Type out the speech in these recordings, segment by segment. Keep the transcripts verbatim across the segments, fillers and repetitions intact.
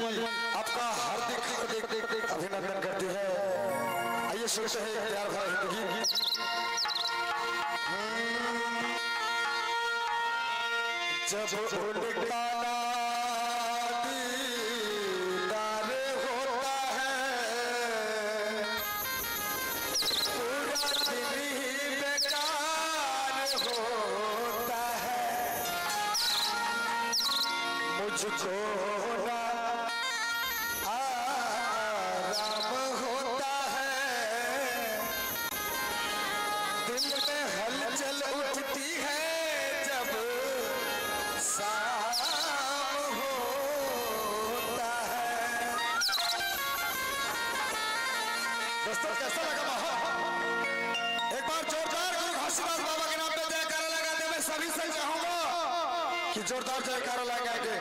आपका हार्दिक, हार्दिक अभिनंदन करती है। आइए, सुनते हैं प्यार भरा हिंदी गीत। जब उनका दीदार होता है, पूरा दिन ही बेकार होता है। मुझको ना आराम होता है, दिल में हलचल उठती है जब शाम होता है। दोस्तों, कैसा लगा माहौल? एक बार जोरदार गुरु घासीदास बाबा के नाम पे जयकारा लगा दे। मैं सभी से चाहूंगा कि जोरदार जयकारा लगाएंगे।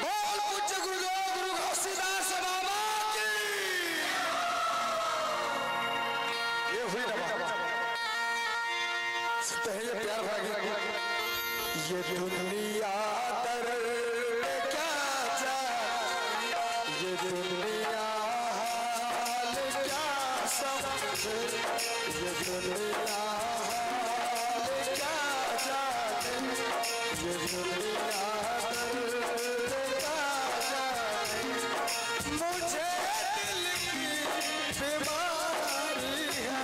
बोल पूज्य गुरुदेव गुरु घासीदास बाबा की। ये हुई ना बाबा। सुनते हैं ये प्यार भरा गीत। ये दुनिया दर्द क्या जाने, ये दुनिया हाल क्या समझे, ये दुनिया हाल क्या जाने, ये दुनिया दर्द क्या जाने। मुझे दिल की बीमारी है,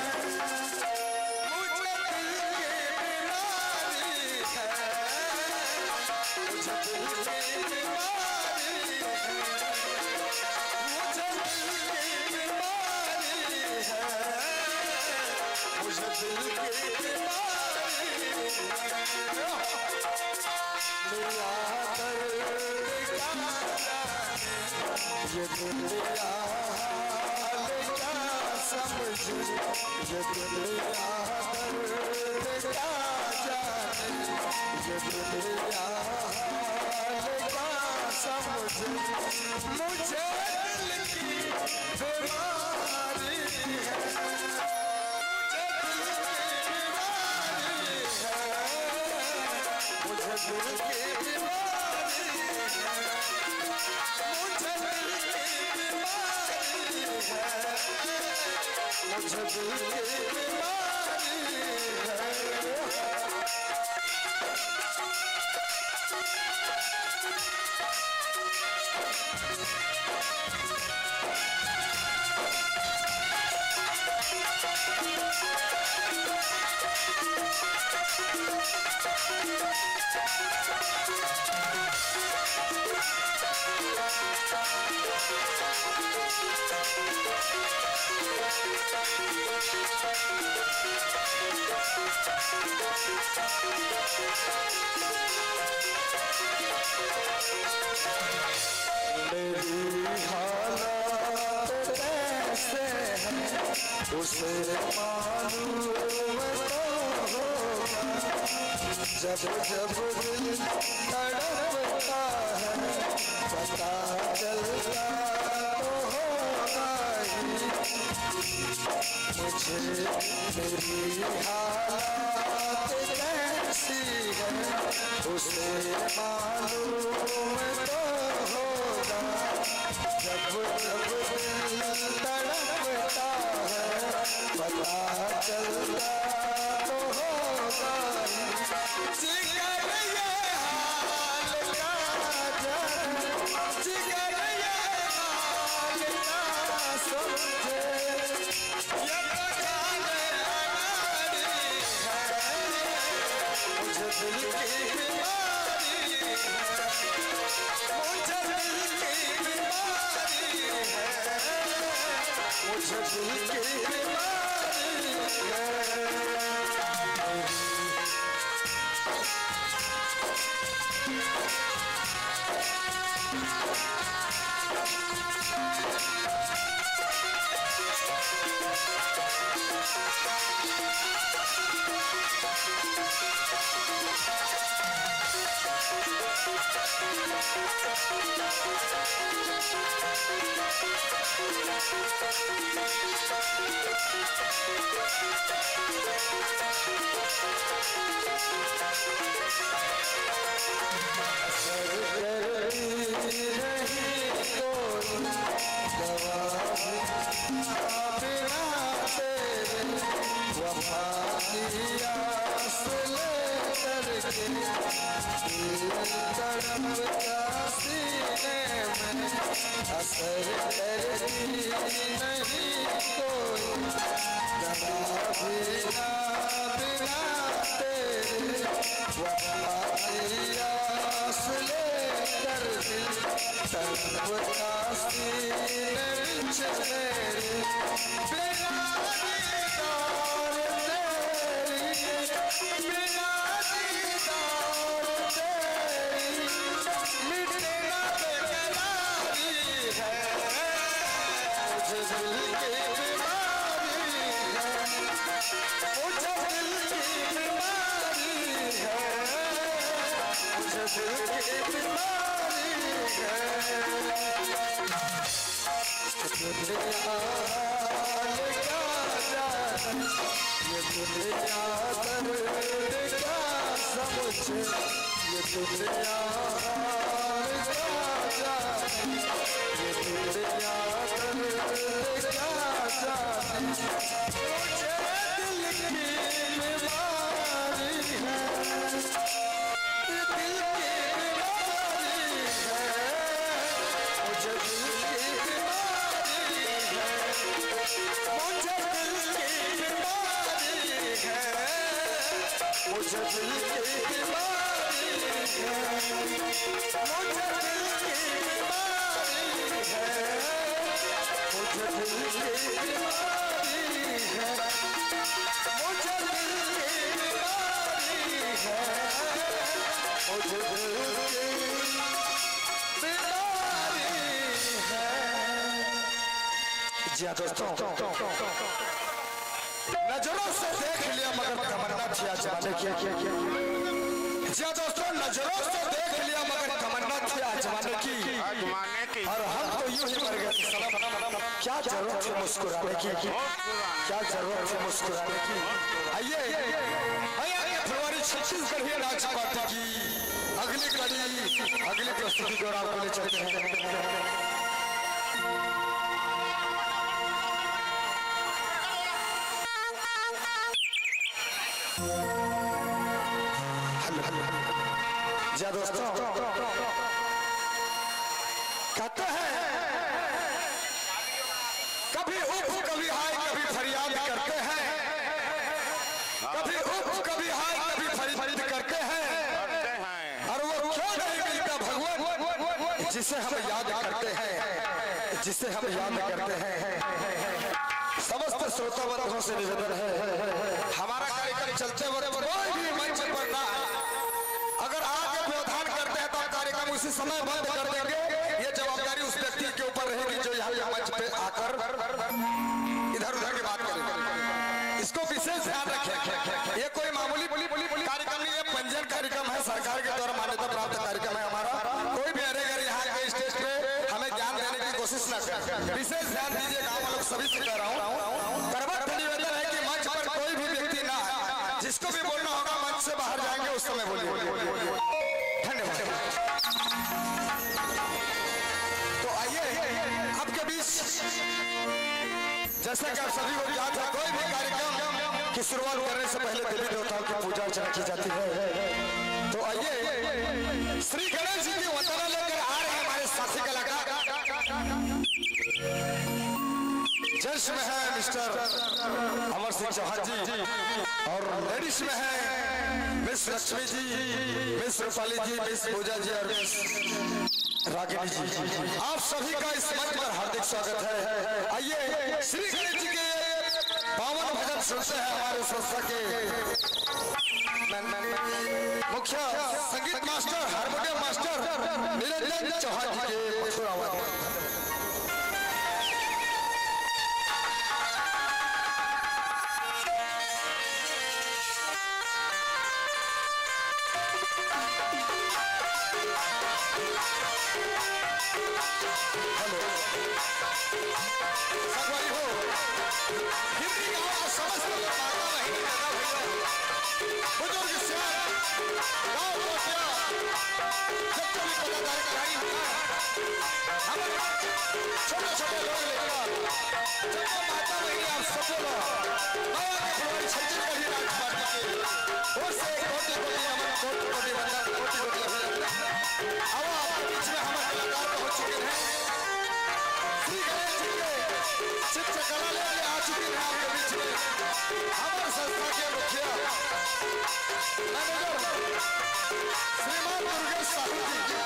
मुझे दिल की बीमारी है, मुझे दिल की बीमारी है, मुझे दिल की बीमारी है, मुझे दिल की बीमारी है। दुनिया दर्द क्या जाने, ये दुनिया हाल क्या समझे, ये दुनिया दर्द क्या जाने, ये दुनिया हाल क्या समझे। मुझे दिल की बीमारी है, मुझे दिल की बीमारी है, मुझे दिल की बीमारी है, मुझे दिल की बीमारी है, मुझे दिल की बीमारी है। मेरी हालत कैसे है, उसे मालूम तो होगा। जब जब दिल तड़पता है, पता चलता तो होगा ही। मुझे मेरी हालत कैसी है, उसे मालूम तो होगा। जब जब दिल तड़पता है, पता चलता तो होगा ही। जिगर ये हाल क्या जाने, जिगर ये हाल क्या समझे, ये तो जाने अनाड़ी है। मुझे दिल की बीमारी है, मुझे दिल की बीमारी है, मुझे दिल की बीमारी है। असर करती नहीं कोई दवा भी ना, बिना तेरे वफा की आस लेकर दिल तड़पता सीने बिच मेरे। बिना दीदार तेरी, बिना दीदार तेरी, मिटना बेकरारी है। मुझे दिल की बीमारी है, मुझे दिल की बीमारी है, मुझे दिल की बीमारी है। दुनिया हाल क्या जाने, ये दुनिया दर्द क्या समझे, ये दुनिया हाल क्या जाने, ये दुनिया दर्द क्या जाने। मुझे दिल की बीमारी है, दिल की बीमारी है, मुझे दिल की बीमारी है, मुझे दिल की बीमारी है, मुझे दिल की बीमारी है, मुझे दिल की बीमारी है, मुझे दिल की बीमारी है, मुझे दिल की बीमारी है, मुझे दिल की बीमारी है। जी हाँ दोस्तों, नजरों से देख लिया मगर तमन्ना थी आजमाने की। जी हाँ दोस्तों, नजरों से देख लिया मगर तमन्ना थी आजमाने की। आजमाने की। और हम तो यूं ही मर गए सनम, क्या जरूरत थी मुस्कुराने की, क्या जरूरत थी मुस्कुराने की। आइए, आइए, आइए, फुलवारी छत्तीसगढ़ी नाच पार्टी की अगली कड़ी, अगली प्रस्तुति की ओर आपको ले चलते हैं। Hello, hello. जी हाँ दोस्तों, कहते हैं, कभी उफ कभी हाय कभी फरियाद करते हैं, कभी उफ कभी हाय कभी फरियाद करते हैं, करते हैं। और वो क्यों नहीं मिलता भगवान, जिसे हम याद करते हैं, जिसे हम याद करते हैं। समस्त श्रोता बंधुओं से निवेदन है, हमारा कार्यक्रम चलते वक्त कोई भी मंच पर ना आए। अगर आके व्यवधान करते हैं तो हम कार्यक्रम उसी समय बंद कर देंगे। ये जवाबदारी उस व्यक्ति के ऊपर रहेगी जो यहाँ पे मंच पे आकर इधर उधर की बात करेगा। इसको विशेष ध्यान रखें। ये कोई मामूली कार्यक्रम नहीं, ये पंजीयन कार्यक्रम है, सरकार के द्वारा मान्यता प्राप्त कार्यक्रम है हमारा। कोई भी अरे गरे यहाँ के स्टेज पे हमें ज्ञान देने की कोशिश न करें। विशेष ध्यान दीजिए, गाँव वालों को सभी से कह रहा हूँ, करबद्ध निवेदन है कि मंच पर कोई भी व्यक्ति ना आए, जिसको भी बोलना होगा मंच से बाहर जाएंगे, उस समय बोलिए। धन्यवाद। तो आइए, आपके बीच, जैसा कि आप सभी को ज्ञात है, कोई भी कार्यक्रम की शुरुआत करने से पहले देवी देवताओं की पूजा अर्चना की जाती है। तो आइए, श्री गणेश जी की वंदना लेकर आ रहे हैं हमारे साथी कलाकार। जेंट्स में है मिस्टर अमर सिंह चौहान जी और लेडीज में है मिस लक्ष्मी जी, मिस रूपाली जी, मिस पूजा जी और मिस रागिनी जी, आप सभी का इस मंच पर हार्दिक स्वागत है। आइए, श्री गणेश जी के पावन भजन सुनते हैं हमारे संस्था के मुख्य संगीत master, harmonium master Niranjan Chauhan ji के मधुर आवाज में। हेलो। संगवारी हो, हिंदी गांव का समस्त माता बहिनी, दादा भैया, बुजुर्ग सियान, गांव कोटिया, जितने भी पदाधिकारी हैं, हमर छोटे छोटे लोग लेकर, जब माता बहिनी आप सब लोग, माया के फुलवारी छत्तीसगढ़ी नाच पार्टी के ओर से कोटि कोटि नमन, कोटि कोटि वंदन, कोटि कोटि अभिनंदन। अब आपके बीच में हमारे कलाकार पहुंच चुके हैं। श्री गणेश जी के चित्रकला लेके आ चुकी है आपके बीच में हमारे संस्था के मुखिया मैनेजर श्रीमान दुर्गेश साहू जी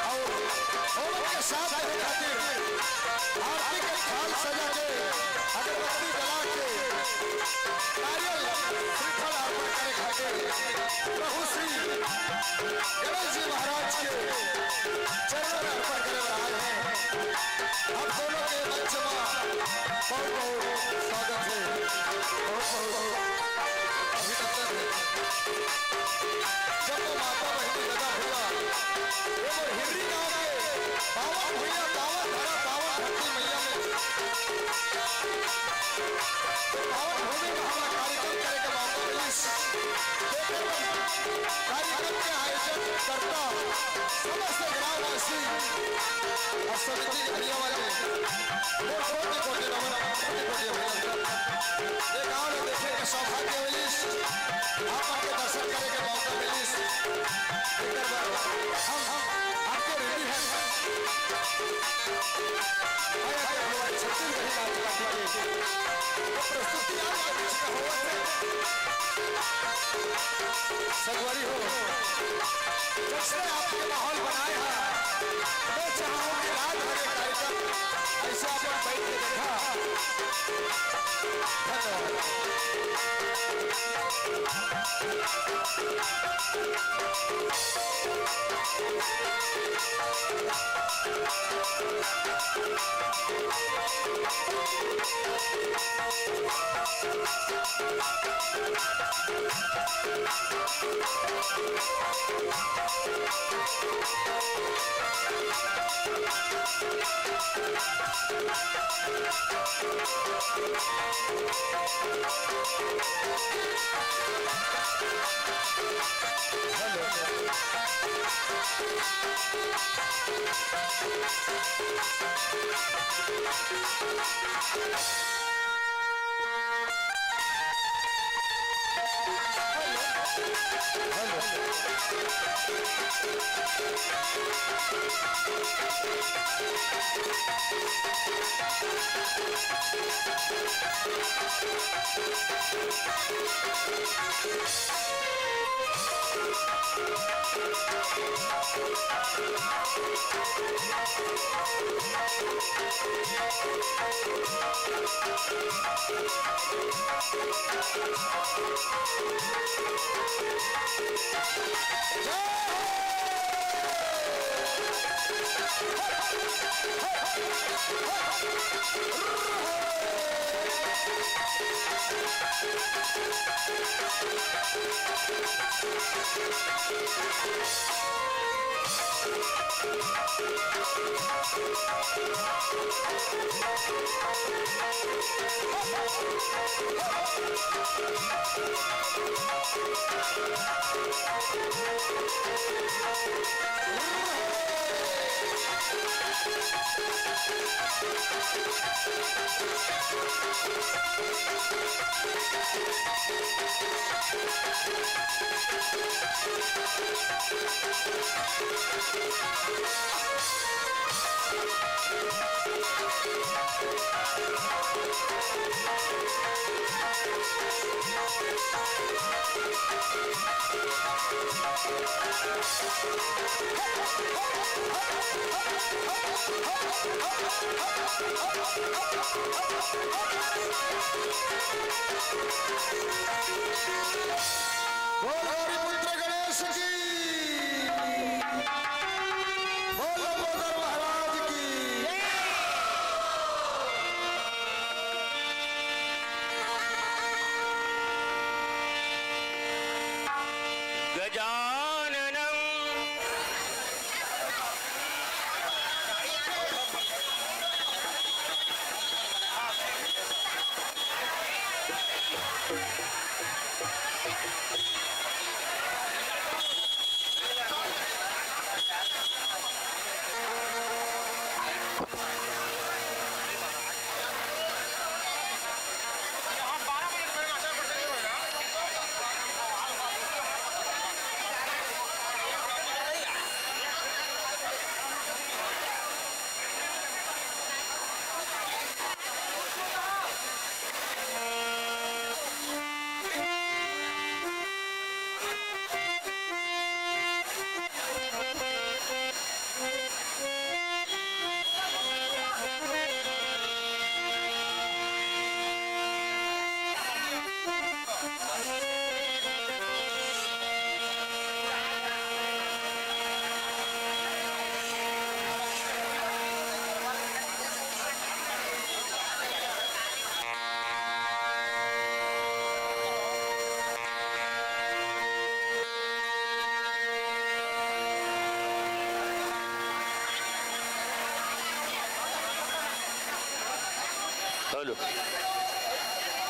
और ओमन के साथ रहे खातिर आरती के थाल सजा के अगरबत्ती जला के नारियल श्रीफल अर्पण करे खातिर प्रभु श्री गणेश जी महाराज के चरणों में अर्पण करे बर आए हैं। आप दोनों के मंच में बहुत बहुत स्वागत है, बहुत बहुत अभिनंदन है। जब वो माता बहिनी लगा हुआ, ये वो हिररी गांव के पावन भुइयां, पावन धरा, पावन धरती मैया में पावन भूमि में हमरा कार्यक्रम करे के मौका मिलिस। तेकर बर कार्यक्रम के आयोजन करता समस्त ग्रामवासी और समिति के भैया वाले मोर कोटि कोटि नमन, कोटि कोटि अभिनंदन। ये गांव में देखे के सौभाग्य मिलिस, आप मन के दर्शन करे के मौका मिलिस। एकर बर हम, हम आपके ऋणी हैं। छत्तीसगढ़ी नाच पार्टी के प्रस्तुति आज के बीच में होवत हे। संगवारी हो, जब से आपके माहौल बनाए हैं, मैं चाहूँ कि रात भर ये कार्यक्रम ऐसे आप लोग बैठ के देखा। धन्यवाद। बोल गौरी पुत्र गणेश की, बोल लंबोदर महाराज की। गजाननम। हेलो।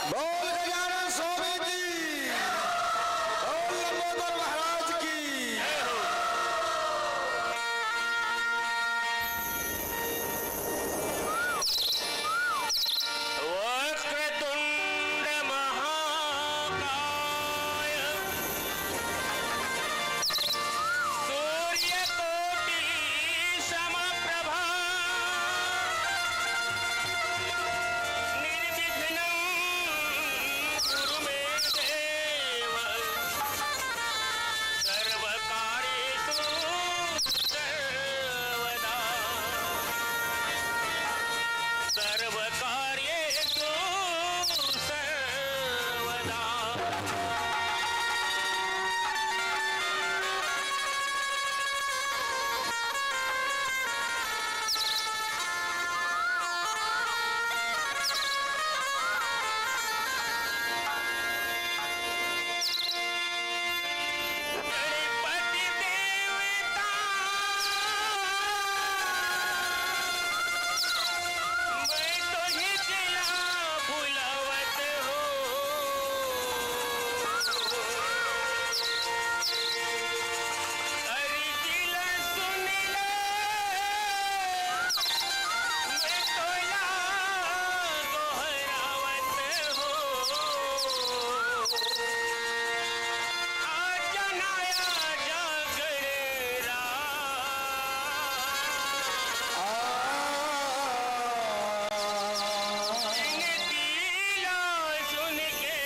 बोल गजानन स्वामी जी, बोल लंबोदर महाराज की। वक्रतुंड महाकाय, सूर्यकोटि समप्रभा, निर्विघ्नं कुरु मे देव, सर्वकार्येषु सर्वदा, सर्वकार्येषु सर्वदा। गणपति देवता, मैं तो हिजला बुलावत हो। अरे दिल सुन ले, मैं तोला गोहरावत हो। आजा ना आजा गणराज। आ। बिनती ला सुन के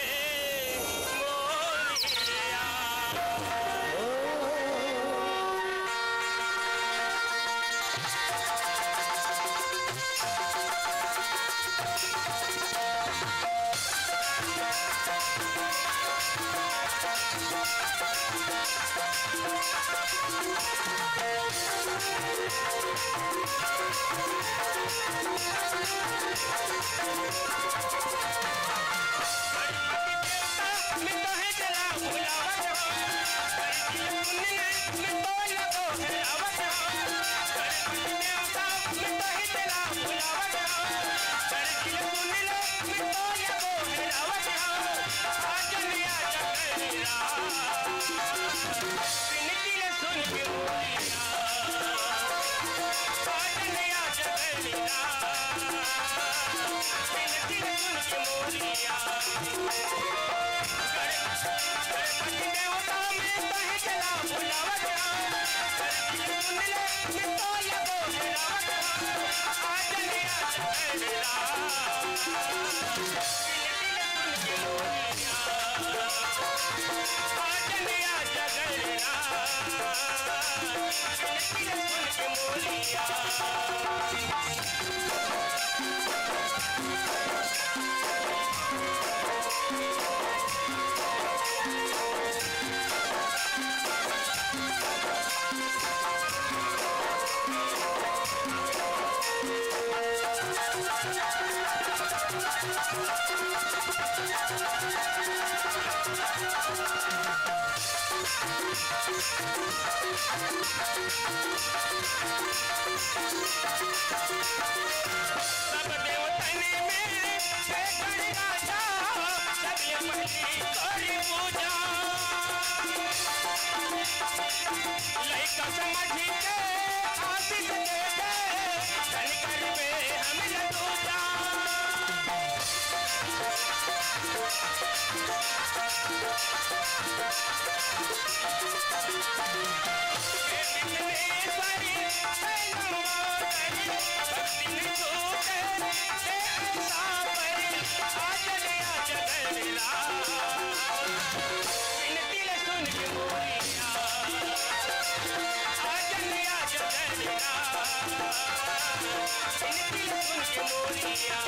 मोरिया।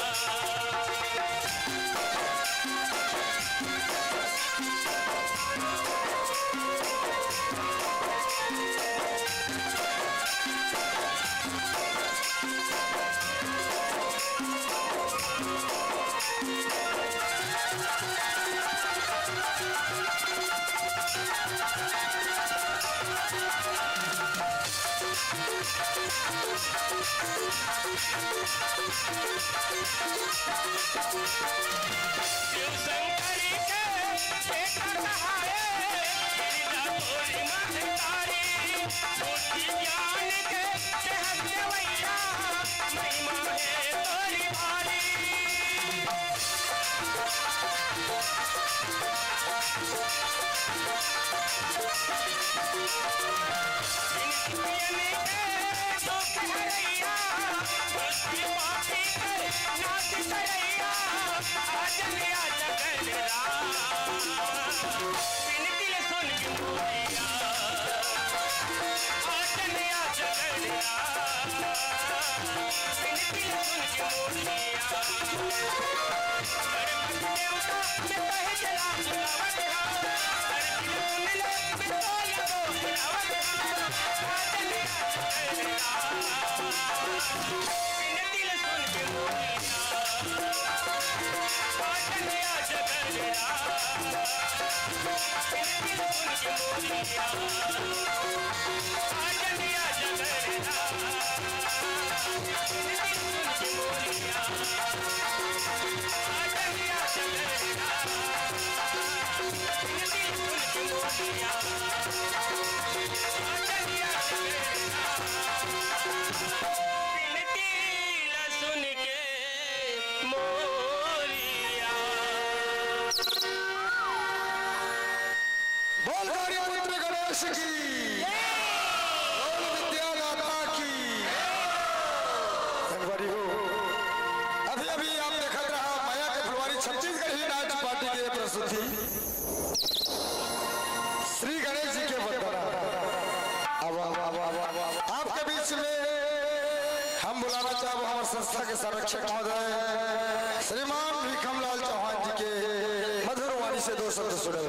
शिव शंकर के बेटा कहाए, गिरजा तोरी महतारी, बुद्धि ज्ञान के देहत देवैया, महिमा हे तोरी भारी। बोल गौरी पुत्र गणेश की, बोल विद्यादाता की। संगवारी हो, अभी अभी आप देखत रहा मया के फुलवारी छत्तीसगढ़ी नाच पार्टी के प्रस्तुति श्री गणेश जी के वंदना। अब, अब, अब, अब, अब, अब आपके बीच में हम बुलाना चाहब हमारे संस्था के संरक्षक महोदय श्रीमान भीखमलाल चौहान जी के मधुर वाणी से दो शब्द सुने।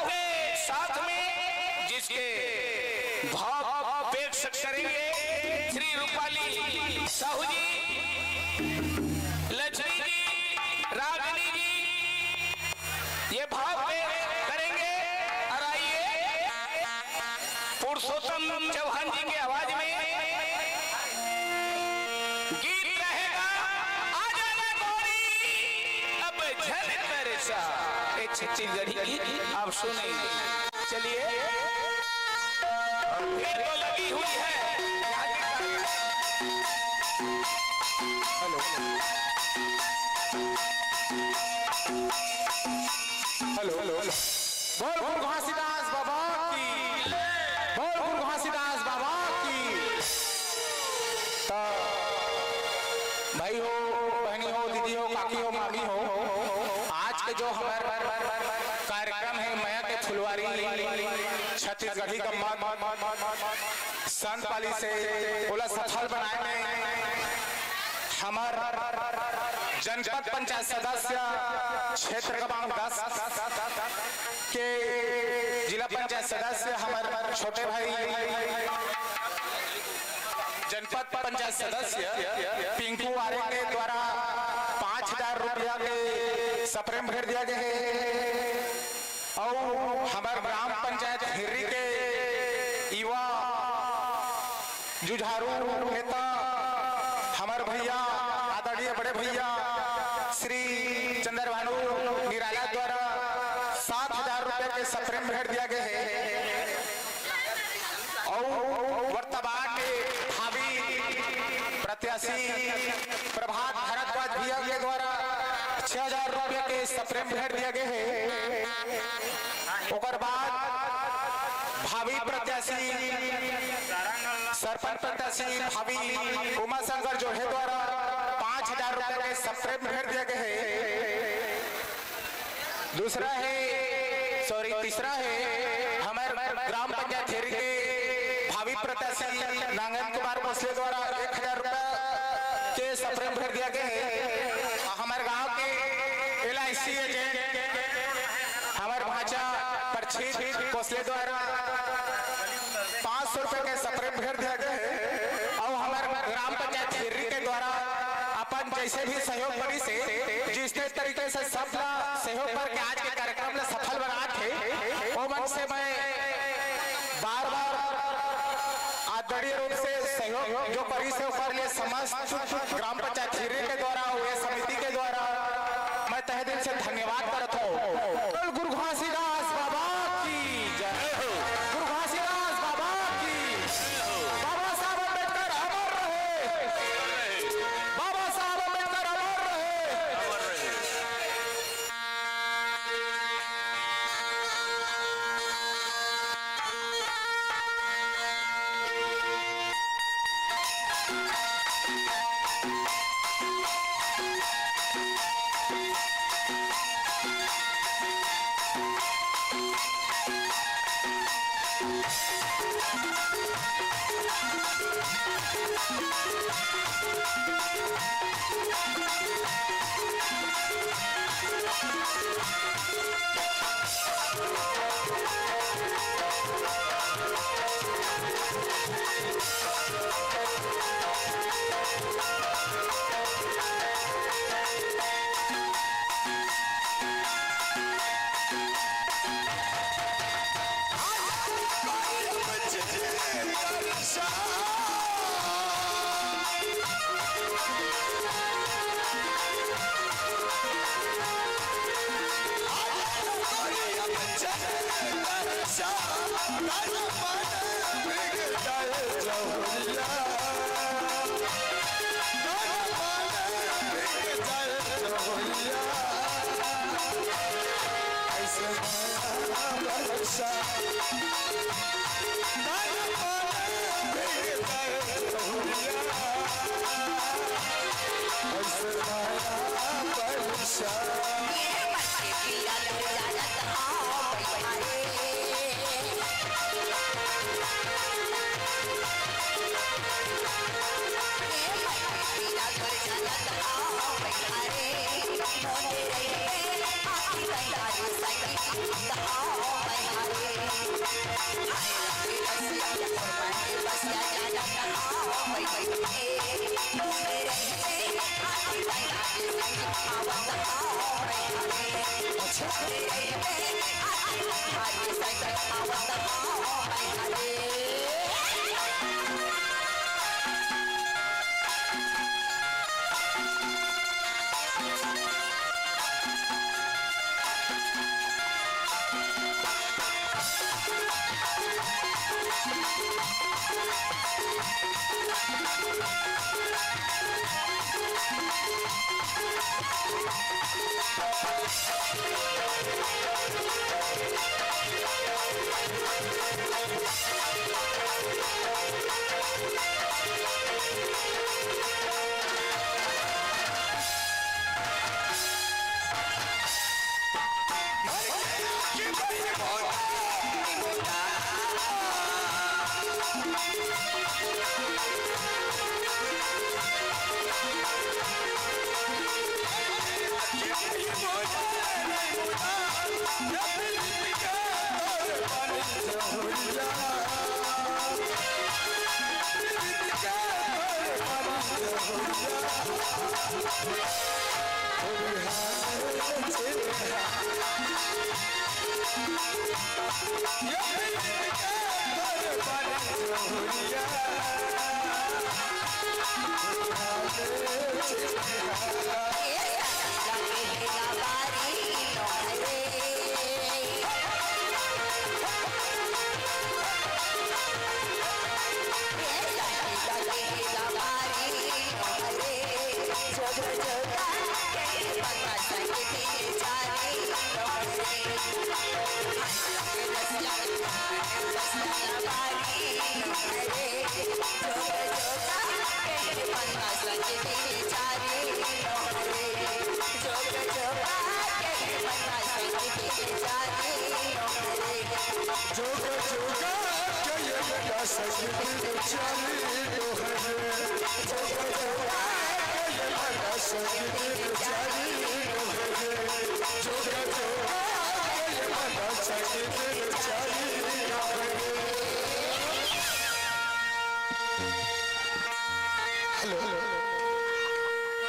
के साथ में जिसके भाव पेश करेंगे श्री रूपाली साहू जी, लक्ष्मी जी, रागनी जी, ये भाव पेश करेंगे। और आइए, पुरुषोत्तम चौहान जी के आवाज में गीत रहेगा, आ जाना गोरी, अब झन कर सा। एक छत्तीसगढ़ी गीत आप सुनेंगे। चलिए, भीड़ तो लगी हुई है। Hello, hello, hello. बोल गुरु घासीदास बाबा की, बोल गुरु घासीदास बाबा की। तो भाई हो, बहनी हो, दीदी हो, काकी हो, मामी हो, आज के जो हमार कार्यक्रम है मया के फुलवारी छत्तीसगढ़ी गम्मत संत पाली से, ओला सफल बनाए में हमर जनपद पंचायत सदस्य क्षेत्र क्रमांक दस के जिला पंचायत सदस्य हमर छोटे भाई जनपद पंचायत सदस्य पिंकू आर्य के द्वारा पाँच हजार रुपया के सप्रेम भेंट दिया गया है। अउ हमर ग्राम पंचायत हिर्री के युवा जुझारू नेता हमर भैया, आदरणीय बड़े भैया श्री चंद्रभानु निराला द्वारा सात हजार रुपया के सप्रेम भेंट दिया गया है। अउ वर्तमान में भावी प्रत्याशी प्रभात भारद्वाज भैया के द्वारा छह हजार रुपया के सप्रेम भेंट दिया गया है। ओकर बाद भावी प्रत्याशी, सरपंच प्रत्याशी भावी उमा शंकर जोहे द्वारा पाँच हजार रुपया के सप्रेम भेंट दिया गया है। दूसरा है, सॉरी, तीसरा है, हमर ग्राम पंचायत हेरी के भावी प्रत्याशी नांगन कुमार भोसले द्वारा एक हजार रुपया के सप्रेम भेंट दिया गया है। हमर गांव के एल आई सी एजेंट हमर भांचा परछीत कोसले द्वारा पाँच सौ रुपया के सप्रेम भेंट दिया गया है। अउ हमर ग्राम पंचायत हिर्री के द्वारा अपन जैसे भी सहयोग करी से, जिसने तरीके से सब ला सहयोग करके आज के कार्यक्रम ला सफल बनात हे, ओ मन से मैं बार बार आदरणीय रूप से सहयोग जो करी से ओकर लिए समस्त ग्राम पंचायत हिर्री के द्वारा अउ ये समिति के द्वारा मैं तहे दिल से धन्यवाद करत हूँ। बोल गुरु घासीदास बाबा की जय हो। गुरु घासीदास बाबा की। बाबा साहब अम्बेडकर अमर रहे। बाबा साहब अम्बेडकर अमर रहे। हेलो,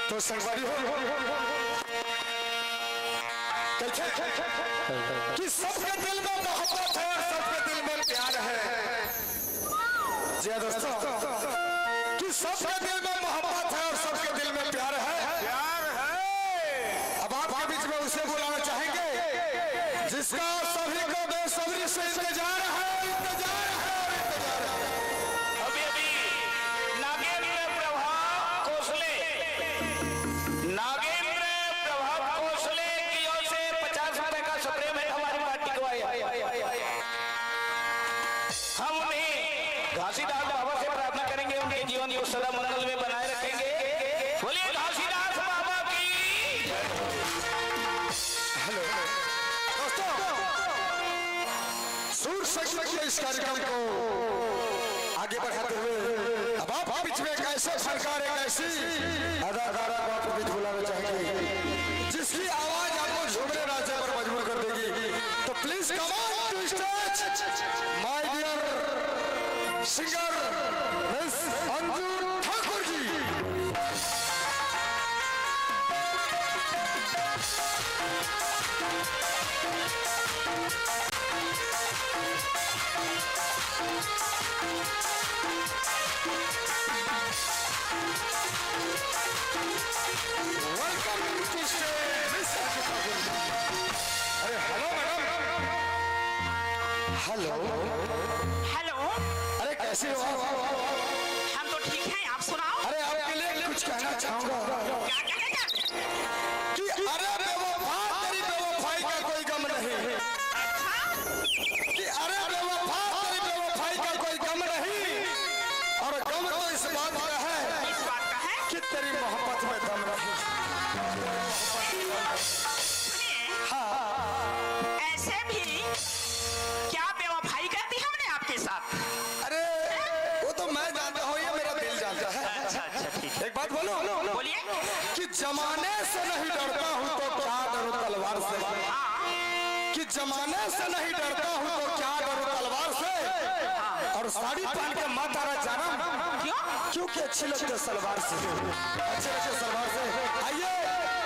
तो संगवारी हो, कि सबके दिल में मोहब्बत है और सबके दिल में प्यार है। जी हाँ दोस्तों, कि सबके दिल में मोहब्बत है और सबके दिल में प्यार है। प्यार है। अब आपके बीच में उसे बुलाना चाहेंगे जिसका सभी को बेसब्री से इंतजार है, इंतजार है, इंतजार है। अभी अभी नागेंद्र प्रभा कोसले, नागेंद्र प्रभा कोसले की ओर से पचास रुपए का स्प्रे भेंट हमारी पार्टी को आया। हम उन्हें घासीदास बाबा से प्रार्थना करेंगे, उनके जीवन को सदा मंगल में बनाए रखेंगे। बोलिए घासीदास बाबा की। हेलो दोस्तों, सुर संगीत के इस कार्यक्रम को आगे बढ़ाते हुए अब आप बीच में एक ऐसे फनकार, एक ऐसी अदाकारा को आपके बीच बुलाना चाहेंगे जिसकी आवाज आपको झूमने नाचने पर मजबूर कर देगी। तो please come on to stage, my dear singer Miss Anju Thakur ji. Welcome to stage, Miss Anju Thakur. अरे hello madam. Hello. Hello. अरे कैसे हो आप? हम तो ठीक हैं, आप सुनाओ। अरे आपके लिए कुछ कहना चाहूंगा। क्या कहेगा? कि अरे बेवफा, तेरी बेवफाई का कोई गम नहीं। अच्छा? कि अरे बेवफा, तेरी बेवफाई का कोई गम नहीं, और गम तो इस बात का है, इस बात का है कि तेरी मोहब्बत में दम नहीं। सुनिए, हाँ। ऐसे भी क्या बेवफाई कर दी हमने आपके साथ? अरे, वो तो मैं जानता हूँ, ये मेरा दिल जानता है। अच्छा, अच्छा, ठीक है। एक बात बोलूं? बोलिए। कि जमाने से नहीं डरता हूँ तो क्या डरूं तलवार से। हाँ। कि जमाने से नहीं डरता हूँ तो क्या डरूं तलवार से। हाँ। और साड़ी पहन के मत आना जानम। क्यों? क्योंकि अच्छी लगती है सलवार से। अच्छी लगती है सलवार से। आइए,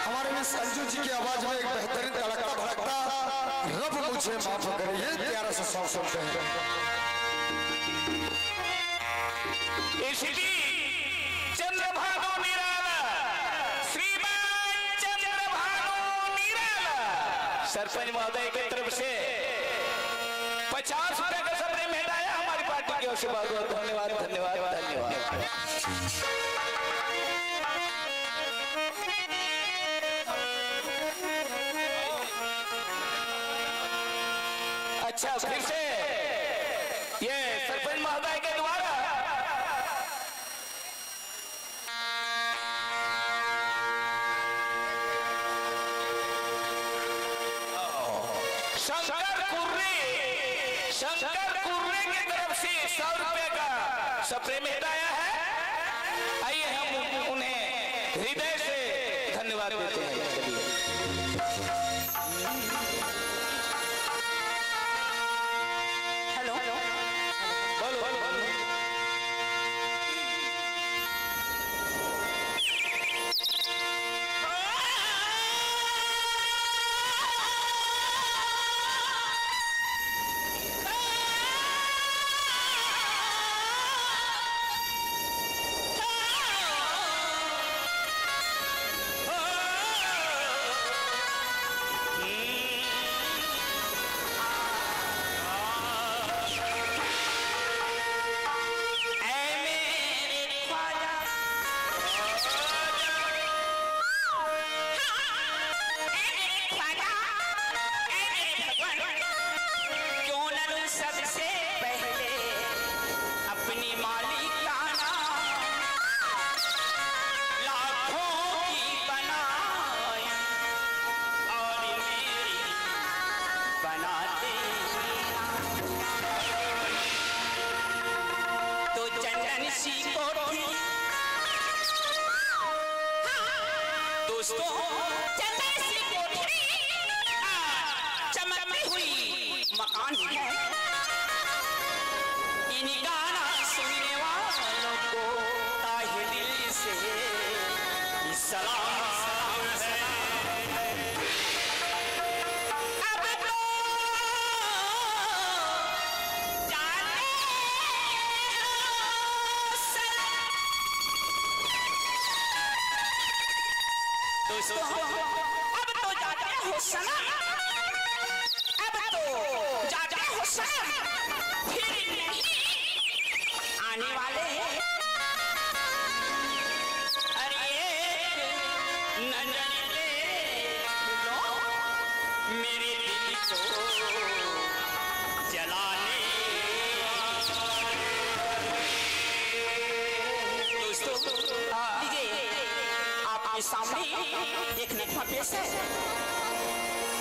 हमारे मिस अंजू जी की आवाज में एक बेहतरीन तड़कता भड़कता रब मुझे माफ करे। ये प्यारा सा सॉन्ग सुनते हैं। इस बीच चंद्रभानु निराला, श्रीमान चंद्रभानु निराला, सरपंच महोदय की तरफ से पचास रुपए का सप्रेम भेंट आया हमारी पार्टी की ओर से। बहुत बहुत धन्यवाद, धन्यवाद, धन्यवाद। अच्छा, फिर से ये सरपंच महोदय के द्वारा शंकर कुर्रे, शंकर कुर्रे की तरफ से सौ रुपए का सप्रेम भेंट आया है। आइए, हम उन्हें हृदय से धन्यवाद देते हैं। चलिए। हेलो। बोलो, बोलो, बोलो। क्यों न लूं सबसे पहले अपनी मालिकाना, लाखों की बनाई और मेरी बनाते तो चंदन सी कोठी। दोस्तों, चंदन सी कोठी, चमकती हुई मकान है। इन गाना सुनने वालों को ताहे दिल से सलाम है। अब तो जाने हो सनम। दोस्तों, अब तो जाने हो सनम, अब तो जाने हो सनम, फिर नहीं आने वाले। अरे एक नजर देख लो, मेरे दिल को जलाने वाले। दोस्तों, हाँ। लीजिए, आपके सामने एक नगमा पेश है।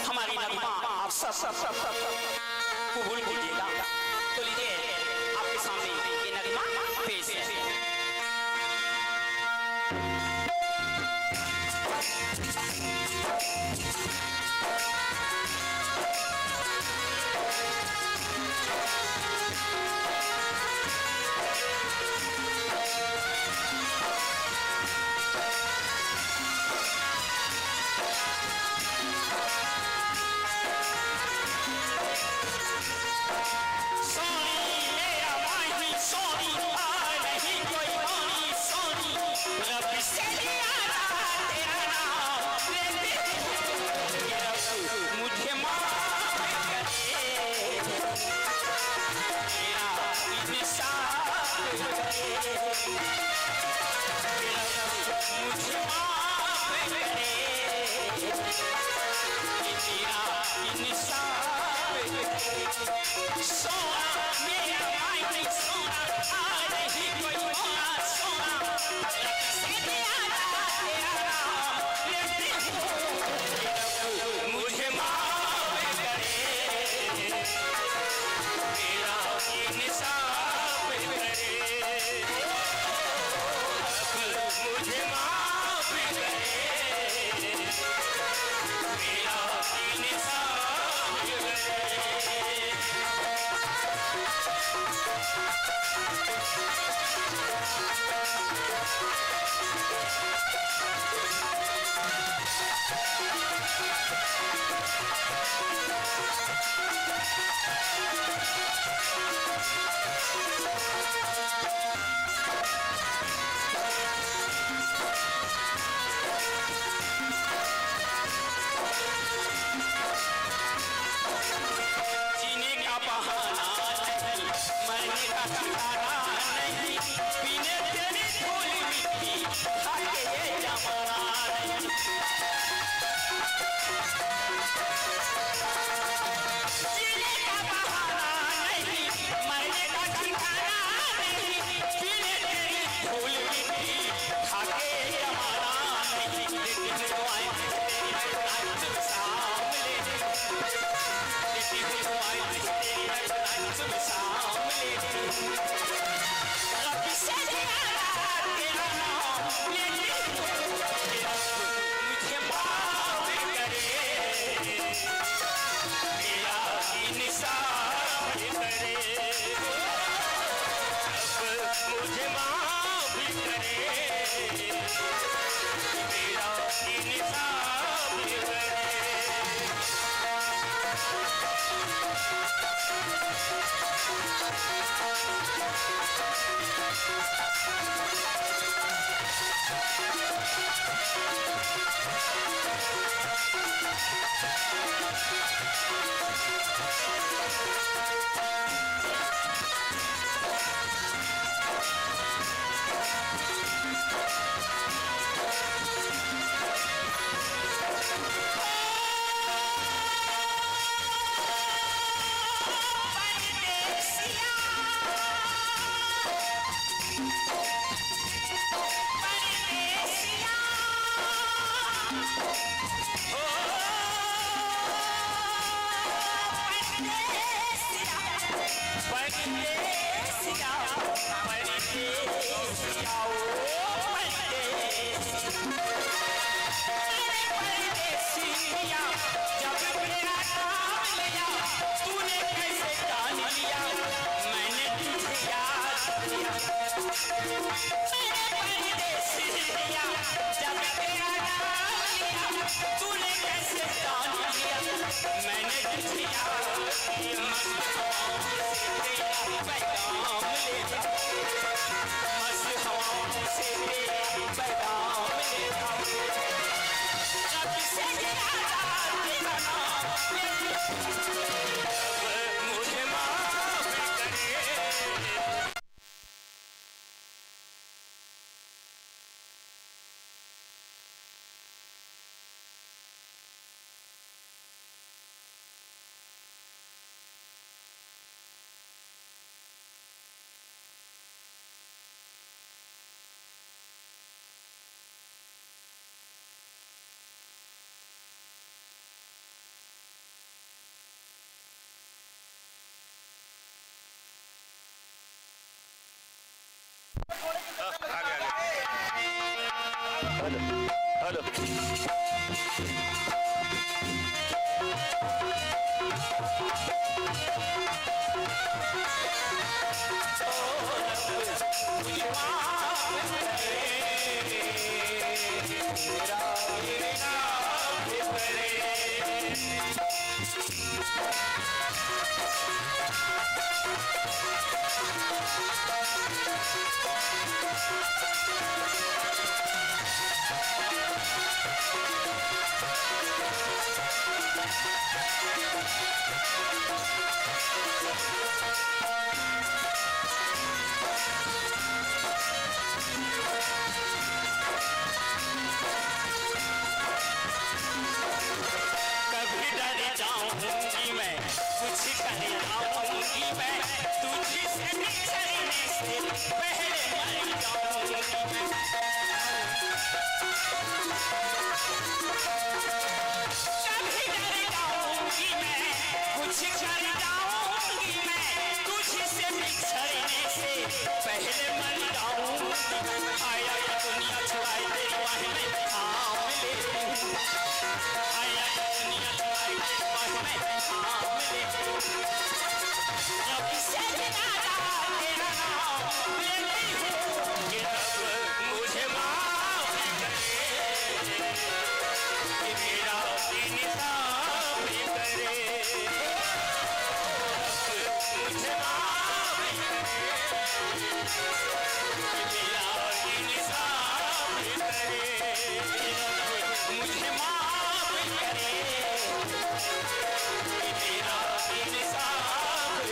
हमारी नगमा आप सब, सब, सब, सब, सब कबूल कीजिएगा। तो लीजिए, आपके सामने ये नगमा पेश है। सोनी मेरा माही सोनी, आ नहीं कोई पानी सोनी, रब से लिया था तेरा नाम, लेते ये रब बहाना नहीं, मरने का ठिकाना नहीं, पीने तेरी धूल मिट्टी, खा के ये जमाना नहीं। जीने का बहाना नहीं, मरने का ठिकाना नहीं, पीने तेरी धूल मिट्टी, खा के ये जमाना नहीं। लेकिन दुआएं तेरी सामने, लेकिन दुआएं तेरी सामने। रब से ज्यादा तेरा नाम लेती हूँ। मुझे माफ करे, मेरा इंसाफ करे। अब मुझे माफ करे, मेरा इंसाफ करे। Hello, hello. कभी डर जाऊंगी मैं, कुछ कर जाऊंगी मैं, तुझसे बिछड़ने से पहले मर जाऊंगी मैं। कभी डर जाऊंगी मैं, कुछ कर जाऊंगी मैं, तुझसे बिछड़ने से पहले मर जाऊंगी। आया ये दुनिया छुड़ाए तेरी बाहें मैं थाम लेती हूँ। आया ये दुनिया छुड़ाए तेरी बाहें मैं थाम लेती हूँ। रब से ज्यादा तेरा नाम लेती हूँ। कि रब मुझे माफ करे, कि मेरा इंसाफ करे। रब मुझे माफ करे, मेरा इंसाफ करे। रब मुझे माफ करे, मेरा इंसाफ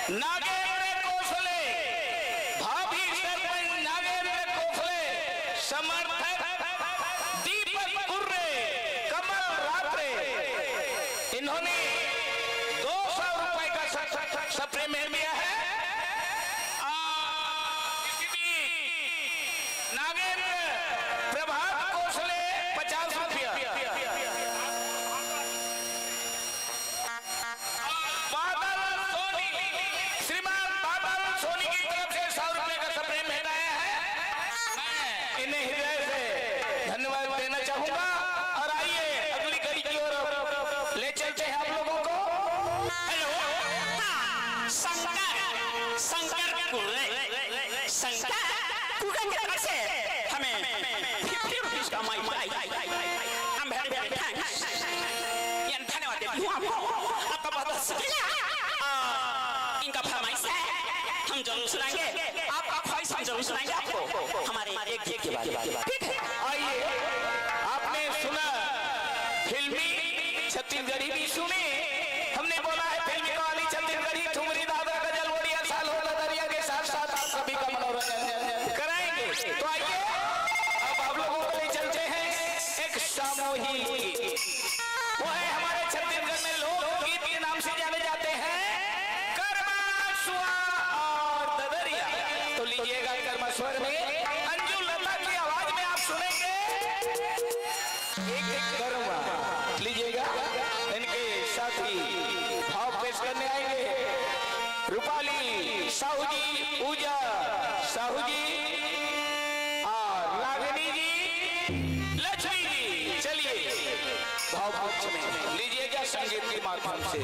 नागेंद्र कोसले, भावी सरपंच नागेंद्र कोसले, समर्थक दीपक कुर्रे, कमल रात्रे, इन्होंने दो सौ रुपए का स-, स-, स-, स्प्रे में दिया है। आ, इसी बीच नागेंद्र प्रभात कोसले पचास रुपया। बादल सोनी, श्रीमान बादल सोनी की तरफ से सौ रुपए का स्प्रे भेंटाया है। मैं इन्हें हृदय से धन्यवाद देना चाहूंगा। और आइए, अगली कड़ी की ओर ले चलते हैं आप लोगों को। हेलो, हाँ, शंकर, शंकर कुर्रे, शंकर, तू कहाँ से हमें फिफ्टी रुपीज का माइक आई? हम very, very thanks। ये धन्यवाद देती हूँ आपको, आपका बहुत बहुत शुक्रिया। आ, इनका फरमाइश है, हम जरूर सुनाएंगे, आपका ख्वाहिश हम जरूर सुनाएंगे आपको हमारे एक गीत के बाद। ठीक है, आइए, आपने सुना फिल्मी छत्तीसगढ़ी भी सुनी, हमने बोला है फिल्मी कहानी छत्तीसगढ़ी, ठुमरी, दादरा, गजल, ओड़िया, साल हो ददरिया के साथ साथ आप सभी का मनोरंजन कराएंगे। तो आइए, अब आप लोगों को ले चलते हैं एक सामूहिक गीत। वो है हमारे छत्तीसगढ़ में लोकगीत के नाम से जाने जाते हैं कर्मा, सुआ और ददरिया। तो लीजिएगा कर्मा स्वर में, अंजू लता की आवाज में आप सुनेंगे एक एक कर्मा। लीजिएगा, इनके साथी भाव पेश करने आएंगे रूपाली साहू जी, पूजा साहू जी और रागिनी जी, लक्ष्मी जी। चलिए, भाव पक्ष में लीजिएगा संगीत के माध्यम से।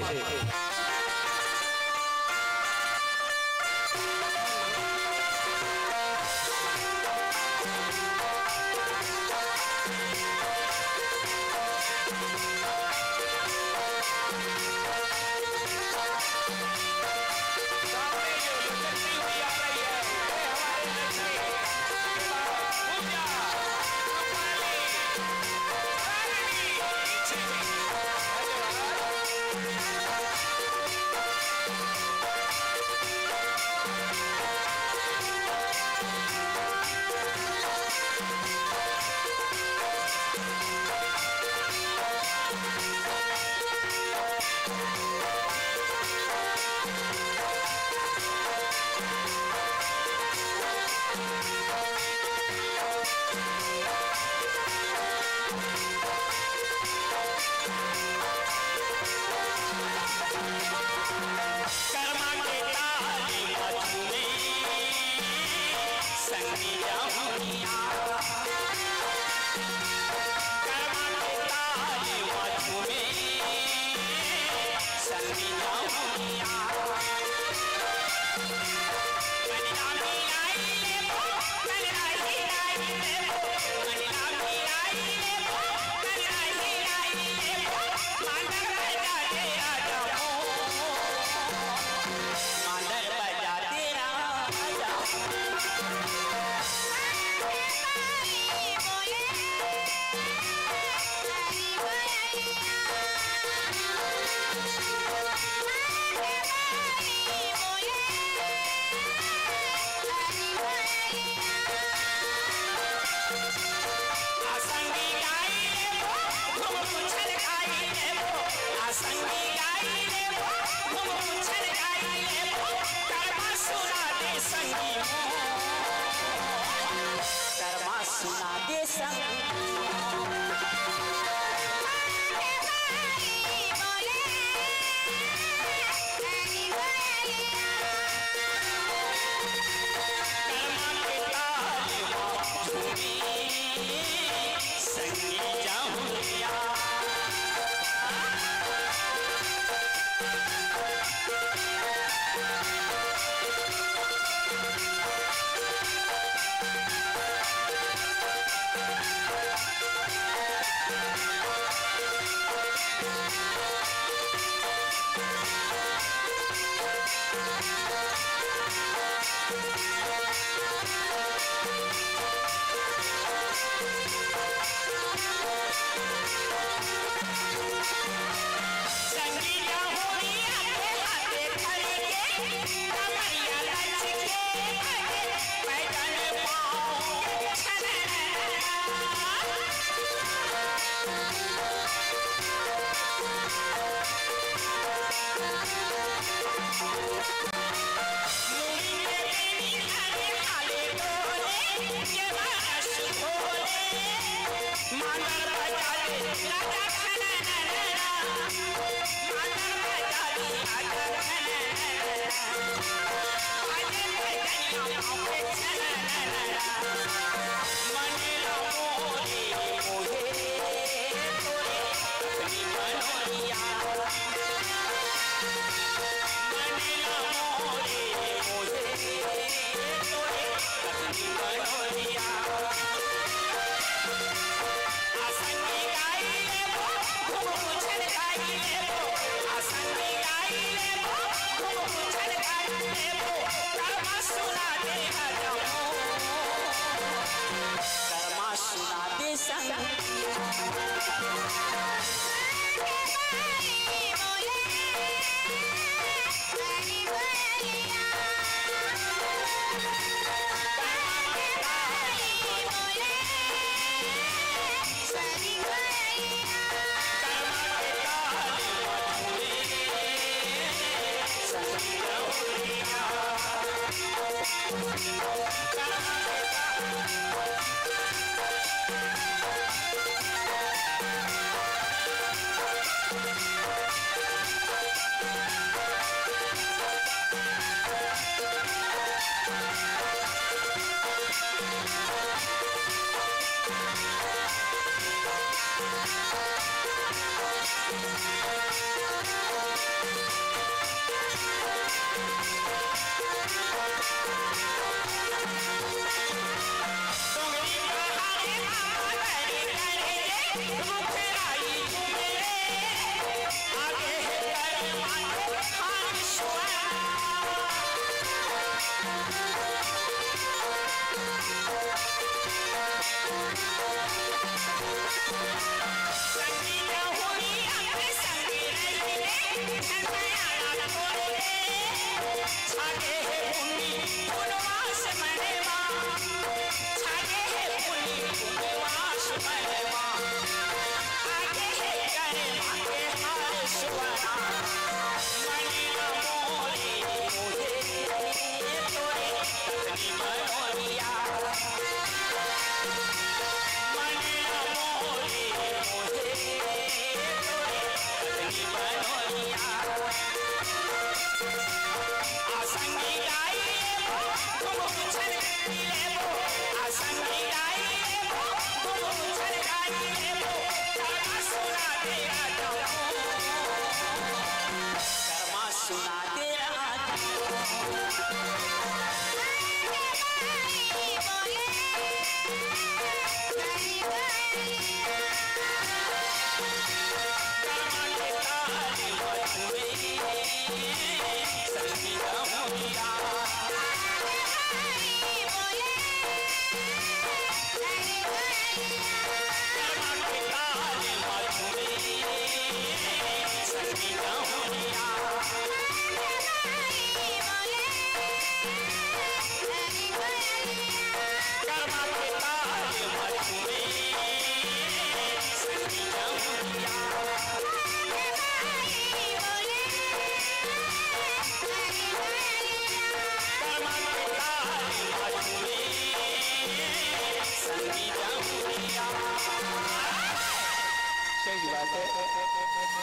सही बात है।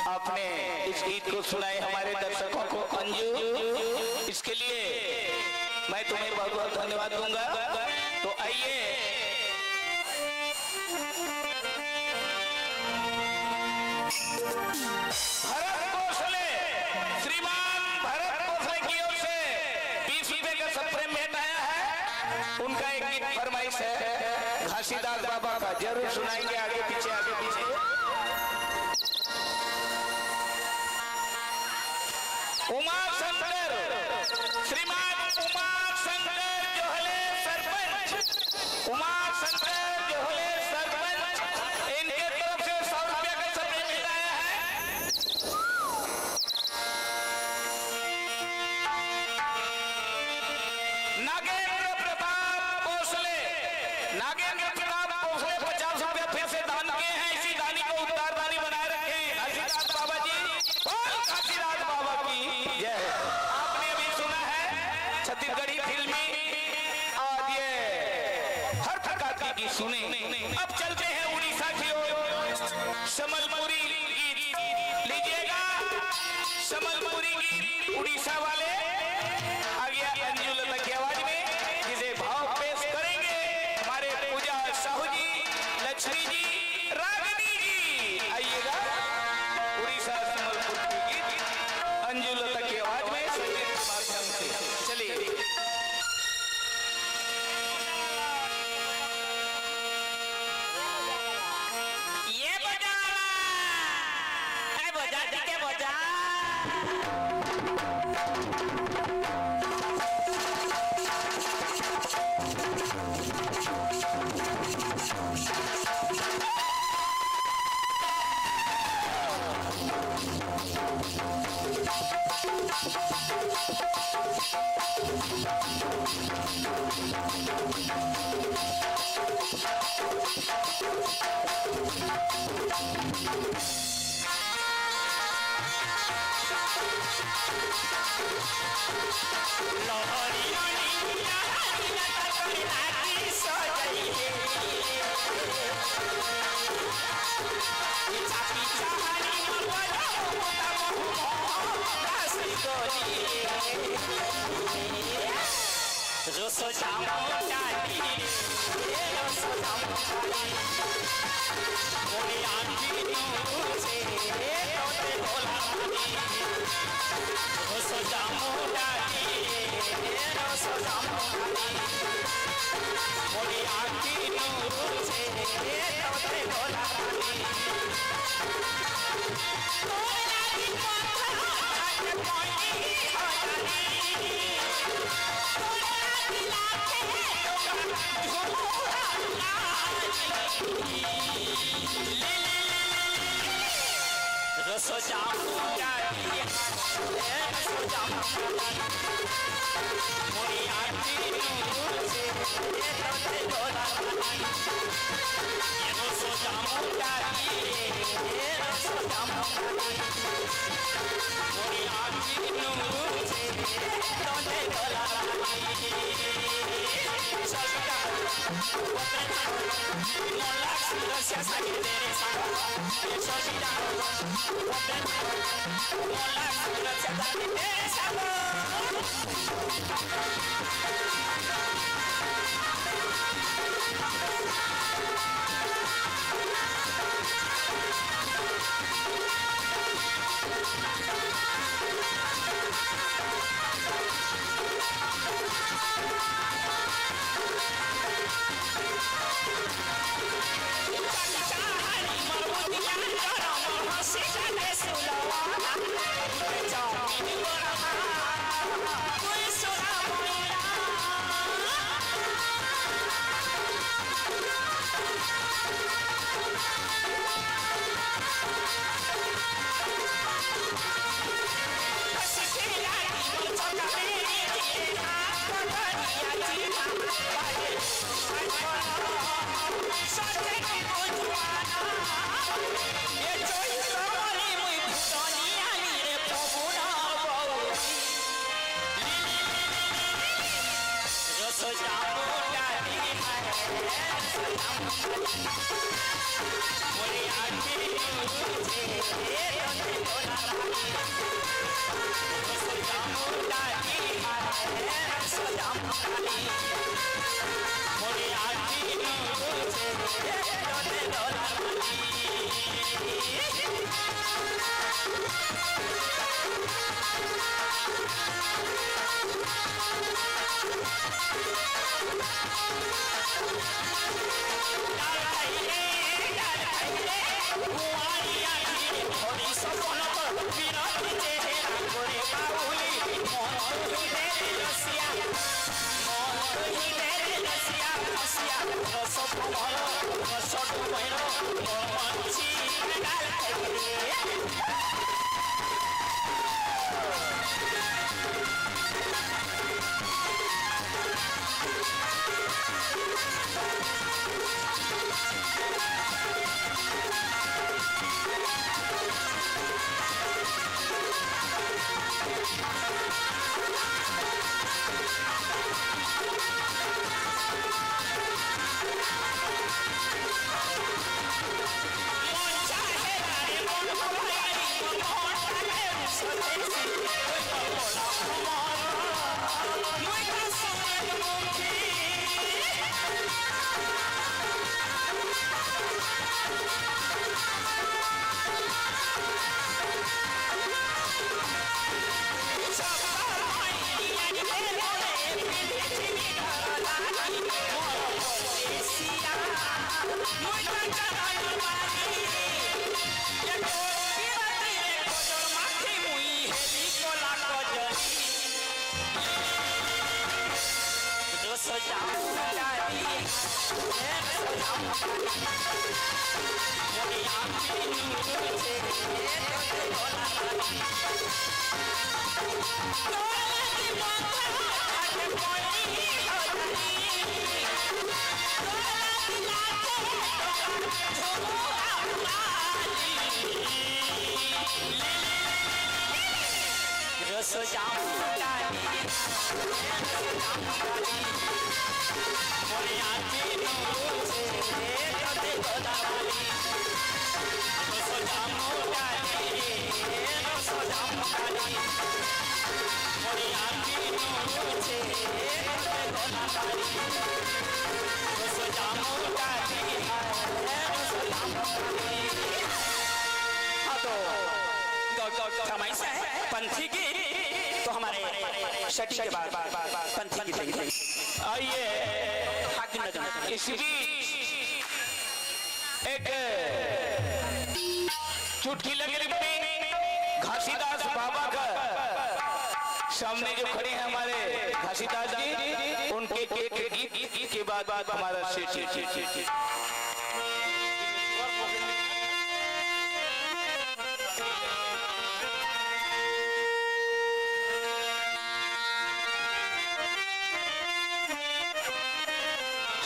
आपने इस गीत को सुनाए हमारे दर्शकों को। अंजू, इसके लिए मैं तुम्हें बहुत बहुत धन्यवाद दूंगा। तो आइए, भरत भोसले, श्रीमान भरत भोसले की ओर से बीस रुपए का सप्रेम भेंट आया है। उनका एक गीत फरमाइश है घासीदास बाबा का, जरूर सुनाएंगे। आगे पीछे, आगे पीछे। उमा शंकर, श्रीमान उमा शंकर जोहले, सरपंच, उमा शंकर जोहले, सरपंच, इनके तरफ से सौ रुपया का सप्रेम भेंट आया है। नागेंद्र प्रताप भोसले, नागेंद्र प्रताप भोसले पचास रुपया फिर से दान किए हैं। इसी दानी को उत्तरदानी बनाए रखें। घासीदास बाबा जी, बोल घासीदास बाबा की जय। आपने अभी सुना है छत्तीसगढ़ी फिल्मी और ये हर प्रकार की गीत सुने। अब चलते हैं उड़ीसा की ओर। संबलपुरी गीत लीजिएगा, संबलपुरी गीत। वाले आ गया अंजू लता की आवाज में, जिसे भाव पेश करेंगे हमारे पूजा साहू जी, लक्ष्मी जी, रागिनी जी। आइएगा, उड़ीसा संबलपुर की गीत अंजू लता की आवाज में संगीत के माध्यम से। चलिए। ये बजा वाला। ए, बजा, डीजे बजा। हाँ, तो फरमाइश है पंथी की, तो हमारे सेटिंग के बाद पंथी की देंगे। आइए, हाथ दिन में जमा। इस बीच एक चुटकी लगी टिप्पणी घासीदास बाबा का, सामने जो खड़े हैं हमारे घासीदास जी, उनके एक गीत के बाद हमारा सेट।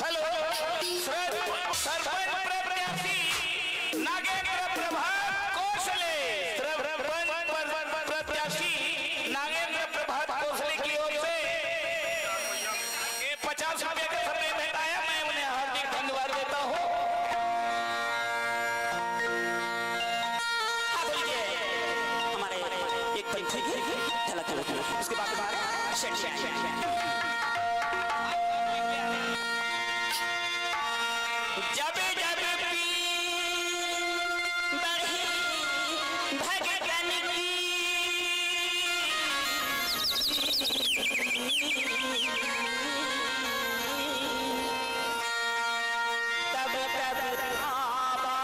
हेलो, सर-, सरपंच प्रत्याशी नागेंद्र प्रभात कोसले, सरपंच प्रत्याशी नागेंद्र प्रभात कोसले की ओर से ये पचास रुपए का समय भेंटाया, मैं उन्हें हार्दिक धन्यवाद देता हूँ। हाँ, बोलिए, हमारे एक पंथी की झलक, झलक, झलक। उसके बाद हमारे सेट, सेट, सेट। जब जब पीर बढ़ी भगतन की, तब तब आवा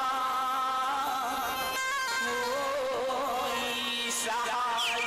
होई सहाय।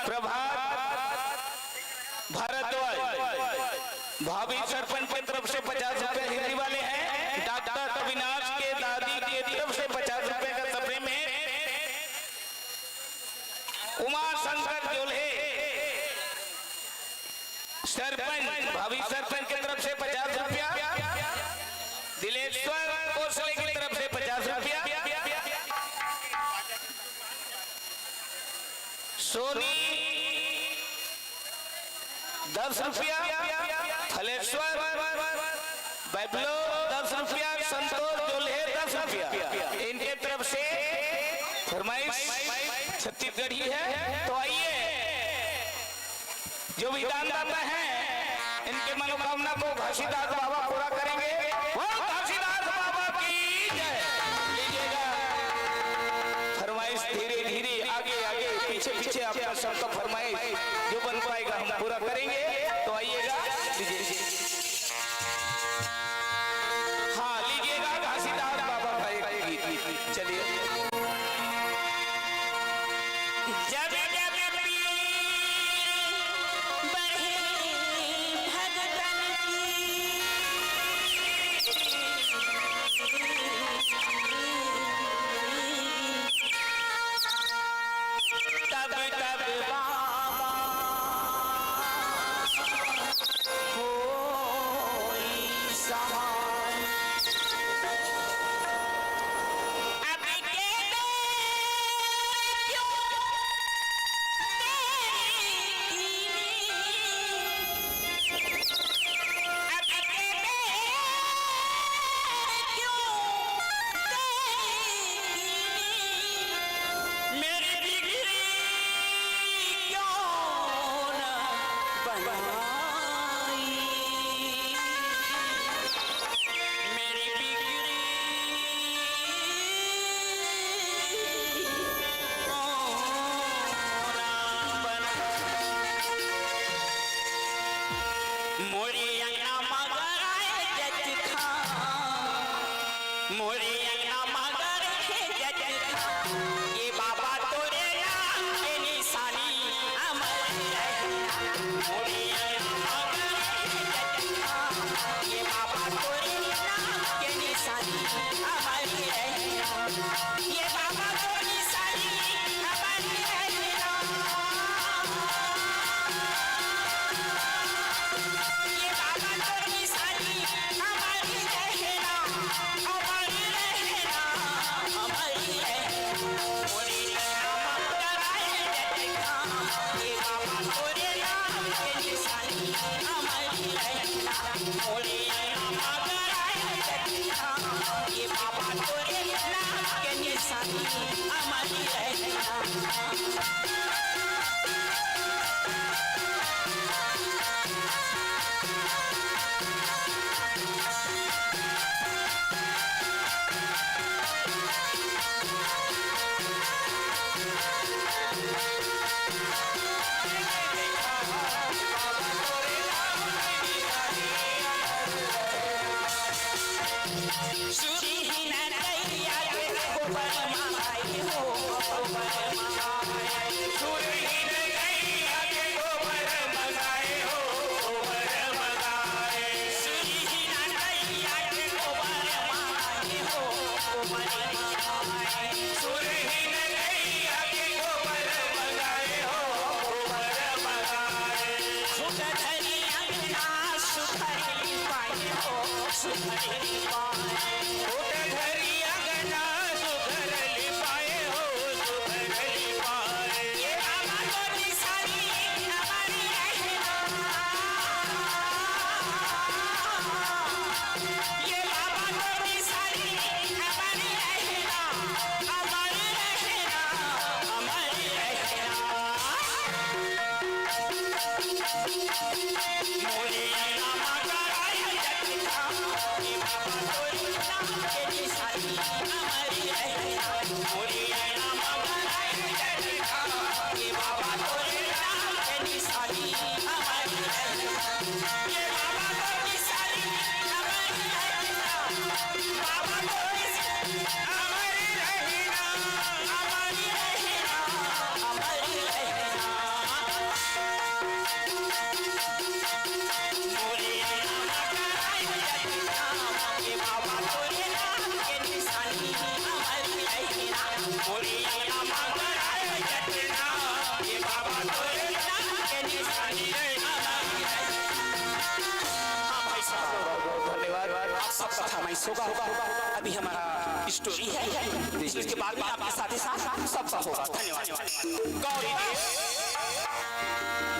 प्रभात भारद्वाज भाभी सरपंच की तरफ से पचास रुपए हिंदी वाले हैं। डॉक्टर अविनाश के दादी की तरफ से पचास रुपए का सप्रेम है। उमा शंकर जोल्हे सरपंच, भावी सरपंच की तरफ से पचास रुपया, दिलेश्वर कोसले की तरफ से पचास रुपया, सोनी दस रुपया, फलेश्वर बैबलो दस रुपया, संतोष जोल्हे दस रुपया। इनके तरफ से फरमाइश छत्तीसगढ़ी है। तो आइए, जो भी दानदाता हैं, इनके मनोकामना को घासीदास बाबा पूरा करेंगे। बोल घासीदास बाबा की जय। लीजिएगा, फरमाइश धीरे धीरे आगे आगे, पीछे पीछे आपका सबका फरमाइश जो बन पाएगा हम पूरा करेंगे। तो आइएगा, लीजिए। हाँ, लीजिएगा घासीदास बाबा का एक गीत। चलिए। जब जब पीर बढ़े भगतन की, तब तब बाबा होई सहाय। अब के दौर क्यों तेरी कीनी, अब के दौर क्यों तेरी कीनी, मेरी बिगड़ी क्यों न बनाई, मेरी बिगड़ी क्यों न बनाई। मोरी अंगना मगर आए जतिखा, मोरी अंगना मगर हे जतिखा, ये बाबा तोरे नाम के निशानी अमर रहे। मोरी अंगना मगर हे जतिखा, ये बाबा तोरे नाम के निशानी अमर रहे। ये बाबा तोरे निशानी अमर रहे। ये बाबा तोर निशानी अमर रहे ना, अमर रहे ना, अमर रहे। मोरे नाम कराए जतिखा, ये बाबा तोरे नाम के निशानी अमर रहे ना। मोरे नाम कराए जतिखा, ये बाबा तोरे नाम के निशानी अमर रहे ना। सुरहीन गैया के गोबर मंगाए हो, गोबर मंगाए। सुरहीन गैया के गोबर मंगाए हो, गोबर मंगाए। सुरहीन गैया के गोबर मंगाए हो, गोबर मंगाए। सुरहीन गैया के गोबर मंगाए हो, गोबर मंगाए। सुख धरी अंगना सुख धरी पाए हो, सुख धरी पाए। सुख धरी अंगना सुख धरी पाए हो, सुख धरी पाए। ये बाबा तोर निशानी अमर रहे ना। ये बाबा तोर निशानी अमर रहे ना, अमर रहे ना, अमर रहे ना। मोरे नाम कराए जतिखा, ये बाबा तोरे नाम के निशानी अमर रहे ना। मोरे नाम कराए जतिखा, ये बाबा तोरे नाम के निशानी अमर रहे ना। ये बाबा तोर निशानी अमर रहे ना। बाबा तोर निशानी अमर रहे ना, अमर रहे ना, अमर हाँ भाई साहब, बहुत बहुत धन्यवाद। आप सबका था मैं सोगा। अभी हमारा स्टोरी है, इसके बाद में आपके साथ ही साथ सबका होगा। धन्यवाद। गौरी देव,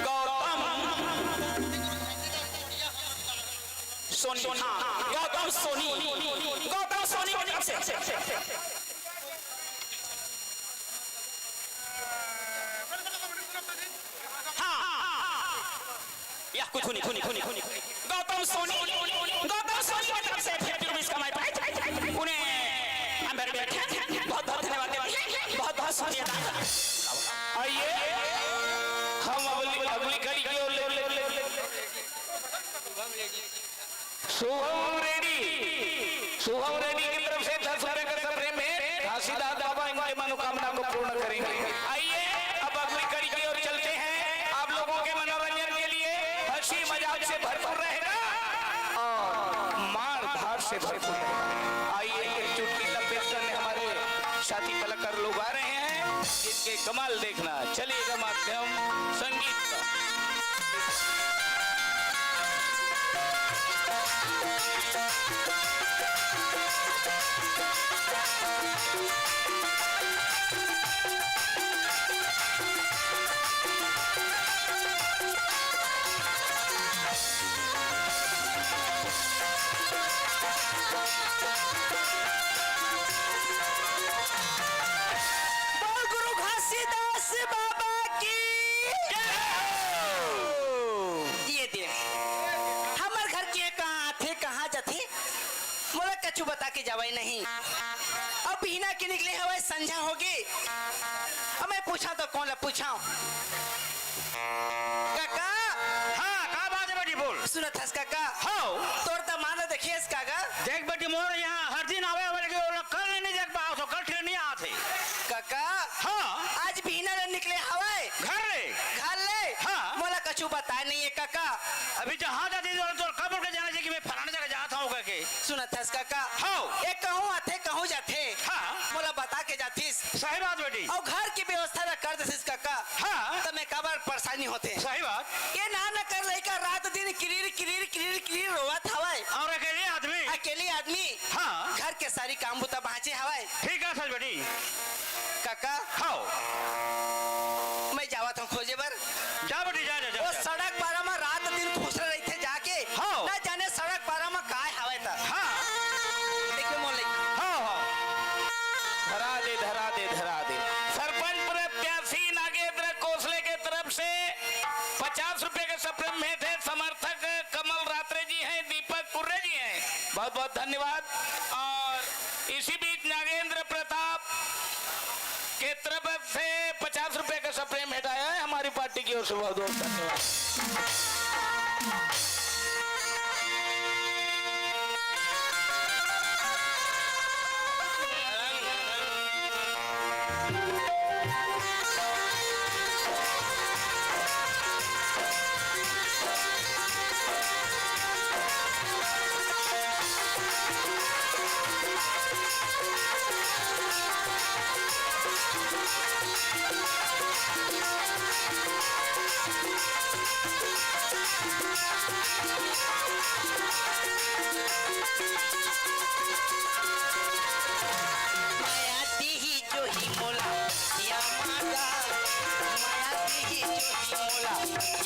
गौतम सोनी, हाँ, गौतम सोनी, गौतम सोनी की तरफ से। हाँ, यह कुछ नहीं, कुछ नहीं, कुछ नहीं। गौतम सोनी, गौतम सोनी की तरफ से फिर भी इसका मैं पाए, उन्हें हम बैठे बहुत बहुत धन्यवाद देते हैं, बहुत बहुत शुक्रिया अदा करते हैं। आइए, हम अगली, अगली कड़ी की ओर ले, ले, ले, ले। शुभम रेड्डी, शुभम रेड्डी की तरफ से दस रुपए का सप्रेम भेंट। घासीदास बाबा इनके मनोकामना को पूर्ण करेंगे। आइए, अब अगली कड़ी की ओर चलते हैं। आप लोगों के मनोरंजन के लिए हंसी मजाक से भरपूर रहेगा और मार धाड़ से भरपूर रहेगा। आइए, एक चुटकी लपेट करने हमारे साथी कलाकार लोग आ रहे हैं, जिनके कमाल देखना। चलिएगा माध्यम संगीत का। बोल गुरु घासीदास बाबा की। ये देख, हमर घर के कहाँ आथे, कहाँ जाथे, मोला कछु बता के जावय नहीं। अब बिहना के निकले हवय, संझा होगे। अब मैं पूछा तो कौन ला पूछा? काका। हाँ, का बात है बेटी, बोल। सुनत हस काका? हाँ। तोर दमाद ला देखे हस काका? देख बेटी, मोर यहाँ हर दिन आवे वाले के ओला कल नहीं देख पाओ तो कल ट्रेन नहीं आते। काका। हाँ। आज बिहना ले निकले हवय। घर ले। घर ले। हाँ। मोला कछु बताए नहीं है काका। अभी जहाँ जाती तो तोर कब के जाना चाहिए कि मैं फलाना जगह जाता हूँ करके। सुनत हस काका? हाँ। ये कहूँ आथे, कहूँ जाथे। हाँ। मोला बता के जाथिस। सही बात बेटी। अउ घर की व्यवस्था ला कर देथिस काका। हाँ। त मैं काबर परेशानी होथे। सही बात। ये ना न कर लइका रात दिन किरीर, किरीर, किरीर, किरीर रोवत हवय। अउ अकेले आदमी। अकेले आदमी। हाँ। घर के सारी काम बुता बाँचे हवय। ठीक है सच बेटी। काका। हाँ। मैं जावत हूँ खोजे बर। जा बेटी, जा, जा, जा, वो जा। सड़क पारा म रात दिन खुसरे रहिथे जाके। हाँ। न जाने सड़क पारा म काय हवय त। हाँ। देखो मोर लइका। हाँ, हाँ। धरा दे, धरा दे, धरा दे। सरपंच प्रत्याशी नागेंद्र कोसले के तरफ से पचास रुपए के सप्रेम भेंट है। समर्थक कमल रात्रे जी हैं, दीपक कुर्रे जी हैं। बहुत बहुत धन्यवाद। और इसी बीच नागेंद्र प्रताप के तरफ से पचास रुपए का सप्रेम भेंट आया है हमारी पार्टी की ओर से। बहुत बहुत धन्यवाद। माया दिही जोही मोला या मांगा, माया दिही जोही मोला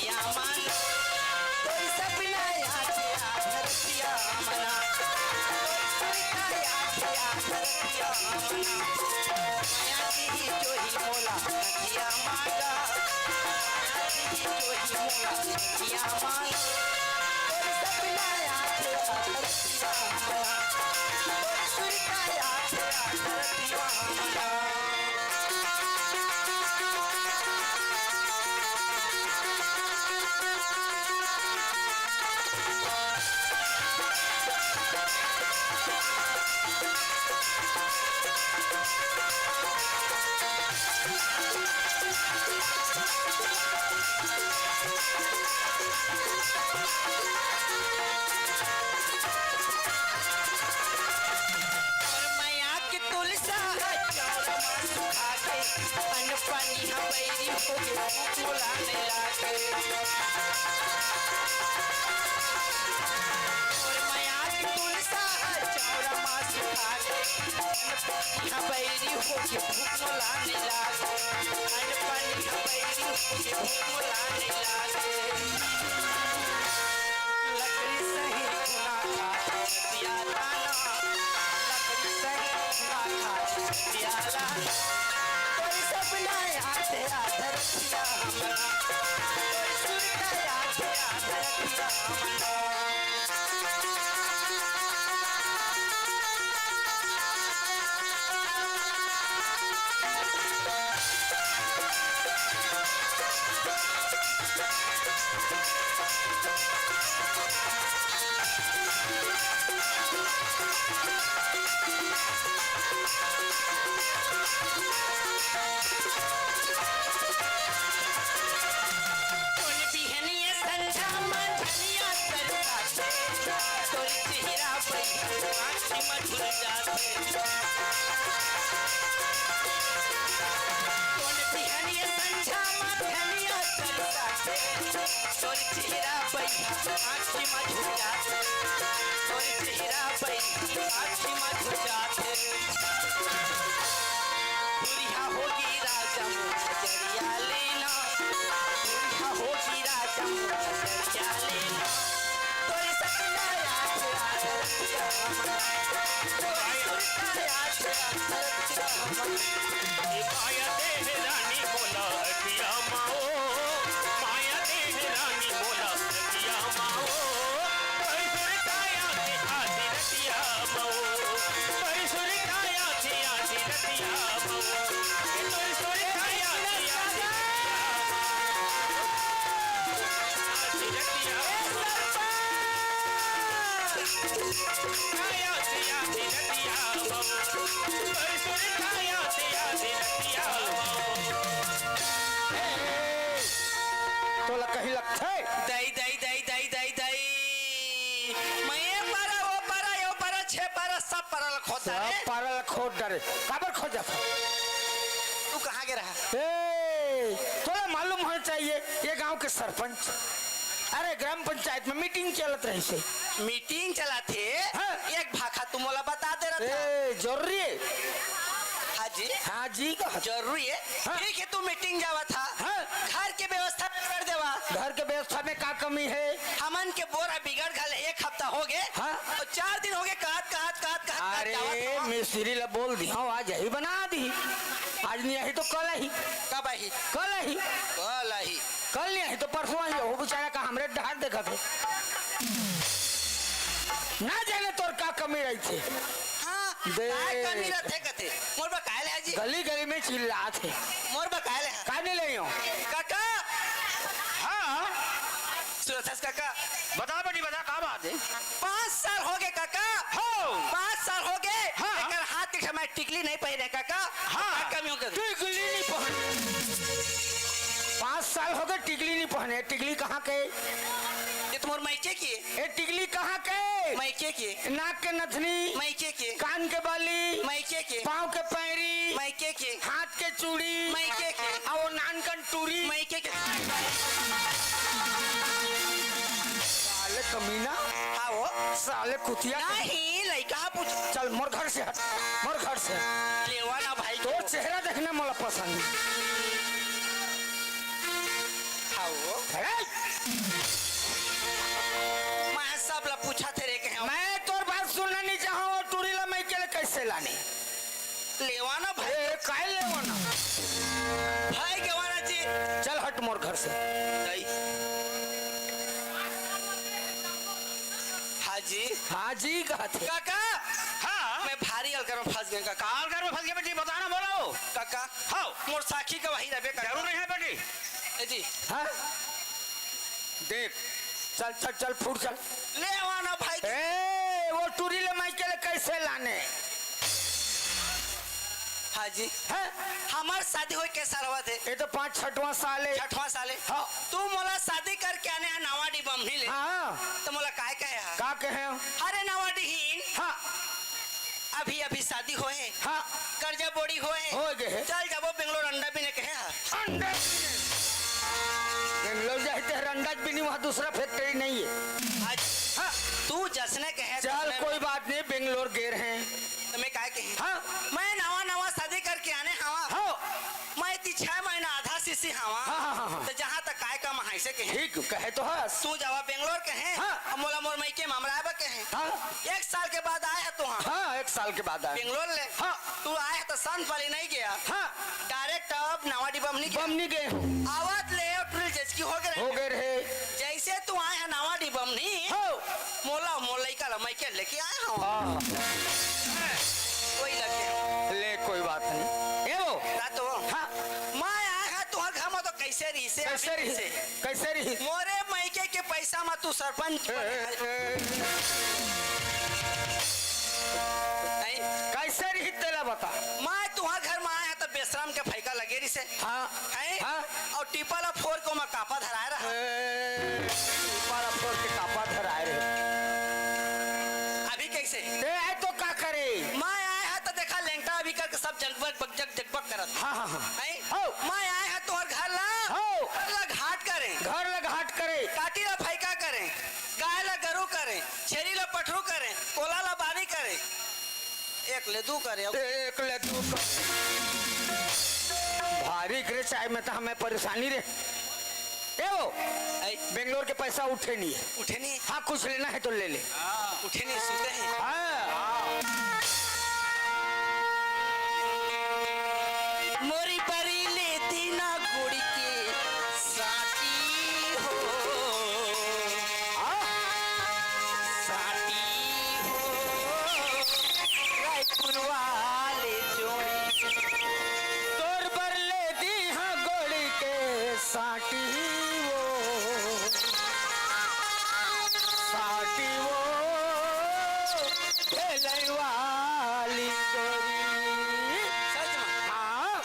या मांगा। कोई सपना याद या धरतिया मना, कोई सुरता याद या धरतिया मना। माया दिही जोही मोला या मांगा, माया दिही जोही मोला या मांगा। कोई सपना याद या धरतिया मना, कोई सुरता याद या धरतिया मना। चाहे चौरा मासु खाके, अन्न पानी ह बैरी होगे, भूख मोला नइ लागे। मोर मया के तुलसा ह चौरा मासु खाके, अन्न पानी ह बैरी होगे, भूख मोला नइ लागे। अन्न पानी ह बैरी होगे, भूख मोला नइ लागे। लकड़ी सही घुना खात रतिया दाना, लकड़ी सही घुना खात रतिया दाना। तोर सपना आथे आधा रतिया हमला, तोर सुरता आथे आधा रतिया हमला। कोन बिहनिया संझा म धनिया तरसाथे, तोर चेहरा बइठल आँखी म झुल जाथे। कोन बिहनिया संझा म धनिया तरसाथे, तोर चेहरा बइठल आँखी म झुल जाथे, तोर चेहरा बइठल आँखी म झुल जाथे। दूरिहा होगी राजा मोर नजरिया लेना, दूरिहा होगी राजा मोर नजरिया लेना। तोर सपना आथे आधा रतिया हमला, तोर सुरता आथे आधा रतिया हमला। ए माया दे रानी मोला अखिया माओ, माया दे रानी मोला अखिया माओ। तोर सुरता आथे आधी रतिया माओ, तोर सुरता आथे आधी रतिया माओ, तोर सुरता आथे आधी रतिया माओ, आधी रतिया माओ। तोला कहीं लगथे? दई, दई, दई, दई, दई, दई। मैं ये पारा, वो पारा, यो पारा, छे पारा, सब पारा ल खोद डारे। सब पारा ल खोद डारे। काबर खोद जाथस? तू कहाँ गे रहा? ए, तोला मालूम होना चाहिए, ये गांव के सरपंच, अरे, ग्राम पंचायत में मीटिंग चलत रहिस हे। मीटिंग चलत हे? हाँ। एक भाखा तू मोला बता दे रहा था। ए, जरूरी हे? हाँ जी। हाँ जी, कहा। जरूरी हे? हाँ। ठीक हे, तू मीटिंग जावत हा। हाँ। घर के व्यवस्था कर देवा। घर के व्यवस्था में का कमी हे? हमन के बोरा बिगड़ घल एक हफ्ता होगे। हाँ। अउ चार दिन होगे, कहत, कहत, कहत, कहत, कहत अरे, जावत हवा। मिस्त्री ला बोल दिहंव, आज यही बना दिही। आज नहीं आही तो कल आही। कब आही? कल आही। कल आही। कल नहीं आही तो परसों आही। वो बेचारा का हमरे डहर देखत हे। ना जाने तोर का कमी रहिथे। हाँ, दे। काय कमी रहिथे कथे? मोर बर काय ले हा जी? गली गली में चिल्लात हे। मोर बर काय ले हा? का नहीं ले हो? काका। हाँ। सुरथस काका। बता बेटी, बता, का बात हे? पाँच साल होगे काका। हो। पाँच साल होगे। हाँ। एकर हाथ के समय टिकली नहीं पहिरे काका। हाँ। का कमी होगे? टिकली नहीं पहने। पाँच साल होगे टिकली नहीं पहने। टिकली कहाँ के? ये तो मोर मायके के। ए, टिकली कहाँ के? मायके के। नाक के नथनी? मायके के। कान के बाली? मायके के। पाँव के पैरी? मायके के। हाथ के चूड़ी? मायके के। अउ नानकन टूरी? मायके के। साले कमीना। हाँ वो। साले कुतिया। नहीं, लइका पूछ। चल, मोर घर से हट, मोर घर से। लेवा ना भाई। तोर चेहरा देखना मोला पसंद। हाँ वो। अरे! मैं सब ला पूछत हे रे कहे। मैं तोर बात सुनना नहीं चाहूँ, वो टूरी ला मैं के लिए कैसे लाने? लेवा ना भाई। ए, काय लेवा ना? भाई के वाला जी। चल हट मोर घर से। नहीं। हाँ जी। हाँ जी, कहत हे। काका। हाँ। मैं भारी अलकर में फंस गेंव काका। का अलकर में फंस गे बेटी, बता ना, बोलो। काका। हाँ। मोर साखी गवाही रहिबे काका। जरूर रहिबे बेटी। ए जी। हाँ? देख, चल, चल, चल, फुट चल। लेवा ना भाई। ए, वो टूरी ला मैं के लिए कैसे लाने? हाँ जी। हैं? हमर शादी होय के साल होवत हे? ये तो पाँच छठवां साल हे। छठवां साल हे? हाँ। तू मोला शादी करके आने हा नवाडीह बमनी ले। हाँ। तो मोला काय कहे हा? का कहे हो? अरे नवाडीहिन। हाँ। अभी अभी शादी होए हे। हाँ। कर्जा बोड़ी होए हे। हो गे हे। चल जाबो बेंगलोर, अंडा बीने कहे हा। अंडा बीने। बेंगलोर जाए ते अंडा बीनी, वहाँ दूसरा फैक्ट्री नहीं है। आज हाँ। तू जसने कहे चल, तसने कोई बात नहीं, बेंगलोर गे रहें। तो मैं काय कही? हाँ। मैं नवा नवा शादी करके आने हवा। हाँ। मैं ती छह महीना आधा सीसी हवा। हाँ, हाँ, हाँ, हाँ। तो जहाँ तक काय का महैं से कहे। ठीक कहे तो हस। तू जावा बेंगलोर कहे। हाँ। अब मोला मोर मइके ममराए बर कहे। हाँ। एक साल के बाद आए हा तू हा। हाँ, एक साल के बाद आए। बेंगलोर ले। हाँ। तू आए हा तो संत वाली नहीं गया। हाँ। डायरेक्ट अब नवा डिब्बा में नहीं गया। बम नहीं गए हो। आवत ले अउ टूरी जचकी हो गए रहे। हो गए रहे। जैसे तू आए हा नवा डिब्बा में नहीं। हो। मोला, मोर लइका ला मइके लेके आए हवा। हाँ। कोई लगे। ले, कोई बात नहीं। ए वो। ता तो। हाँ। मैं आए हा तुहर घर में तो कैसे रही से, कैसे रही से? कैसे रही? मोरे मइके के पैसा में तू सरपंच ए, बने ए, हा। ए। नहीं। कैसे रही तेला बता। मैं तुहर घर में आए हा तो बेशरम के फैका लगे रही से। हाँ। हैं? हाँ। अउ टीपा ला फोर के ओमा कापा धराए रहा। ए, टीपा ला फोर के कापा धराए रहे। अभी कैसे? ते आए तो का करे? मैं आए हा तो देखा लेंगटा अभी करके सब जगबग बगजग जगबग करत। हाँ, हाँ, हाँ। हैं? हो। मैं आए हा तोहर घर ला। हो। घर ला घाट करे। घर ला घाट करे। काटी ला फैका करे। गाय ला गरू करे। छेरी ला पठरू करे। कोला ला बारी करे। एक ले दू करे। एक ले दू करे। भारी करे चाय में तो हमें परेशानी रे। ए वो, आई। बेंगलोर के पैसा उठे नहीं है। उठे नहीं? हाँ, कुछ लेना है तो ले ले। उठे नहीं, सुते हैं। हाँ। मोरी परी ले दीना गुड़ी के साटी हो। हाँ। साटी हो। रायपुर वाले जोड़ी। तोर बर ले दी हाँ गोड़ी के साटी वो। साटी वो। भेलई वाली गोरी। सच में? हाँ।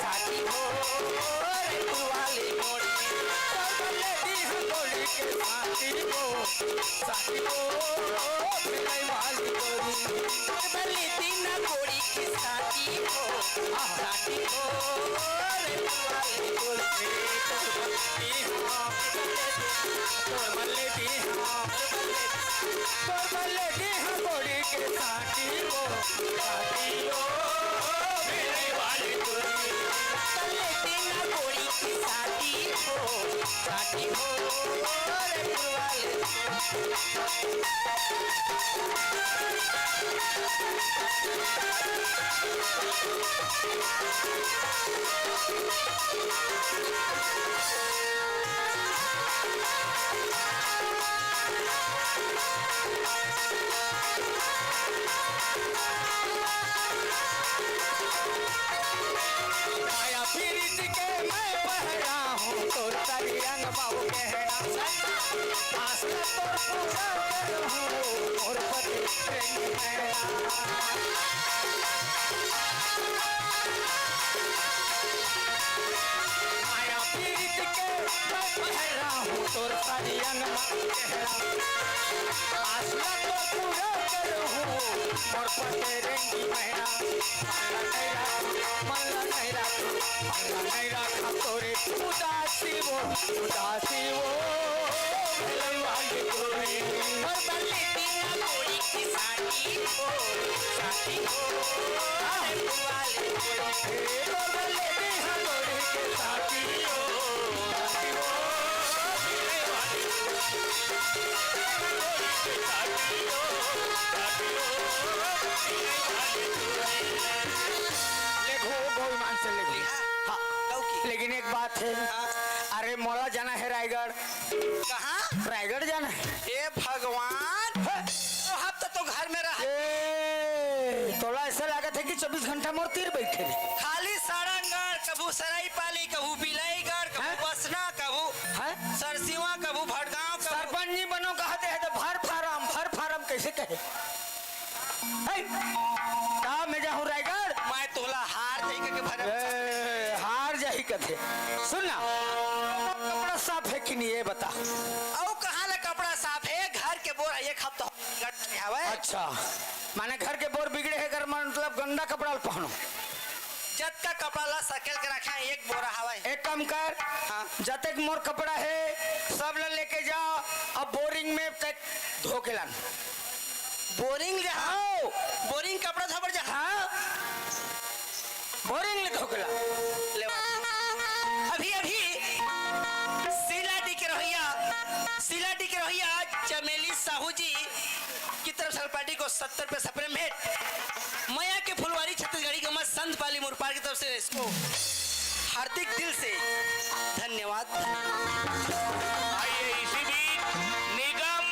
साटी हो, रे पुरवाली मोड़ी, तोर बल्ले दी हम गोली के साटी हो, साटी हो, मिलाई वाली गोरी। तोर बल्ले दी ना गोली के साटी हो, साटी हो, रे पुरवाली गोरी। तोर बल्ले दी हम, तोर बल्ले दी हम, तोर बल्ले दी हम गोली के साटी हो, साटी हो, मिलाई वाली गोरी। पल्ले तेना गोरी की साटी हो, साटी हो, रे पुरवाले। माया पीरित के मैं पहरा हूँ, तोर तरियंग बाबू कहना। आस्था तोर पूजा करूँ, मोर पति प्रेम मैना। माया पीरित के मैं पहरा हूँ, तोर तरियंग बाबू कहना। आस्था तोर पूजा करूँ, मोर पति रेंगी मैना। मन ला नहीं राखू, मन ला नहीं राखू, मन ला नहीं राखू तोरे उदासी वो, उदासी वो, भले वाली तोरे। और बल्ले तेरा गोरी की साटी हो, साटी हो, भले वाली तोरे। और बल्ले तेरा गोरी की साटी हो, साटी हो, भले वाली तोरे। ले घो, घो ईमान से ले घो। हाँ। हाँ। लौकी। लेकिन एक बात है। हाँ। अरे मोला जाना है रायगढ़। कहाँ? रायगढ़ जाना है। हे भगवान। हाँ। तो हफ्ता तो घर में रह। ए, तोला ऐसा लागत है कि चौबीस घंटा मोर तीर बैठे रहे। खाली सारंगढ़ के कभू सरायपाली, कभू बिलाईगढ़, कभू हैं? बसना, कभू हैं? सरसीवा, कभू भटगांव, कभू सरपंच जी बनो कहत हे त भर फारम, भर फारम कइसे कहे? हैं? का मैं जाहूं रायगढ़? मैं तोला हार जाही कहिके भरे। ए, हार जाही कथे। सुन ना, कपड़ा साफ हे कि नहीं, ये बता। अउ कहाँ ले कपड़ा साफ हे? घर के बोर एक हफ्ता हो गए हवय। अच्छा, माने घर के बोर बिगड़े हे, कर मतलब गंदा कपड़ा ल पहनो। जतका कपड़ा ला सकेल के रखे हे, एक बोरा हवय। एक काम कर, हाँ। जतेक मोर कपड़ा हे, सब ला लेके जा, अब बोरिंग में तक धो के लान। बोरिंग ले हाँ। आओ। बोरिंग कपड़ा धोबर जा। हाँ। बोरिंग ले धो के लान। ले बा। अभी, अभी शीला डी के रहोइया, शीला डी के रहोइया चमेली साहू जी की तरफ से पार्टी को सत्तर रुपये सप्रेम भेंट। मया के फुलवारी छत्तीसगढ़ी के मत संत पाली मुरपार की तरफ से इसको हार्दिक दिल से धन्यवाद। आइए, इसी बीच निगम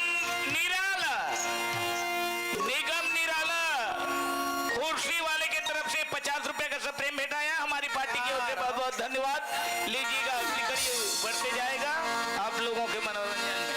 निराला, निगम निराला कुर्सी वाले की तरफ से पचास रुपए का सप्रेम भेंट आया। हमारी पार्टी की ओर से बहुत बहुत धन्यवाद। लीजिएगा, अगली कड़ी बढ़ते जाएगा आप लोगों के मनोरंजन में।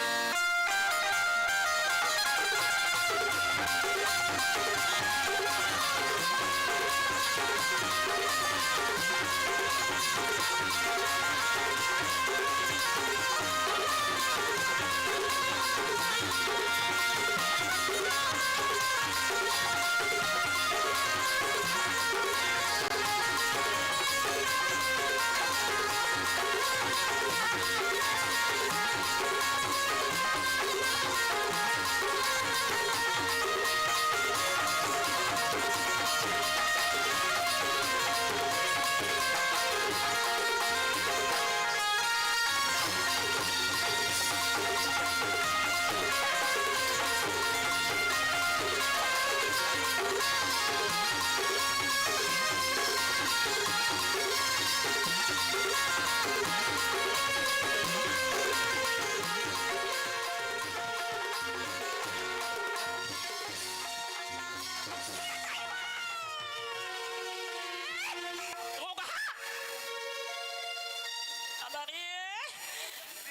अरे,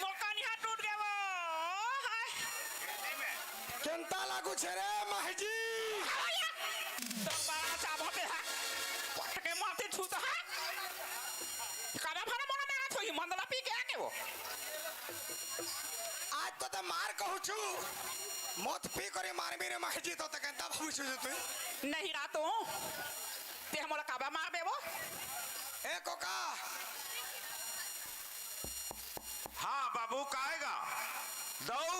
मोर कनिहा टूट गे वो। हाय। केंता लागू छे रे, महजी? तो बड़ा चाबो ते हा। पटके माथे छूत हा। काला भरा मोना में हाथ होई, मंदला पी के आके वो। आज तो ते मार कहू छू। मत पी करे मार मेरे महजी तो ते केंता भाबू छू तू। नहीं रातो। ते हमला काबा मार देबो? ए कोका। हाँ बाबू, काहेगा? दऊ।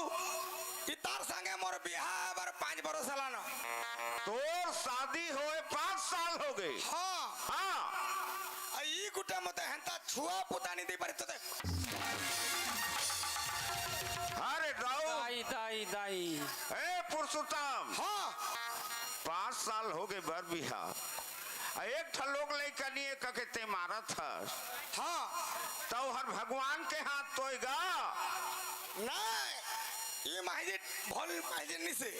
इतार संगे मोर बिहाव बर पाँच बरस लानो। तोर शादी होए पाँच साल हो गए। हाँ। हाँ। आ, ई गुटे मते हेंता छुआ पुता नहीं दे पारे तो देख। अरे दऊ। दाई, दाई, दाई। ए पुरुषोत्तम। हाँ। पाँच साल हो गए बर बिहाव। आ एक ठा लोग लइका नहीं है कके ते मारत हस। हाँ। तो हर भगवान के हाथ तोएगा। नहीं, ये माहिर भोल माहिर नहीं से।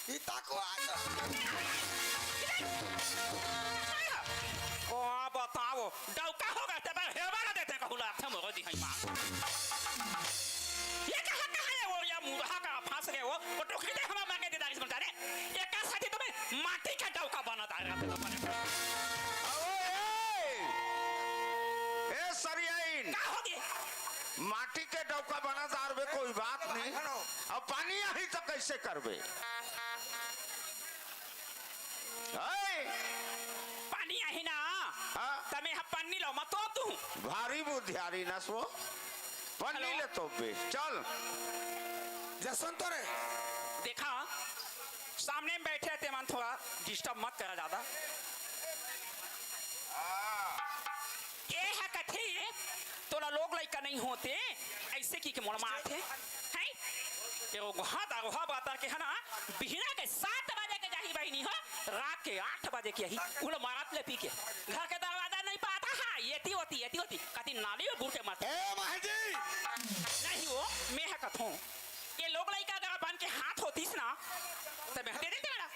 ई ताको आज। को बताओ, डौका हो गए, तब हेवा ना देते कहूँ ला, अच्छा मोरो दी है माँ। ये कहाँ, कहाँ है वो, या मुँह का फंस गए वो, वो टोकरी दे हमारे मांगे दे दारी समझा रे। एकर साथी तुम्हें माटी का डौका बना दार रहते तो बने। अबे, ए, ए, सरियाइन। का हो गए? माटी के डौका बना दार बे, कोई बात नहीं। अब पानी आही तो कैसे करबे? ए! पानी आही ना? हाँ। तमे हम पानी लो, मत तो तू। भारी बुद्धियारी नस वो। पन्नी हेलो। ले तो बे, चल। जसवंत रे। देखा, सामने में बैठे ते मन थोड़ा डिस्टर्ब मत करा ज्यादा। के है कथी? तोला लोग लइका नहीं होते, ऐसे की के मोड़ मारथे, हैं? ये वो गुहा दा, गुहा बाता के है ना, बिहना के सात बजे के जाही बहिनी हो, रात के आठ बजे के आही, उला मारत ले पी के। घर के दरवाजा नहीं पाता, हाँ, ये ती होती, ये ती होती, कति नाली में बुर के मरता। ए, महजी! नहीं वो, मैं है कथों। ये लोग लइका अगर अपन के हाथ होतीस ना, तो मैं दे देते ना।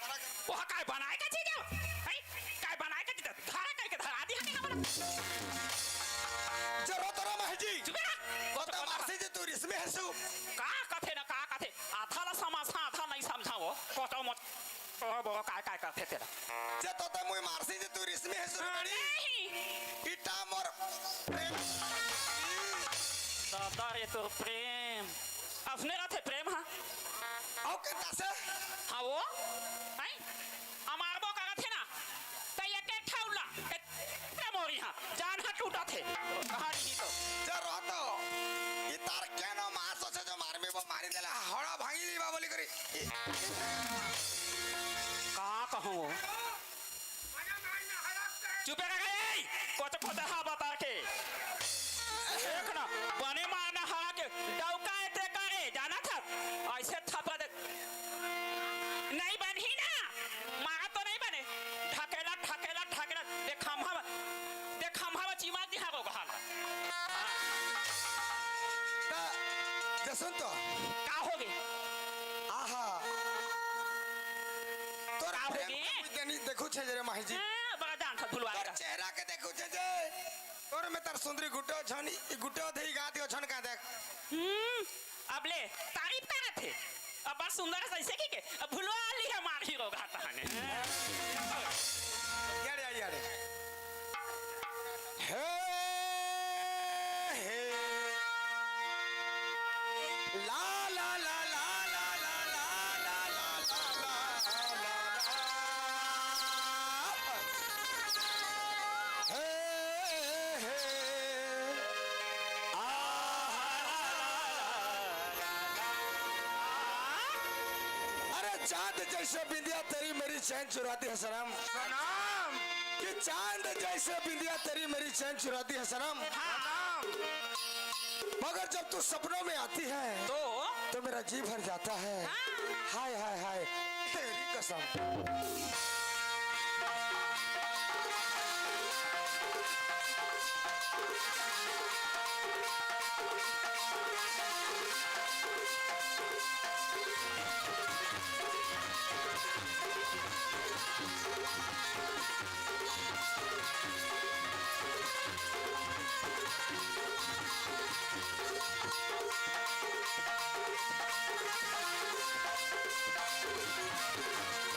वो काय बनाए का चीज है? हैं? काय बनाए का चीज है? धारा करके धरा दी हमें हमारा। जी। चुप रह। ओ त मासी जी, तू रिस में हसू। का कथे ना, का कथे? आधा ला समझा, आधा नहीं समझा वो। कोतो मत। ओ बो, काय, काय कथे तेला? जे तोते मुई मारसी जे तू रिस में हसू रे हाँ, बड़ी। नहीं। इटा मोर प्रेम। दादा रे तोर प्रेम। असने रथे प्रेम, हाँ? अउ के तसे? हाँ वो? हैं? अमारबो करत हे ना, त एक एक ठउला, ए, ए मोरी हा, जान हा टूटत हे। कहानी ही तो। जे रहतो, इतार केनो मास होचे जो मारमी बो मारी देला, हड़ा भांगी लीबा बोली करी। का कहूँ वो? चुपे रह गए, कोत कोत हा बता के। देख ना, बने मारना हा के, डौका एते करे, जाना था? ऐसे थपड़ा दे। नहीं बनही ना, मारा तो नहीं बने। ढकेला, ढकेला, ढकेला। देख खम्हा, देख खम्हा में चिमाक दिहा को कहा। त, जसुन तो। का होगे? आहा। तोर का प्रेम होगे? के मुझे नहीं देखू छे जरे माही जी। हाँ, बड़ा जान था भुलवा तोर का। चेहरा के देखू छे जे। तोर में तार सुंदरी गुटो झन, ई गुटो धई गात यो झन का देख। हम्म। अब ले, तारीफ करत हे। अब बात सुंदर से ऐसे की के, अब भुलवा ली हमार हीरो गाता ने। यारे, यारे। हे, हे। ला, ला, ला। हे, हे। आहा। अरे चांद जैसे बिंदिया तेरी मेरी चैन चुराती है सनम। सनम। कि चांद जैसे बिंदिया तेरी मेरी चैन चुराती है सनम। हाँ। मगर जब तू सपनों में आती है तो? तो मेरा जी भर जाता है। हाँ। हाय, हाय, हाय, तेरी कसम।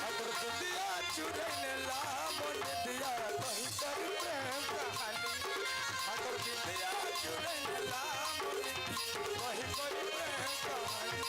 अगर बिंदिया चुरैन ला मोर निंदिया, कही करी प्रेम कहानी। अगर बिंदिया चुरैन ला मोर निंदिया, कही करी प्रेम कहानी।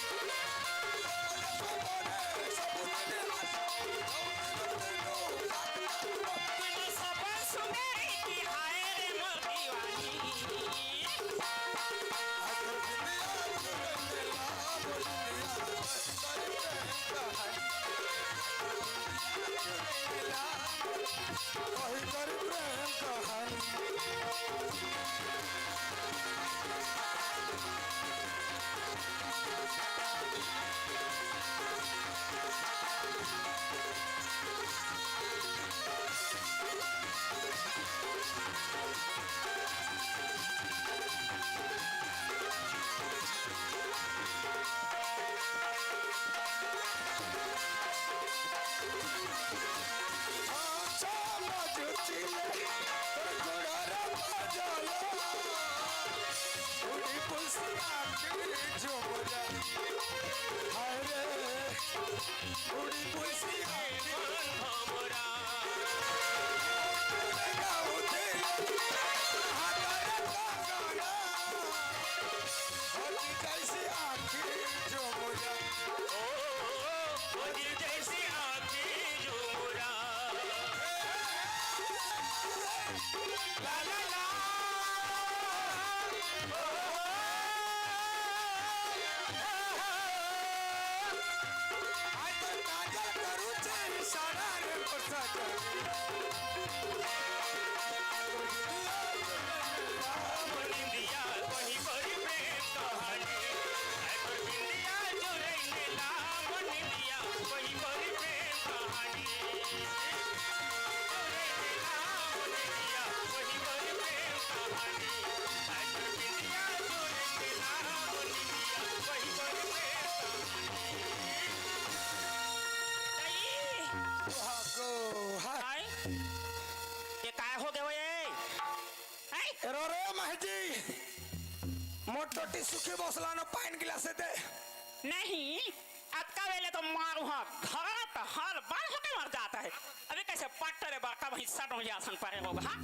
दाई! भागो, हा। आय? ये काय हो गए हो ये? आय? रो रे महजी। मोर टोटी सुखी बोसला न पाइन गिलास दे। नहीं, अतका बेले तो मारू हा, घात हर बार होके मर जाता है। अभी कैसे पट्ट रे बड़का भाई सट हो गया सन परे होगा, हाँ?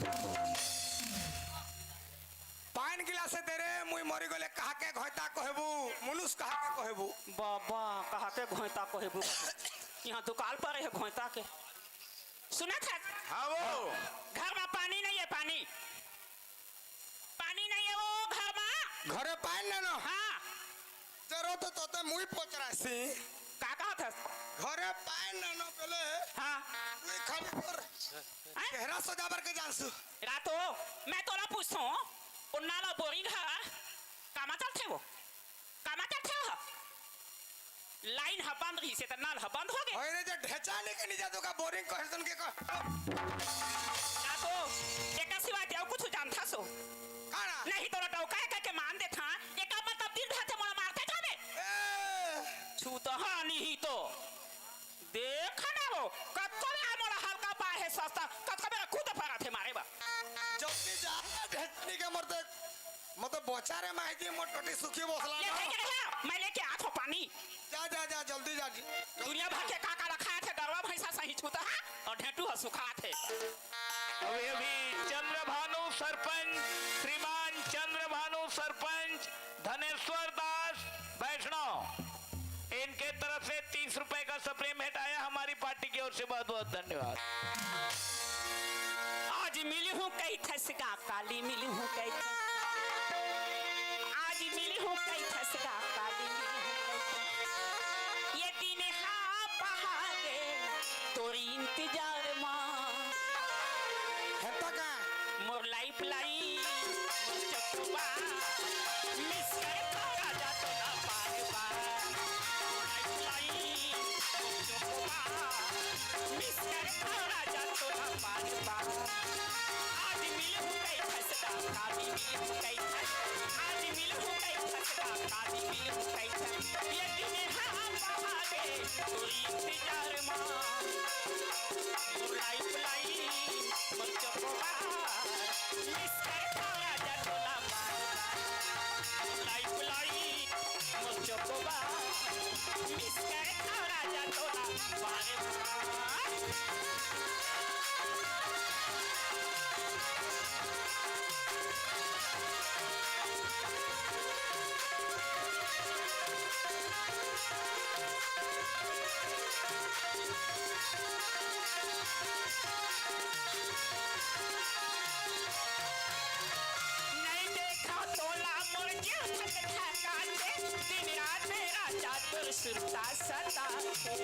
पाइन गिलास दे रे, मुई मरी गले कहा के घोइता कहबू, मुनुस कहा के कहबू। बाबा, कहा के घोइता कहबू। यहाँ दुकाल परे है घोइता के। सुना था? हाँ वो। घर में पानी नहीं है, पानी। पानी नहीं है वो घर में। घरे पाइन न न। हाँ। जरो तो तोते मुई पोचरा सी। का कहा था? घरे पाइन न न पहले। हाँ। तू खाली पर। हैं? चेहरा सजाबर के जानसु। रातो, मैं तोला पूछथों, ओ नाला बोरिंग ह, कामा चलथे वो? कामा चलथे वो? लाइन ह बंद रहिसे त नल ह बंद हो गे। अरे जे ढेचा नहीं के नहीं जादू का बोरिंग कह सुन के कह। रातो, एकर सिवा ते अउ कुछ जानथा सो? काना? नहीं तोला डौका है कह के मान देथा, एकर मतलब दिल ढाथे मोला मारथे जाबे। ए! छू तो हाँ नहीं तो। देख ना वो, कतको बेर मोला हल्का पाए हे सस्ता, कतको बेर खुद परत हे मारे बर। जल्दी जा, भेटनी के मरते, मतलब बोचा रे माई जी, मोर टोटी सुखी बोसला ले ना। भाई के रहे, मैं लेके आत हूँ पानी। जा, जा, जा, जल्दी जा जी। दुनिया भर के काका रखा थे, गरवा भैंसा सही छूता है, और ढेटू ह सुखात हे। अभी अभी चंद्रभानु सरपंच, श्रीमान चंद्रभानु सरपंच धनेश्वर दास वैष्णव, इनके तरफ से तीस रुपए का स्प्रे भेंट आया, हमारी पार्टी की ओर से बहुत बहुत धन्यवाद। आज मिली हूँ कई ठस गा काली, मिली हूँ कई ठस, आज मिली हूँ कई ठस गा काली, मिली हूँ कई ठस। ये दिन हाँ पहागे तोरी इंतजार मा। हेता का? मोर लाइफ लाइन, मोर चकवा, मिस करे तो राजा तोला बार बार। मोर लाइफ लाइन, मोर चकवा, मिस करे तो राजा तोला बार बार। आज मिलहूँ कई ठस गा काली, मिलहूँ कई ठस, आज मिलहूँ कई ठस गा काली, मिलहूँ कई ठस। ये दिन हाँ पहागे तोरी इंतजार मा। मोर लाइफ लाइन, मोर चकवा, मिस करे तो राजा तोला बार बार। मोर लाइफ लाइन, मोर चकवा, मिस करे तो राजा तोला बार बार। नहीं देखा तोला मोर जीव धक धकाथे, दिन रात राजा तोर सुरता सताथे।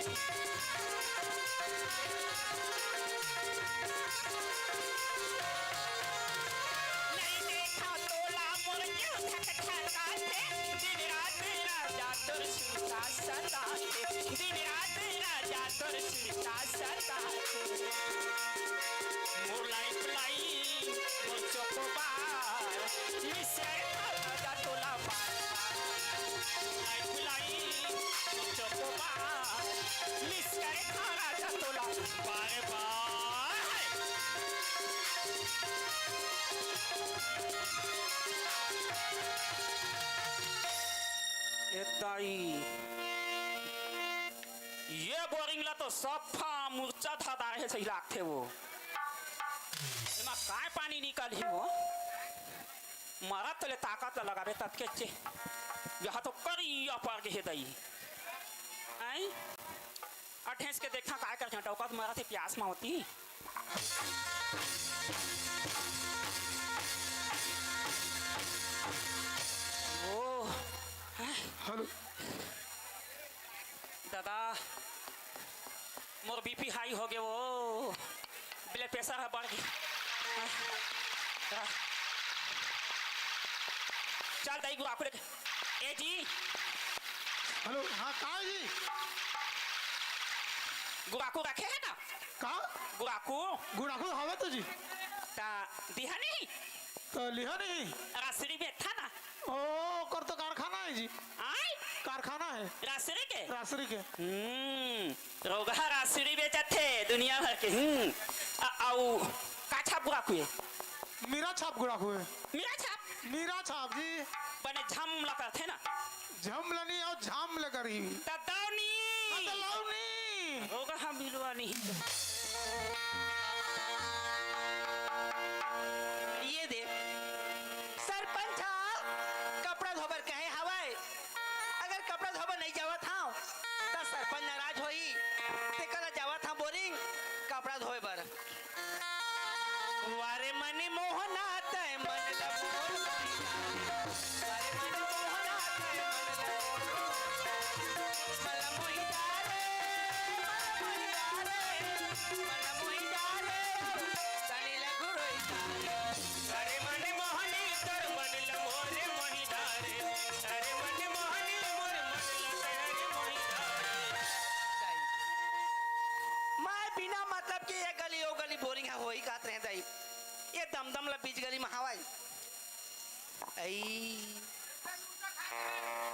नहीं देखा तोला मोर जीव धक धकाथे, दिन रात राजा तोर सुरता सताथे, दिन रात राजा तोर सुरता सताथे। मोर लाइफ लाइन, मोर चोकोबार, मिस करे तो राजा तोला बार बार। लाइफ लाइन, मोर चोकोबार, मिस करे तो राजा तोला बार बार। ए दाई, ये बोरिंग ला तो सफा मुरचा धर डारे हे सही लागथे वो। एमा काय पानी निकलही वो? मरत ले ताकत ला लगाबे ततके चे। यहाँ तो करिया पड़ गे हे दई। आई? अठेस के देखा काय कर घंटा ओकर मरत हे प्यास मा होती। ओ, हैं? हेलो। दादा, मोर बीपी हाई हो गे वो, ब्लड प्रेशर ह बढ़ गे। चल दाई गुराकू लेके। ए जी। हेलो, हाँ, का हे जी? गुराकू रखे हे ना? का? गुराकू। गुराकू हवे तो जी। ता दिहा नहीं? तो लिहा नहीं? रासरी में था ना? ओ, ओकर तो कारखाना हे जी। आय? कारखाना हे। रासरी के? रासरी के। हम्म, रोगहा रासरी बेचत हे दुनिया भर के। हम्म, आ, आऊ का छाप गुराकू हे? मीरा छाप गुराकू हे। मीरा छाप? मीरा छाप जी। बने झम ला करथे ना। झम ला नहीं, अउ झाम ला करही। त दव नी। हाँ, त लव नी। रोगहा मिलवा नहीं। ये दे, सरपंच ह कपड़ा धोबर कहे हवय। अगर कपड़ा धोबर नहीं जावत हव, त सरपंच नाराज होही। तेकर ला जावत हव बोरिंग कपड़ा धोए बर। वारे मनी मोहना तय मन ल मोर मोहिना। वारे मनी मोहना तय मन ल मोर मोहिना। मन ल मोहिना रे, मन ल मोहिना रे, मन ल मोहिना रे, तनी ल गुरोई तारे। वारे मनी मोहनी तोर मन ल मोरे मोहिना रे। वारे मनी मोहनी मोर मन ल तय रे मोहिना रे। मैं बिना मतलब के ये गली वो गली बोरिंग ह होई कात रहे दाई। ये दमदम ला बीच गली में हवय। अई,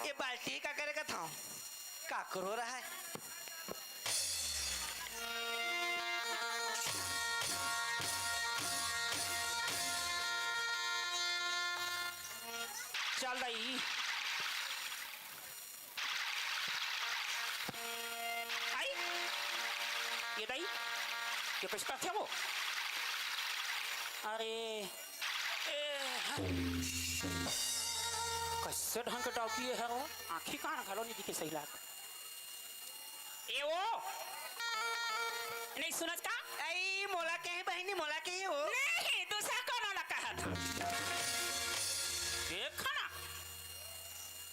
ये बाल्टी का करे का था? काकरो रहा है। चल दाई। आई? ये दाई, ये कइसे करथे वो? अरे, ए, कइसे ढंग के डौकी हे वो? आँखी कान घलो नहीं दिखे सही लाग। ए वो, नहीं सुनत का? आई, मोला कहे बहिनी, मोला कहे वो। नहीं, दूसरा कोनो ला कहत हँव। देख ना,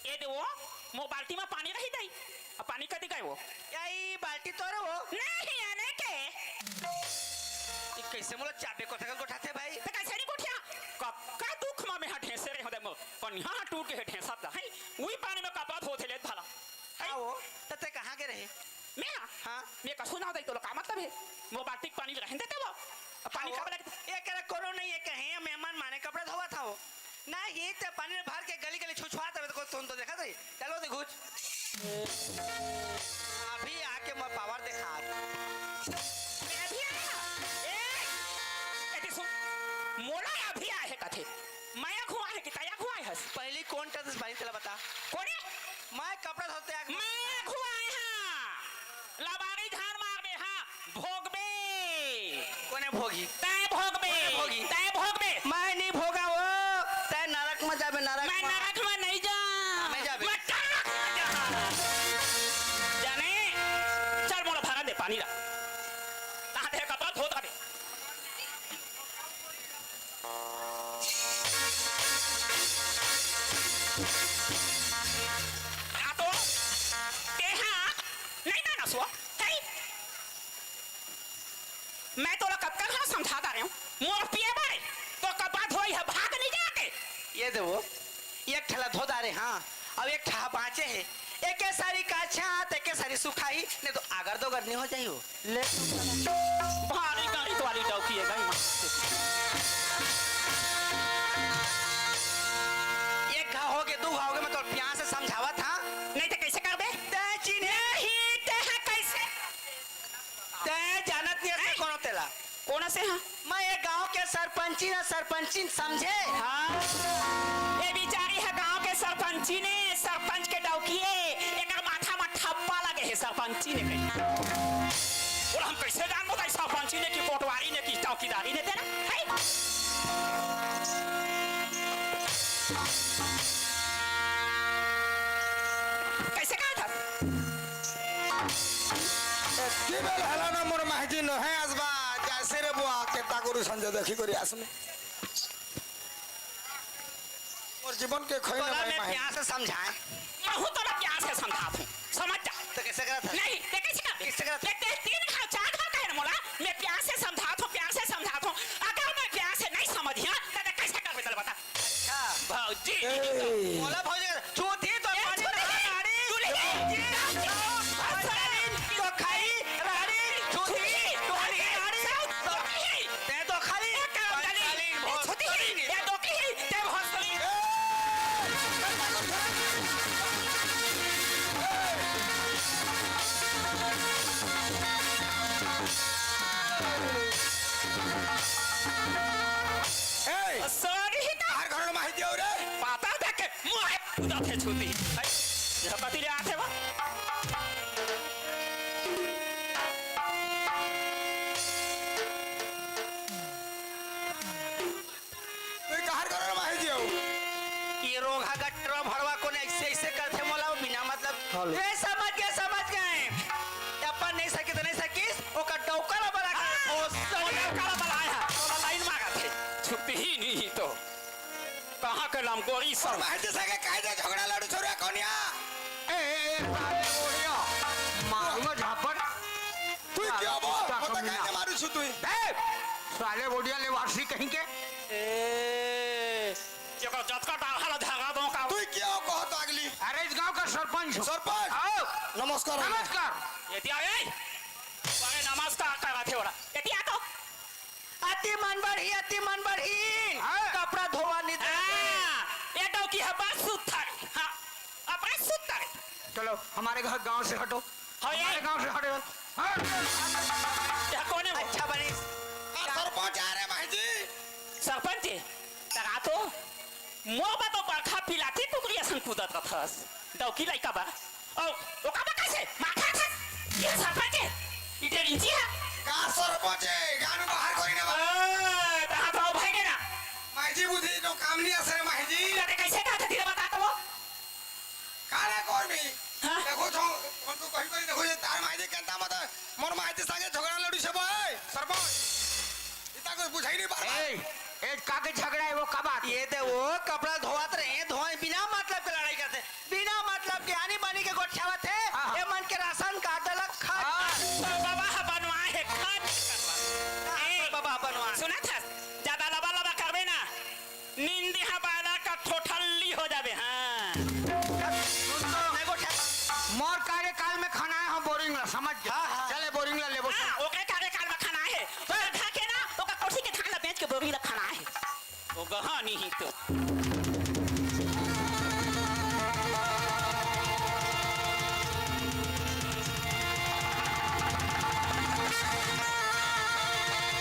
ए दे वो, मोर बाल्टी म पानी रही दाई। अब पानी कति गए वो? या ई बाल्टी तोरे वो? नहीं, आने के। ई कइसे मोला चाबे कोठा के गोठाथे भाई? त कइसे नहीं गोठिया? कक्का दुख म मेहा ढेंसे रहे हों दे मोर। कनिहा टूट के हे ढेंसा त, हैं? उही पानी म कपड़ा धोथे लेत भला। हैं? हाँ वो, त ते कहाँ के रहे? मैं? हाँ। मैं कसो ना दाई तोला का मतलब हे? मोर बाल्टी के पानी रहन देते वो। अब पानी हाँ वो। खाबे लगे। ये करे कोनो नहीं हे कहे, मेहमान माने कपड़ा धोवत हँव। नहीं, ते पानी भर के गली गली छुछुआत हवे, त कोई तुम तो देखा था? चलो दे घुच। अभी आके मैं पावर देखा। मैं अभी आया। ए, एती सुन, मोला अभी आए हे कथे। मैं अघुआ हे कि तैं अघुआ हस? पहली कोन टस पानी तेला बता। कोने? मैं कपड़ा धोते आग मैं अघुआ आए हाँ। लबारी झान मार दे हाँ। भोगबे। कोने भोगी? तैं भोगबे। कोने भोगी? तैं भोगबे। मैं नहीं भोगा वो। तैं नरक में जाबे, नरक मैं में। नरक में नहीं जा। मैं जाबे। मैं नरक में जा। जाने, चल मोला भरन दे पानी ला। तहाँ ते कपड़ा धोत हवे। आ तो, तेहा, नहीं ना नसुआ, तई। मैं तोला कतका घाव समझा डारे हँव, मोर पिए बर, तो कपड़ा धोई ह भाग नहीं जाके। ये दे वो, एक ठला धो डारे हाँ, अब एक ठा बाँचे हे, एके सारी काछा, तेके सारी सुखाई, नहीं तो आगर दोगर नहीं हो जाई हो। ले। भारी गणित वाली डौकी हे गई माँ। एक घाव हो गे, दू घाव हो गे, मैं तोर प्यार से समझावत हाँ। नहीं तो कैसे करबे? तैं चिन्हे नहीं, तैं ह कैसे? तैं जानत नहीं हस कोन तेला। कोन से हाँ? मैं ये गांव के सरपंची ना सरपंचिन समझे। हाँ। ये बिचारी ह गांव के सरपंचिन ए, सरपंच के डौकी ए, एकर माथा म ठप्पा लगे हे सरपंचिन ए कही। बोला हम कैसे जानबो ताई सरपंचिन ए कि कोटवारिन ए कि चौकीदारिन ए तेला? हैं? कैसे कहा था? एतकी बेल हला ना मोर महजी नोहे आसबा, जैसे रे बुआ के तागुरु संजय देखी गोरी आस में। मोर जीवन के खोई ना तोला भाई मैं माही। प्यार से समझाए। महूँ तोला प्यार से समझात हूँ, समझ जा। तो कैसे करत हस? नहीं, ते कैसे कर? कैसे करत? ते, ते तीन घाव, चार घाव कहे ना मोला, मैं प्यार से समझात हूँ, प्यार से समझात हूँ। अगर मैं प्यार से नहीं समझिया, तो ते कैसे करबे, चल बता। अच्छा। भौजी। ए। मोला भौजी, चूती तो ए, पानी चूती, ना रानी। चूती। भौजी। तो खाई रानी, चूती, तो खाई रानी। ते तो खाली ए, करम पानी डाली। डाली, ए, भौजी। चूती, ए, दोकी, ते भौजी। ए। ए, sorry ही तो। हर घर में माहिती हो रे। पाता देख के मुंह छुती। आई, झपटी ले आथे वो। तू कहाँ करो रे माही जी हो? ये रोगहा गट्टरा भड़वा कोन ऐसे, ऐसे करथे मोला, वो बिना मतलब। हेलो। ए, समझ गए, समझ गए। अपन नहीं सकिस, नहीं सकिस, ओकर डौका ला बला के। हाँ। ओ, सही। डौका ला बलाया, ओला लाइन मारत हे। छुपही नहीं तो। कहाँ के लमगोरी सब। माही जी संगे काहे दे झगड़ा लड़ू छोरा कोनिया? ए, ए, ए, साले बोलिया। मारूंगा झापड़। तू क्या बोल? कुत्ता कमीना। मारू छु तू? ए, साले बोलिया लेवासी कहीं के। ए, जेकर जतका डाढ़ा ला धरा दो का। तू क्या कहो तो अगली? अरे, इस गांव का सरपंच हूँ। सरपंच? आओ। नमस्कार। नमस्कार। एती आ, ए। अरे, नमस्कार करा थे ओला। एती आ तो। अति मन बढ़ी, अति मन बढ़ी। हाँ। कपड़ा धोवा नहीं दे। हाँ, ये डौकी है बस सुथर। हाँ, अब बस सुथर। चलो, हमारे घर, गांव से हटो। हाँ, ये हमारे गांव से हटो। हाँ। ये कौन है वो? अच्छा बनीस। आ, सरपंच आ रहे माही जी। सरपंच जी, तरा तो मोर बा तो बड़खा पिलाती कुकरी असन कूदत रथस। डौकी लइका बा। ओ, ओका बा कैसे? माथा था। ये सरपंच है। इटे नीचे है। का सरपंच है? गानू बाहर कोई ना बा। ओ, तहाँ तो भाई के ना। माही जी बुद्धि तो काम नहीं असर माही जी। तते कैसे कहा था तेरे बता तो वो? काला कोई भी। हाँ? देखो तो, उनको कहीं कोई देखो ये तार माही जी कहता मत। मोर माही जी संगे झगड़ा लड़ू से बोए, सरपंच। इतना कुछ बुझाई नहीं पा रहा। ए, ए, का के झगड़ा है वो, का बात? ये दे वो कपड़ा धोवत रहे, धोए बिना मतलब के लड़ाई करते, बिना मतलब के आनी बानी के गोठियावत हे। हाँ, हाँ। ये मन के राशन कार्ड अलग खा। हाँ। तो बाबा ह बनवाए हे, खा नहीं करवा। हाँ, ए, तो बाबा बनवाए। सुना था, ज्यादा लबा लबा करबे ना, नींद हा बाला का ठोठल्ली हो जाबे। हाँ। सुन तो, मैं गोठिया। मोर कार्यकाल में खनाए हो बोरिंग ला, समझ गया? हाँ, हाँ। चले बोरिंग ला लेबो। हाँ, ओके कार्यकाल में खनाए हे। तो खा के ना, ओका कोठी के धान ला बेच के बोरिंग ला खनाए हे। वो गहानी ही तो।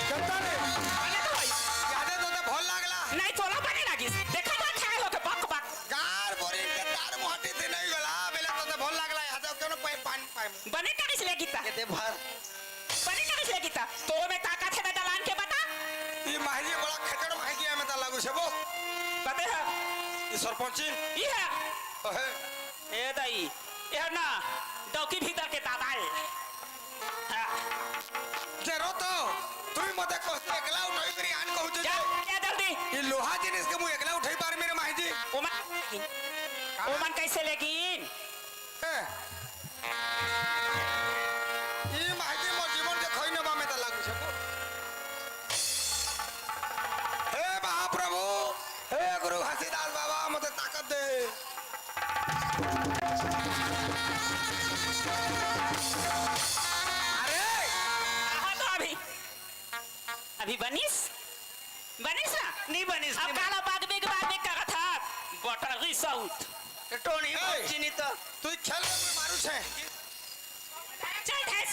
जनता ने। अरे तो भाई। यादे तो, तो भोल लागला। नहीं, तोला बने लागिस। देखा ना खाए हो के बक बक। गार बोरी के तार मोहटी से नहीं गला। बेला तो, तो भोल लागला। यादे क्यों ना पाए पानी पाए। बने करिस ले गीता। ये दे भर। बने करिस ले गीता, तोरो में ताकत हे ना दलान के बता। ई माही जी बड़ा खेचड़ माही जी हमें ता लागू छे बो। कते हे? ई सरपंची। ई हे। ओहे। ए दाई, ए ना, डौकी भीतर के दादा हे। हाँ। जे रो तो, तू ही मते कोस्ते एकला उठाई मेरी आन कहू तुझे। जा, जा जल्दी। ई लोहा जिनिस के मुँह एकला उठाई पार मेरे माही जी। ओमन, ओमन कैसे लेगिन? ए, ई माही जी मोर जीवन के खोई नबा में त लागू छे। हे महाप्रभु, हे गुरु घासीदास बाबा, मते ताकत दे। अरे! कहाँ तो अभी? अभी बनिस? बनिस ना? नहीं बनिस, अब नहीं काला बनिस। बाग बिग बाग बिग करत हस। बटरी साउथ। तो टोनी ए! चिनी तो। तू खेल में कोई मारू छे। चल, धस।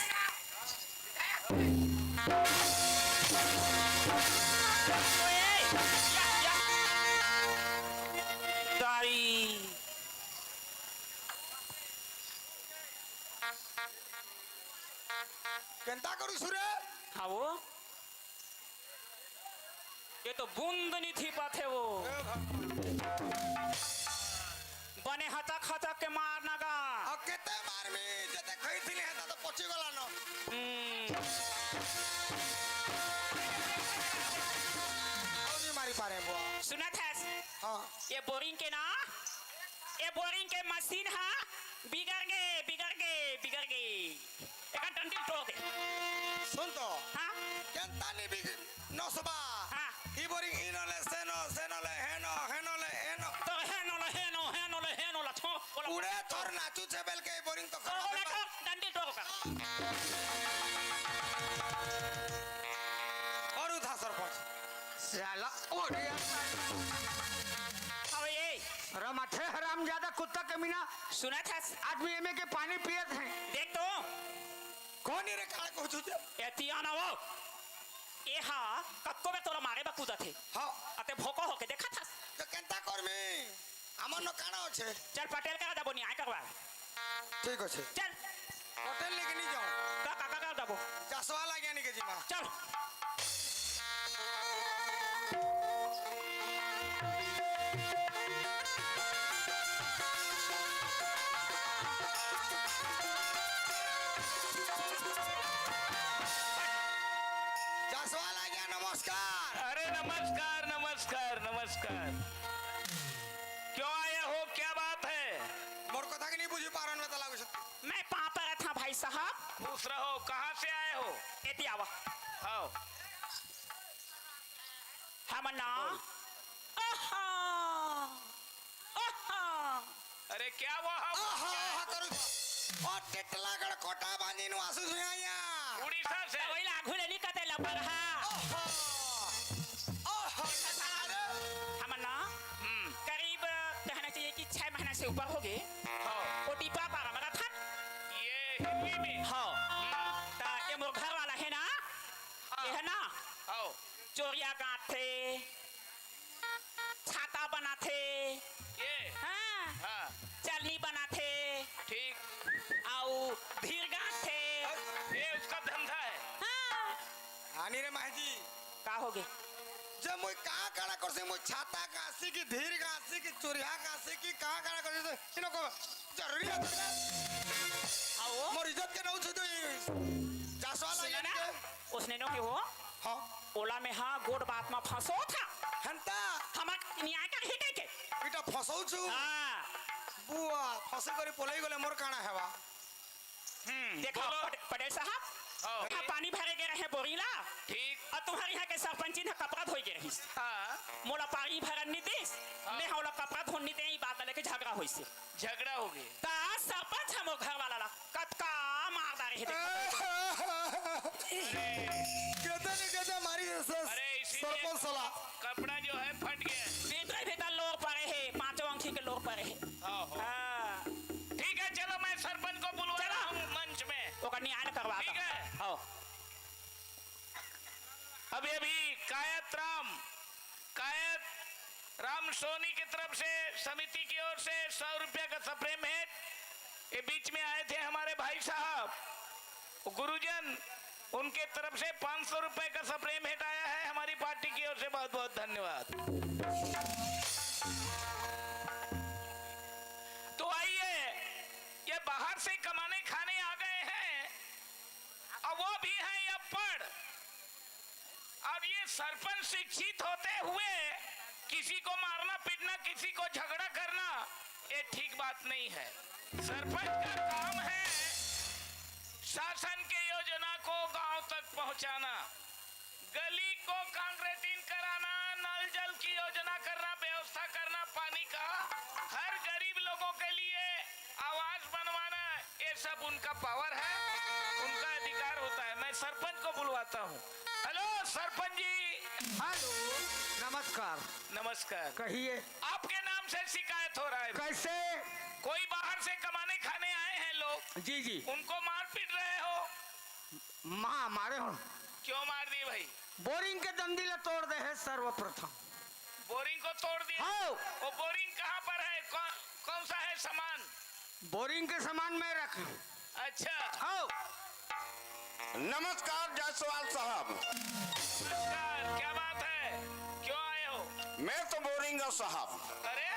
ओए, या, या। दाई। केंता करू सुरे? हाँ वो। ये तो बूंद नहीं थी पाथे वो। ए भगवान। बने हचक हचक के मारना गा। अब केते मार में जते खई थी ले तो पची गला न। हम्म। और नहीं मारी पारे बुआ। सुना था? हाँ। ये बोरिंग के ना, ये बोरिंग के मशीन हा, बिगड़ गे, बिगड़ गे, बिगड़ गे। एकर डंडी तोड़ दे। सुन तो। हाँ? केंता नी बिग नसबा। हाँ। ई बोरिंग इनो ले सेनो, सेनो ले हेनो, हेनो ले एनो। तो हेनो ले हेनो, हेनो ले हेनो ला छो, बोला। उड़े तोर नाचू छे बेल के ई बोरिंग तो तो खराब बोला है। तो डंडी तोड़ कर। और उठा सरपंच। साला ओडिया। अब ये। रमाथे हरामजादा कुत्ता कमीना। सुना था? आदमी एमे के पानी पियत है। देख तो। कोनी रे काले को चूचे? एतिया ना वो। ए हा, कक्को में तोला मारे बा कूदत हे। हाँ। अते भोको होके देखा था। तो केंता कर में? आ मनो काना होछे? चल, पटेल करा जाबो, न्याय करवा। ठीक होछे। चल। पटेल लेके नहीं जाओ। का, का, का, का जाबो? जसवाल आ गया नहीं के जी माँ। चल। जसवाल आ गया, नमस्कार। अरे नमस्कार, नमस्कार, नमस्कार। क्यों आए हो, क्या बात है? मोर कथा के नहीं बुझी पारन में तला कुछ। मैं पाँव परत हँव भाई साहब। खुश रहो, कहाँ से आए हो? एती आवा। आओ। हमन ना। बोल। आहा। आहा। अरे क्या वो हम आहा, आहा करू। ओ टिटलागढ़ कोटा बांधी नु आसू सुनाइया। उड़ीसा से। त वही लागू ले नी कते लबर हा। आहा। आहा। हमन ना। हम्म। करीब कहना चाहिए कि छह महीना से ऊपर हो गए। हाँ। वो टिपा पारा मरा था। ये हिंदी में। हाँ। हम्म। त ये मोर घर वाला है ना? हाँ। ये है ना? हाँ। चोरिया गांठे। छाता बनाथे। ये? हाँ। हाँ। चलनी बनाथे। ठीक। अउ धीर गांठे। ये उसका धंधा है। हाँ। आनी रे माही जी। का होगे? जब मुई का कड़ा करसी, मुई छाता गांसी की, धीर गांसी की, चुरिया गांसी की, का कड़ा करसी, तो इनको जरूरी है तो क्या? आओ। मोर इज्जत के नौ छुदो ही। जासवाल सुनो ना, आगे। उसने नो के वो? हाँ। ओला में हाँ गोड़ बात में फंसो था। हंता। हमार न्याय कर ही कह के। इटा फंसो छु। हाँ। बुआ, फंसे करी पोलई गोले मोर काना है वा। हम्म, देखो, बोलो। पटे-, पटेल साहब, हाँ। हाँ, पानी भरे गए रहे बोरिंग ला। ठीक। अउ तुम्हारे यहाँ के सरपंची ने कपड़ा धोई गए रहिस। हाँ। मोला पानी भरन नहीं दिस। हाँ। मैं ओला कपड़ा धोन नहीं दे, ई बात लेके झगड़ा होइस। झगड़ा हो गए। त सरपंच हमर घर वाला ला कतका मार डारे हे देखा। अरे। गदा ने गदा मारी है सर, अरे, इसीलिए सरपंच साला। कपड़ा जो है फट गया है। भीतर भीतर लोर पड़े हे, पांचों आंखी के लोर पड़े हे। हाँ, हाँ। हाँ। ठीक है, चलो मैं सरपंच को बुलवा चलो। रहा हूँ मंच में। ओकर न्याय करवा ठीक दो। है। हाँ। अभी अभी कायत राम, कायत राम सोनी की तरफ से, समिति की ओर से सौ रुपया का सप्रेम भेंट। ये बीच में आए थे हमारे भाई साहब गुरुजन, उनके तरफ से पाँच सौ रुपए का सप्रेम भेंट आया है हमारी पार्टी की ओर से। बहुत बहुत धन्यवाद। तो आइए, ये बाहर से कमाने खाने आ गए हैं, और वो भी हैं अनपढ़। अब ये सरपंच शिक्षित होते हुए किसी को मारना पीटना, किसी को झगड़ा करना, ये ठीक बात नहीं है। सरपंच का काम है शासन के योजना को गांव तक पहुंचाना, गली को कांक्रीटिंग कराना, नल जल की योजना करना, व्यवस्था करना पानी का, हर गरीब लोगों के लिए आवास बनवाना, ये सब उनका पावर है, उनका अधिकार होता है। मैं सरपंच को बुलवाता हूँ। हेलो सरपंच जी। हेलो, नमस्कार। नमस्कार। कहिए। आपके नाम से शिकायत हो रहा है। कैसे? कोई बाहर से कमाने खाने आए हैं लोग, जी, जी। उनको मार पीट रहे हो। माँ मारे हो। क्यों मार दिए भाई? बोरिंग के दंदी ला तोड़ दे है सर्वप्रथम। बोरिंग को तोड़ दिया? हाँ। वो बोरिंग कहाँ पर है? कौन, कौन सा है सामान? बोरिंग के सामान मैं रख लूँ। अच्छा। हाँ। नमस्कार जायसवाल साहब। नमस्कार, क्या बात है? क्यों आए हो? मैं तो बोरिंग हूँ साहब। अरे,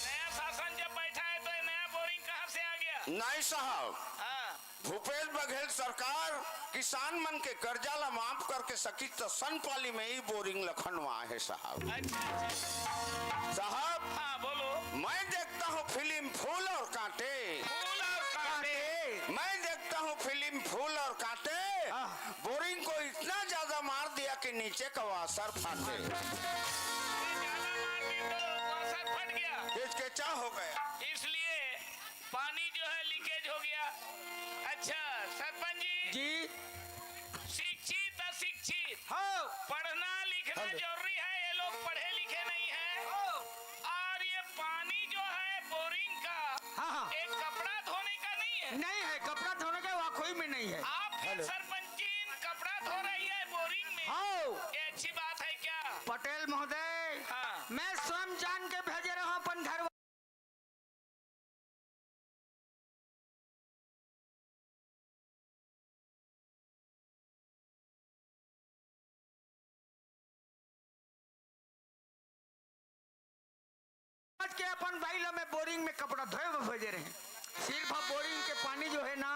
नया शासन जब बैठा है तो ये नया बोरिंग कहाँ से आ गया? नहीं साहब। हाँ। भूपेश बघेल सरकार किसान मन के कर्जा ला माफ करके सकिस त सन पाली में ही बोरिंग ल खनवाए हे साहब। अच्छा, अच्छा। साहब, हाँ, बोलो। मैं देखता हूँ फिल्म फूल और कांटे। फूल और कांटे। मैं देखता हूँ फिल्म फूल और कांटे। हाँ। बोरिंग को इतना ज्यादा मार दिया कि नीचे का वासर फाटे। अरे, ज्यादा मार दी तो वासर फट गया। हिचकिचा हो गया। इसलिए पानी जो है लीकेज हो गया। अच्छा सरपंच जी, जी। शिक्षित अशिक्षित, हाँ। पढ़ना लिखना हेलो। जरूरी है, ये लोग पढ़े लिखे नहीं है। हाँ। और ये पानी जो है बोरिंग का, हाँ, हाँ। एक कपड़ा धोने का नहीं है। नहीं है, कपड़ा धोने के वाकई में नहीं है। आपके हेलो। सरपंचीन कपड़ा धो रही है बोरिंग में, हाँ। ये अच्छी बात है क्या? पटेल महोदय, हाँ। मैं स्वयं जान के भेजे रहा हूँ अपन घर के अपन बाई ल मैं बोरिंग में कपड़ा धोए बर भेजे रहे। सिर्फ अब बोरिंग के पानी जो है ना,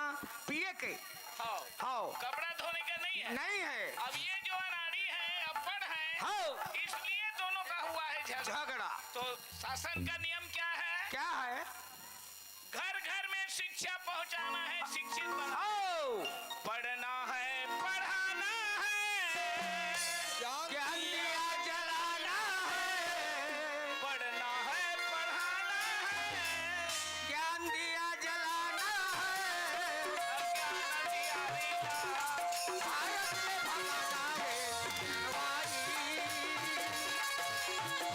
पिए के। हाँ। हाँ। कपड़ा धोने का नहीं है। नहीं है। अब ये जो अनाड़ी है, अनपढ़ है, हाँ। इसलिए दोनों का हुआ है झगड़ा। झगड़ा। तो शासन का नियम क्या है? क्या है? घर घर में शिक्षा पहुंचाना है, शिक्षित बनाना। आओ। पढ़ना है, पढ़ाना है। ज्ञान दिया जलाना है। पढ़ना है, पढ़ाना है। ज्ञान दिया जलाना है। ज्ञान दिया जलाना। भारत में भगाना है।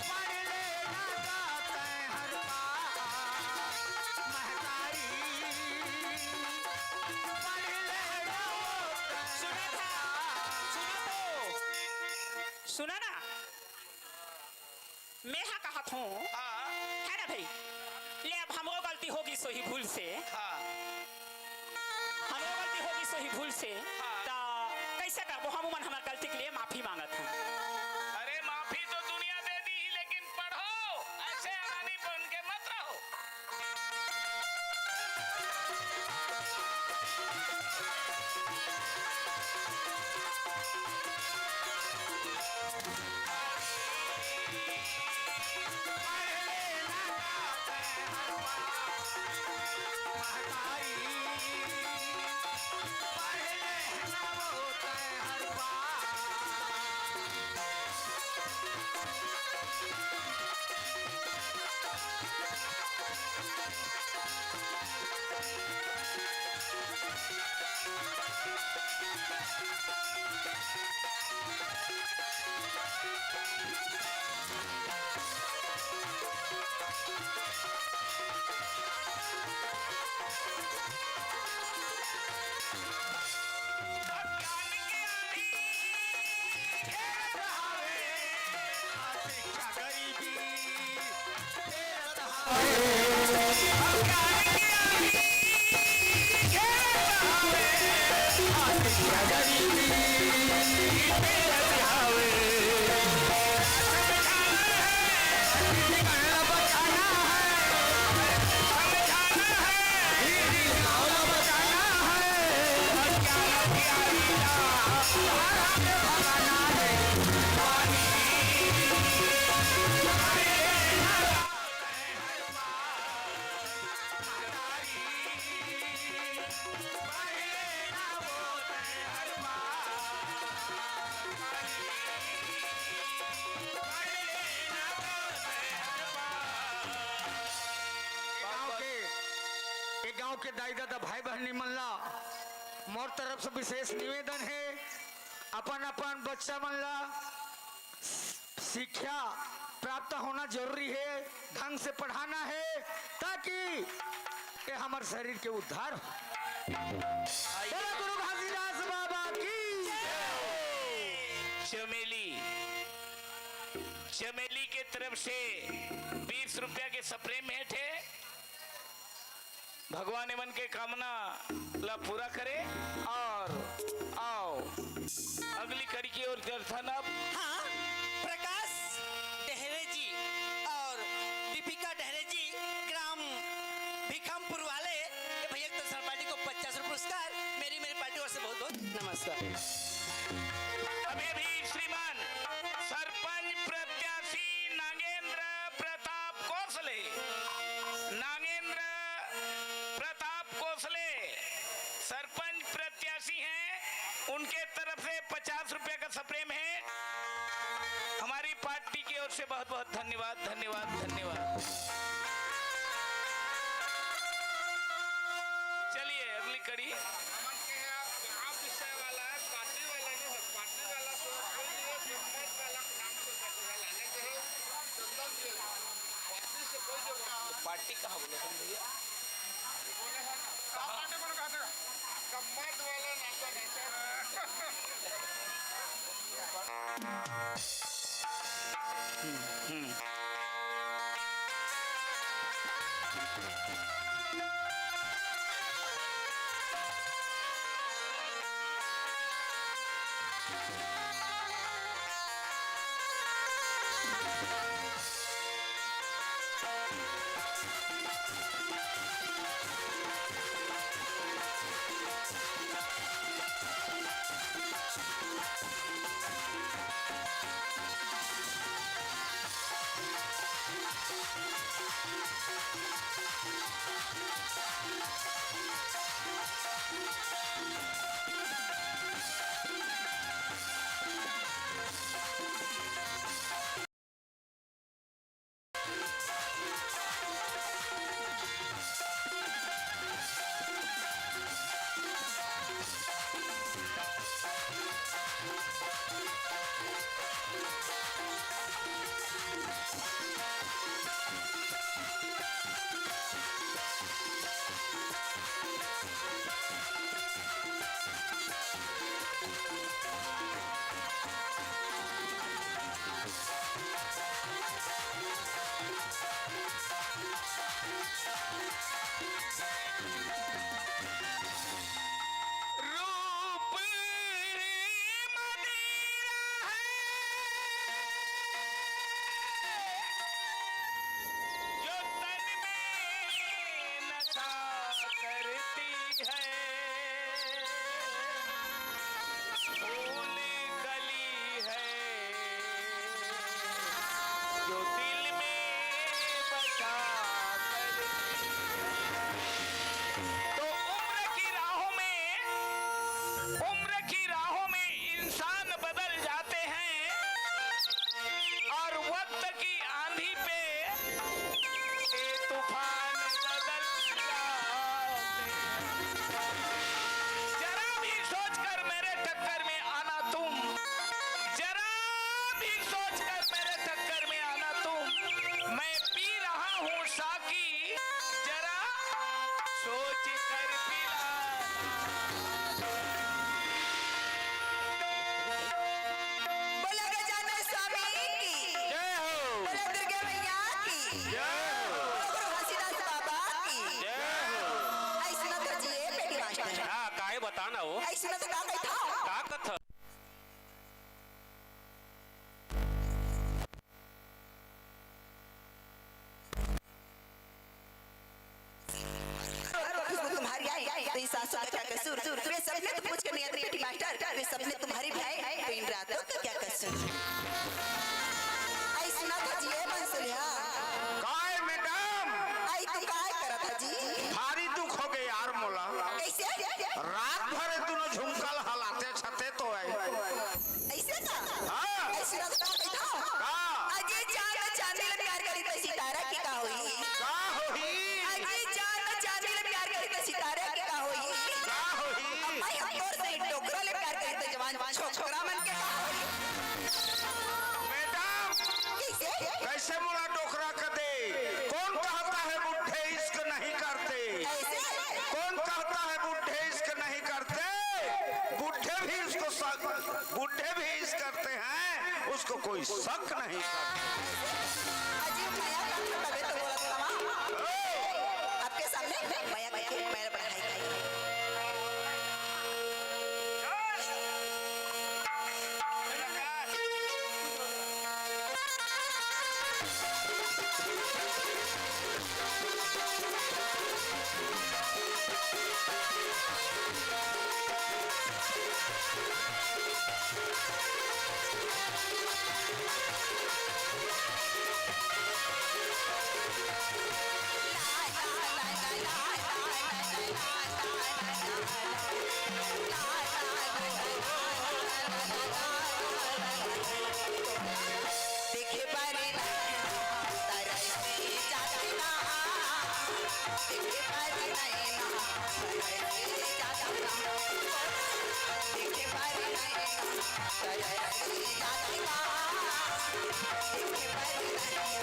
पढ़ लेना गा तैं हर बात महतारी, पढ़ लेना वो तैं सुना था, सुना तो। सुना ना, मैं हा कहत हूँ, हाँ। है ना भाई? ले, अब हमरो गलती होगी सोही भूल से। हाँ। हमरो गलती होगी सोही भूल से। हाँ। त कैसे करबो? हम मन हमर गलती के लिए माफी मांगत हन। अरे, माफी तो दुनिया दे दी ही, लेकिन पढ़ो, ऐसे अनाड़ी बन के मत रहो। गांव के, ए गांव के दाई ददा भाई बहनी मन ला मोर तरफ से विशेष निवेदन हे, अपन अपन बच्चा मन ला शिक्षा प्राप्त होना जरूरी हे, ढंग से पढ़ाना हे, ताकि ये हमर शरीर के उद्धार हो। बोलो गुरु घासीदास बाबा की। चमेली, चमेली के तरफ से बीस रुपया के स्प्रे भेंट हे। भगवान एमन के कामना ला पूरा करे। और आओ, अगली कड़ी की ओर चलथन अब। हाँ, प्रकाश डहरे जी और दीपिका डहरे जी, ग्राम भिखमपुर वाले, ये भैया की तरफ से पार्टी को पचास रुपये पुरस्कार, मेरी, मेरी पार्टी ओर से बहुत बहुत नमस्कार। अभी, अभी श्रीमान सरपंच प्रत्याशी नागेंद्र प्रताप कोसले, नागेंद्र प्रताप कोसले सरपंच प्रत्याशी हैं, उनके तरफ से पचास रुपए का स्प्रे है। हमारी पार्टी की ओर से बहुत बहुत धन्यवाद, धन्यवाद, धन्यवाद। चलिए अगली कड़ी। पार्टी कहाँ बोले तुम भैया? कहाँ? हम्म, हम्म। रूप ही मदिरा है, जो तन में नशा करती है। फूल कली है, जो दिल में बसा करती है। तो उम्र की राहों में, उम्र की राहों में इंसान बदल जाते हैं और वक्त की आंधी पे ये तूफान बदल जाते हैं। जरा भी सोचकर मेरे टक्कर में आना तुम, जरा भी सोचकर मेरे टक्कर में आना तुम। मैं पी रहा हूँ साकी, जरा सोच कर पिला। बोलो गजानन स्वामी की। जय हो। बोलो दुर्गा मैया की। जय हो। बोलो गुरु घासीदास बाबा की। जय हो। ऐसे ना तो जिए बेटी मास्टर। हाँ, काहे बता ना हो। ऐसे ना तो का कहता? का कथा? और वो खुशबू तुम्हारी आई, तो इन सासों का क्या कसूर? वे सपने तो पूछ कर नहीं आते बेटी मास्टर, वे सपने तुम्हारे भी आए, तो इन रातों का क्या कसूर? आई सुना था जी, ए बंसुलिया। काय मैडम? आई तू काय करा था जी? भारी दुख हो गए यार मोला। कैसे? रात भर दोनों झुमका हलाते छते तो है। ऐसे का? हाँ। ऐसे रखता है तो? का? अजी चांद चांदी ले प्यार करी तो सितारा की का होई? का होई? अजी चांद चांदी ले प्यार करी तो सितारा की का होई? का होई? अब भाई हम तोर से डोकरा ले प्यार करी तो जवान छोकरा मन के का होई? मैडम, कैसे? कैसे मोला डोकरा कदे? कौन कहता है बूढ़े इश्क नहीं करते? ऐसे? कौन कहता है बूढ़े इश्क नहीं करते? बूढ़े भी इसको शक, बूढ़े भी इश्क करते हैं, उसको कोई शक नहीं करता। अजी, मया करके तबे तो बोलत हवा। ओ! आपके सामने मया करके पैर बढ़ाई गई। देखे बर नैना तरस जाथे ना, देखे बर नैना तरस जाथे ना, देखे बर नैना तरस जाथे ना, देखे बर नैना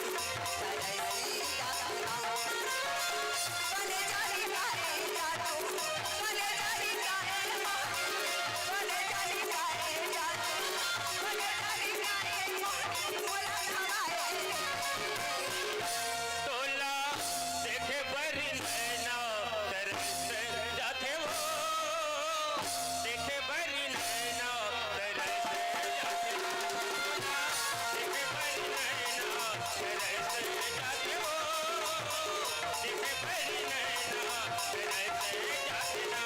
तरस जाथे ना। बने जानी काहे जादू, बने जानी काहे मोहनी, बने जानी काहे जादू, बने जानी काहे मोहनी, मोला खवाए। तोला देखे बर नैना तरस जाथे वो, देखे बर नैना तरस जाथे वो, देखे बर नैना तरस जाथे वो, देखे बर नैना तरस जाथे ना।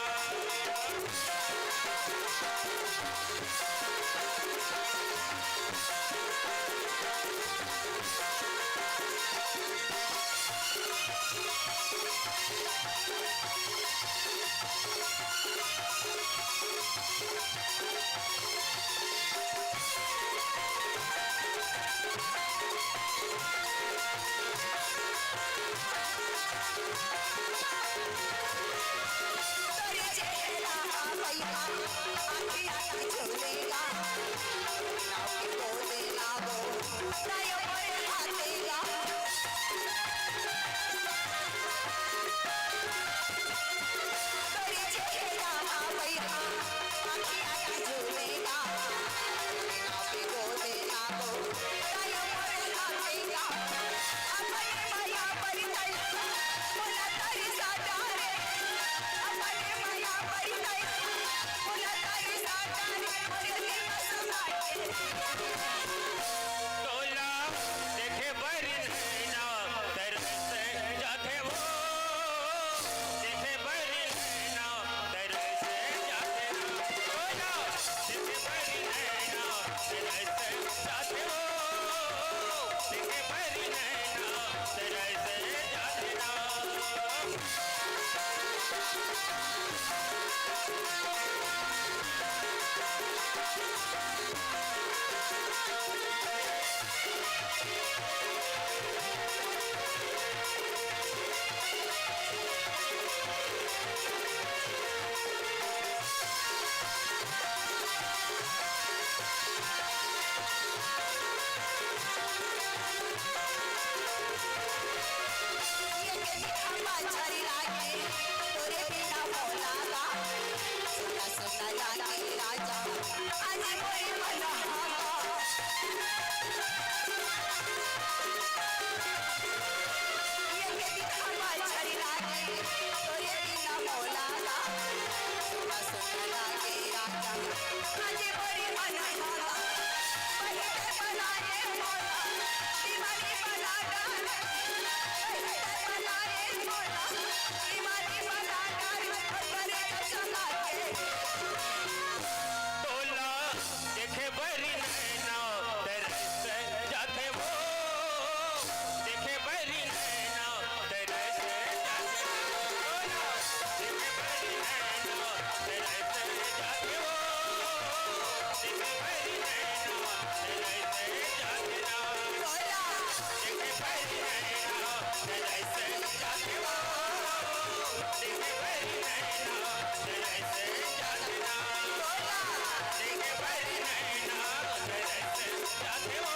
तोला देखे बर नैना तरस जाथे वो, देखे बर नैना तरस जाथे वो। तोला देखे बर नैना तरस जाथे वो, देखे बर नैना तरस जाथे ना। तोला देखे बर नैना तरस जाथे वो, देखे बर नैना तरस जाथे वो। तोला देखे बर नैना तरस जाथे वो, देखे बर नैना तरस जाथे ना। तोला देखे बर नैना तरस जाथे वो, देखे बर नैना तरस जाथे ना। तोला देखे बर नैना तरस जाथे वो, देखे बर नैना तरस जाथे ना।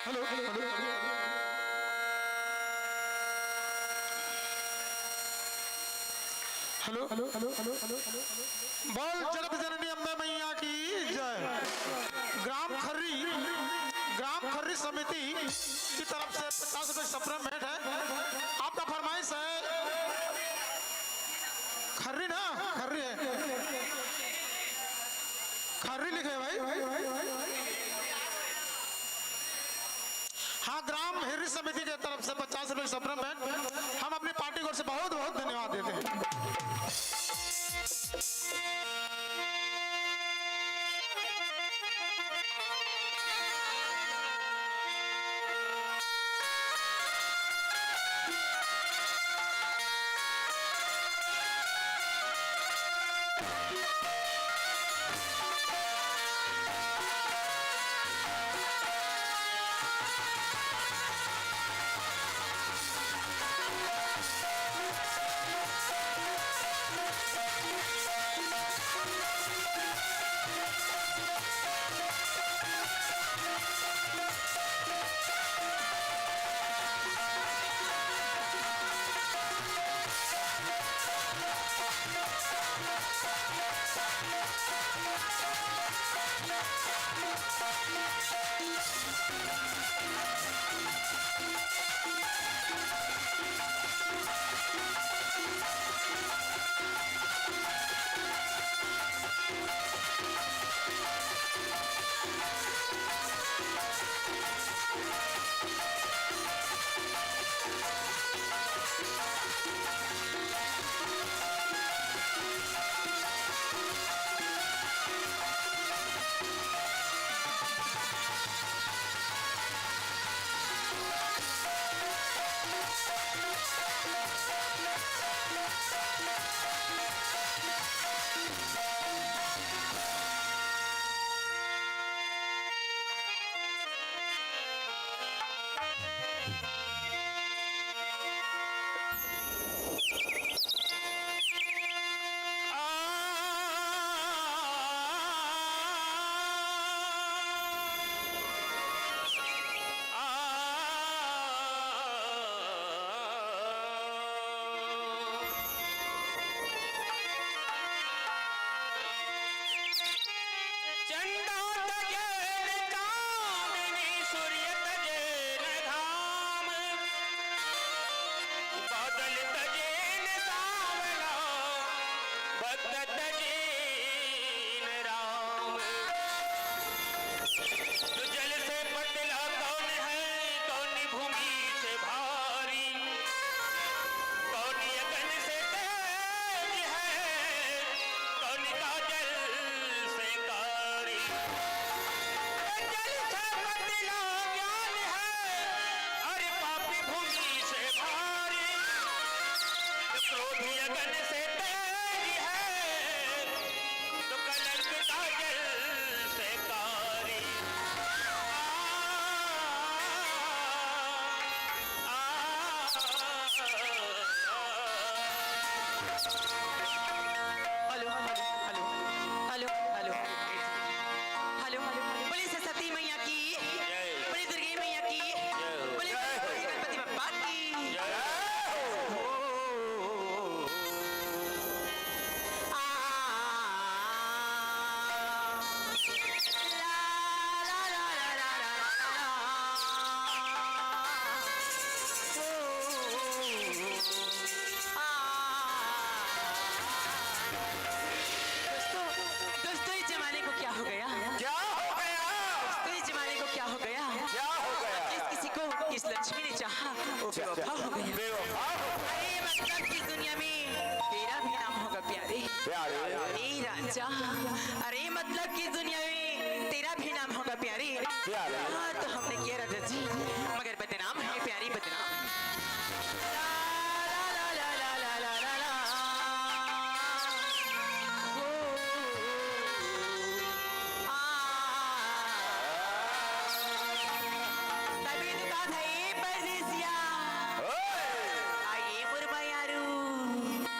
Hello, hello, hello. Hello, hello, hello, hello, hello, hello. बोल जगत जननी अम्बे मैया की जय। ग्राम खर्री, ग्राम खर्री समिति की तरफ से पचास रुपए की सप्रेम भेंट है। आपका फरमाइश है खर्री ना, खर्री है, खर्री लिखे भाई। हाँ, ग्राम हेरी समिति के तरफ से पचास रुपए सप्रेम भेंट। हम अपनी पार्टी की ओर से बहुत बहुत धन्यवाद देते हैं। कत दीन राम। तो जल से पतला कौन है, कौन भूमि से भारी, कौन अगन से तेज है, कौन काजल से कारी। जल से पतला ज्ञान है, अरे पापी भूमि से भारी। क्रोध अगन से तेज है, तो कलंक काजल से कारी। आ, आ, आ। Hello, hello, hello, hello, hello, hello, hello. बोलिए सरस्वती मैया की, जय। बोलिए दुर्गे मैया की, जय। बोलिए गणपति बप्पा की। जय। आ, ला, ला, ला। दोस्तों, दोस्तों, इस जमाने को क्या हो गया? क्या हो गया? दोस्तों, इस जमाने को क्या हो गया? क्या हो गया? जिस किसी को इस लक्ष्मी ने चाहा, वो क्या? बेवफा हो गया। बेवफा हो गया। अरे मतलब कि इस दुनिया में तेरा भी नाम होगा प्यारे। प्यारे। ए राजा, अरे मतलब कि इस दुनिया में तेरा भी नाम होगा प्यारे। प्यारे। हाँ, तो हमने किया राजा जी, मगर बदनाम है प्यारी, बदनाम। ला, ला, ला। ओ, आ। तभी तो कहा था, ए परदेसिया। ओए। आ, ए मोर मयारू।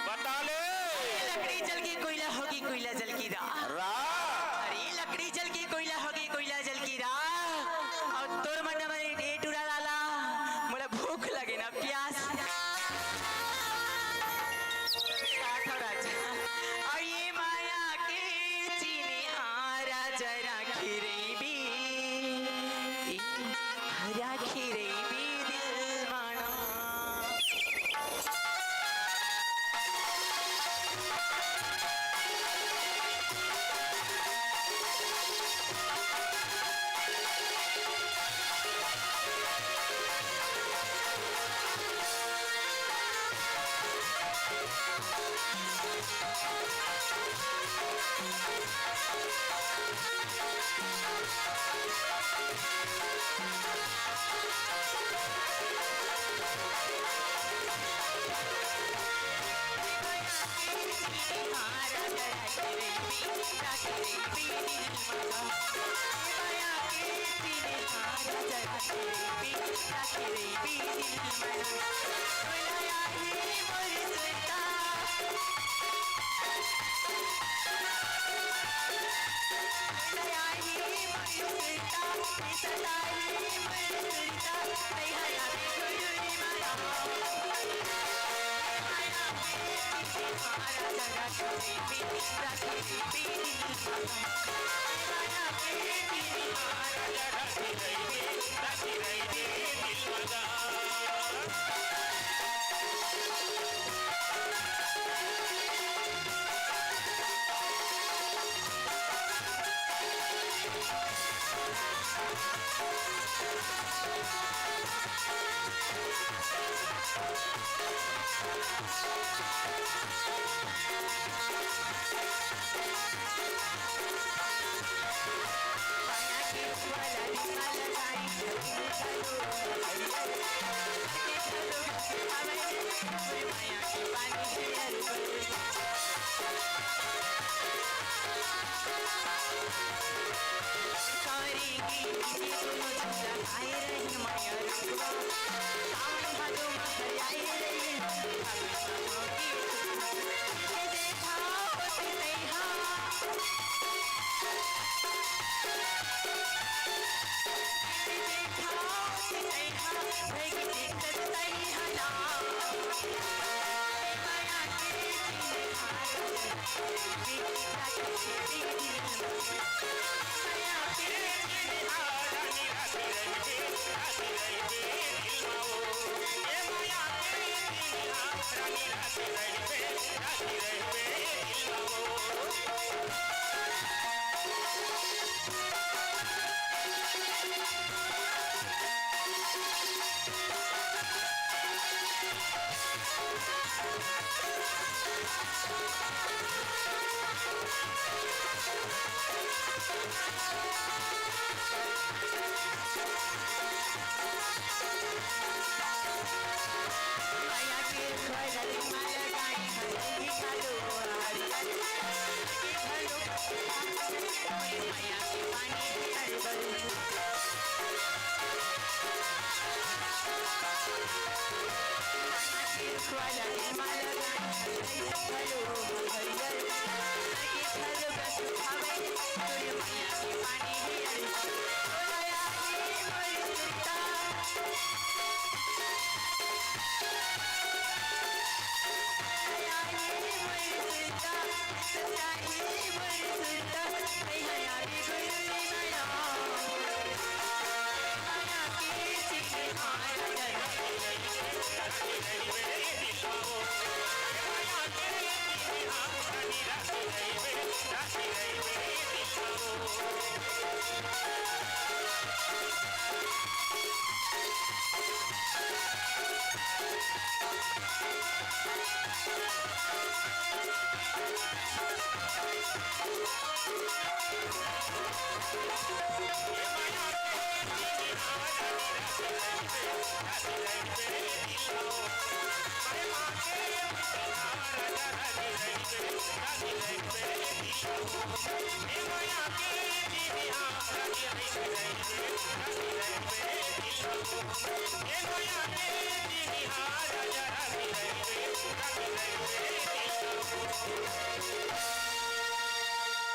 बता ले। अरे लकड़ी जल के कोयला होगी, कोयला जल की राख। राख। अरे लकड़ी जल के कोयला होगी, कोयला जल की राख। अउ तोर मन मारे ए टूरा लाला, मोला भूख लगे ना प्यास। का था राजा? अउ ए माया के चिन्हा राजा राखी रहिबे, ए राखी रहिबे दिल माना।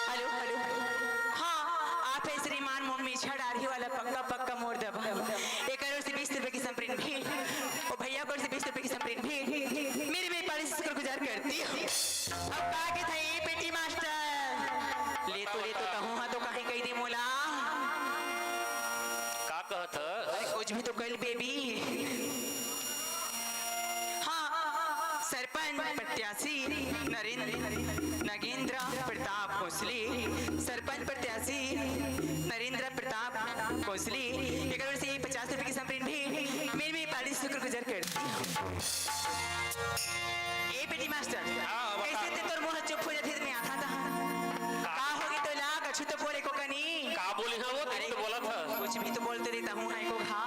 Hello, hello. हाँ, आप है श्रीमान मोर मीछा डाढ़ी वाला पक्का पक्का मोर दबा। एकर ओर से बीस रुपए की संप्रिंट भी, ओ भैया कर से बीस रुपए की संप्रिंट भी। मेरी बेपारी से शुक्रगुजार करती हूँ। अब का के था ये पेटी मास्टर? ले तो, ले तो कहूँ हाँ तो काहे कही दे मोला। का कहत ह? कुछ भी तो कल बेबी। हाँ, सरपंच प्रत्याशी नरेंद्र, नगेंद्र प्रताप कोसली, सरपंच प्रत्याशी नरेंद्र प्रताप कोसली, एकर ओर से पचास रुपए की संप्रिंट भी। मेरी बेपारी से शुक्रगुजार करती हूँ। ए पेटी मास्टर, हाँ, बता। कैसे ते तोर मुँह चुप हो जाथे, मैं आथा था। का? का होगे तोला, कछु तो बोले को कनी। का बोली है वो, अरे, तो बोला था। कुछ भी तो बोलते रहता हूँ, है को घा।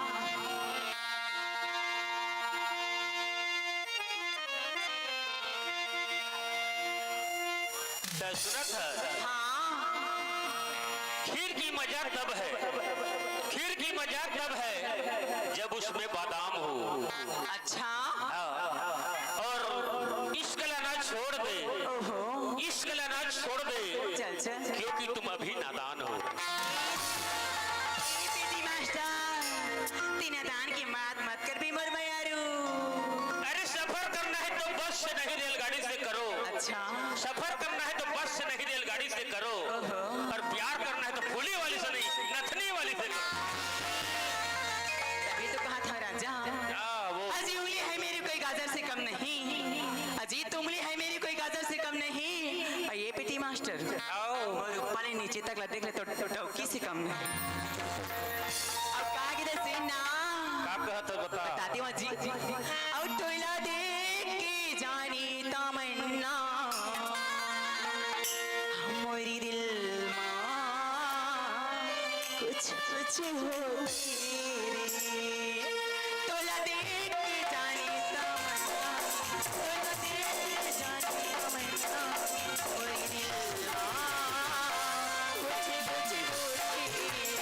त सुनत ह? हाँ। खीर की मजा तब है, खीर की मजा तब है, जब उसमें बादाम हो। अच्छा। हाँ। और इश्क लाना छोड़ दे, ओहो। इश्क लाना छोड़ दे, चल, चल। क्योंकि तुम अभी नादान हो। ए पेटी मास्टर, ती नादान की बात मत कर भी मोर मयारू। अरे सफर करना है तो बस से नहीं रेलगाड़ी से करो। अच्छा। सफर करना है तो बस से नहीं रेलगाड़ी से करो। ओहो। और प्यार करना है तो फूली वाली से नहीं, नथनी वाली से करो। तभी तो कहा था राजा। हाँ, वो। अजी उंगली है मेरी कोई गाजर से कम नहीं। अजी तो उंगली है मेरी कोई गाजर से कम नहीं। और ये पेटी मास्टर। आओ। और ऊपर ले नीचे तक ला देख ले तो, तो डौकी से कम नहीं। अब का गिरे सीना? का कहत ह बता? बताती हूँ जी। और तोला देख के जानी तमन्ना, मोरी दिल मा कुछ कुछ होती रे। तोला देख के जानी तमन्ना, तोला देख के जानी तमन्ना, मोरी दिल मा कुछ कुछ होती रे।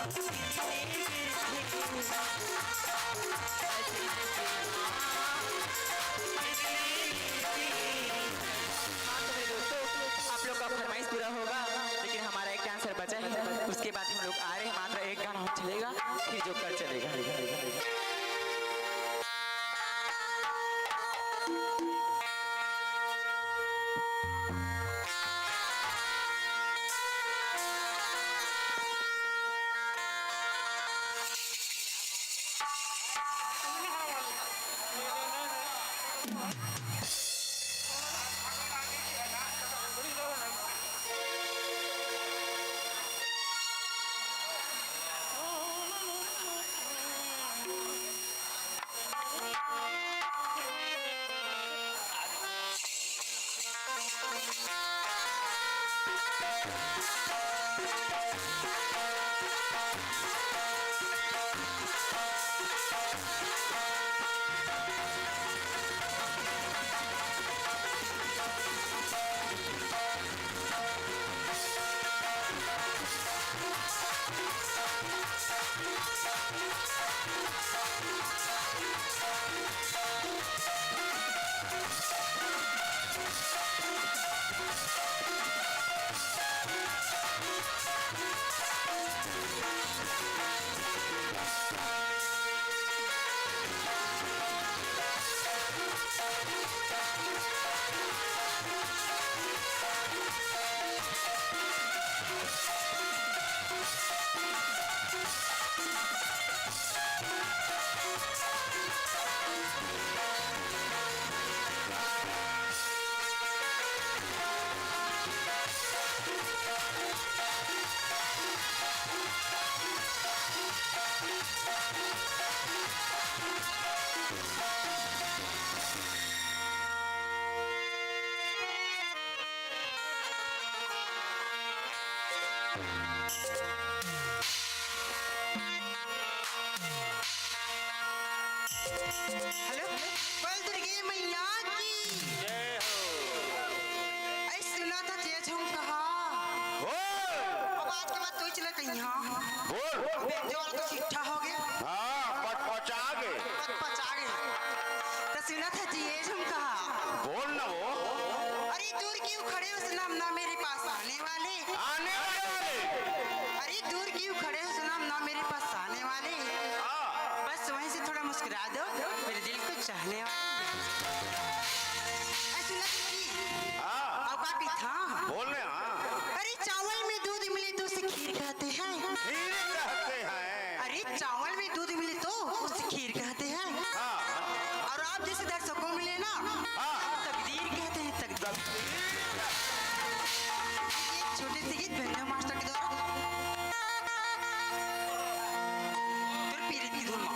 हाँ, तो मेरे दोस्तों, आप लोग का फरमाइश पूरा होगा, लेकिन हमारा एक डांसर बचा है, उसके बाद हम लोग आ रहे हैं, मात्र एक गाना और चलेगा, फिर जोकर चलेगा। हेलो, बोल दुर्गे मैया की। जय हो। ऐ सुना था जे झुम कहा। बोल। अब आज के बाद तू चला कहीं, हाँ। बोल। अबे, जो वाला तो चिट्ठा हो गया। हाँ, पचपचा गए। पचपचा गए। तो सुना था जे झुम कहा। बोल ना वो। अरे दूर क्यों खड़े हो सनम, ना मेरे पास आने वाले। आने वाले। अरे दूर क्यों खड़े हो सनम, ना मेरे पास आने वाले। हाँ। बस वहीं से थोड़ा मुस्कुरा दो, मेरे दिल को चाहने वाले। ऐसे ना कि हाँ। अब का कही था? बोल रहे, हाँ। अरे चावल में दूध मिले तो उसे खीर कहते हैं। खीर कहते हैं। अरे चावल में दूध मिले तो उसे खीर कहते हैं। हाँ। और आप जैसे दर्शकों मिले ना, हाँ। तकदीर कहते हैं, तकदीर। एक छोटे से गीत व्यंजन मास्टर के द्वारा। फिर पीरित की धुन में।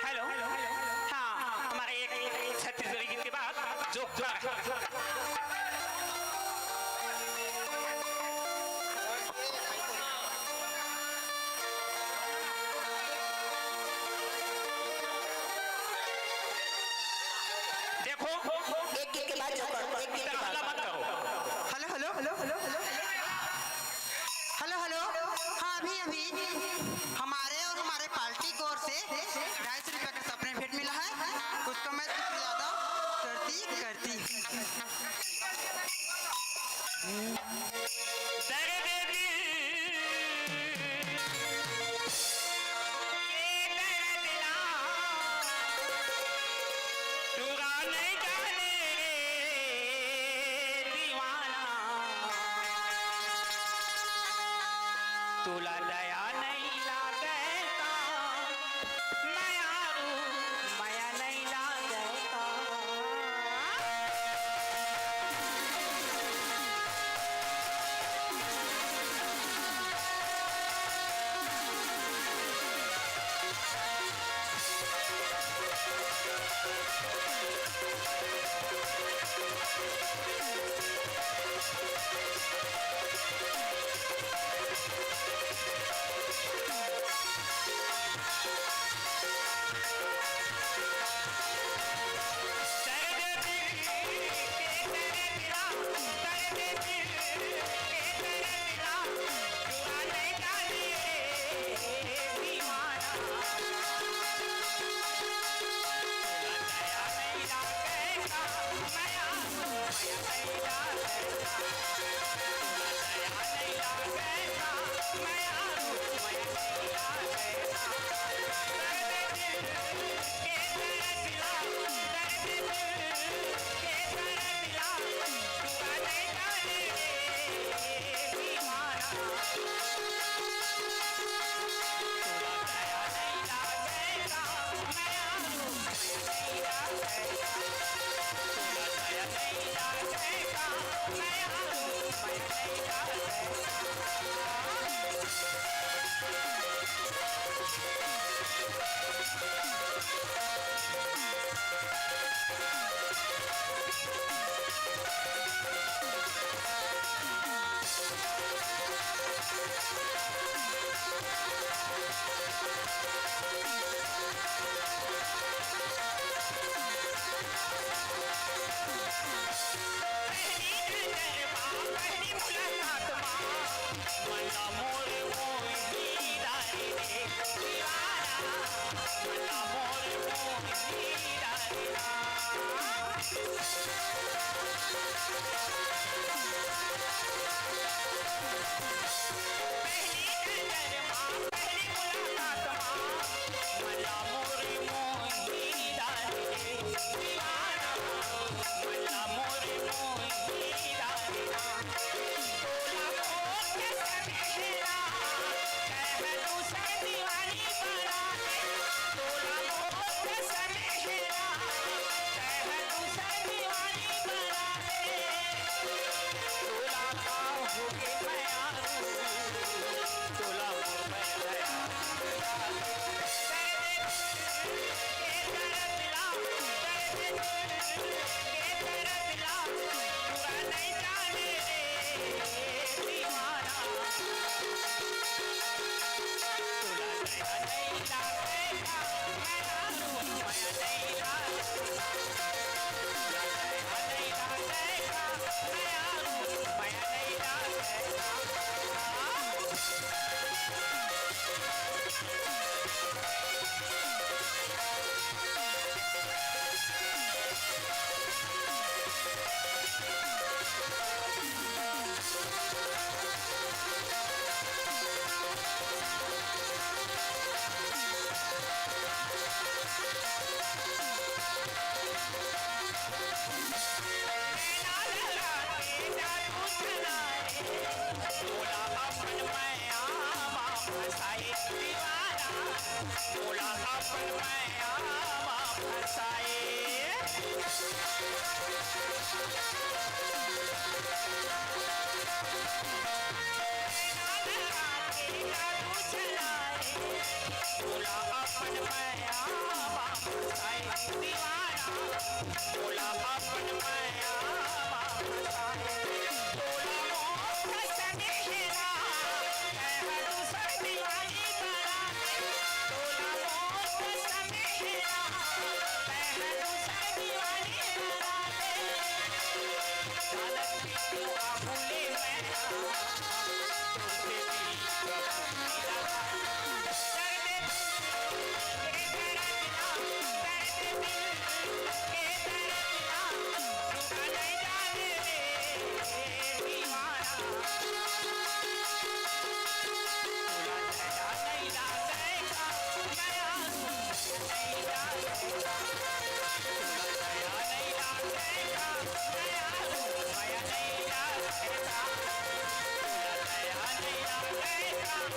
हेलो, हेलो, हाँ, हमारे एक छत्तीसगढ़ी गीत के बाद जोकदार। देखो, एक गीत के बाद जोकदार, एक गीत के बाद। हल्ला मत करो। Hello, hello, hello, hello, hello. Hello, hello. हाँ, अभी, अभी हमारे और हमारे पार्टी की ओर से ढाई सौ रुपया का सपने भेंट मिला है, उसका मैं शुक्रिया अदा करती, करती। दर्द दिल के दर्द ना पूरा नहीं जाने रे दीवाना, तोला दया नहीं लागे का, मया रू, मया नहीं लागे का।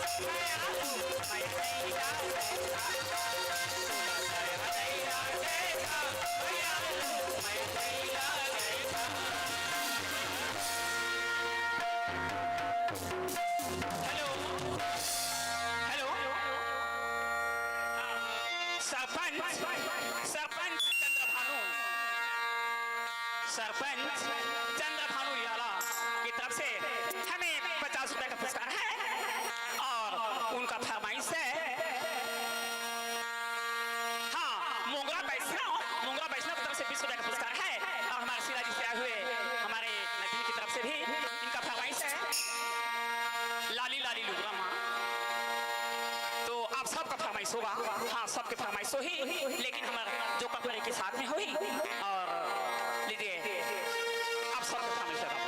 हेलो, हेलो, सरपंच, सरपंच चंद्रभानु, सरपंच चंद्रभानु याला की तरफ से हमें पचास रुपए का पुरस्कार है और उनका फरमाइश है। हाँ, मोंगरा वैष्णव, मोंगरा वैष्णव की तरफ से बीस रुपए का पुरस्कार है और हमारे सिराजी से आए हुए हमारे नदीम की तरफ से भी इनका फरमाइश है, लाली लाली लुगरा माँ। तो आप सबका फरमाइश होगा, हाँ, सबके फरमाइश हो ही, लेकिन हमारा जो कपड़े के साथ में हो ही। और लीजिए, आप सबका फरमाइश होगा।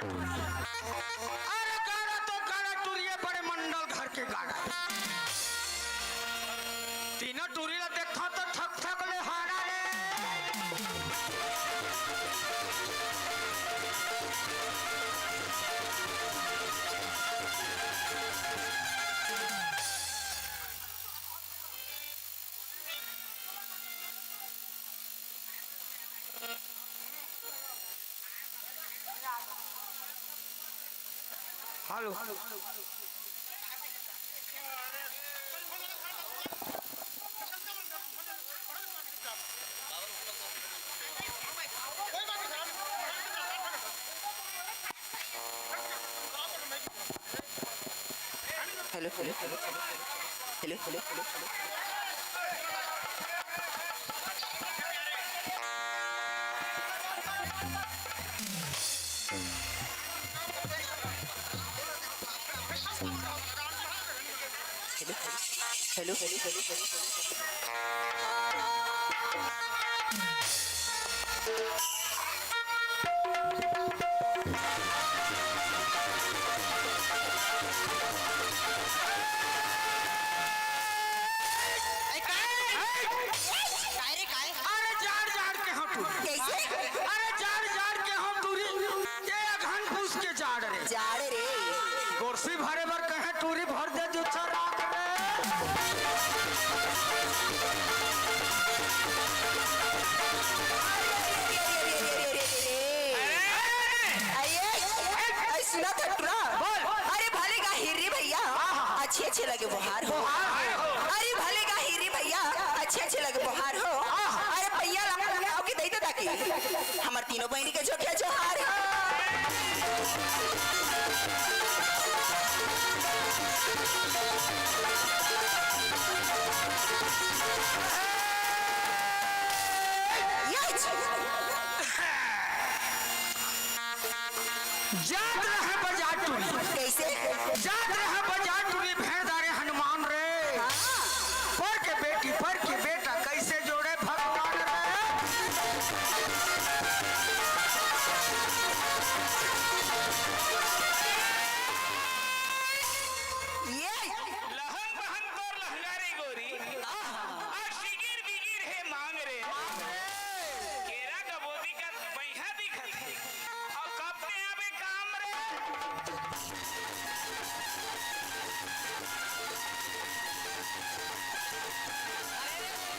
अरे गाड़ा तो गाड़ा टुरिया बड़े मंडल घर के गाड़ा। तीनों टुरी ला देखा तो ठक ठक ले हारा रे। Hello. Hello, hello, hello, hello, hello, hello. Hello, hello, hello, hello, hello. ए, काय? काय रे, काय? अरे, जाड़, जाड़ के हंव टूरी। कैसे? अरे, जाड़, जाड़ के हंव टूरी। ये अगहन पूस के जाड़ रे। जाड़ रे। गोरसी भरे बर कहे टूरी भर दे दू चार राख रे। अरे, अरे, सुना था टूरा? बोल। अरे, भले गा हिर्री भैया, हाँ, हाँ। अच्छे अच्छे लगे बोहार हो। बोहार हो। अरे, भले गा हिर्री भैया, अच्छे अच्छे लगे बोहार हो। हाँ, हाँ। अरे, भैया ला, ला, ला, ओके, दे दे ताकि। हमर तीनों बहिनी के जोठिया जोहार हो। ये जात रहे बजार टूरी। कैसे? जात रहे बजार टूरी, भेंड़ डारे हनुमान रे। हाँ। पर के बेटी, पर के बेटा, कैसे जोड़े भगवान रे? ये लहंग बहन तोर लहंगा रे गोरी। आहा। अउ सिगिर बिगिर हे मांग रे। मांग रे। केरा का बोदी का बइहा दिखत हे। अउ कब ते आबे काम रे?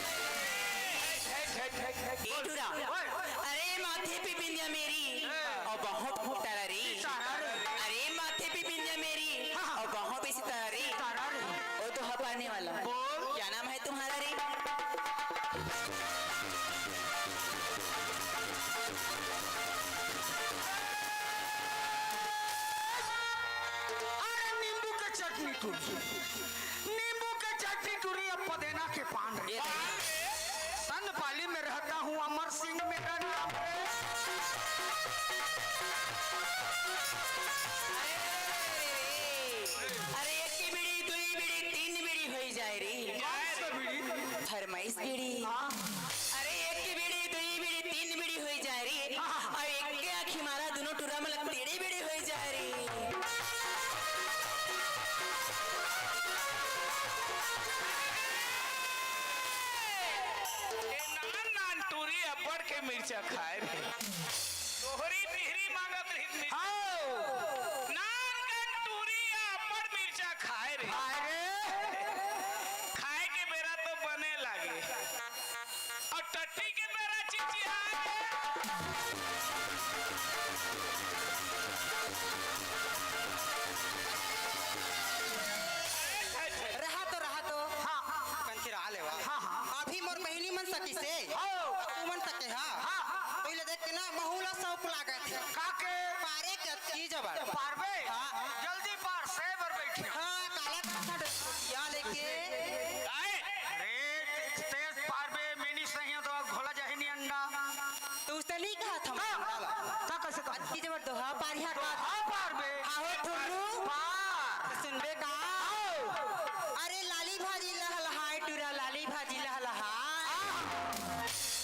हे, हे, हे, हे, हे। ए टूरा, बोल। अरे माथे पे बिंदिया मेरी, अउ बाहों पे सितारा रे। अरे माथे पे बिंदिया मेरी, अउ बाहों पे सितारा रे। सितारा रे। ओ तो हपाने वाला। बोल। क्या नाम है तुम्हारा रे? अरे नींबू के चटनी टूरी, नींबू के चटनी टूरी, अब पुदीना के पान रे। ये नहीं। संदपाली में रहता हूँ, अमर सिंह मेरा नाम रे। अरे, अरे, अरे, अरे, एक की बीड़ी, दुई बीड़ी, तीन बीड़ी होई जाए रे। कौन सा बीड़ी? फरमाइश बीड़ी। हाँ। अरे, एक की बीड़ी, दुई बीड़ी, तीन बीड़ी होई जाए रे। हाँ। अउ एक के आँखी मारा, दुनों टूरा मन ला तीड़ी बीड़ी होई जाए रे। ए नान नान टूरी अब्बड़ के मिर्चा खाए रे। तोहरी तिहरी मांगत रहिस मिर्चा। हाओ। नान कन टूरी अब्बड़ मिर्चा खाए रे। खाए रे। खाए के बेरा तो बने लागे। अउ टट्टी के बेरा चिचियाए। रहा तो, रहा तो। हाँ, हाँ, हाँ। कंचिरा लेवा। हाँ, हाँ। अभी मोर बहिनी मन सकिसे। हाँ। तू मन सके हा। हाँ, हाँ, हाँ। तो इला देख के ना महू ला शौक लागत हे। का के? पारे के अतकी जबर। पारबे? हाँ। जल्दी पार, से बर बैठी। हाँ, काला काला या लेके। काय? अरे, ते-, तेज पारबे, मेनी सही तो घोला जाही नी अंडा। तो उसने नहीं कहा था हाँ। मंडा ला। ता कैसे कहा? अतकी जबर दोहा पारिहा का। दोहा पारबे। हाँ हो ठुर्रू। पार। सुनबे का? आओ। अरे लाली भाजी लहलहाए टूरा, लाली भाजी लहलहाए। हाँ।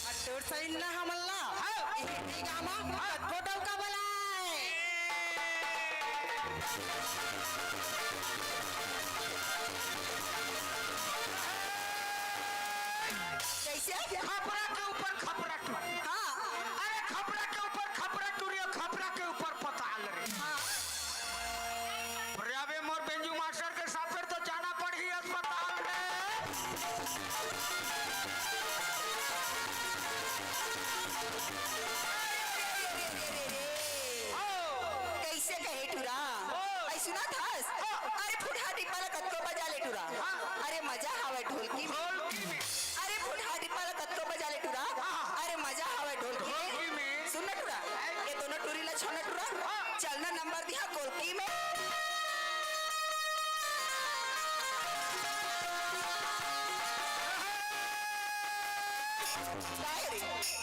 अ तोर सही ना हमन ला। हाँ। इही गामा हाँ। कतको डौका बलाए। कैसे? खपरा के ऊपर खपरा टूरी। हाँ। अरे, खपरा के ऊपर खपरा टूरी अउ खपरा के ऊपर पताल रे। हाँ। अरे, अबे मोर बेंजू मास्टर के साथ फिर तो जाना पड़ही अस्पताल में। रे, रे, रे, रे, रे। ओ। कैसे कहे टूरा? ओ। ऐ सुनत हस? ओ। अरे फुटहा टिप्पा ला कतको बजा ले टूरा। हाँ। अरे मजा हावय ढोलकी में। ढोलकी में। अरे फुटहा टिप्पा ला कतको बजा ले टूरा। हाँ। अरे मजा हावय ढोलकी में। ढोलकी में। सुन ना टूरा, ऐ। ये दोनों टूरी ला छोड़ ना टूरा। हाँ। चल ना नंबर दिहा कोलकी में। काय रे?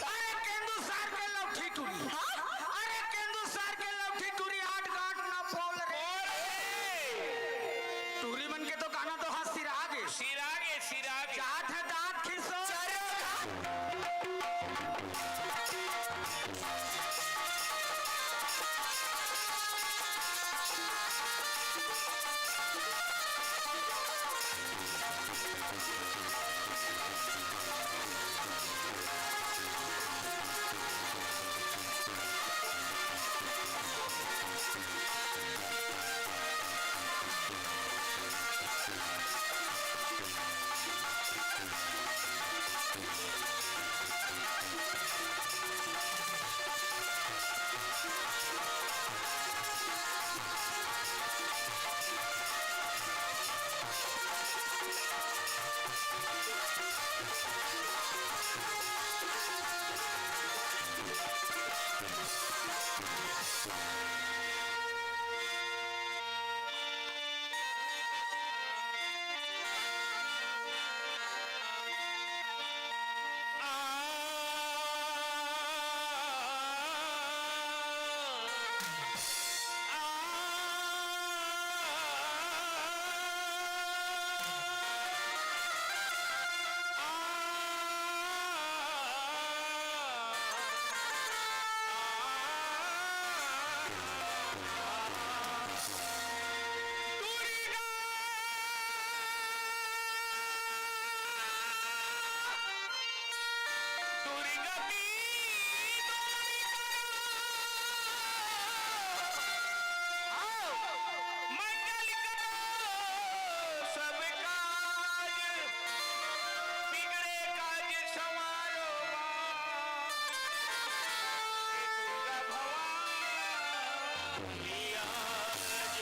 अरे केंदू सार के लौठी टूरी। हाँ? अरे केंदू सार के लौठी टूरी, आठ गांठ ना पोल रे। टूरी मन के तो गाना तो हाथ सिरा गे। सिरा गे, सिरा गे। जात है दांत खिसो। चलो।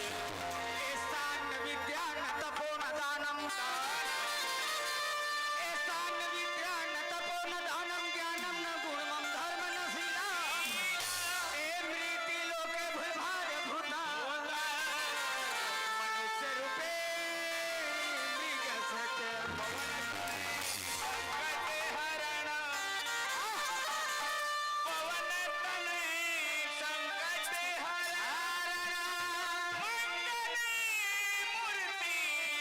एषां न विद्या न तपो न दानं। एषां न विद्या न तपो न दानं ज्ञानं न गुणमं धर्म न शीला। ए मृति लोके भूभार भूता। मनुष्य रूपे मृग सच पवन संकट हरण। पवन तनय संकट हरण। मंगल मूर्ति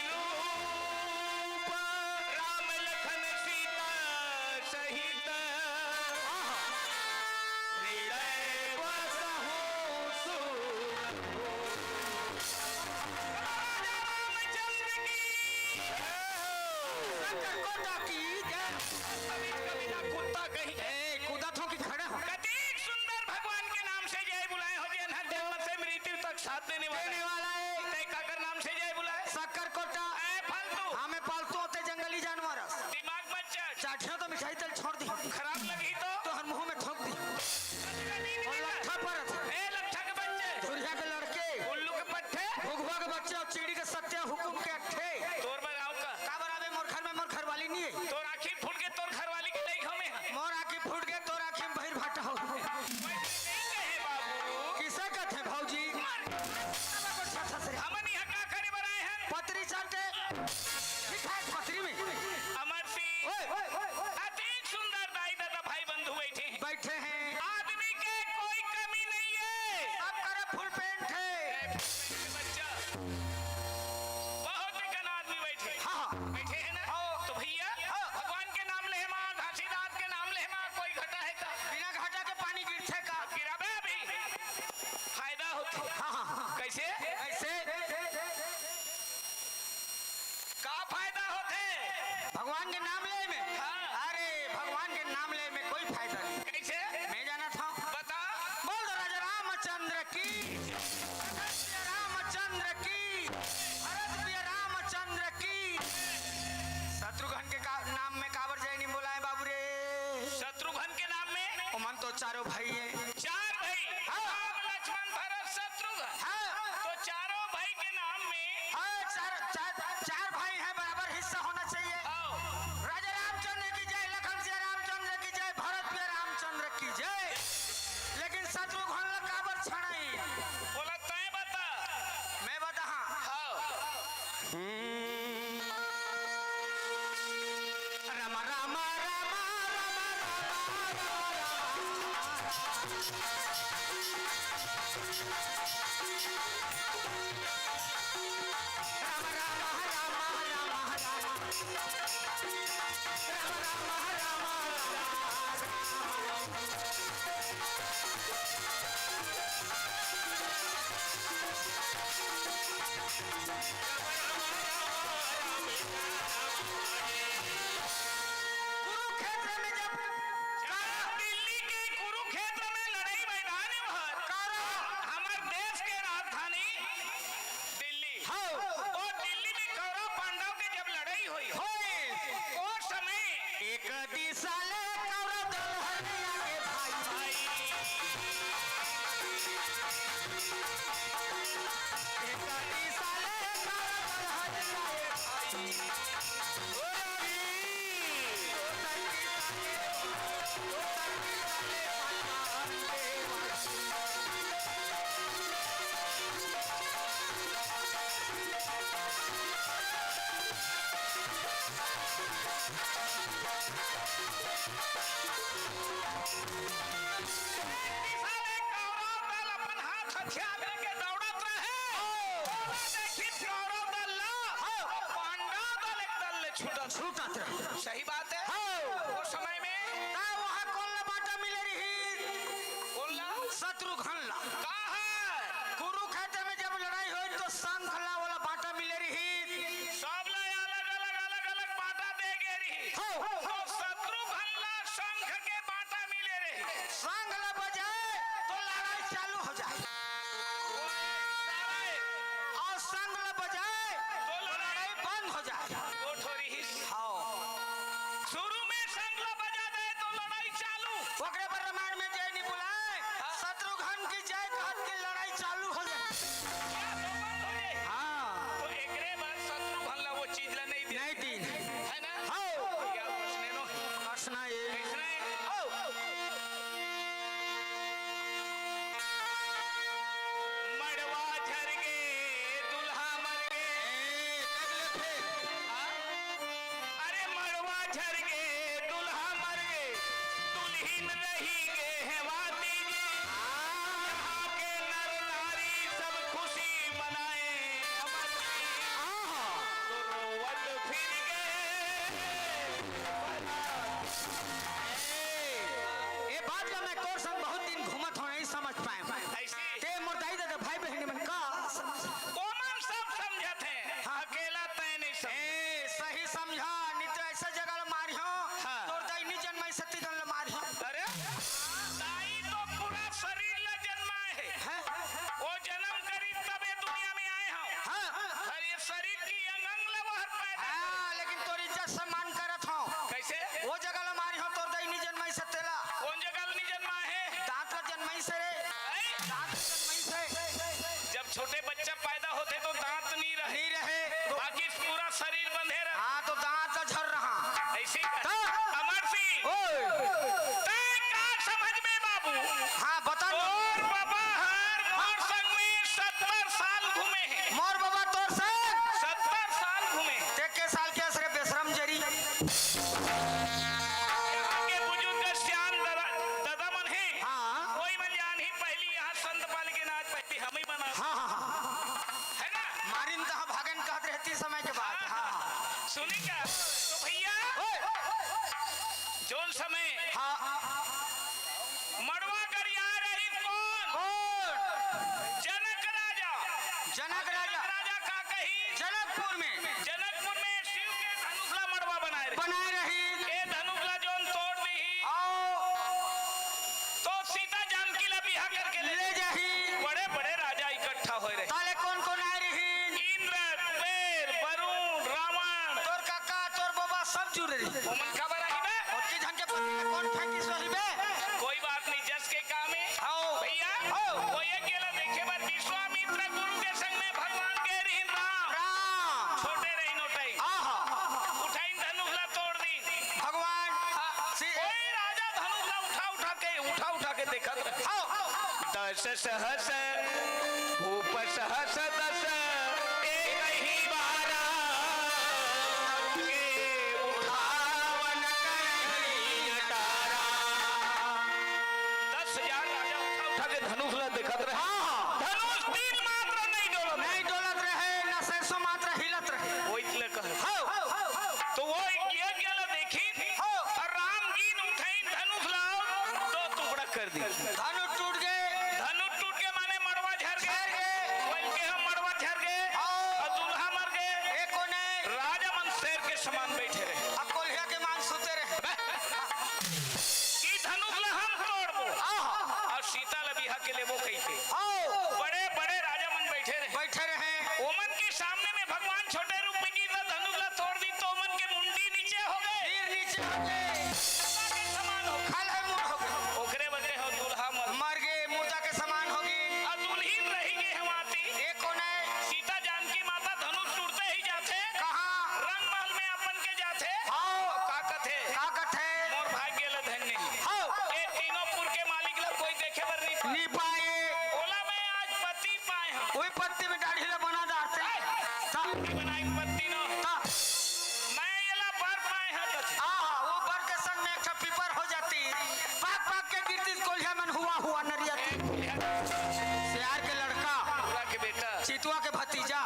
रूप। राम लखन सीता सहित। हृदय बसहु सुर। राजा रामचंद्र की। शंकर कोटा की जय। कभी, कभी ना कुत्ता कहीं। ए, कूदत हो कि खड़ा हो? कतेक सुंदर भगवान के नाम से जय बुलाए हो, जे अनहर जन्म से मृत्यु तक साथ देने वाला देने है। वाला है। तै काकर नाम से जय बुलाए? शक्कर कोटा। ए, फालतू। हाँ, मैं पालतू होते जंगली जानवर। दिमाग मत चाट। चाटियो तो मिठाई तल छोड़ दी। खराब लगी तो? तो हर मुंह में थूक दी। और लट्ठा परत। ए, लट्ठा के बच्चे। धुरिया के लड़के। उल्लू के पट्टे। घुघुआ के बच्चे और चिड़ी के सत्या हुकुम के अट्ठे। तोर बर आऊं का? का बर आबे, मोर घर में मोर घरवाली नहीं है। तोर आँखी फूट के तोर घरवाली के लइक हमें। मोर आँखी फूट के तोर आँखी में बहिर भाटा हो। वैसे नहीं कहे बाबू। किसे कहते भौजी? मर। हमन यहाँ का करे बर आए हैं? पतरी चाटे। ठीक ठाक पतरी में। अमर सिंह। ओए, ओए, ओए, ओए। अति सुंदर दाई दादा भाई बंधु बैठे हैं। बैठे हैं। आदमी के कोई कमी नहीं है। सब करे फुल पैंट है। बच्चा, बहुत कन आदमी बैठे। हाँ, हाँ। बैठे हैं ना? हाँ। तो भैया, हाँ। भगवान के नाम ले मा, घासीदास के नाम ले मा, कोई घाटा है का? बिना घाटा के पानी गिरथे का? अब गिराबे अभी, फायदा होथे। हाँ, कैसे? कैसे? का फायदा होथे? भगवान के नाम ले में? हाँ। अरे, भगवान के नाम ले में कोई फायदा नहीं। कैसे? मैं जानत हँव। बता। बोल दो राजा रामचंद्र की, भरत प्रिय रामचंद्र की, भरत प्रिय रामचंद्र की। शत्रुघ्न के का, नाम में काबर जय नहीं बोलाय बाबू रे? शत्रुघ्न के नाम में? ओमन तो चारों भाई हे। चार भाई। हाँ। राम, लक्ष्मण, भरत, शत्रुघ्न। हाँ। तो चारों भाई के नाम में हाँ, चार, चार, चार भाई हैं, बराबर हिस्सा होना चाहिए। हाँ। राजा रामचंद्र की जय, लखन सिया रामचंद्र की जय, भरत प्रिय रामचंद्र की जय। लेकिन शत्रुघ्न ला काबर छड़ाइन? बोला, तैं बता। मैं बता, हाँ। हाँ। कुरुक्षेत्र में जब कौरव दिल्ली के कुरुक्षेत्र में लड़ाई मैदान में भर कौरव हमर देश के राजधानी दिल्ली। हाँ। ओ दिल्ली में कौरव पांडव के जब लड़ाई होई, होई। ओ समय एक दिशा ले कौरव दल हरिया के भाई। भाई। एक दिशा ले कौरव दल हरिया के भाई। ओ रवि। ओ संगीता के, ओ संगीता के भगवान देवा। एक दिशा ले कौरव दल अपन हाथ हथियार लेके दौड़त रहे। ओला देखिस कौरव दल ला, तो पांडव दल एक दल ले छूटत। छूटत रहे। सही बात हे। हाँ। ओ समय में ता वहाँ कोन ला बांटा मिले रही? कोन ला? शत्रुघ्न ला। काहर? कुरुक्षेत्र में जब लड़ाई होई तो शंख ला ओला बांटा मिले रही। सब ला अलग-अलग, अलग-अलग बांटा दे गे रही। हाँ। तो शत्रुघ्न ला शंख के बांटा मिले रही। शंख ला बजाए तो लड़ाई चालू हो जाए। ओ सारे। अउ शंख ला बजाए तो लड़ाई बंद हो जाए। ओ ठो रहिस। हाँ। शुरू में शंख ला बजा दे तो लड़ाई चालू। ओकरे बर रामायण में जय नहीं बोलाय, हाँ। शत्रुघ्न की जय कहत के लड़ाई चालू हो जाए। क्या तो बंद हो जाए? हाँ। तो एकरे बर शत्रुघ्न ला वो चीज ला नहीं दे। नहीं दीन। है ना? हाँ। क्या प्रश्न हे नो? प्रश्न हे। प्रश्न हे। हाँ। मड़वा झर गे, दुल्हा मर गे। ए, देख ले फेर। हाँ? अरे मड़वा झर गे, दुल्हा मर गे, दुल्हिन रहि गे हे वाती जी। हाँ। यहाँ के नर नारी सब खुशी मनाए अमर जी। हाँ। तो रोवत फिर गे। ए, ए बात ला मैं तोर संग बहुत दिन घूमत हौं, नहीं समझ पाए। ऐसी? ते मोर दाई ददा भाई बहिनी मन का समझ? ओमन सब समझत हे, हाँ। अकेला तैं नहीं समझ। ए, सही समझा, नहीं तो ऐसा जगह ला मारिहौं, हाँ। तोर दाई नहीं जन्माई सती दन ला मारिहौं। अरे, दाई तो पूरा शरीर ला जन्माए हे। हैं? वो जन्म करी तबे दुनिया में आए हौं। हाँ। अरे, शरीर की अंग अंग ला वो हर पैदा हाँ, लेकिन तोर इज्जत सम्मान करत हौं। कैसे? वो जगह ला मारिहौं, तोर दाई नहीं जन्माई सती ला। कौन जगह ला नहीं जन्माए हे? दांत ला जन्माइस रे। हैं? दांत ला जन्माइस रे। जब छोटे बच्चा पैदा होथे तो दांत नहीं रहे। नहीं रहे। बाकी पूरा शरीर बंधे रहे। हाँ, तो दांत ला झर रहा। ऐसे ही तो? अमर सिंह। ओए। तैं का समझ में बाबू? हाँ, बता ना। तोर बाबा हर मोर संग में सत्तर साल घूमे हे। मोर बाबा तोर संग? सत्तर साल घूमे। ते के साल के असरे बेशरम जरी? यहाँ के बुजुर्ग सियान ददा, ददा मन हे। हाँ। कोई मन जान ही पहली यहाँ संत पाल के नाच पहली हम ही बना। हाँ, हाँ, हाँ। है ना? मारिन तहाँ भागन कहत रहती समय के बाद। हाँ, हाँ। हाँ। सुनी क्या? तो भैया, ओए। जोन समय हाँ। मड़वा गरिया रही कौन? कौन? जनक राज ताले कोन कोन आए रहिन? इंद्र, कुबेर, वरुण, रावण। तोर काका, तोर बाबा सब जुरे रहिन। ओमन काबर आही बे? ओतकी झन के पति ल कोन फेंकिस होही बे? कोई बात नहीं, जस के काम हे। हव। भैया, हव। वो ये गेला देखे बर विश्वामित्र गुरु के संग में भगवान गे रहिन राम। राम। छोटे रहिन ओ टाइम। आहा। उठाइन धनुष ला तोड़ दीन। भगवान हाँ। श्री कोई राजा धनुष ला उठा उठा के, उठा उठा के देखत रहे। हव। दस सहस भूप सहस दस एक ही बारा, के उठावन करहीं अटारा। दस हजार राजा उठा उठा के धनुष ला देखत रहे। हाँ, हाँ। धनुष तीन मात्र नहीं डोलत। नहीं डोलत रहे, न सरसों मात्र हिलत रहे। ओइच ले कहे। हव। तो वो ये गेला देखिन, हव। अउ राम जी उठाइन धनुष ला अउ दो टुकड़ा कर दीन। धनुष टूट गे। धनुष टूट गे माने मड़वा झर गे। झर गे। बोल के हम मड़वा झर गे। हव। अउ दूल्हा मर गे। एको नहीं। राजा मन शेर के समान बैठे रहे। अब कोल्हिया के मान सुते रहे। बे। ई धनुष ला हम तोड़बो। आहा। अउ सीता ला बिहा के लेबो कहिके। हव। बड़े बड़े राजा मन बैठे रहे। बैठे रहे। ओमन के सामने में भगवान छोटे रूप में गिर ला धनुष ला तोड़ दीन तो ओमन के मुंडी नीचे हो गे। सिर नीचे हो गे। मुर्दा के समान हो गे। खल है मुड़ हो गे। ओकरे बदले हो दूल्हा मर। मर गे, मुर्दा के समान हो गे। अउ दुल्हिन रहि गे हे माती। एको नहीं। सीता जानकी माता धनुष टूटते ही जाथे। कहाँ? रंग महल में अपन के जाथे। हव। का कथे? का कथे? मोर भाग्य ल धन्य हे। हव। ये तीनों पुर के मालिक ला कोई देखे बर नहीं पाए। नहीं पाए। ओला मैं आज पति पाए हंव। ओही पत्ती में दाढ़ी ला बना डारते। ए! ता। बनाई पत्ती न। ता। मैं एला बर पाए हंव कथे। आहा, वो बर के संग में एक ठो पीपर हो जाती। पाक पाक के गिरती कोल्हिया मन हुआ हुआ नरिया ती। सियार के लड़का। बुआ के बेटा। चितुआ के भतीजा।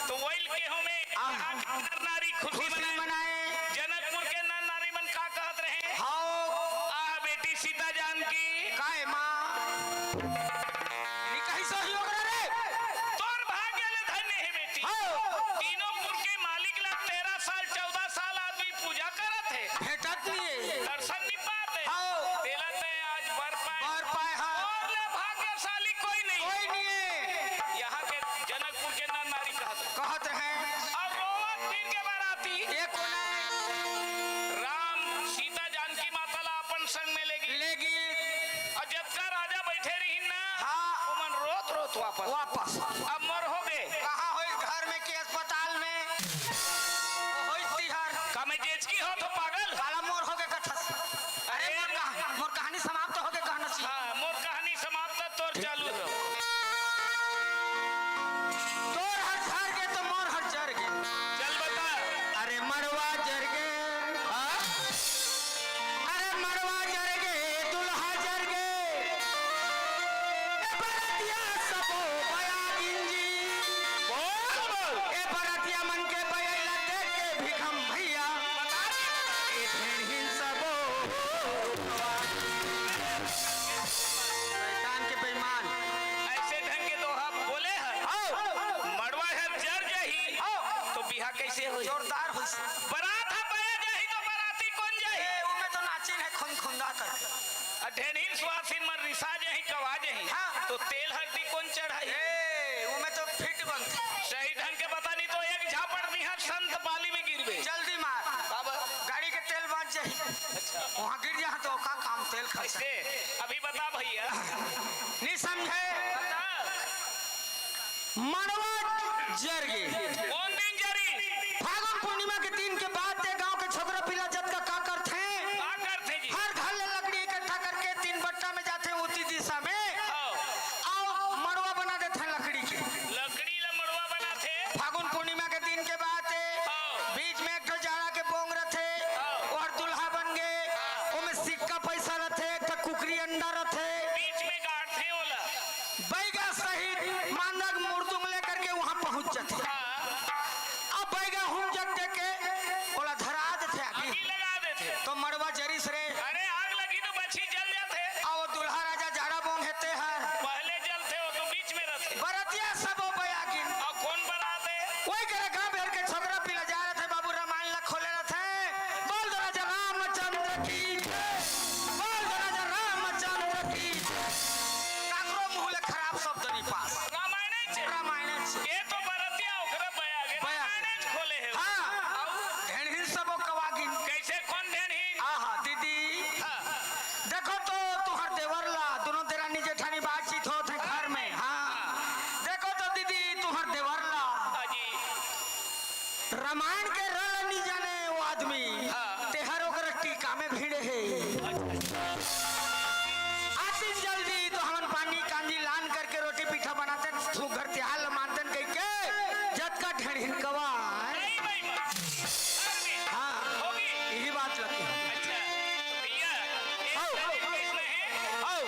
तो वही के हमें आह। यहाँ के नर नारी खुशी खुशी मनाए। मनाए। जनकपुर के नर नारी मन का कहत रहे? हव। आह बेटी सीता जानकी। काय माँ? नी कही सही ओकरा रे। तोर भाग्य ले धन्य हे बेटी। हव। तीनों पुर के मालिक ला तेरह साल, चौदह साल आदमी पूजा करत हे। भेटत नहीं हे। दर्शन नहीं पाते। हव। तेला ते आज बर पाए। बर पाए, हाँ। तोर ले भाग्यशाली कोई नहीं। कोई नहीं हे। यहाँ के जनकपुर के नर नारी कहत रहे। कहत रहे। अउ रोवत फिर के बराती। ये कोन हे? राम सीता जानकी माता ला अपन संग में लेगी। लेगी। अउ जतका राजा बैठे रहिन ना, हाँ। ओमन रोत रोत वापस। वापस। अब मोर हो गे। कहाँ होई, घर में कि अस्पताल में? होई तिहार। का मैं जेचकी हो तो पागल? काला मोर हो गे कथस। अरे, अरे, मोर कहा-, मोर कहानी समाप्त हो गे कहना चाहिए। हाँ, मोर कहानी समाप्त, तोर चालू हो। तोर हर झर गे तो मोर हर जर गे। चल बता। अरे मड़वा जर गे। हाँ? अरे मड़वा जर गे, दुल्हा जर गे। ए बरतिया सबो बयागिन जी। बोल, बोल। ए बरतिया मन के बयैला देख के भिखम भैया। बता। ए भेड़हिन सबो। शैतान के बेईमान। ऐसे ढंग के दोहा बोले हे। आओ। मड़वा हे जर जाही, आओ। तो बिहा कैसे होई? जोरदार होई। बारात ह बया जाही तो बाराती कोन जाही? ए, उमे तो नाचिन हे खुन खुंदा करके। अ ढेरहिन सुवासिन मन रिसा जाही, कवा जाही। हाँ। तो तेल हरदी कोन चढ़ाही? ए, उमे तो फिट बनथे। सही ढंग के बता, नहीं तो एक झापड़ दिहा संत बाली में गिरबे। जल्दी मार। बाबा। गाड़ी के तेल बाँच जाही। अच्छा। वहाँ गिर जाहा तो का काम, तेल खर्चा। कैसे? अभी बता भैया। नहीं समझे? बता। मड़वा जर गे। कोन दिन जरी? फागुन पूर्णिमा के दिन के बाद ते गांव के छोकरा पिला जतका का करथे? का करथे जी? हर घर ले लकड़ी इकट्ठा करके तीन बट्टा में जाथे उत्ती दिशा में। हाँ। अउ मड़वा बना देथे लकड़ी के। लकड़ी ला मड़वा बनाथे। फागुन पूर्णिमा के दिन के बाद ते हाँ। बीच में एक ठो जाड़ा के बोंग रथे। हाँ। ओहर दुल्हा बन गे। हाँ। ओमे सिक्का पैसा रथे, एक ठो कुकरी अंडा रथे। बीच में गाड़थे ओला। बैगा सहित मांदा के मुर्दुंग लेकर के वहां पहुंच जाथे। हाँ। अब बैगा हुंजक देके ओला धरा देथे आगी। आगी लगा देथे। तो मड़वा जरिस रे। अरे, आग लगी तो बछी जल जाथे। अउ दुल्हा राजा जाड़ा बोंग हे तेहर। पहले जलथे, वो तो बीच में रथे। बरतिया सबो बयागिन। अउ कोन बरात हे? वही करे गांव भर के छोकरा पिला जा रथे, बाबू रामायण ला खोले रथे। बोल दो राजा रामचंद्र की जय। बोल दो राजा रामचंद्र की जय। काकरो मुंह ले खराब शब्द नहीं पास। रामायण ही छे। रामायण। ये तो बरतिया ओकरे बया गे, बया गे। रामायण खोले हे। हाँ। अउ? ढेढ़िन सबो कवा गिन। कैसे, कौन ढेढ़िन? आहा, दीदी। हाँ। देखो तो तुहर देवर ला, दोनों देरानी जेठानी बातचीत होत हे घर में। हाँ। देखो तो दीदी, तुहर देवर ला। हाँ जी। रामायण के रल नी जाने वो आदमी, हाँ। तेहर ओकर टीका में भिड़े हे। अच्छा। आतिन जल्दी तो हमन पानी कांजी लान करके रोटी पीठा बनातेन, सुघर तिहार ल मानतेन कहिके जतका ढेढ़िन कवा। नहीं भाई, हाँ। होगी। यही बात लगे। अच्छा, भैया, ये आओ। नहीं है। आओ।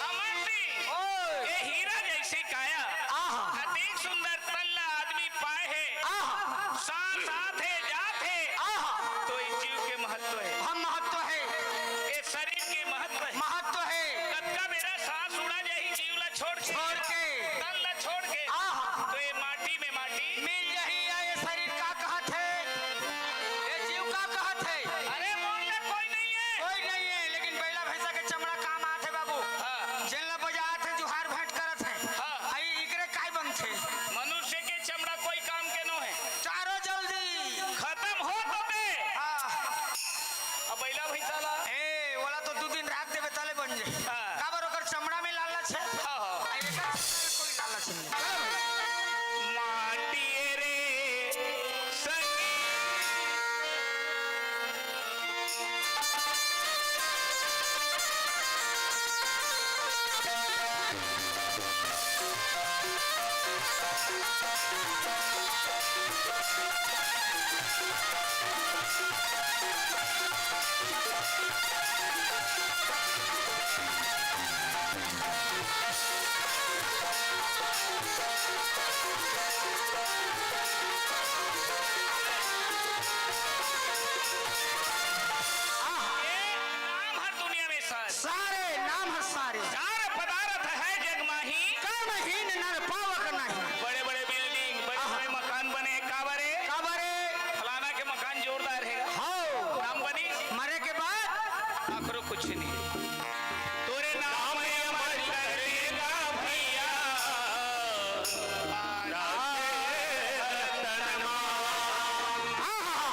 अमर सिंह, ओए। ये हीरा जैसी काया, आहा। अति सुंदर तन ला आदमी पाए हे, आहा। सांस आत हे, जात हे, आहा। तो इस जीव के महत्व हे। हम महत्व हे। ये शरीर के महत्व हे। महत्व हे। कतका बेरा सांस उड़ा जाही जीव ला छोड़ के। छोड़ के। तन ला छोड़ के। आहा। तो ये माटी में माटी। मिल जाही या ये शरीर का कहत हे? ये जीव का कहत हे? अरे मोर ले कोई नहीं है। कोई नहीं है, लेकिन बैला भैंसा के चमड़ा काम आत हे बाबू। हाँ। जेन ला बजात हे, जुहार भेंट करत हे। हाँ। आई इकरे काय बनथे? मनुष्य के चमड़ा कोई काम के नो है। चारो जल्दी। खत्म हो तो दे। हाँ। अब बैला भैंसा ला। ए, ओला तो दू दिन राख देबे तले बन जाही। हाँ। काबर ओकर चमड़ा में लालच हे। हाँ, हाँ। आ, एकर चमड़ा में कोई लालच नहीं। माटी रे संगी। ये नाम हर दुनिया में सारे। सारे नाम हर सारे। सार पदार्थ है जग माही। कर्महीन नर पावक नहीं। बड़े-बड़े building, बड़े-बड़े आहा। मकान बने, काबरे? काबरे? फलाना के मकान जोरदार हे। हौ। नाम बनी? मरे के बाद? आखिर कुछ नहीं। तोरे नाम अमर कर देगा भैया। आहा।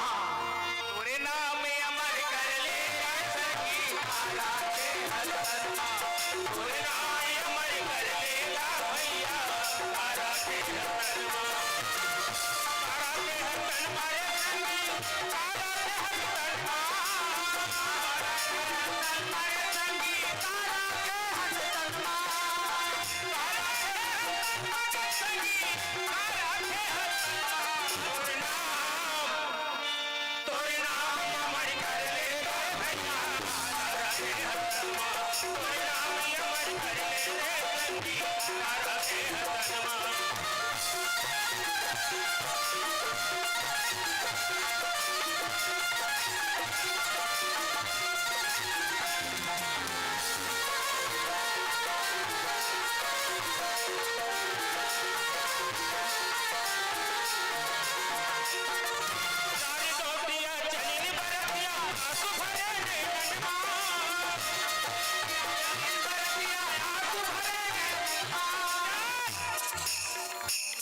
तोरे नाम अमर कर लेगा सखी, तारा के हर तनमा। तोरे नाम अमर कर लेगा भैया, तारा के हर तनमा। तारा के हर तनमा रे सखी, तारा के हर तनमा। तारा के हर तनमा रे सखी, तारा के हर तनमा।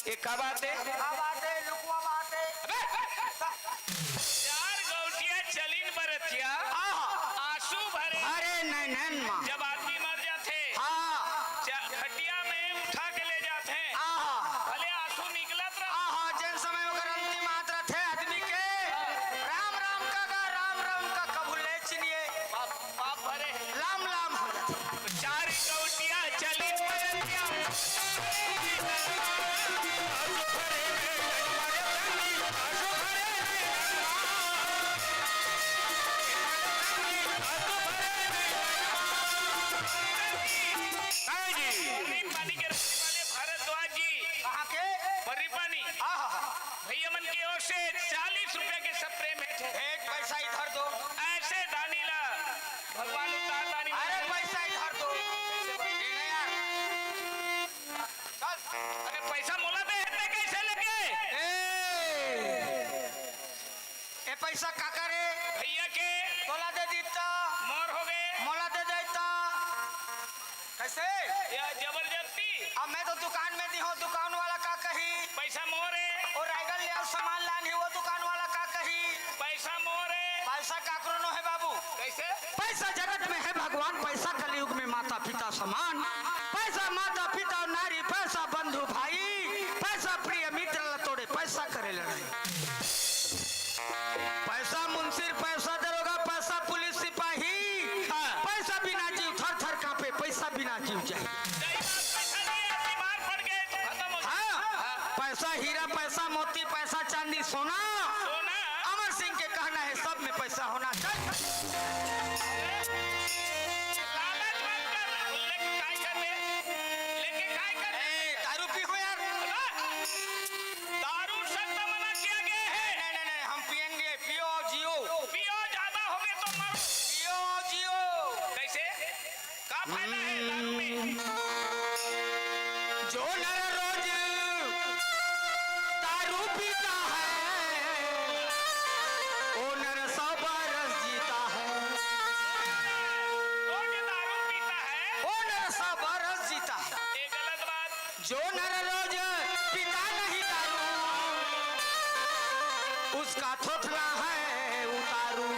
ये का बात है? का बात है? लुकुआ बात है। अबे! चार गौटिया चलिन बरतिया, आहा। आंसू भरे। अरे नैनन माँ। जब आदमी मर जाथे, हाँ। चा-, खटिया में उठा के ले जाथे। आहा। भले आंसू निकलत रह। आहा, जेन समय ओकर अंतिम हाथ रथे आदमी के, राम राम का गा, राम राम का कभू ले चिनिए। बाप पाप भरे। लाम लाम हो जाथे। चार गौटिया चली बरतिया। या जबरदस्ती। अब मैं तो दुकान में दी हूँ, दुकान वाला का कही? पैसा मोरे। और रायगढ़ ले आओ, सामान लान ही, वो दुकान वाला का कही? पैसा मोरे। पैसा काकरो नो है बाबू। कैसे? पैसा जगत में है भगवान, पैसा कलयुग में माता पिता समान। पैसा माता पिता नारी, पैसा बंधु भाई, पैसा प्रिय मित्र ला तोड़े, पैसा करे लड़ाई। पैसा मुंशी, पैसा दरोगा, पैसा पुलिस सिपाही, हाँ। पैसा बिना जीव थर थर कांपे, पैसा बिना जीव जाए। सही बात, पैसा नहीं है, बीमार पड़ गए तो खत्म हो जाए। हाँ, पैसा हीरा, पैसा मोती, पैसा चांदी, सोना। सोना। अमर सिंह के कहना है, सब में पैसा होना चाहिए। लालच मत कर, लेकिन काय करबे? लेकिन काय करबे? ए, दारू पी हो यार। दारू सख्त मना किया गया है। नहीं, नहीं, नहीं, हम पिएंगे, पियो, जियो। पियो, ज्यादा हो गए तो मरो। पियो, जियो। कैसे? का फायदा है दारू में? जो नर रोज दारू पीता है, वो नर सौ बरस जीता है। रोज दारू पीता है। वो नर सौ बरस जीता है। ये गलत बात। जो नर रोज पीता नहीं दारू, उसका थोथना है उतारू।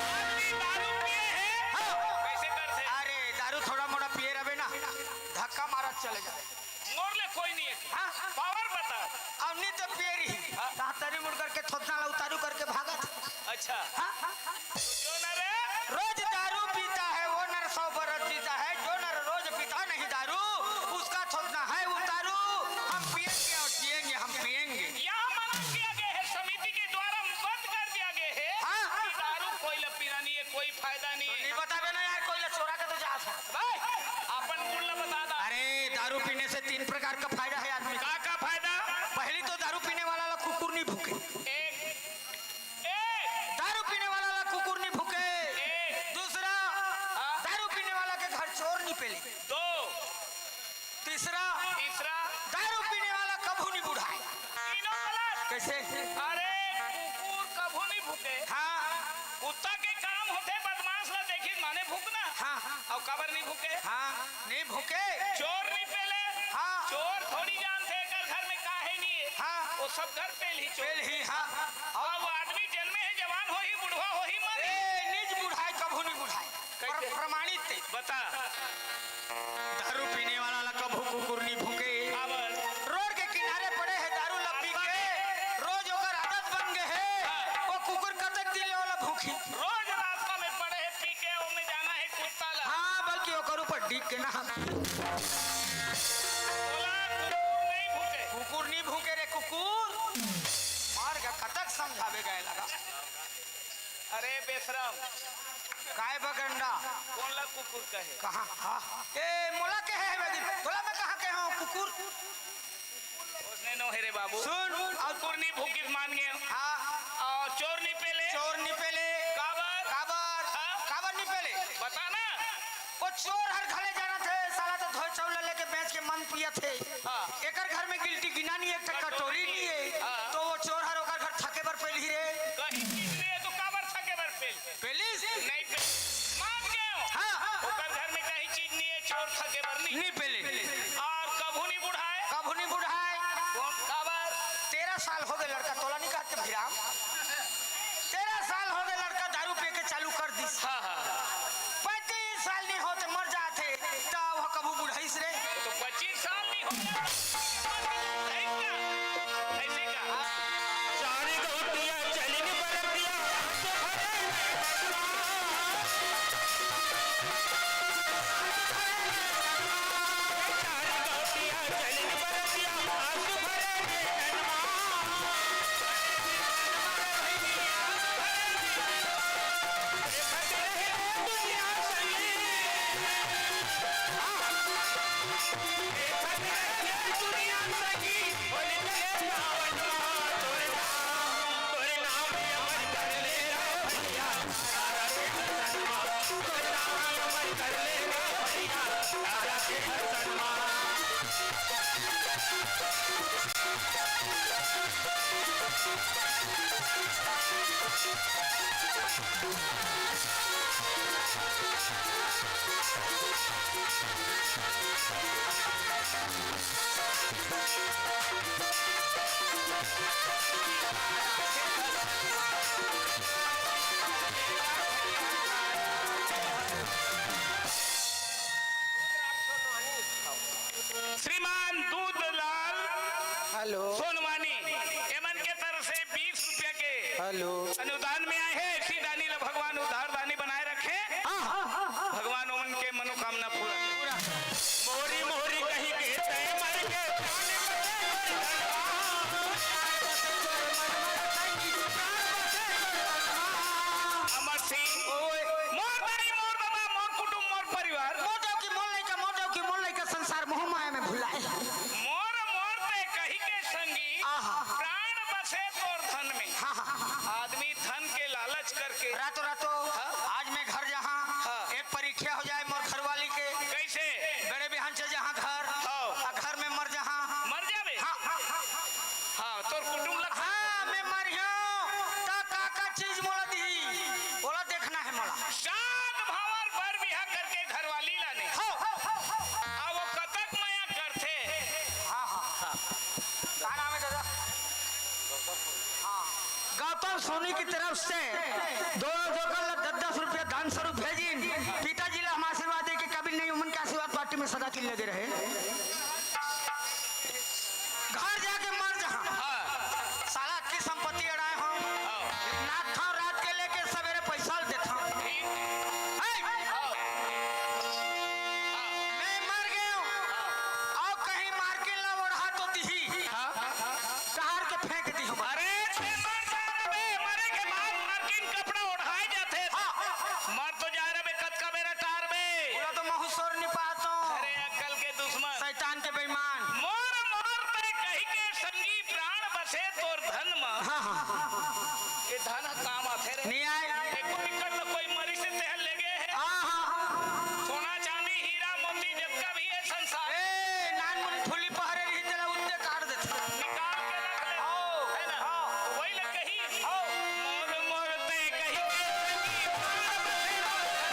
आदमी दारू पिए है, हाँ। कैसे करते? अरे, दारू थोड़ा मोड़ा पिए रहबे ना, धक्का मारत चले जाए। मोर ले कोई नहीं है। हाँ। पावर बता। अब नहीं तो पिए रही। हाँ। दांतरी मुड़ करके थोथना ला उतारू करके भागत। अच्छा। हाँ, हाँ, हाँ। जो नर रोज दारू पीता है, वो नर सौ बरस जीता है। जो नर रोज पीता नहीं दारू, उसका थोथना है उतारू। हम पिएंगे और जिएंगे, हम पिएंगे। यहाँ मना किया गया है, समिति के द्वारा बंद कर दिया गया है हाँ। कि दारू कोई ला पीना नहीं है, कोई फायदा नहीं तो है। नहीं बताबे ना यार, कोई ला चोरा के तो जा सकता। भाई, अपन मूल ला बता दा। अरे, दारू पीने से तीन प्रकार का फायदा है आदमी का। का, का फायदा? पहली तो दारू पीने वाला ला कुकुर नहीं भूके। एक, एक। दारू पीने वाला ला कुकुर नहीं भूके। एक। दूसरा, हाँ। दारू पीने वाला के घर चोर नहीं पेले। दो। तीसरा, तीसरा। दारू पीने वाला कभू नहीं बुढ़ाए। तीनों गलत। कैसे? अरे, कुकुर कभू नहीं भूके। हाँ। कुत्ता के काम होथे बदमाश ला देखिस माने भूकना। हाँ। अउ काबर नहीं भूके? हाँ, नहीं भूके। चोर नहीं पेले। हाँ। चोर थोड़ी जानथे एकर घर में का है नहीं है। हाँ। वो सब घर पेलही चोर। पेलही, हाँ। अउ वो आदमी जन्मे है, जवान होही, बुढ़वा होही, मरही। ए, निज बुढ़ाए, कभू नहीं बुढ़ाए। कैसे? प्र-, प्रमाणित है। बता। दारू पीने वाला ला कभू कुकुर नहीं भूके। काबर? रोड के किनारे पड़े है दारू ला पी के, रोज ओकर आदत बन गए है। हाँ। वो कुकुर कतक दिन ले ओला भूखी? रोज रास्ता में पड़े है पी के, ओमे जाना है कुत्ता ला। हाँ, बल्कि ओकर ऊपर डिग के ना। ओला कुकुर नहीं भूके। कुकुर नहीं भूके रे कुकुर। मार के कतक समझावे गए लगा। अरे बेशरम। काय बगंडा? कौन ला कुकुर कहे? कहाँ? हाँ। ए, मोला कहे है बेदी। तोला मैं कहाँ कहे हूँ कुकुर? उसने नो है रे बाबू। सुन। कुकुर नहीं भूकिस मान गए। हाँ। और चोर नहीं पेले। चोर नहीं पेले। काबर? काबर? हाँ? काबर नहीं पेले? बता ना। वो चोर हर घले जाना थे, साला तो धोए चाउर लेके बेच के मन पिया थे। हाँ। एकर घर में गिल्टी गिना नहीं, एक ठा कटोरी कटोरी नहीं है। हाँ। तो वो चोर हर ओकर घर थके बर पेलही रे। कहीं चीज नहीं है तो काबर थके बर पेल? पेलिस? नहीं पेल। मान गए हो? हाँ, हाँ, हाँ। ओकर घर में कहीं चीज नहीं है, चोर थके बर नहीं। नहीं पेले। और कभू नहीं बुढ़ाए? कभू नहीं बुढ़ाए। कौन? काबर? तेरह साल हो गए लड़का, तोला नहीं कहते भिराम? तेरह साल हो गए लड़का दारू पी के चालू कर दिस। हाँ, हाँ। पैंतीस साल नहीं होते मर जाते, तो वो कभू बुढ़ाइस रे। तो पच्चीस साल नहीं हो गया। ऐसे का? चार गौटिया चलिन बरतिया, हाथ भरे नैनवा। चार गौटिया चलिन बरतिया, हाथ भरे नैनवा। देखत रहे दुनिया सही। हेलो। अनुदान में आए हे, ऐसी दानी ला भगवान उद्धार दानी बनाए रखे। हाँ। भगवान ओमन के मनोकामना पूरा करे। मोरी मोरी कही के तय मर के। अमर सिंह, ओए। मोर दाई, मोर ददा, मोर कुटुम, मोर परिवार। मोर देवकी, मोर लइका, मोर देवकी, मोर लइका, संसार मोह माया में भुलाए। मोर, मोर ते कही के संगी, आहा। प्राण बसे तोर धन में। हाँ, हाँ, हाँ। आदमी धन के लालच करके रातों रातों हाँ? आज मैं घर जहाँ हाँ। एक परीक्षा हो जाए मोर घरवाली के। कैसे? बेड़े बिहान चल जहाँ घर हाँ। आ घर में मर जहाँ। मर जाबे? हाँ, हाँ, हाँ, हाँ। हाँ, तोर कुटुम लग हाँ, मैं मरियो, त का का चीज मोला दिही, ओला देखना हे मोला। सात भांवर बर बिहा करके घरवाली लाने। हाँ। आ वो कतक मया करथे। हाँ, हाँ। का नाम हे दादा? हाँ। गौतम सोनी की तरफ से दोनों जोकर ला दस दस रुपया दान स्वरूप भेजिन। पिताजी ला हम आशीर्वाद दे के कभी नहीं, उमन के आशीर्वाद पार्टी में सदा के लगे रहे। घर जाके मर जहाँ। हाँ। साला की संपत्ति अड़ाए हो। हाँ। नाथ था रात के लेके सवेरे पैसा देता। ठीक। हे! हाँ। मैं मर गयो। हाँ। अउ कहीं मार के ला ओढ़ा तो दिही। हाँ। कहार के फेंक दिही। अरे, ते मर जा रे बे, मरे के बाद मालकिन कपड़ा ओढ़ाए जाथे। हाँ। मर तो जा रे बे, कतका बेरा टार बे। पूरा तो महू सोर नि पातो। अरे, अक्कल के दुश्मन। शैतान के बेईमान। मोर, मोर ते कही के संगी प्राण बसे तोर धन म। हाँ, हाँ। ये धन काम आथे रे। नि आए। एको एकड़ ल कोई मरीज से तेह लेगे हे। हाँ, हाँ। सोना, चांदी, हीरा, मोती जतका भी हे संसार। ए, नान मुन फुली पहरे रही, तेला उत्ते काट देथे। निकाल के रख ले। हाँ। हे ना? हाँ। वही ल कही। हाँ। मोर, मोर ते कही के संगी प्राण बसे तोर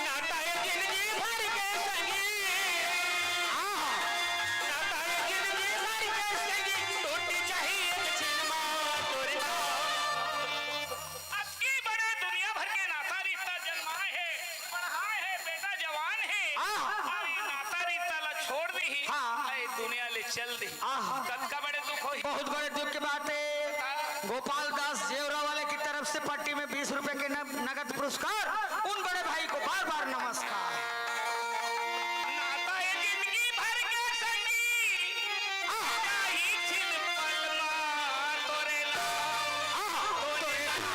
नाता ए जिंदगी भर के संगी। हाँ। नाता ए जिंदगी भर के संगी। टूट जाही एक छिन मा तोर नाम। अतकी बड़े दुनिया भर के नाता रिश्ता जन्माए हे, पढ़ाए हे, बेटा जवान हे। हाँ। अउ ये नाता रिश्ता ला छोड़ दिही। हाँ। अरे दुनिया ले चल दिही। आहा। कतका बड़े दुख होही। बहुत बड़े दुख की बात है। गोपाल दास जेवरा वाले की तरफ से पट्टी में बीस रुपए के न-, नगद पुरस्कार उन बड़े भाई को बार बार नमस्कार। नाता ये जिंदगी भर के संगी, आहा। आही छिन पल मा तोरे नाम, आहा। तोरे नाम।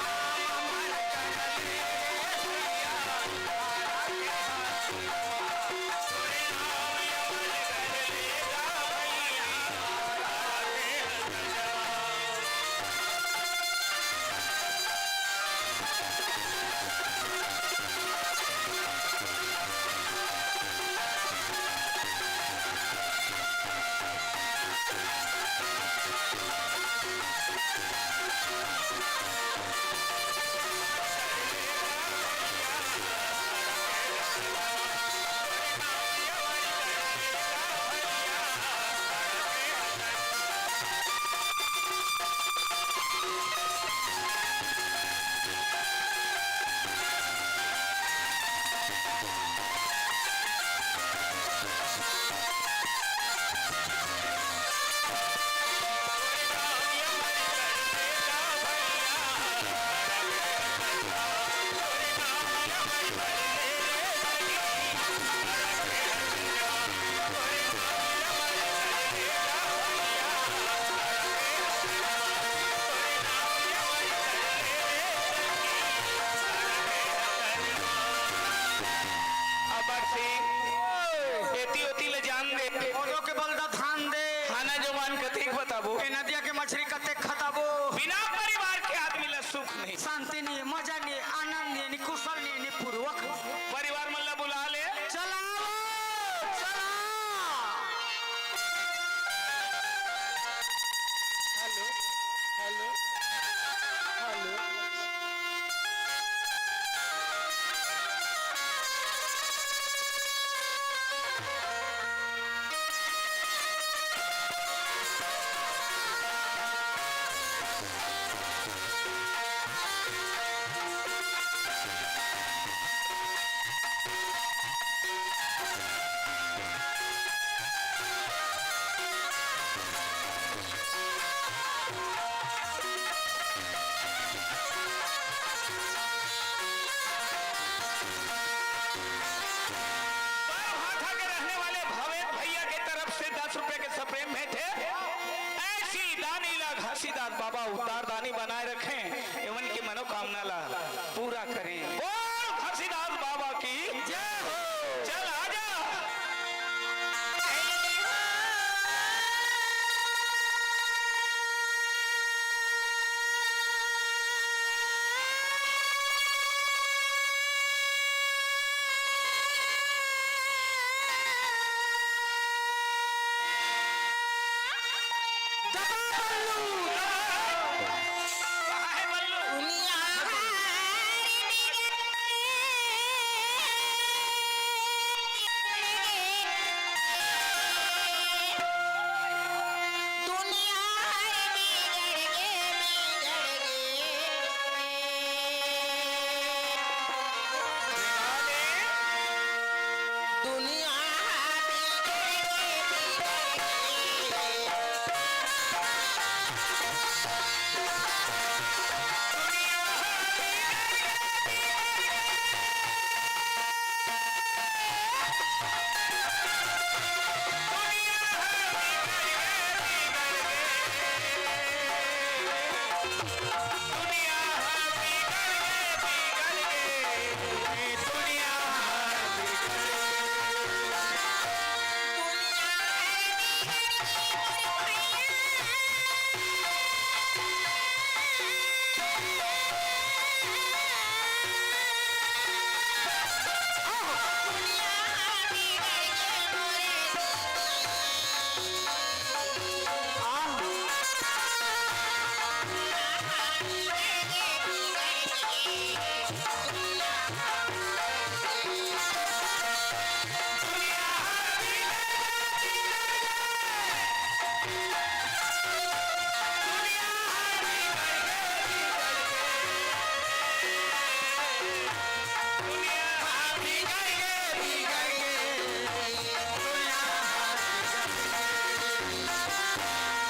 अमर सिंह, एती ओती ले जान दे। ओदो के बलदा धान दे। खाना जवान कतेक बताबो। ए नदिया के मछरी कतेक खताबो। बिना परिवार के आदमी ला सुख नहीं। शांति नहीं, मजा नहीं, आनंद नहीं, नहीं कुशल नहीं, नहीं पूर्वक। परिवार मन ला बुला ले। चलाओ, चला। Hello, hello, hello. बनाए रखें, एमन के मनोकामना ला पूरा करें। बोल घासीदास बाबा की जय हो। चल आजा।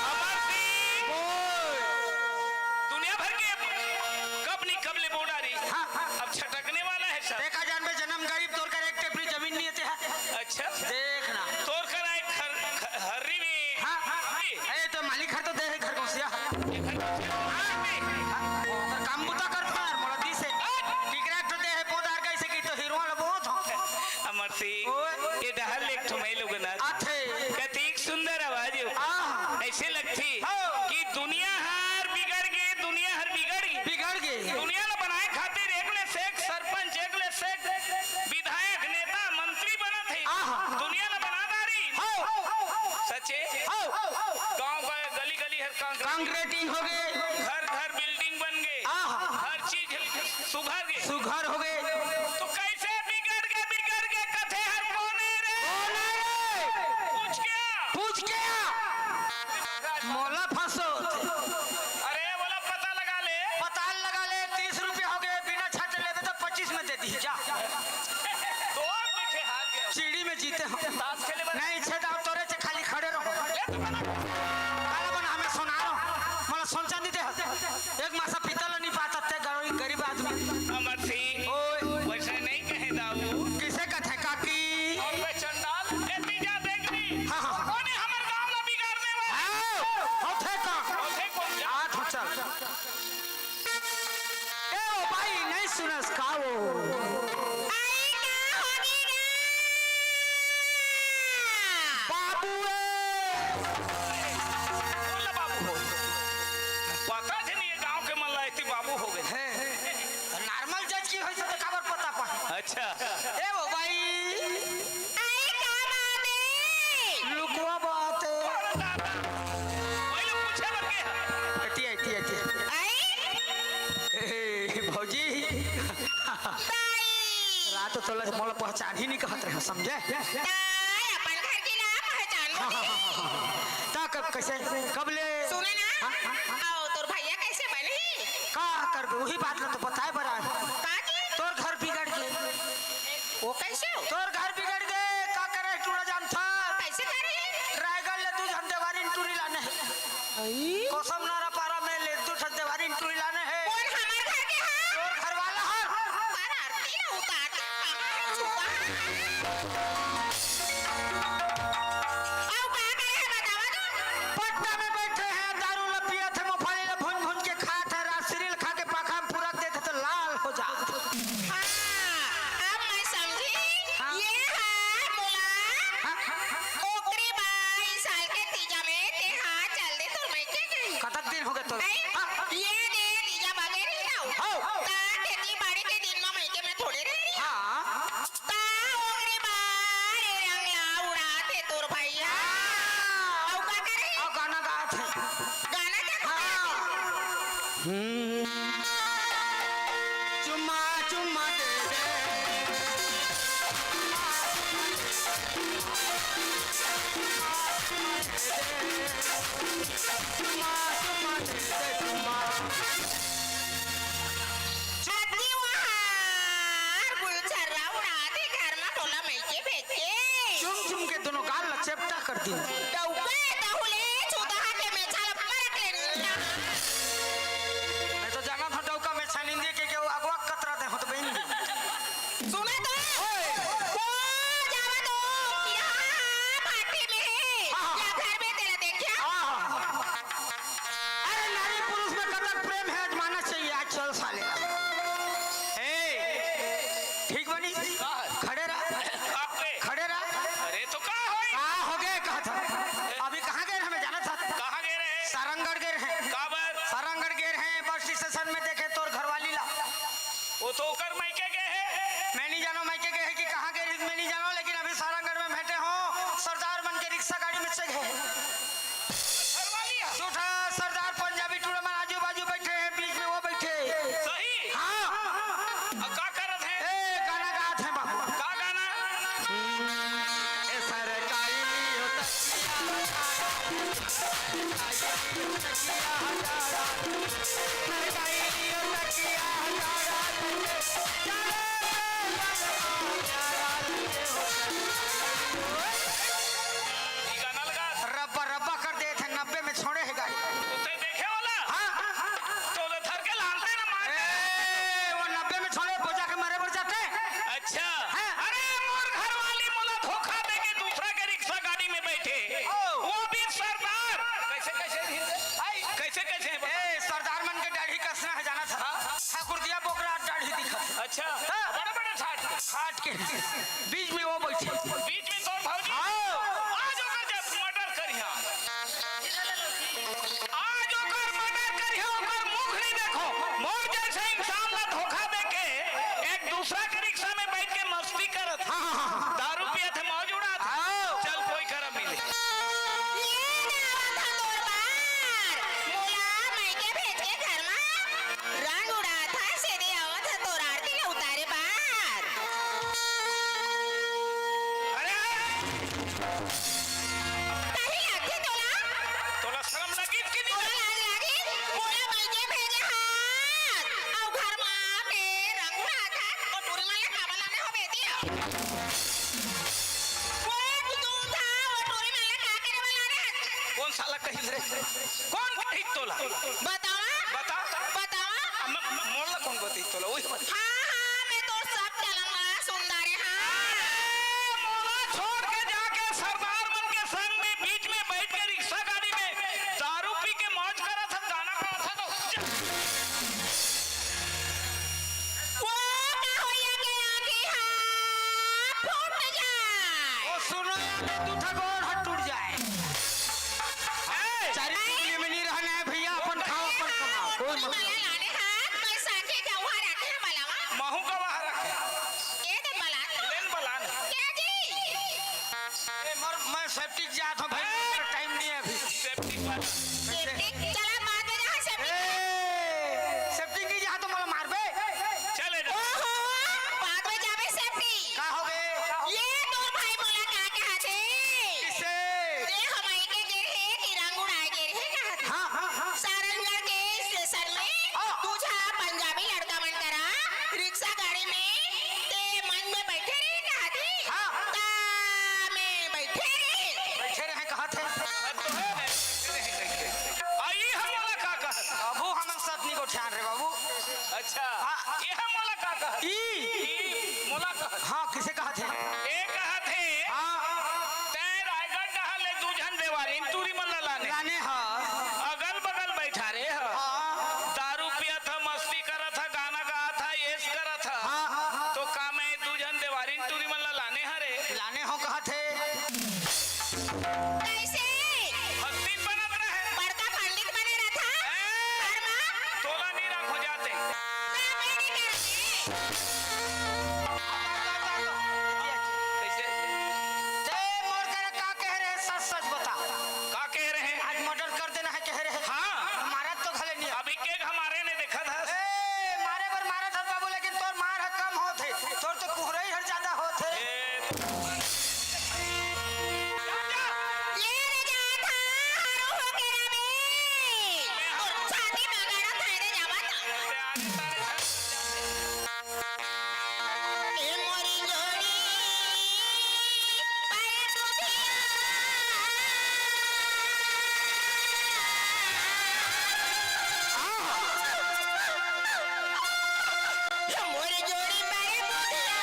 अमर सिंह, दुनिया भर के कब नहीं कब ले बोला रही। हाँ, हाँ। अब छटकने वाला है सर। देखा जान बे, जन्म गरीब, तोर कर एक टेपरी जमीन नहीं है। अच्छा। देखना। तोर कर एक हर, हर्री में। हाँ, हाँ, हाँ। ए, तो मालिक हर तो दे है घर घुसिया। ये घर घुसिया। हाँ, तो काम बुता कर पार, मोला दी से। टिकरा तो दे है, पौधार कैसे की तो हीरो वाला बहुत हो। अमर सिंह, ओए। ये डहर ले एक ठो मैं लोग ना। आथे। कतीक सुंदर आवाज है। आह। ऐसे लगती हाँ। कि दुनिया हर बिगड़ गई, दुनिया हर बिगड़ गई। बिगड़ गई। दुनिया ला बनाए खातिर एक ले से एक सरपंच, एक ले से एक विधायक, नेता, मंत्री बनत है। आह। दुनिया ला बना डारी। हाँ। सचे? हाँ। गांव का गली गली हर कांक्रीट। कांक्रीटिंग हो गए। घर घर बिल्डिंग बन गए। आह। हर चीज सुघर गए। सुघर हो गए। तो कैसे बिगड़ गए, बिगड़ गए, कथे हर कोन हे रे? कोन हे रे? पूछ क्या? पूछ क्या? मोला फंसो। अरे, बोला पता लगा ले। पता लगा ले, तीस रुपया हो गए, बिना छाटे लेबे तो पच्चीस में दे दी, जा। तोर पीछे हार गया। चिड़ी में जीते हो। ताश खेले वाला। नहीं, छेदा तोरे से खाली खड़े रहो। ये तो बना। काला बना, हमें सुना रहो। मोला सोन चांदी दे। एक मासा पीतल नहीं पाता ते गरीब, गरीब आदमी। अमर सिंह, ओए। वैसे नहीं कहे दाऊ। किसे कथे काकी? और वे चंडाल, एती जा देख ली। हाँ, हाँ। कोने हमर गांव ला बिगाड़ने वाला? हाँ, होथे का? होथे कौन जा? आ तो चल। ए ओ भाई, नहीं सुनस का वो? आई का होगे गा? बाबू ए! बोला बाबू हो। पता थे नहीं, ये गांव के मन ला एती बाबू हो गए। हैं, हैं। नॉर्मल जज की होई से तो काबर पता पा। अच्छा। ए ओ भाई। आई का बाबे? लुकवा बात है। पहले पूछे बन के। एती, एती, एती। आई? ए, भौजी। बाई। रात तो तोला मोला पहचान ही नहीं कहत रहे, समझे? ताय अपन घर के ना पहचान हाँ, हाँ, हाँ, हाँ। ता कब, कैसे, कब ले? सुने ना? हाँ, हाँ, हाँ। आओ, तोर भैया कैसे बनही? का करबे? वही बात ला तो बताए बर आए। का की? तोर घर बिगड़ गए। वो कैसे हो? तोर घर बिगड़ गए, का करे टूरा जानथा? कैसे करे? रायगढ़ ले दू झन देवारी टूरी लाने हे। आई? कोसम नारा पारा में ले दू झन देवारी टूरी लाने हे। कौन हमर घर के है? तोर घर वाला हर। पर आरती ना उतारते, कहाँ है छुपा है? अउ का करे है बतावा तो? पट्टा में बैठे हैं, दारू ला पियत हे, मूंगफली ला भून भून के खात हे। तो नहीं, हाँ। ये दे दीजा बगैर ही ना हो। हाँ। ता खेती बाड़ी के दिन में मइके में थोड़े रह रही। हाँ। ता ओकरे बार ए रंग ला उड़ात हे तोर भैया। हाँ। अउ का करे? अउ गाना गात हे। गाना क्या हाँ। हम्म। चुम्मा, चुम्मा दे दे। अति वहार गुलछर्रा उड़ात हे घर मा टोला मइके भेज के। चुम चुम के दोनों गाल ला चेपटा कर दी। डउका ए दहुले, चुदहा के मेछा ला परख ले निंदा। मैं तो जाना था डउका मेछा निंदे के, के वो अगवा कतरा दे हो तो बहन। सुना तो? ओए। वो जावा तो, यहाँ भाटी में है। हाँ। या घर में तेरा देखा? हाँ। अरे, नारी पुरुष में कतक प्रेम है, आजमाना चाहिए। आज चल साले। ए, ठीक बनी? का है? खड़े रह। का पे? खड़े रह। अरे, तो का होई? का हो गए, कहा था? अभी कहाँ गए, हमें जाना था। कहाँ गए रहे? सारंगढ़ गए रहे। काबर? सारंगढ़ गए रहे, बस स्टेशन में देखे तोर घरवाली ला। वो तो ओकर मइके गए है। मैं नहीं जानो मइके गए है कि कहाँ गए, मैं नहीं जानो, लेकिन अभी सारंगढ़ में भेंटे हो, सरदार मन के रिक्शा गाड़ी में चढ़ गए। घरवाली है। झूठा सरदार पंजाबी टूरा मन आजू बाजू बैठे हैं, बीच में वो बैठे। सही? हाँ। अब का करत है? ए, गाना गात है बाबू। का गाना? ए सरकारी लियो तकिया, सरकारी लियो तकिया हजारा, सरकारी लियो तकिया हजारा। ई गाना लगा। रब्बा रब्बा कर दे थे, नब्बे में छोड़े है गाड़ी। तो ते देखे वाला? हाँ। तो उधर धर के लानते ना मार। ए, वो नब्बे में छोड़े, बोझा के मारे बर जाते। अच्छा। हाँ। अरे, मोर घरवाली मोला धोखा दे के दूसरा के रिक्शा गाड़ी में बैठे। ओ। वो भी सरदार। कैसे, कैसे धीरे? आई। कैसे, कैसे है? ए, सरदार मन के दाढ़ी कसना है, जाना था। हाँ। ठाकुर दिया बोकरा दाढ़ी दिखा। अच्छा। हाँ। बड़े, बड़े ठाट। ठाट के। बीच में वो बैठे। बीच में तोर भौजी। आओ। आज ओकर जब मर्डर करिहा। आज ओकर मर्डर करिहा, ओकर मुख नहीं देखो। मोर जैसे इंसान ला धोखा देके एक दूसरा के रिक्शा में बैठ के मस्ती करत। हाँ, हाँ, हाँ। दारू पियत है, मौज उड़ात है। आओ। चल कोई करा मिले। ये ना आवत हा तोर बार। मोला मइके भेज के घर मा रंग उड़ात हा, सीधे आवत हा तोर आरती ला उतारे बार। अरे! काहे लागथे तोला? तोला शरम लगिस कि नहीं? तोला लाज लागिस? मोला मइके भेजे हस, अउ घर मा आके रंग उड़ात हस, अउ टूरी मन ला काबर लाने हो बेटी? वो कुतुम था, वो टूरी मन ला का करे वाला रे? कौन साला कहिस रे? कौन कहिस तोला? बतावा? बता। बतावा? अब मैं, मैं, मोला कौन बताइस तोला? वही बता। हाँ, हाँ, मैं तोर सब चलन ला सुन डारे, हाँ। अरे, मोला छोड़ के जाके सरदार मन के संग में बीच में बैठ के रिक्शा गाड़ी में दारू पी के मौज करत हस, गाना गावत हस तो वो का होइया के आँखी हा फूट जाए। ओ सुनो यार, दू ठा गोड़ हा टूट जाए। ए! चारी टुकड़ी में नहीं रहना है भैया, अपन खाओ, अपन कमाओ, कोई मतलब नहीं। लाने हाथ में साँचे गवा रखे हैं मलावा। महू गवा रखे। ये दे बलान। लेन बलान। क्या जी? ए, मर, मैं सेप्टिक जात हूँ भाई, ए! मेरा टाइम नहीं है अभी। सेप्टिक वाला। सेप्टिक, चला बाद में जहाँ सेप्टिक। ए, सेप्टिक नहीं जहाँ तो मोला मारबे। चले जा। ओहो, बाद में जाबे सेप्टिक। का हो गए? ये तोर भाई मोला का कहा थे? किससे? ते हमई के गिर है कि रंग उड़ाए गिर है कहा थे? हाँ, हाँ, हाँ। सारंगढ़ के स्टेशन में हाँ। दूजा पंजाबी लड़का मन करा रिक्शा गाड़ी में ते मन में बैठे रहे कहा थे? हाँ। ता में बैठे रहे। बैठे रहे कहा थे? आई हम वाला का कहा? अबू हम सब नहीं को ध्यान रे बाबू। अच्छा। हाँ। ये हम वाला का कहा? ई। ई मोला कहा? हाँ, किसे कहा थे? ये कहा थे। हाँ। तै रायगढ़ डहा ले दू झन देवारिन टूरी मन ला लाने। लाने हा। अगल बगल बैठा रे हा। हाँ। दारू पिया था, मस्ती करा था, गाना गा था, ऐश करा था। हाँ, हाँ, हाँ। तो का मैं दू झन देवारिन टूरी मन ला लाने हा रे? लाने हो कहा थे। कैसे? भक्ति बनत रहे। बड़का पंडित बने रहता। हैं? कइसे? ते मोर करा का कहे रहे, सच सच बता। का कहे रहे? आज मर्डर कर देना हे कहे रहे। हाँ। मारत तो घले नहीं। अभी के हमारे ने देखा था। ए, मारे बर मारत हस बाबू, लेकिन तोर मार ह कम होत हे, तोर तो कुहरई हर ज्यादा होत हे। ए, ये रे जात हा, हरू हो के रबे। और छाती पकड़ा था, रे जावा था। ए मोरी जोड़ी, पर दुधिया। ए मोरी जोड़ी, पर दुधिया।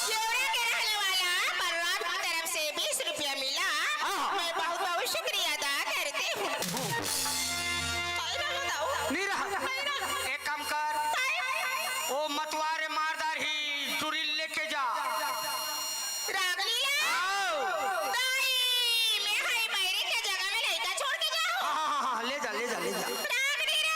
जेवरा के रहने वाला बलराज की तरफ से बीस रुपया मिला। हाँ। मैं बहुत बहुत शुक्रिया अदा करती हूँ। नहीं रहा। नहीं रहा। एक काम कर, ताई। ओ मतवार मारदार ही चुरी लेके जा। रागनी ला। आओ। दाई, मैं हई बैरी के जगह में लइका छोड़ के जाओ। हाँ, हाँ, हाँ, हाँ, ले जा, ले जा, ले जा। रागनी रे।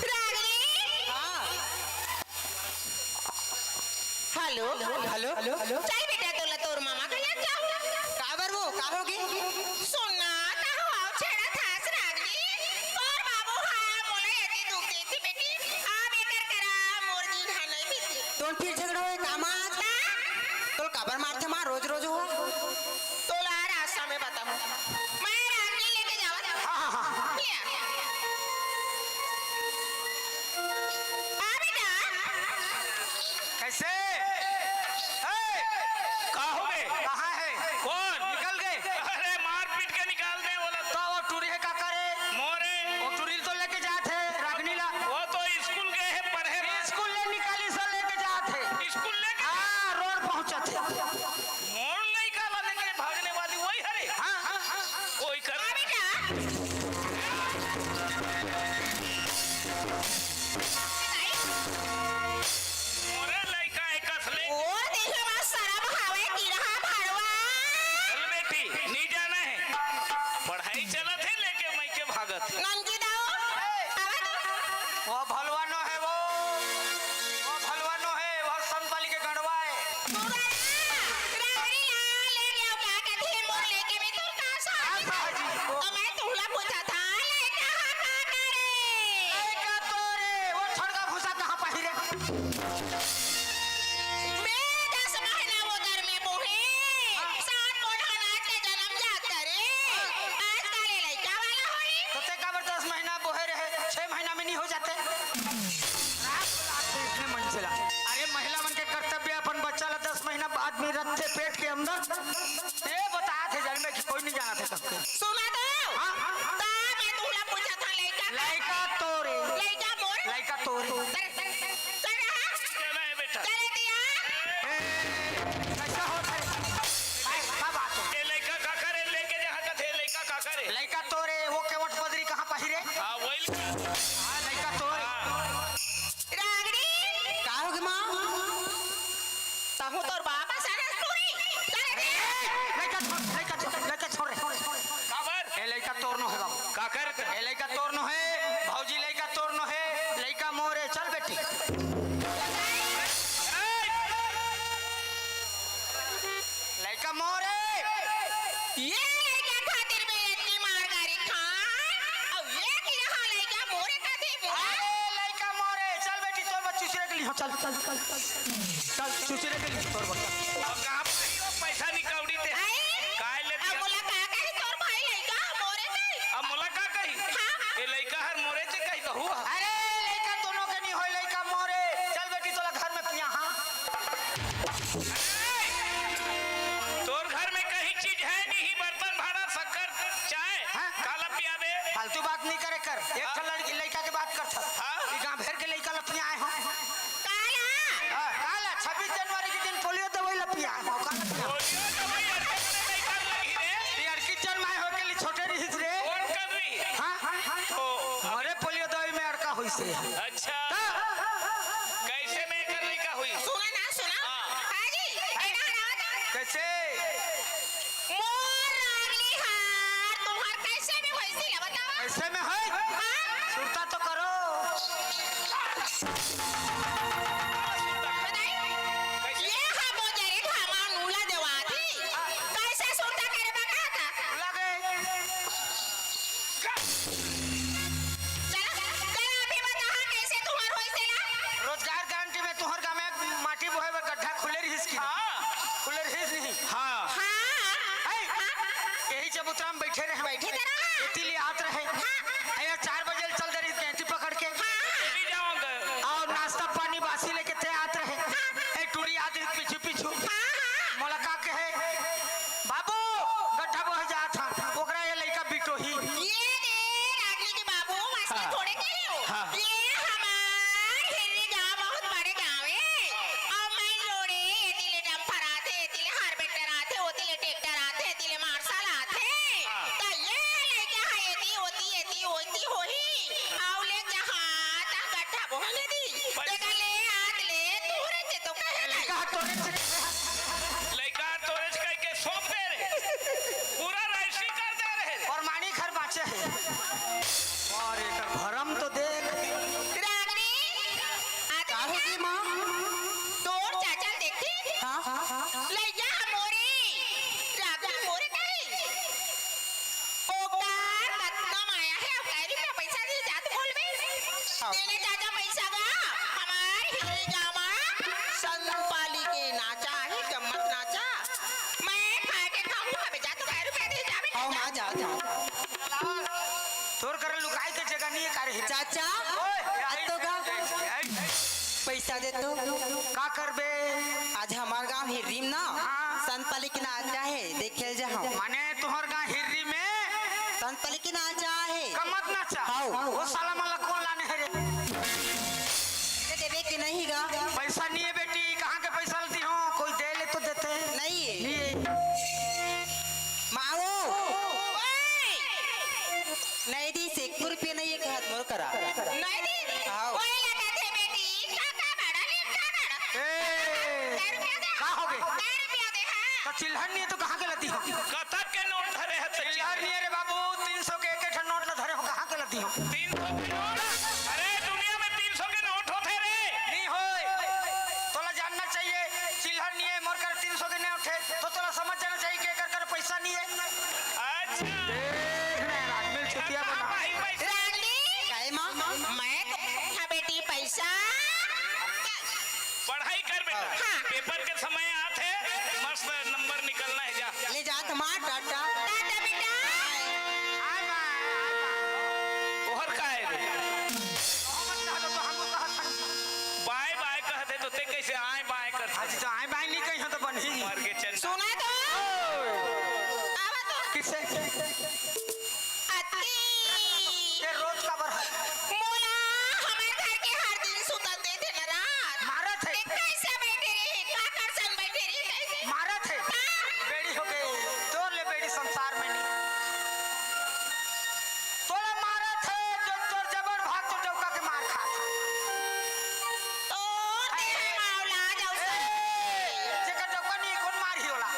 रागनी। हाँ। हेलो। हेलो। चल बेटा, तोला तोर मामा के लग जाओ। काबर वो, का होगे? सुनना, का हो, आओ छेड़ा थास रागनी। तोर बाबू हा मोला एती दुख देती बेटी। आ बेकर करा मोर जी ढा नहीं बीती। तोर फिर झगड़ा होए का माँ आज? का? तोल काबर मारथे माँ रोज रोज हो? तोला रास्ता में बताऊँ। मैं रागनी लेके जावत हूँ। हाँ, हाँ, हाँ। लिया। आ बेटा। कैसे? ए! का हो गए? कहाँ है? कौन? निकल गए? अरे मार पीट के निकाल दे बोला। तो वो टूरी हे का करे? मोरे। वो टूरी तो लेके जात हे, रागनी ला। वो तो स्कूल गए हैं पढ़े ला। स्कूल ले निकाली से लेके जात हे। स्कूल लेके हाँ, रोड पहुँचत हे। मोर लइका ला लेके भागने वाली वही हरे। हाँ, हाँ, हाँ। कोई कर। हाँ, बेटा। मोरे लइका एकस ले। और देखे मा शरम हावे, किरहा भड़वा। चल बेटी, नहीं जाना है। पढ़ाई चलत है, लेके मैं के भागत है। नंगी दाऊ, आवा तो। वो भलवा नो है वो। वो भलवा नो है, वो संतपाली के गंडवा है। तू रागनी ला ले गया, का कथे मोर लेके भी तोर का साथ। हाँ, साहब जी। तो मैं तुला पूछा था, लइका हा का करे? लइका तो रे, वो छोड़का भूसा कहाँ पाही रे? बे दस महीना वो घर में बोहे, हाँ। सात मोढ़ा नाच के जन्म जात करे। आज काले लइका वाला होई। तो ते काबर दस महीना बोहे रहे, छह महीना में नहीं हो जाते? रात रात से इसने मन चला। अरे महिला मन के कर्तव्य अपन बच्चा ला दस महीना बाद में रखथे पेट के अंदर। ये बता थे जल में कि कोई नहीं जाना थे तब। सुना तो। हाँ, हाँ, हाँ। तो मैं तुला पूछा था लइका का? लइका तोरे। लइका मोर? लइका तोरे। चल, चल, चल रहा। चला है बेटा। चले दिया। ए, कैसा होत है? आए, का बात है? ये लइका का करे लेके जहाँ का थे, लइका का करे? लइका तोरे, वो केवट पदरी कहाँ पाही रे? हाँ, वही लइका। हाँ, लइका तोरे। हाँ। रागनी। का होगे माँ? तहूँ तोर बाप असन हस टूरी। चले दिया। ए, लइका छोड़, लइका छोड़, लइका छोड़ रे। लइका तोर नो हे, भौजी लइका तोर नो हे, लइका मोर हे, चल बेटी। लइका मोर हे। ये लइका खातिर मैं इतनी मार गारी खाए, अउ ये कि यहाँ लइका मोर हे कथे बोला। अरे लइका मोर हे, चल बेटी तोर बर चुचरे के लिए, चल चल चल चल चल चुचरे के लिए तोर बर। अब कहाँ भाई वो पैसा निकाउड़ी ते? आई? काय ले अब दिया? मोला का कही तोर भाई लइका मोर हे कही? अब मोला का कही? हाँ, हाँ। ये लइका हर मोरे चे कही तो हुआ। अरे लइका दोनों के नहीं होय, लइका मोर हे। चल बेटी तोला घर में पिया, हाँ। अरे, तोर घर में कहीं चीज है नहीं, बर्तन भाड़ा शक्कर चाय, हाँ? काला पियाबे? फालतू बात नहीं करे कर। एक ठन लड़की लइका के बात करथस। हाँ? ई गाँव भर के लइका ल पियाए हो। काला? हाँ, काला, छब्बीस जनवरी के दिन पोलियो दवाई ल पियाए हो। काला पिया। पोलियो दवाई अड़के करे लइका लगी रे। ये अड़की जन्माए हो के लिए छोटे रहिस रे। कौन कर रही? हाँ, हाँ, हाँ। ओ। अरे पोलियो दवाई में अड़का होइस हे। अच्छा। तो कैसे में कर लइका हुई? सुना ना, सुना। हाँ। हाँ जी, ए ना हरावत। कैसे? मोर रागली हार तुहार कैसे में होइस हे, बतावा? कैसे में होय? हाँ? सुरता तो करो। बताई? कैसे? ये हा मोजरी धामा नूला देवाती। कैसे सुरता करे बा का? लगे। चला, चला, अभी बताहा कैसे तुहार होइस तेला। रोजगार गारंटी में तुहर गाँव में माटी बोहे बर गड्ढा खुले रहिस कि नहीं? हाँ। खुले रहिस नहीं? हाँ। हाँ। है? हाँ। यही चबूतरा में बैठे रहे। बैठे तो रहा। एती ले आत रहे। हाँ। अइया चार बजे ले चल दे रहिस गैंती पकड़ के। हाँ। चली जाऊंगा। अउ नाश्ता पानी बासी लेके ते आत रहे। हाँ। ए टूरी आत रहिस पीछू पीछू। हाँ, हाँ। मोला का कहे? बाबू, गड्ढा बोहे जात हन, ओकरा ये लइका बिटोही। ये दे, रागनी के बाबू, मस्ती हाँ। थोड़े के हो। हाँ। ये हमार हिरनी गाँव बहुत बड़े गाँव हे। अउ मैं जोड़े, एती ले डंपर आथे, एती ले हार्वेस्टर आथे, ओती ले ट्रैक्टर आथे, एती ले मार्शल आथे। हाँ। त ये लइका हा एती, ओती, एती, ओती होही। अउ ले जहाँ तक गड्ढा बोहे ले दी। पैसा तेकर ले आत ले, तोरे से तो कहे ए लइका लाई। तोरे से लइका तोरे से कह के सौंप दे रहे। पूरा रजिस्ट्री कर दे रहे। प्रमाणिक हर बाँचे हे। अउ एकर भरम तो देख। रागनी, आते का हो बेटा? गई माँ? तोर चाचा देखी? हाँ, हाँ, हाँ, हाँ। लइका मोरे। रागनी मोरे कही। ओकर कतना माया हे, अब कै रुपया पैसा दे जात बोलबे। हाँ। तेने चाचा पैसा गा, हमार हिरनी गाँव मा संतपाली के नाचा हे, गम्मत नाचा। मैं खाए के खाहूँ, अबे जा तो कै रुपया दे जाबे। हाँ, माँ, जा, जा। तोर कर लुकाई के जगह नहीं हे, का रे हिरनी? चाचा, ओए, आ तो गा। पैसा दे तो। का करबे? आज हमार गाँव हिर्री म ना हाँ। संतपाली के नाचा हे, देखे ल जाहूँ। माने तुहर गाँव हिर्री में संतपाली के नाचा हे। गम्मत नाचा? हाउ। वो साला मन ला कोन लाने हे रे? ते देबे के नहीं गा। पैसा नहीं हे बेटी, कहाँ के पैसा लेती हो? कोई दे ले तो देते। नहीं हे। नहीं हे। माँ वो। ओए! नहीं दीस, एको रुपया नहीं हे कहत मोर करा। नहीं दीस? हाँ। ओए लगत हे बेटी, काका बड़ा नी, काका बड़ा। ए, कै रुपया दे? का हो गे? कै रुपया दे, हाँ। तो चिल्हर नहीं हे तो कहाँ के लदी हो? कतक के नोट धरे हे ते चिल्हर नहीं हे रे बाबू, तीन सौ के एक एक ठन नोट ला धरे हो, कहाँ के लदी हो? तीन सौ के नोट? अरे दुनिया में तीन सौ के नोट होथे रे। नहीं होय। तोला जानना चाहिए, चिल्हर नहीं हे, मोर कर तीन सौ के नोट हे, तो तोला समझ जाना चाहिए कि एकर कर पैसा नहीं हे। अच्छा। देख ना यार, आदमी चुतिया बना। भाई, भाई। रागनी, काय माँ? मैं तो, हाँ बेटी, पैसा। पढ़ाई कर बेटा। हाँ। पेपर के समय आत हे, मस्त नंबर निकलना हे, जा। ले जात माँ, टाटा। टाटा बेटा। आय बाय, आय बाय। ओहर का हे रे? बाय बाय कहत हे तो ते कैसे आय बाय करत हे? आज तो आय बाय नहीं कही हो तो बनही। मर के चंद। सुना तो। ओए। आवा तो। किसे? अति। ये रोज का बर हे। मोला हमर घर के हर दिन सुतन देथे न रात। मारत हे। ते कैसे बैठे रहे? का कर संग बैठे रहे? कैसे? मारत हे। हाँ। बेड़ी हो गई। तोर ले बेड़ी संसार में नहीं। तोला मारत हे, जो तोर जबर भाग तो डौका के मार खात हे। तो ते हे मावला जाऊ ए, से। जेकर डौका नहीं, कोन मारही ओला?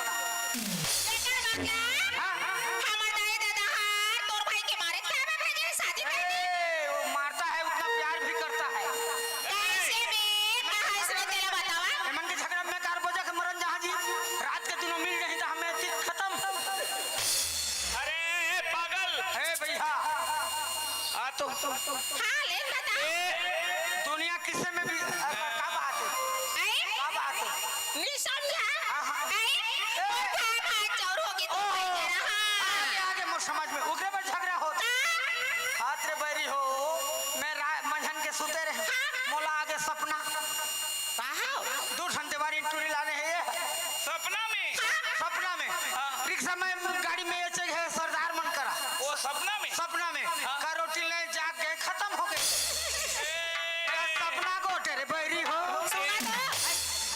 जेकर बदला, हाँ, हाँ, हाँ। हमर दाई ददा हर तोर भाई के मारे खाए में भेजे हे शादी करे। हाँ, ले बता। ए, दुनिया किसे में भी, अ, का बात है? हैं? का बात है? नहीं समझा? हाँ, हाँ। हैं? ए! तू खा, खा, चौर होगी तू, ओ! भाई तेरा, हाँ। आगे, आगे मोर समझ में, ओकरे बर झगड़ा होत। हाँ। हाथ रे बैरी हो, मैं रा-, मंझन के सुते रहे, हाँ। मोला आगे सपना। वाह। दू ठन देवारी टूरी लाने हे ये। सपना में? हाँ। सपना में। हाँ। रिक्शा में, गाड़ी में ये चीज है, सरदार मन करा। वो सपना में? सपना में। हाँ। का रोटी ले जाके खत्म हो गई। ए। सपना गोटे रे बैरी हो। सुना तो,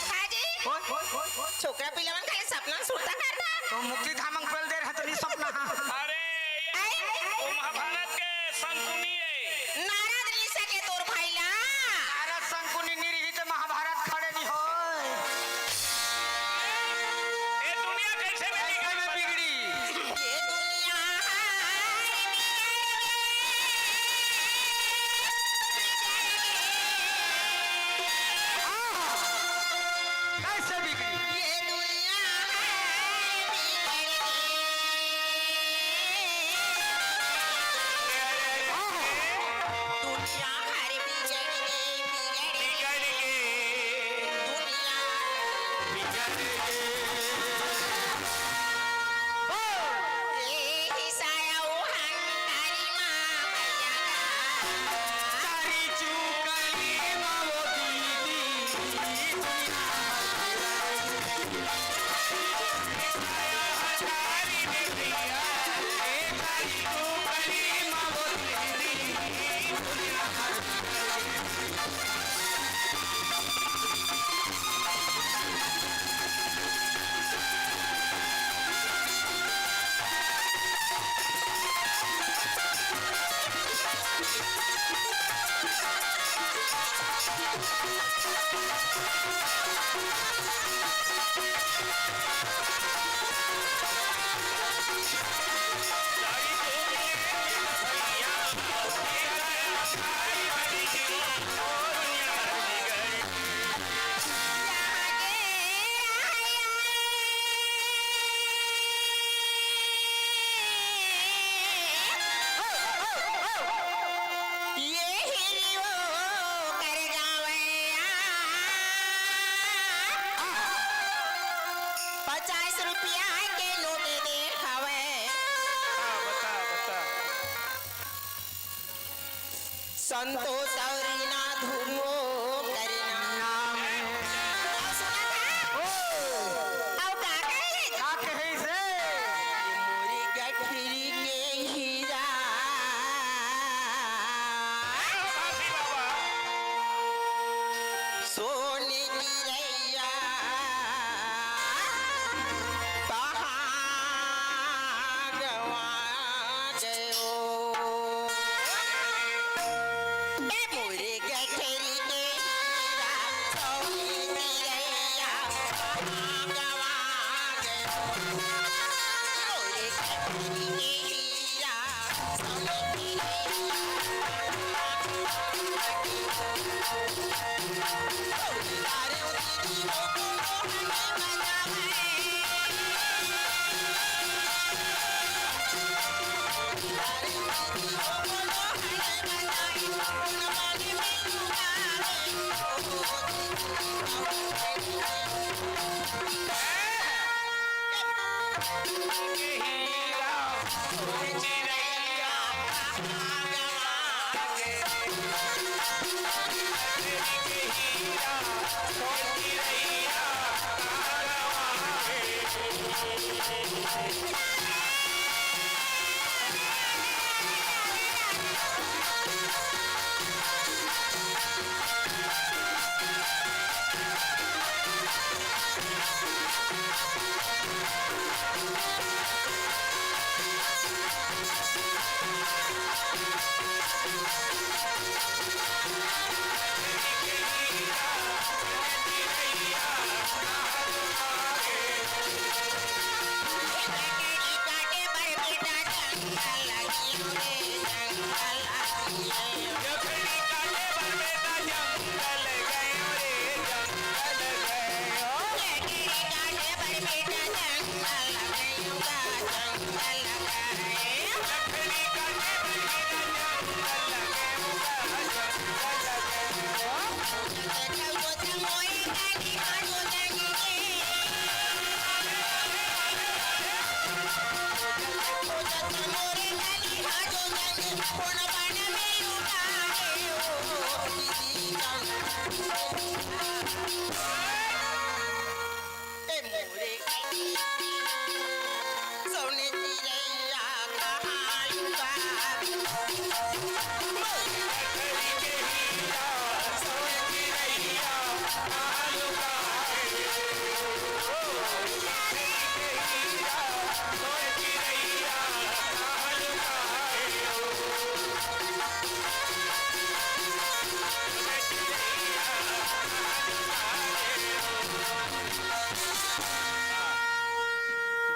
भाजी। ओए, ओए, ओए, ओए। छोकरा पिला मन खाली सपना सुरता करता। तो मुक्ति धामंग पेल दे रहा तो नहीं सपना, हाँ। अरे, ये हैं? वो महाभारत के संकुनी है। नारद ऋषि के तोर भाई ला। नारद संकुनी नहीं रही तो महाभारत खड़े नहीं होय। ए दुनिया कैसे में बिगड़ी? कैसे में बिगड़ी? ये दुनिया है बिगड़ गई। हाँ। कैसे बिगड़ी? ये दुनिया है बिगड़ गई। हाँ। दुनिया हर बिगड़ गई, बिगड़ गई। बिगड़ गई। दुनिया बिगड़ गई। ये ही साया वो हंकारी माँ भैया का। चारी चुकली माँ वो दीदी। ये ही वो कर जावैया। पचास रुपया के नोट दे हवै। बता, बता, बता। संतोष और रीना धुरो करना। अउ सुना था? ओ! अउ का कहे? का कहे से? मोरी गठरी के हीरा। सोने की रैया। कहाँ गवा गयो। ए मोरे गठरी के हीरा, सौरी चिरैया, कहाँ गवा गयो। मोरे गठरी के हीरा, सौरी चिरैया।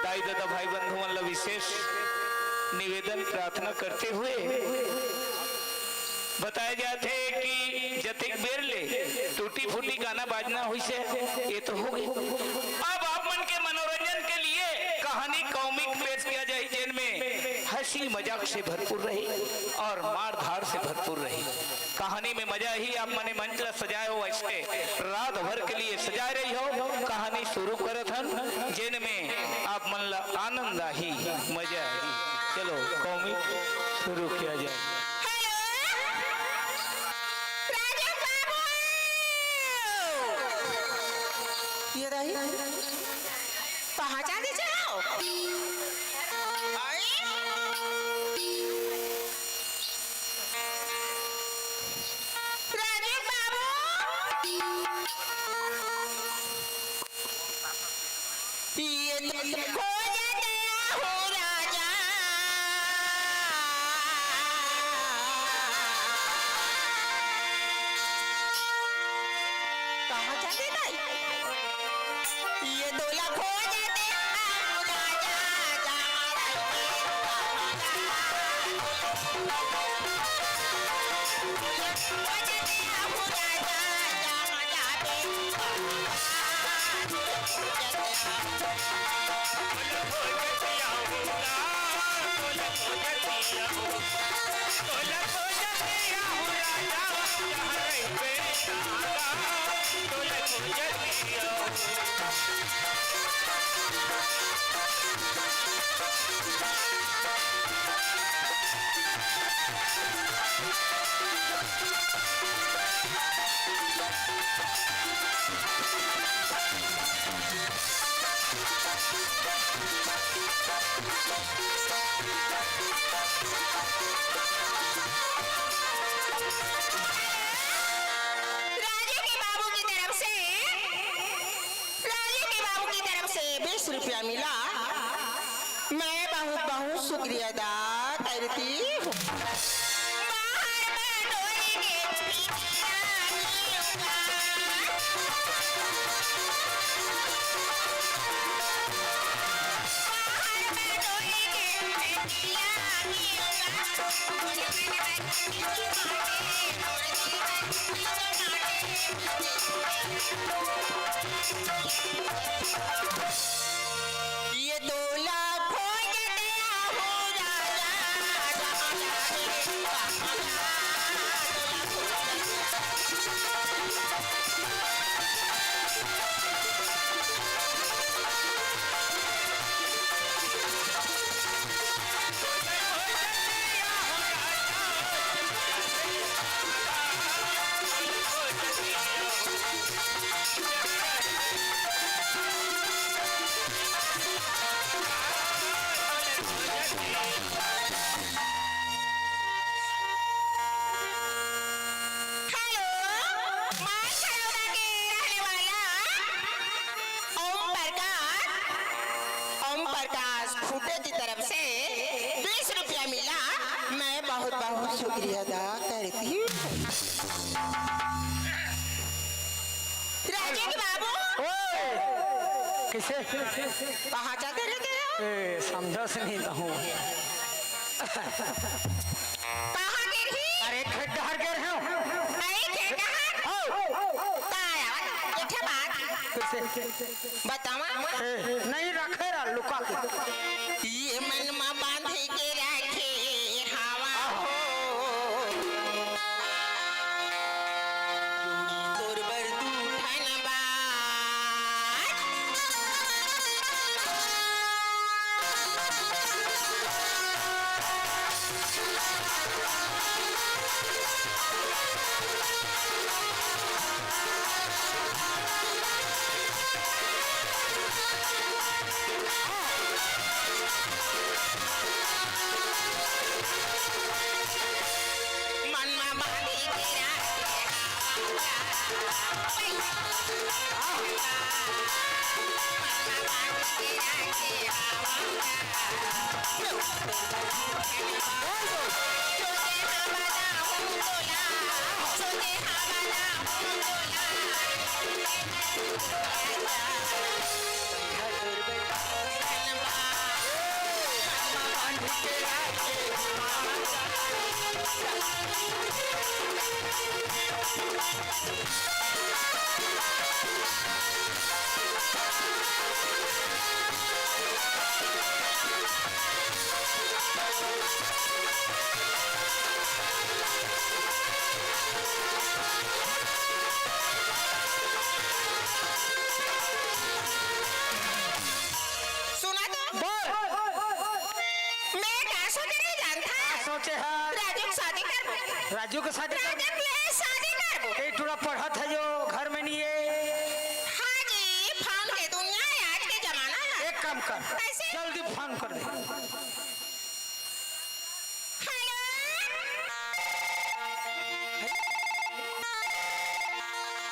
दाई ददा भाई बंधु मन ला विशेष निवेदन प्रार्थना करते हुए बताए जात हे कि जतेक बेर ले टूटी फूटी गाना बाजना होइस हे, ये तो हो गए। अब आप मन के मनोरंजन के लिए कहानी कॉमिक पेश किया जाए, जेन में हंसी मजाक से भरपूर रही और मार धाड़ से भरपूर रही। कहानी में मजा ही आप मने मंच ला सजाए हो, ऐसे रात भर के लिए सजाए रही हो। कहानी शुरू करत हन, जेन में आप मन ला आनंद आही, मजा आही। चलो कॉमिक शुरू किया जाए। हेलो, राजू बाबू, ये रही। पहचान दीजिए हो। आई? राजू बाबू। ये तो खोज गया हूँ राजा। कहाँ चली गई? ये दो लाख हो जाते हैं, राजा, राजा। राजू के बाबू की तरफ से, राजू के बाबू की तरफ से बीस रुपया मिला। मैं बहुत बहुत शुक्रिया अदा करती हूँ। ये दो लाख हो गए हो राजा। हेलो, माय खरोदा के रहने वाला ओम प्रकाश, ओम प्रकाश खूंटे की तरफ से बीस रुपया मिला। मैं बहुत बहुत शुक्रिया अदा करती हूँ। राजेश बाबू। ओए, किसे? कहाँ जाते रहते हो? ए, समझस नहीं तो हूँ। कहाँ गिर ही? अरे, खेत डहर गिर हूँ। अरे, खेत डहर? हो। का आया? एक ठे बात। किसे? बतावा। ए, नहीं रखे रहा, लुका के। ये मन मा बांधे के रखे हवा हो। जोड़ी तोर बर दू ठन बात। सुना तो। बोल। मैं का सोचे रहे जानथा? का सोचे हस? राजू के शादी करबो। राजू के शादी करबो? राजू के शादी करबो। ए टूरा पढ़त हे जो घर में नहीं है। हाँ जी, फोन के दुनिया है आज के जमाना है। एक काम कर, कैसे? जल्दी फोन कर दे। हेलो।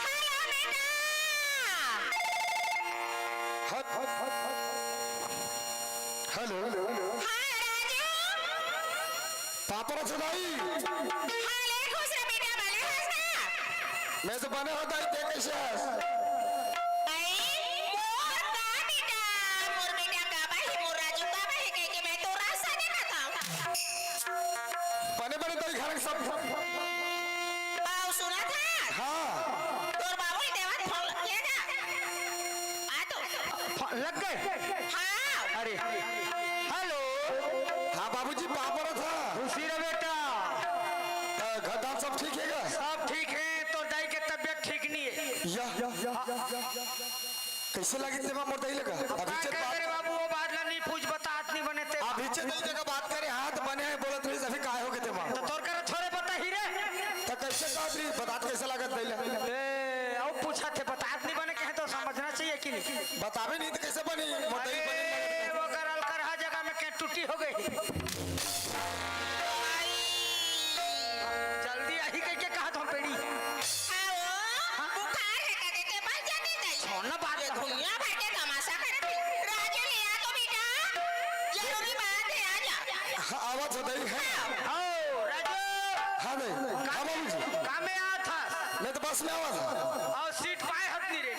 हेलो बेटा। हेलो। हाँ राजू। पापड़ चढ़ाई। हाँ, ले खुश रह बेटा, बने हस ना? मैं तो बने हों दाई, ते कैसे हस? आई, मोर का बेटा, मोर बेटा का बाही, मोर राजू का बाही, कह के मैं तो रास्ता देखा था। बने बने दाई घर सब। आओ, सुना था? हाँ। तोर बाबू देवा फोन ले जा। आ तो। फो-, लग गए? हाँ। अरे, हेलो। हाँ बाबूजी, पापड़ था। खुशी रह बेटा। अ, घर दान सब ठीक है क्या? सब ठीक है, तोर दाई के तबीयत ठीक नहीं है। या। कैसे लगे तेमा मोर दाई लगा? अब अभी का चेत करे बात, बाबू, वो बात ला नहीं पूछ, बतात नहीं बने ते। अभी चेत दाई जगह बात करे, हाँ तो बने हैं बोलत रही, अभी काय हो गए तेमा? तो तोर करे थोड़े बता ही रे। तो कैसे बात रही, बतात कैसे लागत दाई ला? ए, अब पूछा थे, बतात नहीं बने कहे तो समझना चाहिए कि नहीं? बतावे नहीं तो कैसे बनी? मोर दाई अरे, बने वो करल कर हर जगह में के टूटी हो गई। जल्दी आही कह के कहा था पेड़ी। आओ, हाँ? बुखार है कह के बच जाती दाई। छोड़ ना बात ये कर। दुनिया भर के तमाशा करत है। राजू ले आ तो बेटा, जरूरी बात है, आ जा। हाँ, आवत हो दाई, है। आओ, राजू। हाँ दाई, हाँ बाबूजी। काम में आया था। मैं तो बस में आवा था। और सीट पाए हत नहीं रे।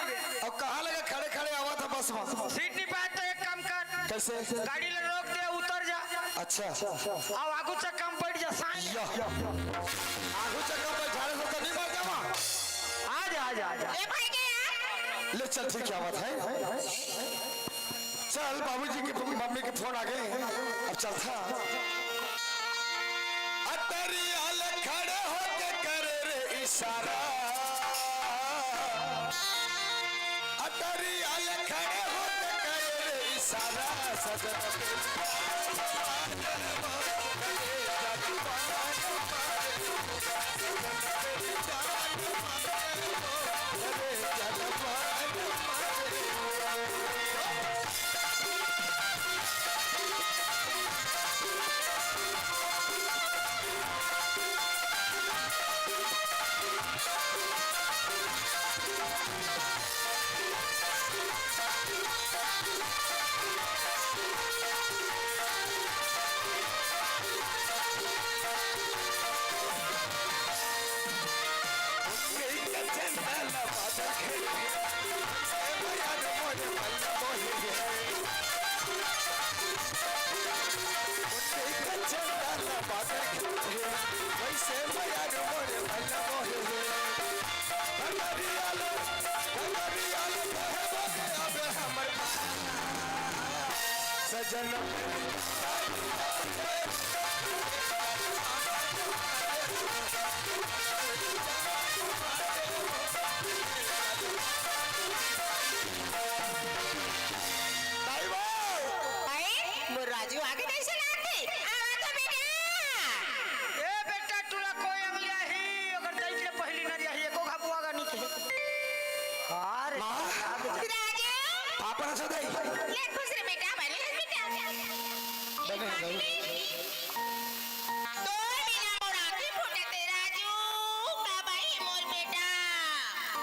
अब कहाँ लगा खड़े खड़े आवा था बस में। सीट नहीं पाए तो एक काम कर। कैसे? गाड़ी ले रोक दे, उतर जा। अच्छा। अब आगू चक्का में बैठ जा, साइन। या। आगू चक्का में बैठाले से तो नहीं मर जावा। आ जा, आ जा, आ जा। ए भाई के यार। ले चल, ठीक क्या बात है? चल, बाबूजी की, मम्मी के फोन आ गए, अब चलता। अटरिया ले खड़े होके करे रे इशारा। अटरिया ले खड़े होके करे रे इशारा। सजन सजन ताई बा। आए, मोर राजू आगे कैसे लागथे? आवा तो बेटा। ए बेटा, टूरा कोई अंगलिया ही, ओकर दई के पहली नरिया ही, एको घाबुआ गा नहीं थे। अरे, माँ। राजू। पापड़ से दई। ले खुश रे बेटा, बने हस बेटा। बने हस भाई। तोर बिना मोर आँखी फूटत हे राजू, कब आही मोर बेटा,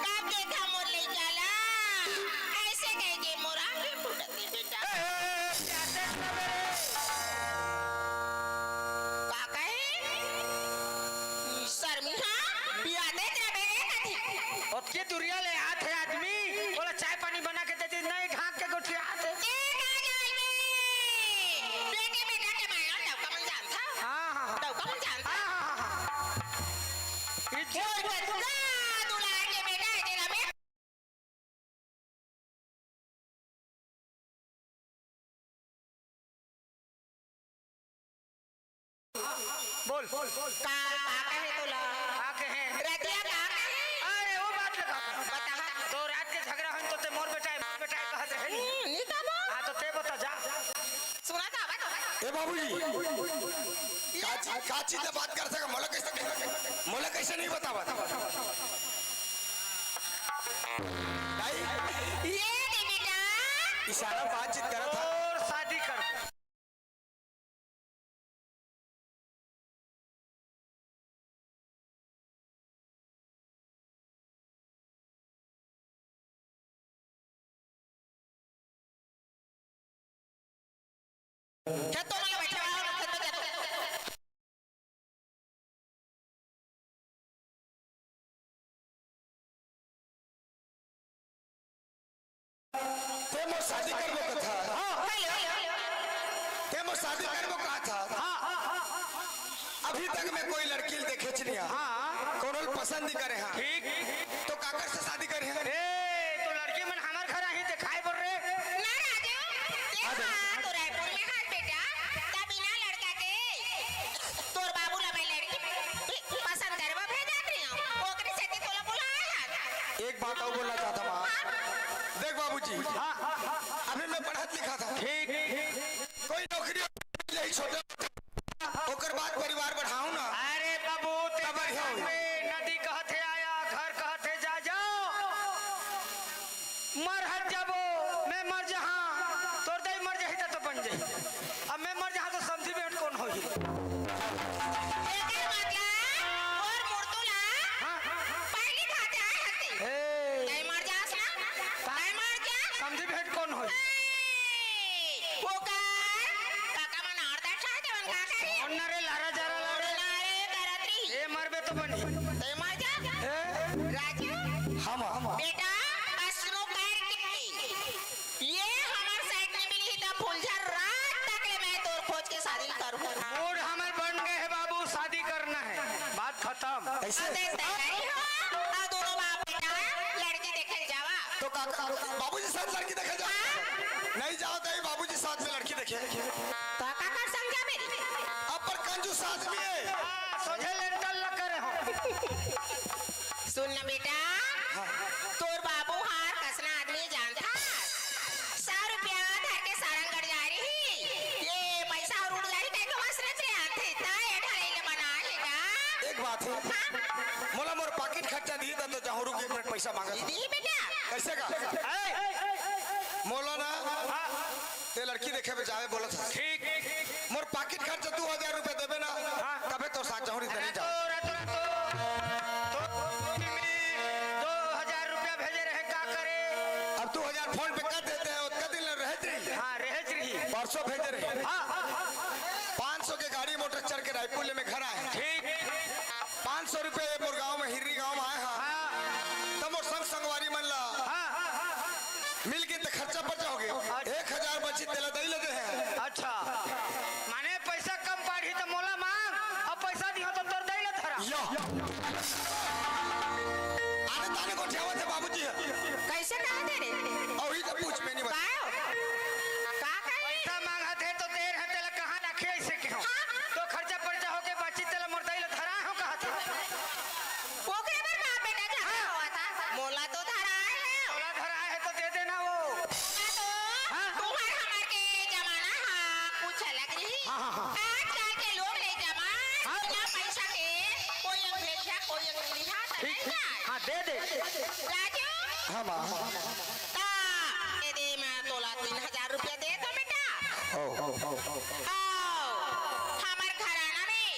कब देखा मोर लइका ला, ऐसे कह के मोर आँखी फूटत हे बेटा। ए, ए, ए, क्या देख रहा मेरे? के दुरिया ले आत हे आदमी, ओला चाय पानी बना के देती, नहीं ढांक के गोठियात हे। ए, का जाय में? बेटे, बेटा के मांगल डौका मन जानत हव? हाँ, हाँ, हाँ। डौका मन जानत हव? हाँ, हाँ, हाँ, हाँ। इज्जत बोल, बोल, बोल। दुलार के बेटा हे तेला में। बोल। का, का कहे तोला? का कहे? रतिया का कहे? अरे, वो बात लगा। बता। तो रात के झगड़ा होइस तो ते मोर बेटा हे, मोर बेटा हे कहत रहे नी। हम्म, नी कबो। हाँ, तो ते बता जा। सुना था, बता। ए बाबूजी, का चीज, का चीज ले बात कर सके? मोला कैसे, मोला कैसे नहीं बतावा? भाई, ये दे बेटा। इशारा बातचीत करत हा। और शादी कर। खेत तो मतलब बैठे हुआ हो, खेत में क्या तो? ते मोर शादी करबो कथा। हाँ। ते मोर शादी करबो कथा। हाँ। अभी तक मैं कोई लड़की ल देखेच नहीं हा। हाँ। कोनो ल पसंद नहीं करे हा। ठीक। तो काकर से शादी करे हा? ए, तो लड़की मन हमर घर आही देखाय बर रे। ना राजू, ते हाँ, हाँ, तो रायपुर में हाल बेटा, तब बिना लड़का के तोर बाबू ला मैं लड़की पसंद करवा भेजत रही हूँ, ओकरे सेती तोला बुलाए हन। एक बात अउ बोलना चाहत हूँ माँ। हाँ। देख बाबूजी, हाँ। अभी मैं पढ़त लिखत हूँ। ठीक। कोई नौकरी यही छोटे, ओकर बाद परिवार बढ़ाऊँ ना। अरे बाबू, ते तब बढ़िया होई। नदी कहत हे आया, घर कहत हे जा, जाओ। मरहत जाबो, मैं मर जहाँ, तोर दाई मर जाही त तो बन जाही। अब मैं मर जहाँ तो समधी भेंट कोन होही? एकर मतलब मोर मुर्तू ला हाँ। पहिली खाते आए हते। हे। दाई मर जास ना, दाई मर जा। समधी भेंट कोन होही? ए, ओकर काका मन और दा चाहे देवन का करी? कौन ना रे लारा जारा ला रे? ना रे करत रही। ए मरबे तो बनी। ते मर जा। ए? राजू। हम, हम। बेटा, असनो कर के ये हमर साइड में मिली त फुलझर रात तक ले मैं तोर खोज के शादी करूँ। मूड हमर बन गए हे बाबू, शादी करना है, बात खत्म। ऐसे? अबे तैयारी हो, और दोनों बाप बेटा लड़की देखे जावा। तो का, बाबूजी साथ लड़की देखे जावा? हाँ। नहीं जाओ तो बाबूजी साथ में लड़की देखे। तो का कर समझा मेरी? अब पर कंजूस आदमी है। हाँ, सोझे लेंटल लग करे हो। सुन ना बेटा, हाँ। तोर बाबू हार कसना आदमी जानथा। सौ रुपया धर के सारंगढ़ जा रही, ये पैसा और उड़ जा रही, कहीं को हसरत ले आथे, ता ये ढलाई ले बना लेगा। एक बात है, हाँ? मोला मोर पाकिट खर्चा दी ता तो जहूँ रुक एक मिनट पैसा मांगा था। दी बेटा। कैसे का? ए! मोला ना, हाँ। ते लड़की देखे में जावे बोला था। ठीक। मोर पाकिट खर्च दू हजार रुपया देबे ना, हाँ। तभे तोर साथ जाहूँ, नहीं तो नहीं जाहूँ। रातो, रातो, रातो। तो दो हजार रुपया भेजे रहे, का करे? अब दू हजार फोन पे कर देते हैं, ओतका दिन ले रहत रही। हाँ, रहत रही। परसों भेजे रहे। हाँ। पाँच सौ के गाड़ी मोटर चढ़ के रायपुर ले मैं घर आए। ठीक। पाँच सौ रुपया ये मोर गाँव में, हिरनी गाँव में आए हाँ। हाँ। तो मोर संग संगवारी मन ला हाँ। मिल के ते खर्चा पर जाओगे। अच्छा। एक हजार बची तेला दई ले दे हैं। अच्छा, माने पैसा कम पाड़ही तो मोला मांग, अब पैसा दिहो तो तोर दई ले धरा। यो। आने ताने गोठियावत हे बाबूजी। कैसे कहा दे रे? अउ ही तो पूछ में नहीं बता। का? का कहे? पैसा मांगत हे तो देर हे, तेला कहाँ रखे ऐसे के हो? हाँ। तो खर्चा पर्चा होके बाची तेला मोर दई ले धरा हो कहा था। ओकरे बर बाप बेटा झगड़ा हाँ। होवत हे। मोला तो धराए हे। मोला धराए हे तो दे देना वो। मोला तो हाँ। तुंहर हमर के जमाना हा कुछ अलग रही। हाँ, हाँ, हाँ। आजकल के लोग ले जमाना हाँ। बिना पैसा के कोई अंग भेजा, कोई अंग लिहा त ठीक, नहीं ठीक। जाए। हाँ, दे दे। राजू। हाँ, माँ। ता, ए दे, मैं तोला तीन हजार रुपया दे तो बेटा। ओ, ओ, ओ, ओ। आओ, हमर घराना में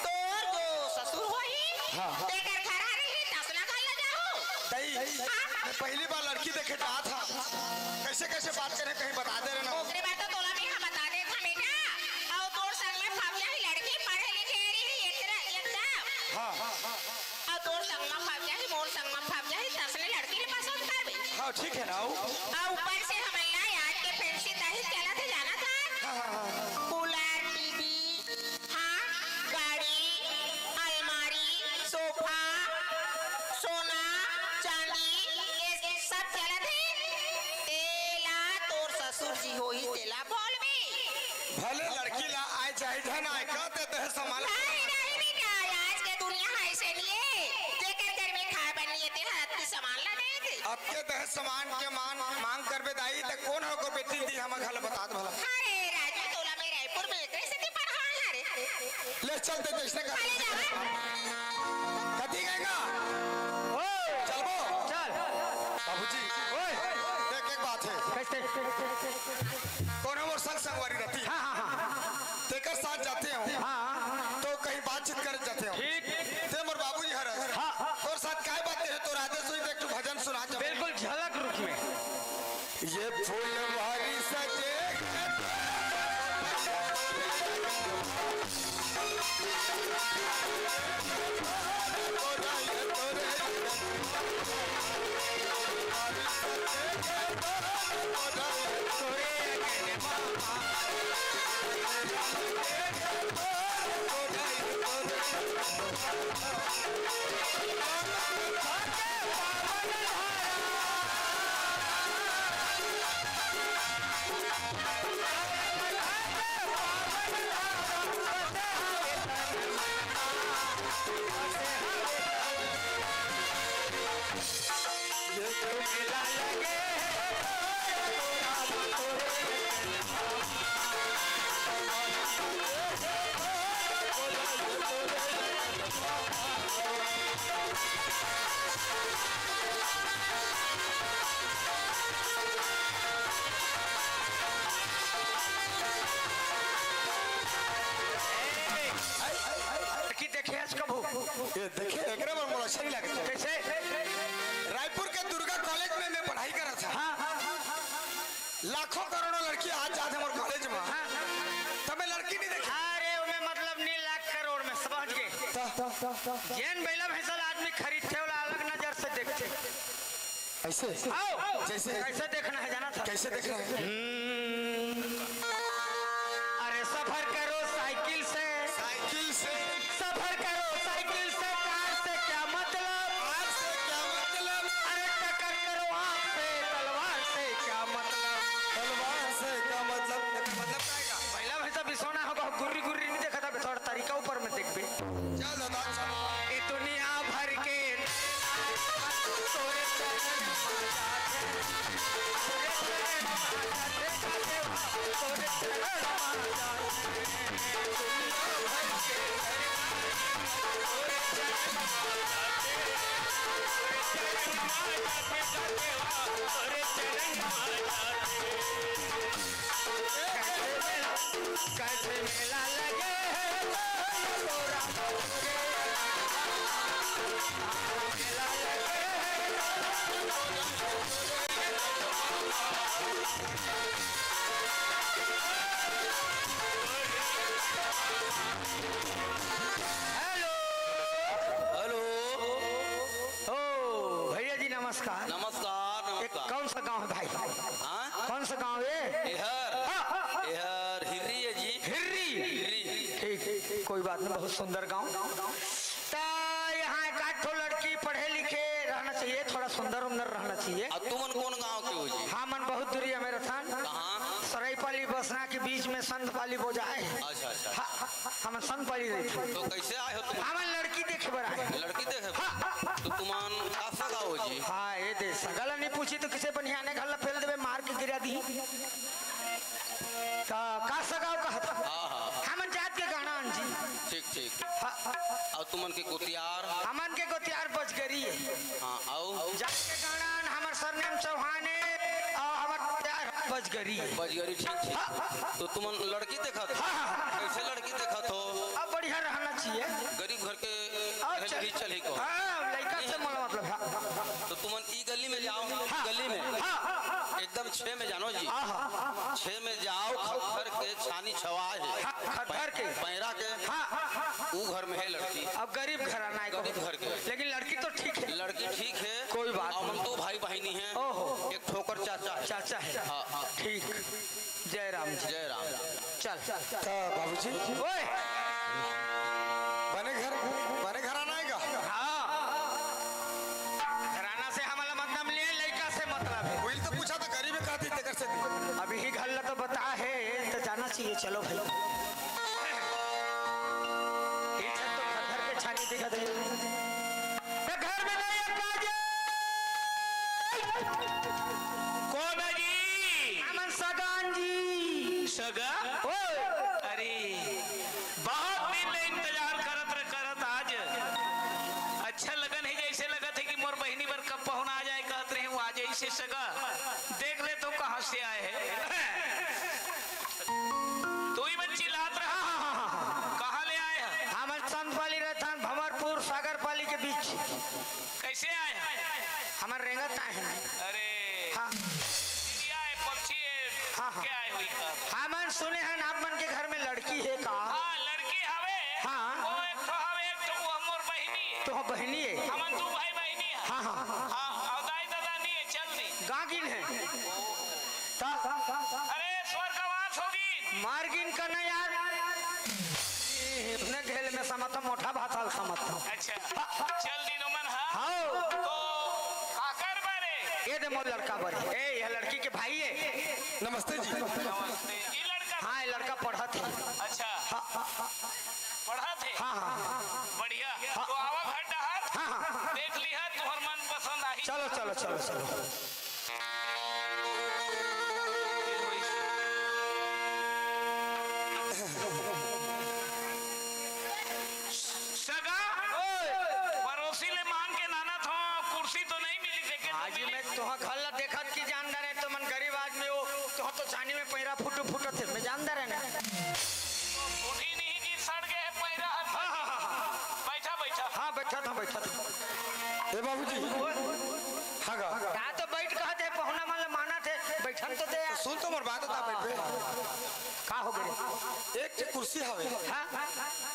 तोर जो ससुर होही, हाँ, हाँ। तेकर घर हरे ही, तसला घर ले जाहू। दई, हाँ। मैं पहली बार लड़की देखे जात हा। कैसे, कैसे बात करे, कहीं बता दे रहे ना। ओकरे बात तो तोला भी हम बता देत हा बेटा। अउ तोर संग में फब जाही लड़की, पढ़े लिखे रही, एकरा, एकदम। हाँ, हाँ, हाँ, हाँ। अउ तोर संग में फब जाही, मोर संग में फब ठीक है ना? अउ ऊपर से हमन ला आज के फैंसी दहेज चलत हे, जानत हस? हाँ, हाँ, हाँ। कूलर, टीवी, हाँ, गाड़ी, अलमारी, सोफा, सोना, चांदी, ये सब चलत हे। तेला तोर ससुर जी होही, तेला बोलबे। भले लड़की ला आए चाहे झन आए, का देते हैं सामान? नहीं, नहीं बेटा, आज के दुनिया ह अइसे नइ हे। जेकर घर में खाए बर नइ हे, तेहा अतकी सामान ला दे दे। अतके दहेज सामान के मान मांग करबे दाई, त कोन ह ओकर बेटी दी, हमर घर ल बता दे भला। अरे राजू, तोला मैं रायपुर में एकरे सेती पढ़ाए हरे। ले चल दे, जइसने कर। अरे जावा। कति गएगा? ओए। चलबो? चल। बाबूजी। ओए। देख, एक बात है। कइसे? कोनो मोर संग संगवारी रहती। हाँ, हाँ, हाँ। तेकर साथ जाते हो। हाँ। तो कहीं बातचीत करे जाते हो। ठीक। ते मोर बाबूजी हरस। हाँ। तोर साथ काय बात है? तोर आदेश होही, देख, तू भजन सुना जब। बिल्कुल झलक रूप में। ये फुलवारी सजे लड़की देखे हस कभू? ये देखे, एकरा बर मोला अच्छा नहीं लगता। कइसे? रायपुर के दुर्गा कॉलेज में मैं पढ़ाई करत हँव। हाँ। लाखों करोड़ों लड़की आ जात हे हमर कॉलेज में। हाँ। त मैं लड़की नइ देखे। अरे, ओमे मतलब नइ लाख करोड़ में, समझ गे। त, त, त, त, त। जेन बइला भैंसा ल आदमी खरीदथे, ओला अलग नजर से देखथे। अइसे? आओ। जइसे? कइसे देखना हे, जानत हस? कइसे देखना हे? हम्म। अरे, सफर करो साइकिल से। साइकिल से। सफर करो साइकिल से, कार से क्या मतलब? कार से क्या मतलब? अरे, टक्कर करो आँख से, तलवार से क्या मतलब? तलवार से क्या मतलब? मतलब का हे? पहला भाई साहब, बिसौना होगा, गुर्री गुर्री नहीं देखा था, थोड़ा तरीका ऊपर में देख बे। चलो, बात चलो। ये दुनिया भर के तोरे चरण में जाते हैं, तोरे चरण में जाते हैं, तोरे चरण में जाते हैं। दुनिया भर के तोरे चरण में जाते हैं, तोरे चरण में जाते हैं, तोरे चरण में जाते हैं। कैसे मेला लगे है तोरा मेला लगे है। हेलो। हेलो। ओ भैया जी, नमस्कार। नमस्कार, एक नमस्कार। कौन सा गांव है भाई? हाँ? कौन सा गांव है? एहर, हाँ। एहर हिर्री है जी। हिर्री? हिर्री। ठीक, कोई बात नहीं, बहुत सुंदर गांव। त यहाँ एक आध ठो लड़की पढ़े लिखे रहना चाहिए, थोड़ा सुंदर उंदर रहना चाहिए। अब तुमन कौन गांव के हो जी? हमन बहुत दूरी है मेरे थान। कहाँ? सरायपाली बसना के बीच में संतपाली बोजा है। अच्छा, अच्छा। हाँ, हाँ, हाँ, हमन संतपाली रहिथन। तो कैसे आए हो तुम? हमन लड़की देखे बर आए। लड़की देखे बर? हाँ, हाँ, हाँ। तो तुमन का सगा हो जी? हाँ, ये दे, सगा ला नहीं पूछी तो किसे बनियाने घर ला फेल देवे, मार के गिरा दी। का, का सगाव कहत? हाँ, हाँ। हमन जात के गहना हन जी। ठीक, ठीक। हाँ। अउ तुमन के गोतियार? हमन के गोतियार बजगरी है। हाँ, अउ? जात के गहना हन, हमर सरनेम चौहान है, अउ हमर गोतियार बजगरी है। बजगरी, ठीक, ठीक। हाँ। तो तुमन लड़की देखत हो? हाँ, हाँ, हाँ। कैसे लड़की देखत हो? अब बढ़िया रहना चाहिए। गरीब घर के और पहले चल-, ही चल ही को। हाँ, लड़का से नहीं। मोला मतलब, हाँ। तो तुमन ई गली में जाओ, हाँ। गली में। हाँ, हाँ, हाँ, हाँ। एकदम छे में जानो जी। हाँ, हाँ। छे में जाओ, खद्दर के छानी छवा हे। हाँ, खद्दर के। पैरा के। हाँ। ऊ घर में हे लड़की। अब गरीब घराना हे, गरीब घर के। लेकिन लड़की तो ठीक हे। लड़की ठीक हे। कोई बात नहीं। दू भाई बहिनी हे। ओहो। एक ठोकर चाचा हे। चाचा हे। हाँ, हाँ। ठीक। जय राम जी। जय राम। चल। त बाबूजी, ओए। बने घर, बने घराना हे का? हाँ। घराना से हमला मतलब नइ हे, लइका से मतलब हे। वही तो पूछा था, गरीब हे का दी, तेकर से दी। अभी ही घर ला तो बता हे, तो जाना चाहिए। चलो भाई। ये छत तो घर, घर के छानी दिखा दे। ये घर में नहीं हे, काजल। कोन हे जी? हमन सगान जी। सगा? ओए। अरे, बहुत दिन ले इंतजार करत रह, करत आज। अच्छा लगन हे, जैसे लगत हे कि मोर बहिनी बर कब पहुना आ जाए, कहत रहे हूँ, आ जाए इसे सगा। देख ले तो कहाँ से आए हे। तू ही मन चिल्लात रहा, कहाँ ले आए हे? हमन संतपाली रहथन, भंवरपुर, सागरपाली के बीच। कैसे आए हे? हमन रेंगत आए हन। अरे। हाँ। चिड़िया हे, पक्षी हे, हाँ, हाँ। क्या हे हुई का? हमन सुने हन आप मन के घर में लड़की हे का? हाँ, लड़की हवे। हाँ। वो एक ठो हवे, एक ठो वो मोर बहिनी हे। तो बहिनी हे? हमन दू भाई बहिनी हे। हाँ, हाँ। हाँ, अउ दाई ददा नइ हे, चल दी। गाँगिन हे। त? अरे, स्वर्गवास होगी। मारगिन का ना यार। अपने घेल में समझता, मोटा भाषा समझता। अच्छा, चल दिनो मन, हाँ? हाँ। तो काकर बारे? ये दे मोर लड़का बारे। ए, ये लड़की के भाई हे। नमस्ते जी। नमस्ते। ये लड़का हाँ, ये लड़का पढ़त हे। अच्छा। हाँ, हाँ, हाँ। पढ़त हे? हाँ, हाँ, हाँ। बढ़िया। हाँ। तो आवा घर डहर। हाँ, हाँ। देख लिहा, तुहर मन पसंद आही। चलो, चलो, चलो, चलो। सगा, ओए। पड़ोसी ले मांग के लानत हंव, कुर्सी तो नइ मिलिस, एके तो आज मिलिस। मैं तुहां घर ला देखत कि जान डारे, तुमन गरीब आदमी हो, तुहां तो छानी में पैरा फुटू फुटत हे, मैं जान डारे ना। फूटी नहीं कि सड़ गए हे पैरा हर। हाँ, हाँ, हाँ, हाँ। बैठा, बैठा। हाँ, बैठा था, बैठा था। ए बाबूजी। ओए। हाँ गा। का तो बैठ कहत हे, पहुना मन ल मानत हे, बैठन तो दे यार। सुन तो मोर बात, ता बैठ बे। का हो गे? एक ठे कुर्सी हवे। हाँ?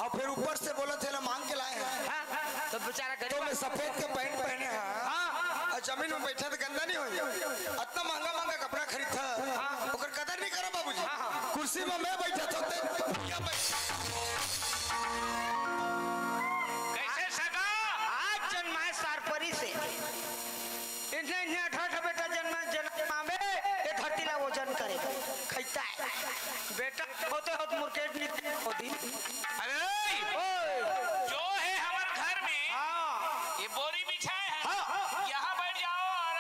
अउ फेर ऊपर से बोलत हे, ला मांग के लाए हंव। हाँ? तो बेचारा गरीब तो मैं सफेद के पैंट पहने हंव। हाँ। अउ जमीन में बइठा त गंदा नइ होही। अतना महंगा महंगा कपड़ा खरीदथस। हाँ। ओकर कदर नइ करा बाबूजी। हाँ, हाँ। कुर्सी में मैं बइठा तो ते भुइयां बइठ। कैसे सगा? आज जन्माए सारपरी से। इतने, इतने अठारह बेटा जन्म, जन्मावे, ये धरती ला वजन करे, खैता हे। बेटा होते होत मुर्केट निकल होती। अरे, ओए। जो हे हमर घर में, हाँ। ये बोरी बिछाए हंव, हाँ। यहां बैठ जाओ अउ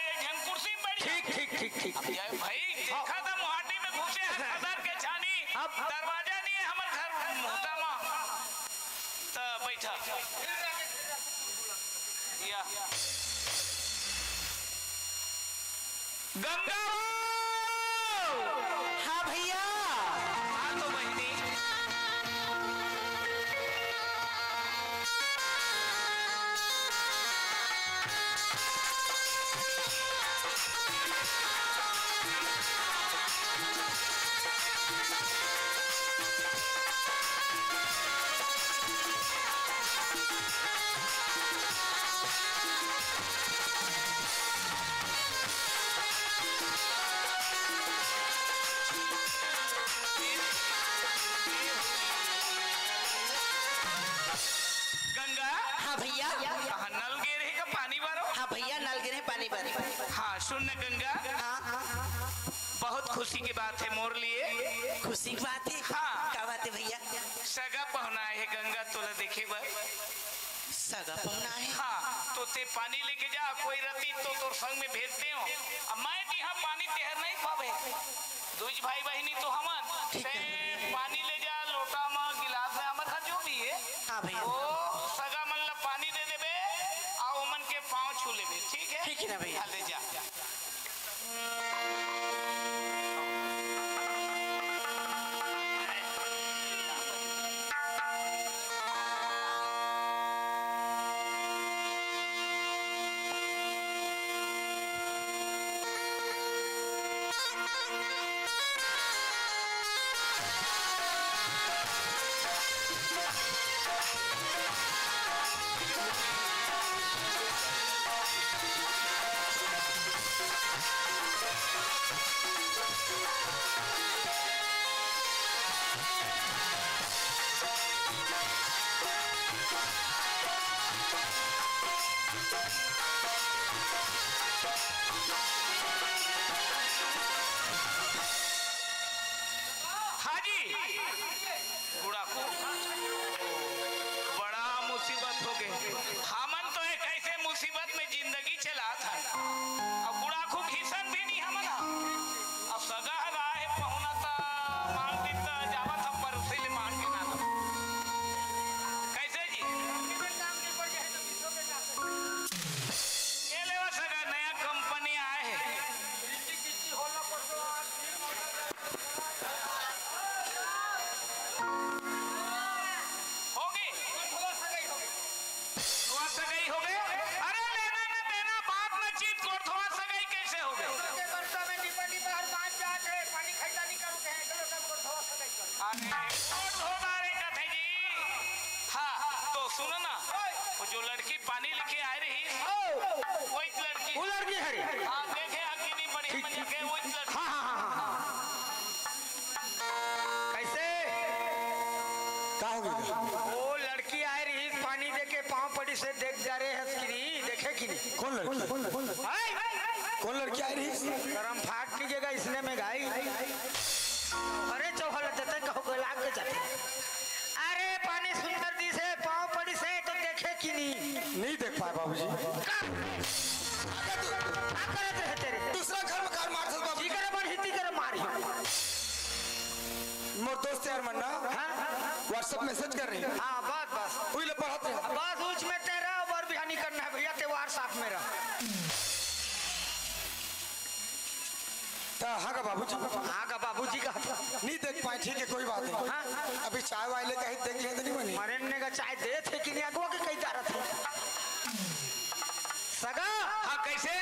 ये झन कुर्सी में बैठ जाओ। ठीक, ठीक, ठीक, ठीक, अब ठीक। ये भाई, हाँ। देखा था मुहाटी में घुसे हे, खदर के छानी, अब दरवाजा नइ हे हमर घर मुहटा में। त बैठा। या। गंगा हो! हाँ भैया। आ तो बहिनी। गंगा। हाँ भैया। कहाँ नल गिरे का पानी भरो? हाँ भैया, नल गिरे पानी भरो। हाँ, सुन न गंगा। हाँ। बहुत खुशी की बात है मोर लिए। खुशी की बात है? हाँ। का बात है भैया? सगा पहुना आए हे गंगा, तोला देखे बर। सगा पहुना आए हे? हाँ, तो ते पानी लेके जा, कोई रतिस तो तोर संग में भेज देवं। अब मैं तिहां पानी तेहर नइ पाबे। दूज भाई बहिनी तो हमन, ठीक हे। ते पानी ले जा, लोटा म, गिलास में, हमर घर जो भी हे। हाँ भैया। वो सगा मन ला पानी दे देबे, अउ ओमन के पाँव छू लेबे, ठीक हे? ठीक हे ना भैया। हाँ, ले जा। हाँ जी, गुड़ाखू, बड़ा मुसीबत हो गए। हमन तो एक ऐसे मुसीबत में जिंदगी चलात हन, अब गुड़ाखू घिसन भी नहीं हमन ह। अब सगा ह राहे पहुना त मांग दिन त जावत हम परोसे ले मांग के ना। कैसे जी? ये लेवा सगा नया कंपनी आए हे। होगी। गोरधवा सगई हो गए। अरे लेना ना देना बात न चीत, गोरधवा सगई कैसे हो गए? के बरसा में निपा निपा हर बांच जात हे, पानी खैला नहीं करू कहे, चलो सब गोरधवा सगई करू। अरे गोरधवा रे कथे जी। हाँ, तो सुनो ना, ओए। वो जो लड़की पानी लेके आए रही, ओ। वही लड़की। वो लड़की है रे। हाँ, देखे अग्नि बढ़िया ठीक, बन ठीक। जाके वही लड़की। हाँ, हाँ, हाँ, हाँ। कैसे? का हो गया? वो लड़की आए रही, पानी दे के पाँव पड़ी से देख जा रहे हस कि नहीं, देखे कि नहीं? कौन लड़की? हाय! कौन लड़की आई रही? करम फाट कीजिएगा इसने में गाई। अरे चौहल देते कहो को लाग के जाते। अरे पानी सुंदर दी से पाँव पड़ी से तो देखे कि नहीं? नहीं देख पाए बाबूजी। का? अबे तू का करत रहे तेरे? दूसरा घर में कार मार सकता बाबूजी। जी करे बन हिती करे मारी। मोर दोस्त यार मन ना हाँ? WhatsApp message कर रही। हाँ, बस, बस। उही ले पढ़त रहे। बस, उच में तेरा और बिहानी करना है भैया, ते WhatsApp में रह। त हाँ का बाबूजी? हाँ का बाबूजी का? नहीं देख पाए, ठीक है, कोई बात नहीं। हाँ? अभी चाय वाय ले कहीं देख लिया तो नहीं बनी? मरे ने का चाय दे थे कि नहीं, अगवा के कहीं दारत है। सगा? हाँ, कैसे?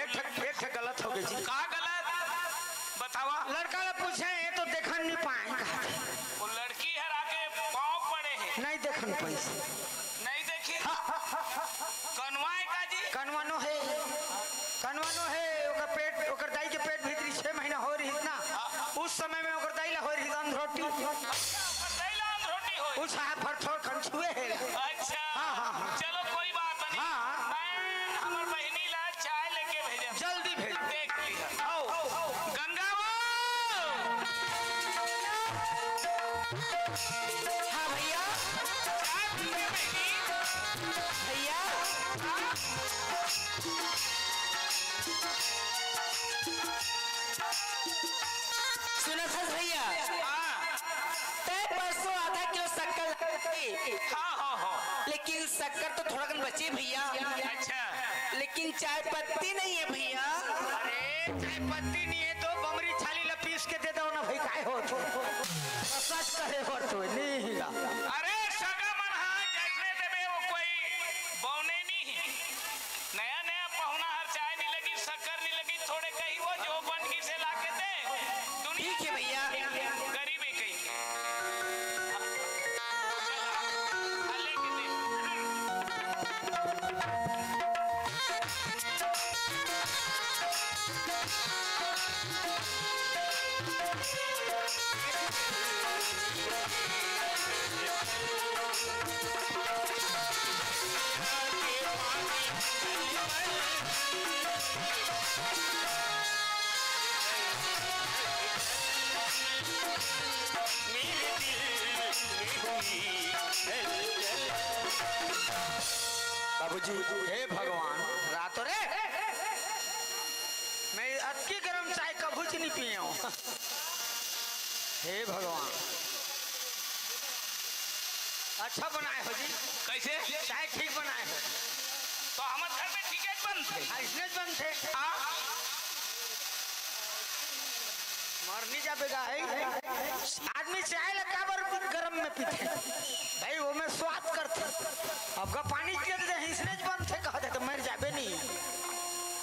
एक ठक, एक ठक गलत हो गई जी। का गलत? बतावा। लड़का ला पूछे, ये तो देखन नहीं पाए। वो लड़की हर आके पाँव पड़े हैं। नहीं देखन पाइस। नहीं देखी। हाँ। कनवा है का जी? कनवा नो है। कनवा नो है, ओकर पेट, ओकर दाई के पेट भीतरी छह महीना हो रही इतना। हाँ। उस समय में ओकर दाई ला हो रही अंधरोटी। अच्छा, ओकर दाई ला अंधरोटी होई। उस हाथ भर थोड़ खन छुए है। अच्छा। हाँ, हाँ, हाँ। चलो कोई बात नहीं। हाँ। मैं हमर बहिनी ला चाय लेके भेजब। जल्दी भेज। देख लिया। आओ। गंगा वो। हाँ भैया। चाय पीने बहिनी। भैया। हाँ। सुनत हस भैया? हाँ। तै परसों आधा किलो शक्कर लाए। हाँ, हाँ, हाँ। लेकिन शक्कर तो थोड़कन बचे भैया। अच्छा। लेकिन चाय पत्ती नहीं है भैया। अरे, चाय पत्ती नहीं है तो बमरी छाली ला पीस के दे दो ना भाई, काय होत हे? सच कहे होत हे, नहीं ला। अरे, सगा मन हा, जैसने देबे वो कोई बौने नहीं। नया नया पहुना हर चाय नहीं लगी, शक्कर नहीं लगी, थोड़े कही वो जो बन की से लाके दे। दुनिया ठीक है भैया। गरीब है कहीं। हाँ, लेके दे। बाबूजी। हे भगवान, रातो रे, मैं अतकी गरम चाय कभू च नहीं पिए हूँ। हे भगवान, अच्छा बनाए हो जी। कैसे? चाय ठीक बनाए हो। तो हमर घर में ठीके बनथे। हाँ, इसने बनथे। हाँ। मरनी जाबे गा है। आदमी चाय ला काबर गरम में पीथे? भाई, वो में स्वाद करथे। अब का पानी के दे, इसने बनथे, कह दे तो मर जाबे नहीं।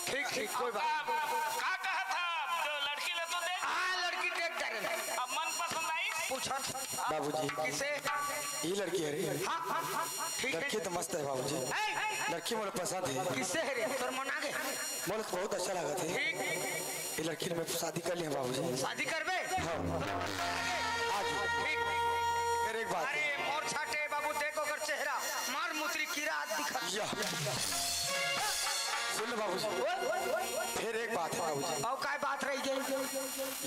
ठीक, ठीक, कोई बात। अब का, का कहा था? अब तो लड़की ला तो देख। हाँ, लड़की देख डारे ना। अब मन पसंद आई? पूछत। बाबूजी। किसे? ये लड़की है रे। हाँ, हाँ, हाँ, ठीक है। लड़की तो मस्त है बाबूजी। ए, लड़की मोला पसंद है। किसे है रे? तोर मन आगे। मोला तो बहुत अच्छा लगा था। ठीक। ये लड़की में शादी कर लिया बाबूजी। शादी करबे? हाँ। आज। ठीक। फिर एक बात। अरे मोर छाटे बाबू, देखो ओकर चेहरा। या। सुन ले बाबूजी, फिर एक बात है बाबूजी। अउ काय बात रही गई?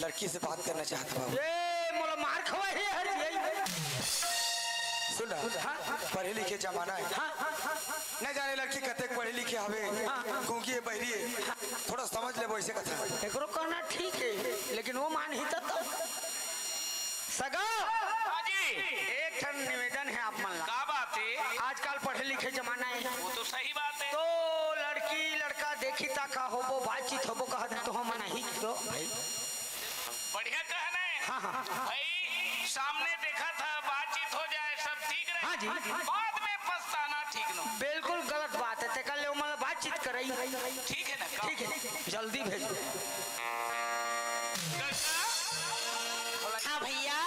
लड़की से बात करना चाहता बाबू। ए, मोला मार खवाही हर जी। सुन ना, हाँ? पढ़े लिखे जमाना है। हाँ? न जाने लड़की कतेक पढ़े लिखे हवे, हाँ। गूंगी है, बहरी है, थोड़ा समझ ले वैसे कथा। एकरो कहना ठीक है, लेकिन वो मान ही तो, तो। सगा, हाँ जी। एक ठन निवेदन है आप मन ला। का बात है? आजकल पढ़े लिखे जमाना है। वो तो सही बात है। तो लड़की लड़का देखी ता का होबो, बातचीत होबो, कहा दे तो हम नहीं तो भाई। बढ़िया कहना है। हाँ, हाँ। भाई, सामने देखा था, बातचीत हो जाए, सब ठीक रहे। हाँ जी। बाद में पछताना ठीक न। बिल्कुल गलत बात है, तेकर ले ओमन बातचीत करई। ठीक है ना? ठीक है, जल्दी भेजो। गंगा, हाँ भैया।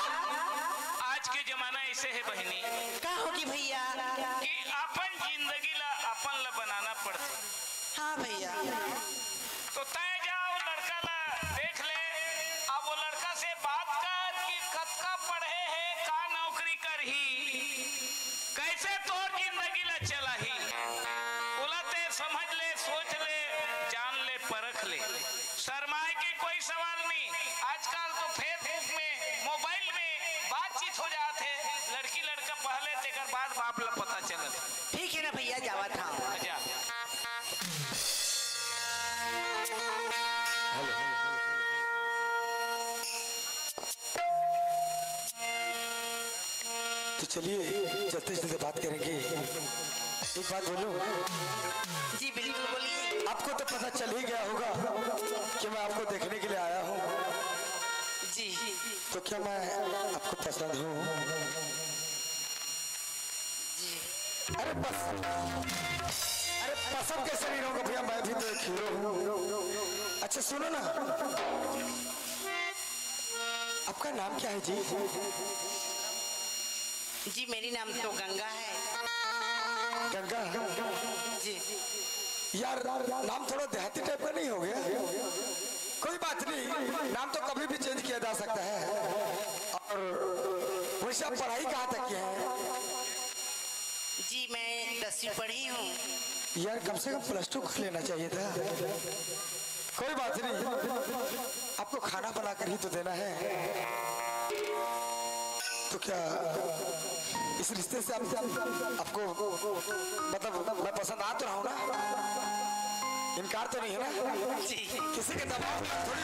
आज के जमाना ऐसे है बहनी। का होगी भैया? कि अपन जिंदगी ला अपन ला बनाना पड़थे। हाँ भैया। तो तय जाओ लड़का ला देख ले, अब वो लड़का से बात कर कि कतका पढ़े है, का नौकरी करही, कैसे तोर जिंदगी ला चलाही, ओला ते समझ ले, सोच ले, जान ले, परख ले। शर्माए के कोई सवाल नहीं। आजकल तो Facebook में, मोबाइल में बातचीत हो जात है, लड़की लड़का पहले, तेकर बाद बाप ला पता चलत। ठीक है ना भैया, जावत हूँ। अच्छा। तो चलिए, जल्दी जल्दी बात करेंगे। एक बात बोलूं? जी, बिल्कुल बोलिए। आपको तो पता चल ही गया होगा कि मैं आपको देखने के लिए आया हूँ। जी। तो क्या मैं आपको पसंद हूँ? जी। अरे बस, अरे पसंद कैसे नहीं रहूंगा भैया, मैं भी तो एक हीरो हूँ। अच्छा सुनो ना, आपका नाम क्या है जी? जी, मेरी नाम तो गंगा है। गंगा? जी। यार, नाम थोड़ा देहाती टाइप का नहीं हो गया? कोई बात नहीं, नाम तो कभी भी चेंज किया जा सकता है। और वैसे आप पढ़ाई कहाँ तक किए हैं? जी, मैं दसवीं पढ़ी हूँ। यार, कम से कम प्लस टू कर लेना चाहिए था। कोई बात नहीं, आपको खाना बना कर ही तो देना है। तो क्या इस रिश्ते से आप, आपको, मतलब, मैं पसंद आ तो रहा हूँ ना? इनकार तो नहीं है ना? जी। किसी के दबाव में थोड़ी,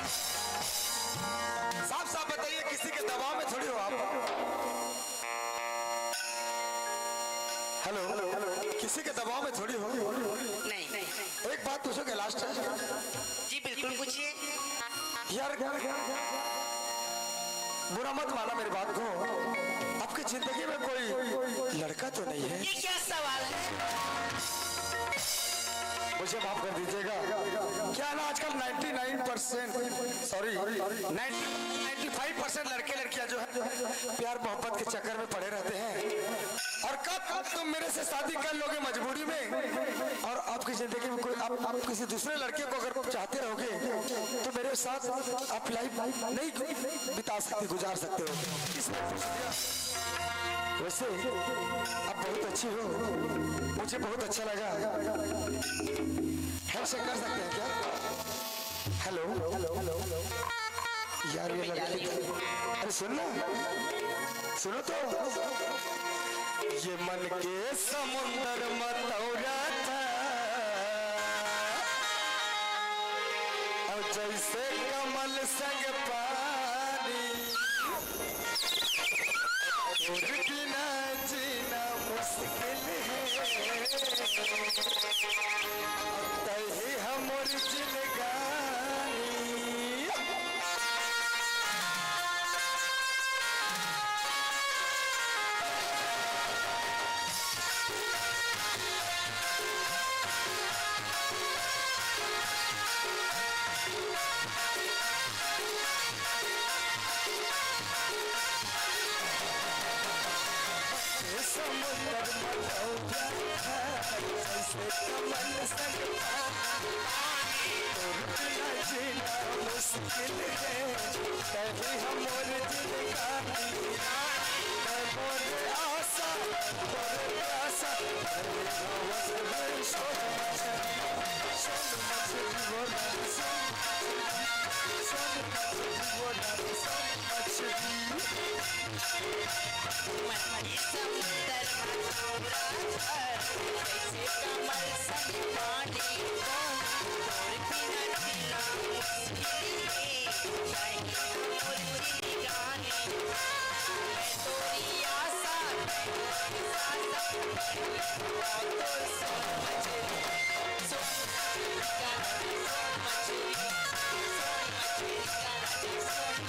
साफ साफ बताइए, किसी के दबाव में थोड़ी हो आप। हेलो, किसी के दबाव में थोड़ी हो। नहीं। एक बात पूछोगे लास्ट? जी, बिल्कुल पूछिए। यार, बुरा मत माना मेरी बात को, आपकी जिंदगी में कोई लड़का तो नहीं है? ये क्या सवाल है? मुझे माफ कर दीजिएगा। क्या ना, आजकल ninety nine percent, sorry, ninety, ninety five percent लड़के लड़कियां जो है, प्यार मोहब्बत के चक्कर में पड़े रहते हैं। और कब तुम मेरे से शादी कर लोगे मजबूरी में, और आपकी जिंदगी में कोई, आप, आप किसी दूसरे लड़के को अगर चाहते रहोगे, तो मेरे साथ आप लाइफ नहीं बिता सकते, गुजार सकते हो। इसलिए पूछ लिया। वैसे आप बहुत अच्छी हो, मुझे बहुत अच्छा लगा। हैंडशेक कर सकते हैं क्या? हेलो। यार, ये लड़की तो, अरे सुन ना, सुनो तो। ये मन के समुंदर में तौरा था, और जैसे कमल संग पानी, तोर बिना जीना मुश्किल है, तही हमर जिंदगानी। समुंदर में तौरा था, जैसे कमल संग पानी। तोर बिना जीना मुश्किल है, तही हमर जिंदगानी। मैं मोर आशा, मोर आशा, मोर भवन मन के समुंदर म तोरा घर, कइसे कमल संग पानी बोहूं, तोर बिना जीना मुश्किल हे, कहीं ना मोर जिंदगानी। मैं तोरी आशा, मैं तोरी आशा, मैं तोर सोन मछरी, सोन मछरी, सोन मछरी, सोन मछरी, सोन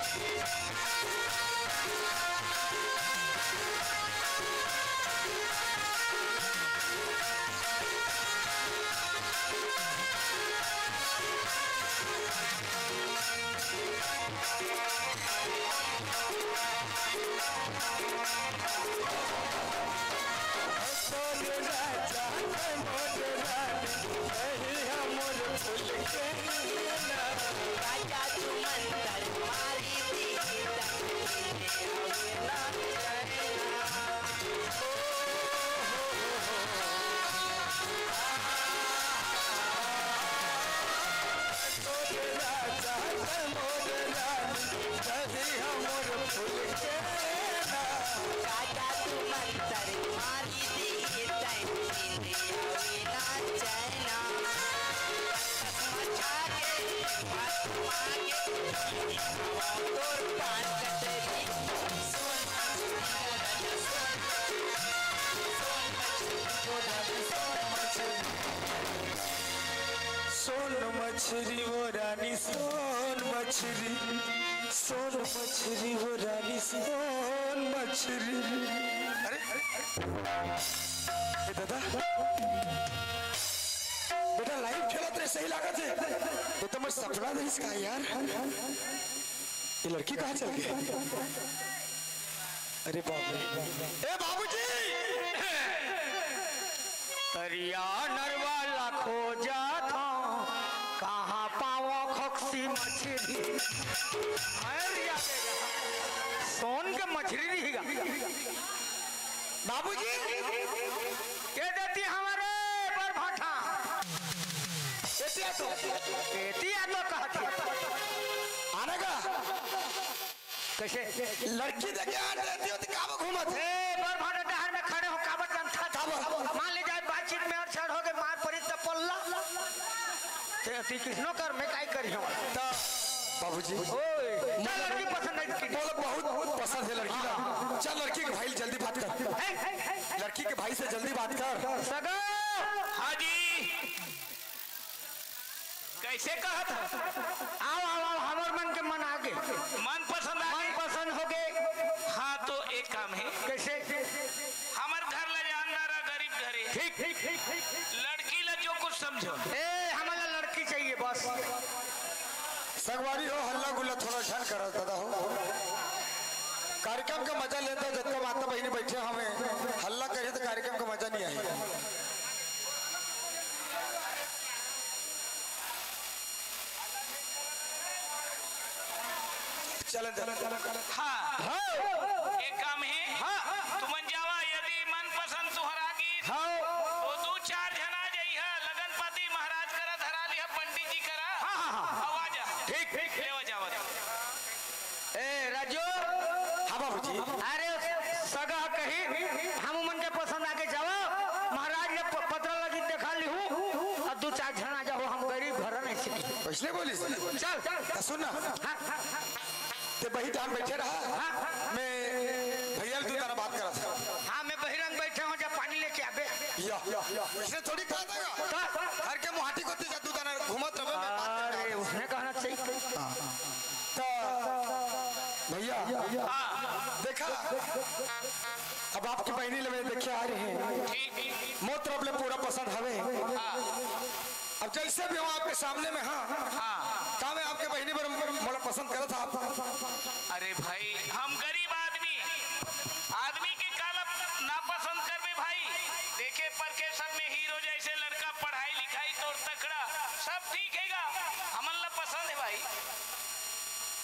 मछरी। राजा तू मंतर मारी दी, राजा मोर रानी, दही हमर फूल के ना। राजा तू मंतर मारी दी, तैं नींद आवे ना चैना। मछा के, मछा के, तोर पान कटरी। सोन मछरी वो रानी, सोन मछरी वो रानी, सोन मछरी वो रानी, सोन मछरी। सोन मछरी वो रानी, सोन मछरी, सोन मछरी वो रानी, सोन मछरी। अरे, ए दादा, बेटा live खेलत रहे, सही लागत हे। ये तो मैं सपना देख का यार। ये लड़की कहाँ चल गई? अरे बाप रे। ए बाबूजी! तरिया नरवा ला खोजत हंव, कहाँ पावंव खोकसी मछरी। अरे यार, सोन के मछरी रहिगा। बाबूजी! के देती हमरे बर भाठा? एतिया तो। एतिया तो कहत हे। आने का? कइसे? लड़की देखे आन देती हो तो काबर घूमत हे? ए, बर भाठा डहर में खड़े हो, काबर जनथा था? काबर? मान ले जाए बातचीत में अड़चड़ हो गई, मार परी त पोल्ला। ते अति किसनो कर, मैं काई करी हूँ? त बाबूजी। ओए, चल लड़की पसंद है कि नहीं? बोलो, बहुत, बहुत पसंद है लड़की ना। चल लड़की के भाई से जल्दी बात कर। हे, हे, हे, हे। लड़की के भाई से जल्दी बात कर। सगा। हाँ जी। कइसे कहत ह? आओ, आओ, आओ, हमर मन के मन आगे। मन पसंद आ मन गए? पसंद हो गए। हाँ, तो एक काम हे। कइसे? हमर घर ला जानदार ह, गरीब घर हे। ठीक, ठीक, ठीक, ठीक। लड़की ला जो कुछ समझो। ए, हमला लड़की चाहिए बस। संगवारी हो, हल्ला गुल्ला थोड़ा झन करा दादा हो। कार्यक्रम के मजा लेत हव, जतका माता बहिनी बइठे हवय, हल्ला करही त कार्यक्रम के मजा नइ आही। चलन, चलन। हाँ। हाँ। एक काम हे। हाँ। तुमन जावा, यदि मन पसंद तुहर आ गीस, हाँ। तो दू चार झन आ जइहा, लगन पाती महाराज करा धरा लिहा, पंडित जी करा। हाँ, हाँ, हाँ। अउ आ जा। ठीक, ठीक। लेवा जावा। ए, राजू। हाँ, बाबूजी। अरे, सगा कही, हम मन के पसंद आके जावा, महाराज ने प-, पतरा लगी देखा लिहू, अउ दू चार झन आ जाओ, हम गरीब घर नहीं सीखी। वइसने बोलिस? चल। त सुन ना। हाँ, हाँ, हाँ। ते बही जान बइठे रहा। हाँ, हाँ। मैं भइया ले दू दाना बात करत हंव। हाँ, मैं बहिरंग बइठे हंव, जा पानी लेके आबे। या, या, या। वइसने थोड़ी कहा था का? का? घर के मुहाटी कोती जा दू दाना घूमत रहे, मैं बात करत हंव। अरे, वइसने कहना चाहिए। हाँ। त भइया, हाँ। देखा, अब आपके बहिनी ले मैं देखे आए रहें। ठीक। मोर तरफ ले पूरा पसंद हवे। हाँ। अब जइसे भी हों आपके सामने में, हाँ। हाँ। का मैं आपके बहिनी बर मोला पसंद करत हव आप? अरे भाई, हम गरीब आदमी, आदमी के काला नापसंद करबे भाई। देखे परखे सब में हीरो जइसे लड़का, पढ़ाई लिखाई तोर तकड़ा, सब ठीक हे गा, हमन ला पसंद हे भाई।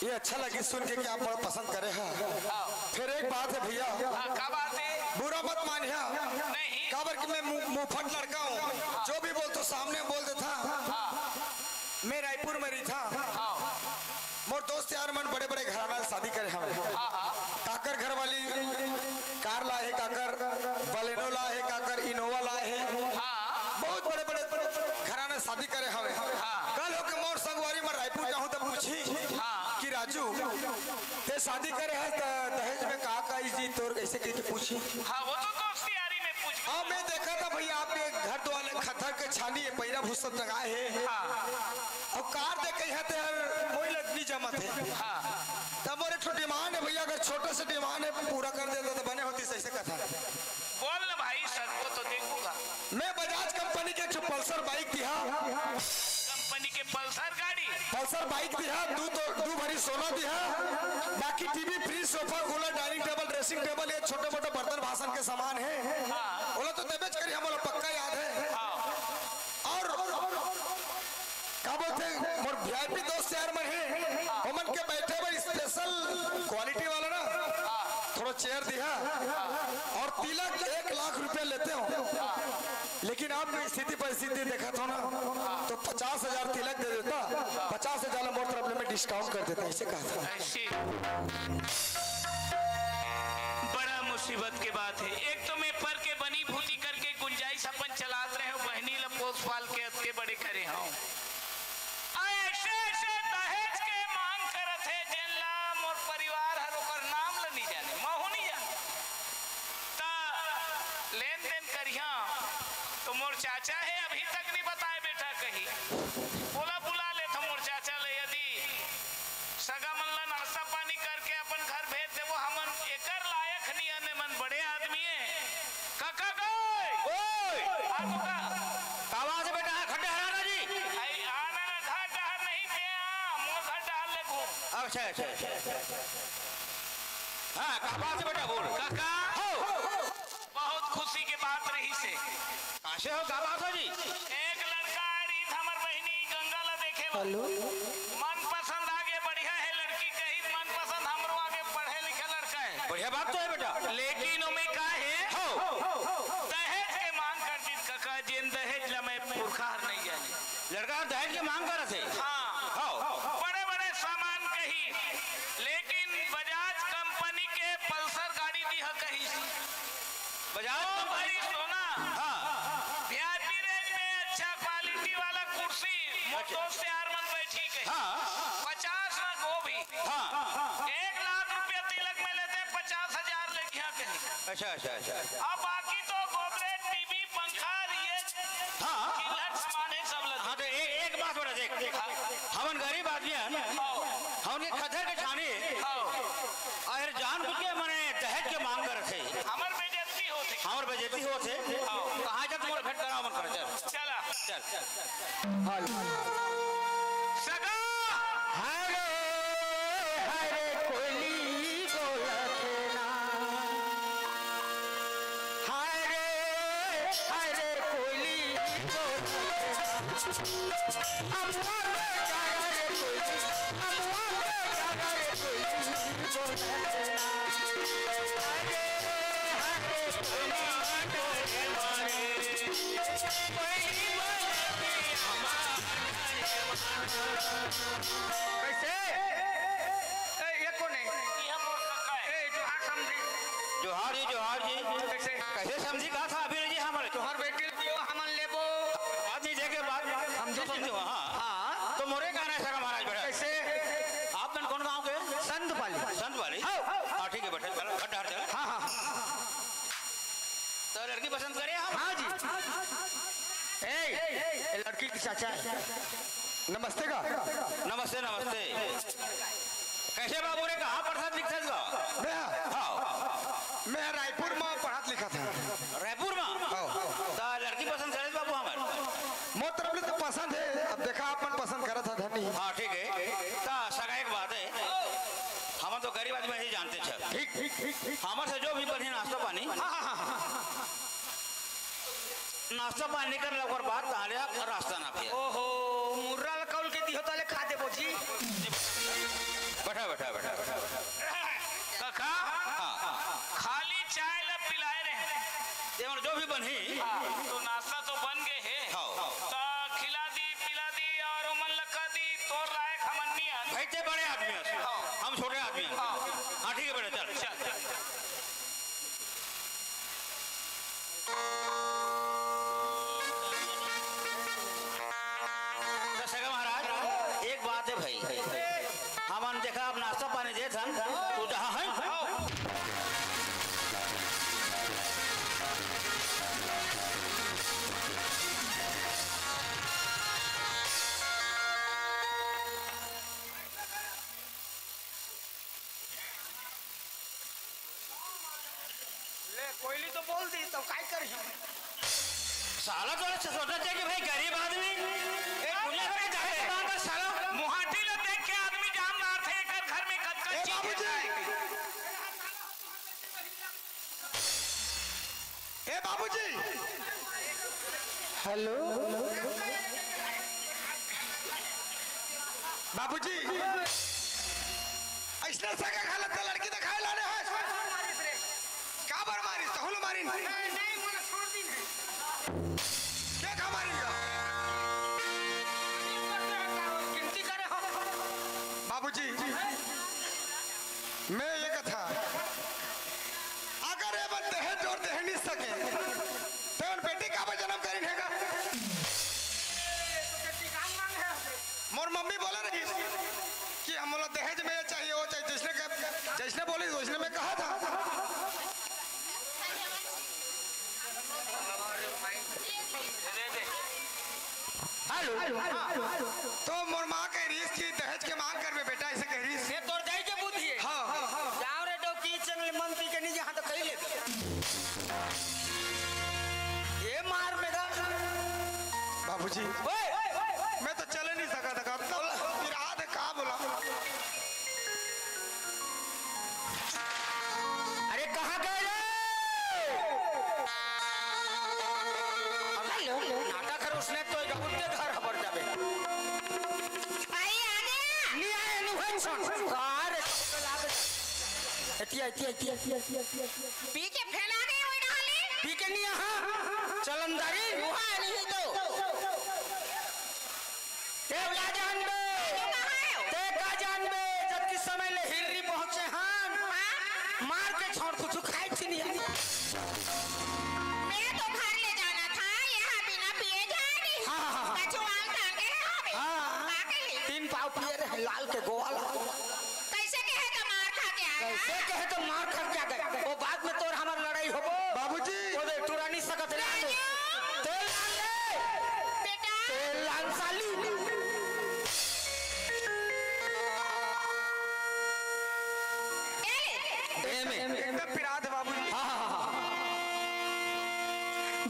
ये अच्छा लगिस सुन के कि आप मोला पसंद करे हव। हाँ। फेर एक बात हे भइया। हाँ, का बात हे? बुरा मत मानिहा। नहीं। काबर कि मैं मुंह, मुंहफट लड़का हंव। हाँ। जो भी बोलथंव सामने बोल देथंव। हाँ। मैं रायपुर में रहिथंव। हाँ। मोर दोस्त यार मन बड़े-बड़े घराना से शादी करे हवंय। हाँ, हाँ। काकर घर कार ला हे काकर, Baleno ला हे काकर, Innova ला हे। हाँ। बहुत बड़े-बड़े घराना शादी करे हवे। हाँ। कल होके मोर संगवारी में रायपुर जाहूं त पूछी हाँ। कि राजू, ते शादी करे हस त दहेज में का का जी तोर, ऐसे कह के पूछी। हाँ, वो तो दोस्ती यारी में पूछ। हाँ, मैं देखा था भैया आपके घर द्वार खत्थर के छानी हे, पैरा भूसा टंगाए हे। हाँ। अउ कार दे कहिया ते हर मोई लग नहीं जमत हे। हाँ। तब मोर एक ठो demand हे भैया, अगर छोटा सा demand हे पूरा कर देता तो बने होती सही से कथा। बोल ना भाई, सर को तो देखूंगा। मैं बजाज कंपनी के एक ठो Pulsar bike दिहा। कंपनी के Pulsar गाड़ी? Pulsar bike दिहा, दू तो, दू भरी सोना दिहा, बाकी TV, fridge, sofa, cooler, dining table, dressing table, ये छोटे मोटे बर्तन बासन के सामान हे। हाँ। ओला तो देबेच करी, हमला पक्का याद हे। हाँ। अउ का बोलथे, मोर वीआईपी दोस्त यार मन हे, ओमन के बैठे बर special quality वाला ना, थोड़ा chair दिहा, अउ तिलक एक लाख रुपया लेते हो, लेकिन आपके स्थिति परिस्थिति देखत हो ना, तो पचास हजार तिलक दे देता, पचास हजार ला मोर तरफ ले मैं discount कर देता, ऐसे कहा था। ऐसी बड़ा मुसीबत के बात हे। एक तो मैं पर के बनी भूती करके गुंजाइश अपन चलात रहे हो, बहनी ला पोस पाल के अतके बड़े करे हो। आ ऐसे ऐसे दहेज के मांग करत हे, जेन ला मोर परिवार हर ओकर नाम ल नहीं जाने, महू नहीं जाने। त लेन देन करिहा तो मोर चाचा हे, अभी तक नहीं बताए बेटा कही। बोला बुला ले तो मोर चाचा ले, यदि सगा मन ला नाश्ता पानी करके अपन घर भेज देबो, हमन एकर लायक नहीं हन, एमन बड़े आदमी हे। काका गए। ओए! आ तो का? का बात हे बेटा? घर डहर आ ना जी। आई, आ ना, घर डहर नहीं पे आ, मोर घर डहर ले घूम। अच्छा, अच्छा, अच्छा, अच्छा। हाँ, का बात हे बेटा, बोल। काका। हो। बहुत खुशी के बात रहिसे। कासे हो, का बात हो जी? एक लड़का आए रहिस हमर बहिनी गंगा ला देखे बर। हेलो। मनपसंद आगे, बढ़िया हे लड़की कही, मनपसंद हमरो आगे, पढ़े लिखे लड़का हे। बढ़िया बात तो हे बेटा। लेकिन ओमे का हे? हो। दहेज के मांग कर दिस कका, जेन दहेज ला मैं पुरखा हर नहीं जाने। लड़का हर दहेज के मांग करत हे? हाँ। हो। बड़े बड़े सामान कही, लेकिन बजाज कंपनी के Pulsar गाड़ी दिहा कही। बजाज दो कंपनी भरी सोना। हाँ। वीआईपी रेंज में अच्छा क्वालिटी वाला कुर्सी, मोर अच्छा। दोस्त यार मन बैठी के। हाँ। पचास ना गोभी। हाँ। एक लाख रुपया तिलक में लेते, पचास हजार लेगिहा कही। अच्छा, अच्छा, अच्छा। अब बाकी तो गोदरेज, टीवी, पंखा, ये हाँ। किल्लर सामान हे, सब लगे। हाँ, तो एक, एक बात बोला देख। हाँ। हमन गरीब आदमी हन, हाँ। हमन के खद्दर के छानी, हाँ। अउ जानबूझ के मने दहेज के मांग करत हे। हमर बेइज्जती होत हे। हमर बेइज्जती होत हे। हाँ। कहाँ जात मोर भेंट कराओ मन कर, चल। चला। चल। हेलो। सगा। हेलो, हरे कोयली बोलत हे ना। हरे, हरे कोयली बोलत हे ना। अमुआ में जागा रे कोयली, अमुआ में जागा रे कोयली बोलत हे ना। हरे, हरे कोयली बोलत हे ना। कोयली बोलत हे ना। कैसे? ए, ये कोन हे? ये मोर कका हे। ए, जोहार समधी। जोहार जी, जोहार जी। कैसे? कैसे समधी कहा था अभी जी हमर? तोहर बेटी ला हमन लेबो। बात नहीं देखे बात। हम जो समझो, हाँ। हाँ। तो मोरे कहना हे सगा महाराज बेटा। कैसे? आप मन कोन गांव के? संत वाली। संत वाली? हाँ। हाँ, ठीक हे बेटा, चलो, घर डहर चलो। हाँ, हाँ, हाँ। तो लड़की पसंद करे हम? हाँ जी। ए, ए, लड़की के चाचा हे। नमस्ते का? नमस्ते, नमस्ते। कैसे बाबू रे, कहाँ पढ़त लिखत हस? मैं? हाँ। मैं रायपुर में पढ़त लिखत हंव। रायपुर में? हाँ। त लड़की पसंद करे बाबू हमर? मोर तरफ ले तो पसंद हे, अब देखा आप मन पसंद करत हव धनी। हाँ, ठीक हे। त सगा एक बात हे, हमन तो गरीब आदमी ही जानते छे। ठीक, ठीक, ठीक, ठीक। हमर से जो भी बढ़िया नाश्ता पानी। हाँ, हाँ, हाँ, हाँ। नाश्ता पानी कर ले, ओकर बाद ताले रास्ता ना फिर। ओहो, मुर्रा ल कौल के दिहो ताले खा देबो जी। बैठा, बैठा, बैठा, बैठा, बैठा। कका, हाँ। खाली चाय ल पिलाए रहे। ये हमर जो भी बनही। हाँ, तो नाश्ता तो बन गए हे। हाँ। त खिला दी, पिला दी अउ ओमन ल कह दी, तोर लायक हमन नी आन। भाई, ते बड़े आदमी हस। हाँ। हम छोटे आदमी हन। हाँ। हाँ, ठीक हे, बेटा, चल। चल, चल। कोयली तो बोल दी, तो काय करी हम? साला तो ऐसे सोचना चाहिए कि भाई गरीब आदमी, एक दुनिया भर के गाली बात है साला। मुहाटी ला देख के आदमी जान मारथे, एकर घर में कतका ए चीज बाबूजी। है। ए बाबूजी। हेलो। बाबूजी, अइसने सगा घालत त लड़की देखाए लाने हस। काबर मारिस? तहूँ ल मारिन। नहीं, नहीं, मोला छोड़ दिन है। के का मारिन गा? गिनती करे हो। बाबूजी, मैं ये कथा, अगर ये मन दहेज जोर दे नइ सके, ते मन बेटी काबर जन्म करिन हे गा? मोर मम्मी बोले रहिस कि हम मोला दहेज में ये चाहिए, वो चाहिए, जइसने कह, जइसने बोलिस, वइसने मैं कहा था। हेलो। हाँ। तो मोर माँ कह रहिस कि दहेज के मांग करबे बेटा, अइसे कह रहिस। ये तोर दाई के बुद्धि है। हाँ, हाँ, हाँ। जाओ रे डौकी, चंगल मन पी के नहीं जहाँ तो कही ले। ये मार मेरा। बाबूजी, ओए! मैं तो चले नहीं सका था, अब तो विराट है, का बोला? अरे कहाँ गए रे? हेलो। नाटक हर उसने तो एक उठते घर हबर जाबे। आई आ गया। नहीं आए, नहीं हुए सुन। कार लाग। एतिया, एतिया, एतिया। पी के फैला गए हुए डाली। पी के नहीं, हाँ। चलंदारी। वहाँ नहीं तो। ते का जानबे? ते का जानबे? जतकी समय ले हिररी पहुंचे हन, मार के छोड़ कुछु खाए छी नहीं। मैं तो घर ले जाना था, यहाँ बिना पिए जाएगी। हाँ, हाँ, हाँ। कछुआल टांगे हैं हमें। हाँ। का कही? तीन पाव पिए रहे लाल के गोवाल। कैसे कहे तो मार खा के आ गया? कैसे कहे तो मार खा के आ गया? वो बाद में तोर हमर लड़ाई होबो। बाबूजी। वो दे, टुरा नहीं सकत रे। राजू। तेल डाल दे। बेटा। तेल डाल साली। ए ले। ए में। एकदम पिरात बाबूजी। हाँ, हाँ, हाँ, हाँ।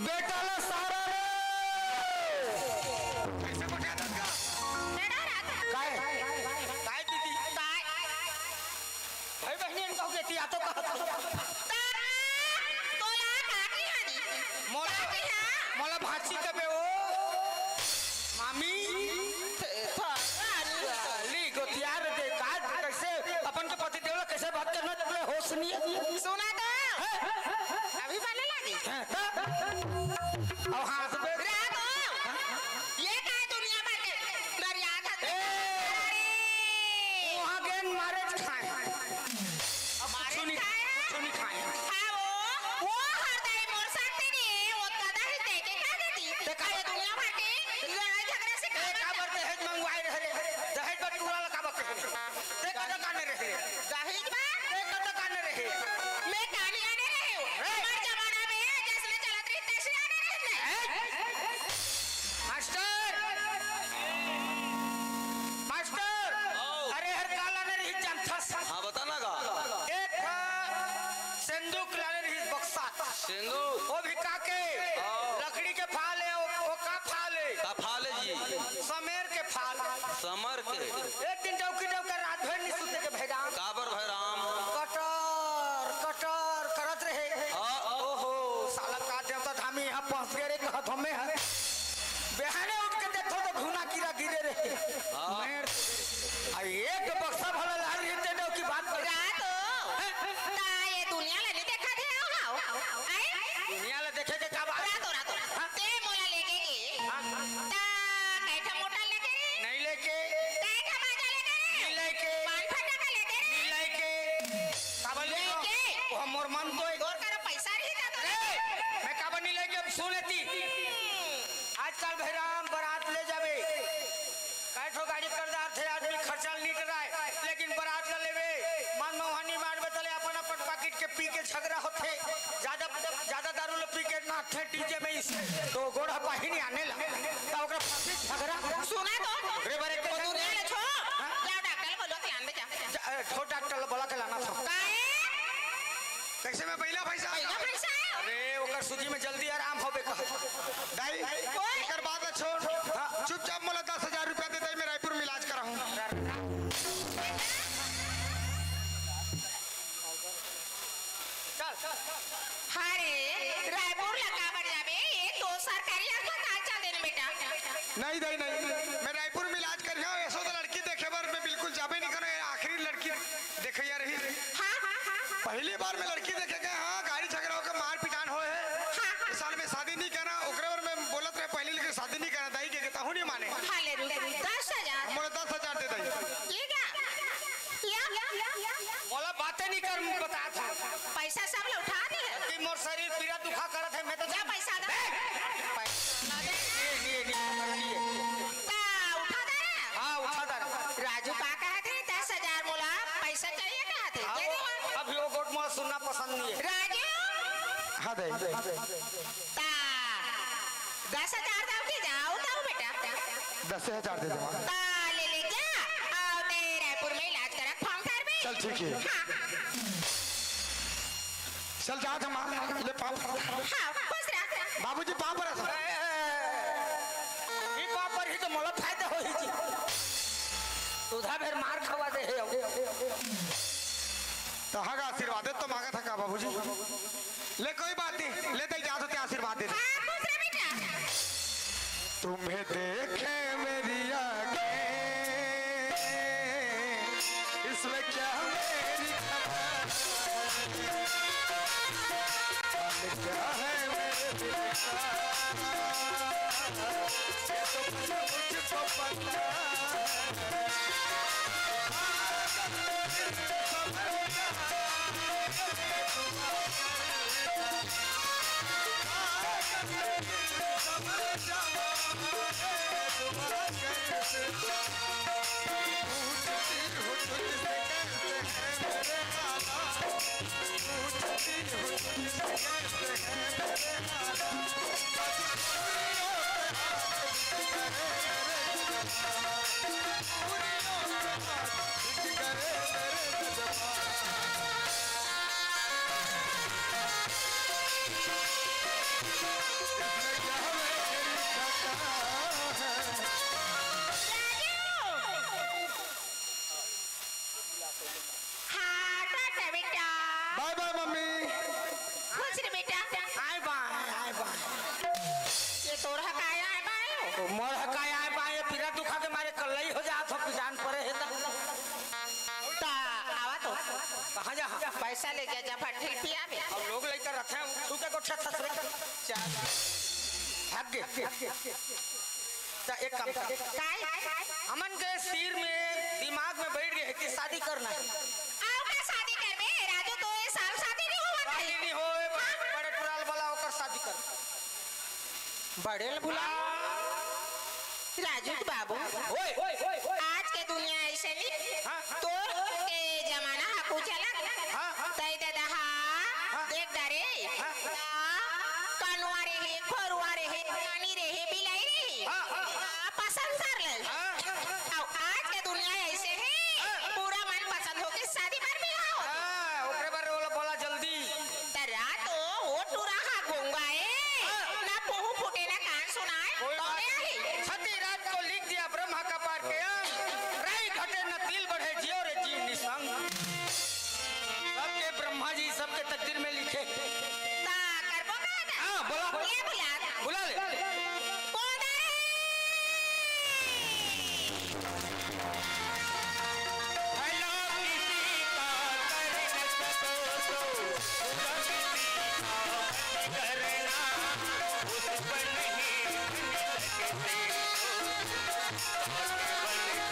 बेटा ला सारा रे। कैसे पटा दस का? बेटा रात। काय? काय दीदी? काय? भाई बहनी इनको कहती आ तो कहा था। तारा, तोला काकी हानी। मोला, काकी हाँ। मोला भांची कबे ओ। मामी। ते था, रानी। ली गोतियार दे काट कैसे अपन के पति देवला कैसे बात करना तेरे होश नहीं है। सुना तो। हैं? अभी पहले लगी। हैं, तब? अब हाथ पे। राघव, ये काय दुनिया भर के दरिया था? ए! अरे! वहाँ गेंद मारे खाए। अब कुछ नहीं खाए? कुछ नहीं खाए। हाँ, वो, वो हर दाई मोर साथ नहीं, वो दादा ही देखे क्या देती? देखा? ये दुनिया भर के लड़ाई झगड़ा से ए, काबर काबर दहेज मंगवाए रहे रे? दहेज बर टूरा ला काबर कहे रे? ते कतका काने रहे? दहेज बा? ते कतका काने रहे? मैं कानिया ने रहे हूँ। ए! हमार जमाना में जैसे चलत रही तैसे आने रहे थे। ए! मास्टर! मास्टर! आओ। अरे हर काला ने रही जानथस। हाँ, बता ना गा। एक था सिंदूक लाने रही बक्सा। सिंदूक? वो भी काके? आओ। लकड़ी के फाल है, वो, वो का फाल है? का फाल है जी? समेर के फाल। समर के। एक दिन डौकी डौका रात भर नहीं सुते के भैराम। काबर भैराम? कटर, कटर करत रहे। हाँ। ओहो, साला का देवता धामी यहाँ पहुँच गए रे, कहत हमें है। बिहाने उठ के देखो तो घुना कीड़ा गिरे रहे। हाँ। मैं, आ एक बक्सा भला लाल रहते डौकी बात कर। रात हो। हैं? ता ये दुनिया ला नहीं देखा थे, आओ, आओ, आओ। आए? दुनिया ला देखे के का बात? रात हो, रात हो। हाँ? ते मोला लेके के। हाँ? ता कैठा मोटा लेके रे? नहीं लेके। कैठा बाजा लेके रे? नहीं लेके। पान फटाका लेके रे? नहीं लेके। काबर लेके? लेके। वो मोर मन तो एक तोर करा पैसा रही था तो ए, लेके। मैं काबर नहीं लेके, अब सुन लेती। हम्म। आजकल भैराम बारात ले जावे। कै ठो गाड़ी कर डारथे आदमी, खर्चा ल निकराय, लेकिन बरात ल लेबे, मन म उहाँ नी मारबे, तले अपन, अपन पाकिट के पी के झगरा होथे। जादा, जादा दारू ल पी के नाचथे डीजे में, इस तो गोड़ ह पाही नी आने ला, त ओकरा पास झगरा। सुना तो, रे बरे के वो दुनिया ले छोड़, हाँ? जाओ डॉक्टर ल बोलवा के लान दे जा। जा, ए, ठो डॉक्टर ल बोला के लाना था। काहे? कइसे मैं पहिला भइसा? पहिला भइसा आय? अरे, ओकर सूजी में जल्दी आराम होबे कहा। दाई, ओए। एकर बात ला छोड़। हाँ। चुपचाप मोला दस हजार रुपया दे, दाई, मैं रायपुर में इलाज कराहूँ। चल। अरे, रायपुर ला काबर जाबे? ये तो सरकारी अस्पताल चल देना बेटा। नहीं दाई, नहीं, मैं रायपुर में इलाज करिहूँ। ऐसो तो लड़की देखे बर मैं बिल्कुल जाबे नहीं करूँ। ये आखिरी लड़की देखइया रहिस। हाँ, हाँ, हाँ, हाँ। पहली बार मैं लड़की देखे गए, हाँ, गाड़ी झगड़ा होके मार पिटान होए हे। हाँ, हाँ। साल में शादी नहीं करना, ओकरे बर मैं बोलत रहे पहली, लेकिन शादी नहीं करना, दाई के, के तहूँ नहीं माने। हाँ, ले रू, दस हजार। मोला दस हजार दे दाई। ये क्या? या, या, या, या। मोला बातें नहीं कर, बता था। पैसा सब ला उठा दे। कि मोर शरीर पीरा दुखा करत हे, मैं तो जा पैसा दे। बे! पैसा। अबे। ये, ये, ये, ये। ता उठा दे रे। हाँ, उठा दे रे। राजू का कहत हे, दस हजार मोला पैसा चाहिए कहत हे। हाँ, दे दे वो, वहाँ। अभी वो गोठ मोला सुनना पसंद नहीं है। राजू। हाँ, दाई। ता दस हजार दाऊ के जाओ, दाऊ बेटा। दस हजार दे दे माँ। ता ले ले जा, अउ ते रायपुर में इलाज करा, फॉर्म भर में। चल, ठीक है। हाँ। चल, जा था माँ, ले पाँव। हाँ, खुश रह। बाबूजी, पाँव पर आ। ये पाँव पर ही तो मोला फायदा होही जी। तुधा भेर मार खवा दे हे। तहाँ का आशीर्वाद तो मांगा था का बाबूजी? ले, कोई बात नहीं, ले, दे जा तो ते आशीर्वाद दे दे। हाँ, खुश रह बेटा। तुम्हें देखे मेरी आंखें, इसमें क्या मेरी खबर? क्या है मेरे दिल का, ये तो कुछ मुझको पता है। हाँ, टाटा बेटा। बाय बाय मम्मी। खुश रह बेटा। आय बाय, आय बाय। ये तोर हकाय आय बाय? तो मोर हकाय आय बाय, ये पीरा दुखा के मारे कल्लई हो जात हो, पिजान परे हे त। ता आवा तो। कहाँ जा? पैसा ले जा, जा फट ठिल पिया बे। अब लोग लइका रथे, तू के गोठा ससुरे। चल। भाग गे। त एक काम कर। काय? हमन के सिर में, दिमाग में बैठ गए हे कि शादी करना है। अउ का शादी करबे? राजू, तो ये साल शादी नहीं होवत हे। शादी नहीं होए, बड़े, हाँ। बड़े टुरा ल बला, ओकर शादी कर। बड़े ल बुला। राजू के बाबू, ओए। आज के दुनिया ऐसे नहीं। हाँ। तोर के जमाना हा कुछ अलग। हाँ, हाँ। तई ददा हा, हाँ। देख डारे। हाँ। ता कनुआ रहे, खोरुआ रहे, रानी रहे, बिलाई रहे। हाँ, हाँ। हाँ, पसंद कर ले। हाँ। अब आज के दुनिया ऐसे हे, हाँ। पूरा मन पसंद होके शादी कर भी आओ। हाँ, ओकरे बारे बोला, बोला जल्दी। त रात ओ, ओ टुरा हा गूंगा ए, हाँ। ना पहू फूटे ना कान सुनाए, कोई बात कौन नहीं। आही? छठी रात को लिख दिया ब्रह्मा का पार के अंग, राई घटे न तिल बढ़े जियो रे जीव निसंग। सबके ब्रह्मा जी, सबके तकदीर में लिखे। ता करबो का ना? हाँ, बोला। ये बुला। बुला ले। बोल दे। भला किसी का कर न सको तो, बुरा किसी का मत करना, उस पर नहीं बन सकते हो, और बन कर मत रहना।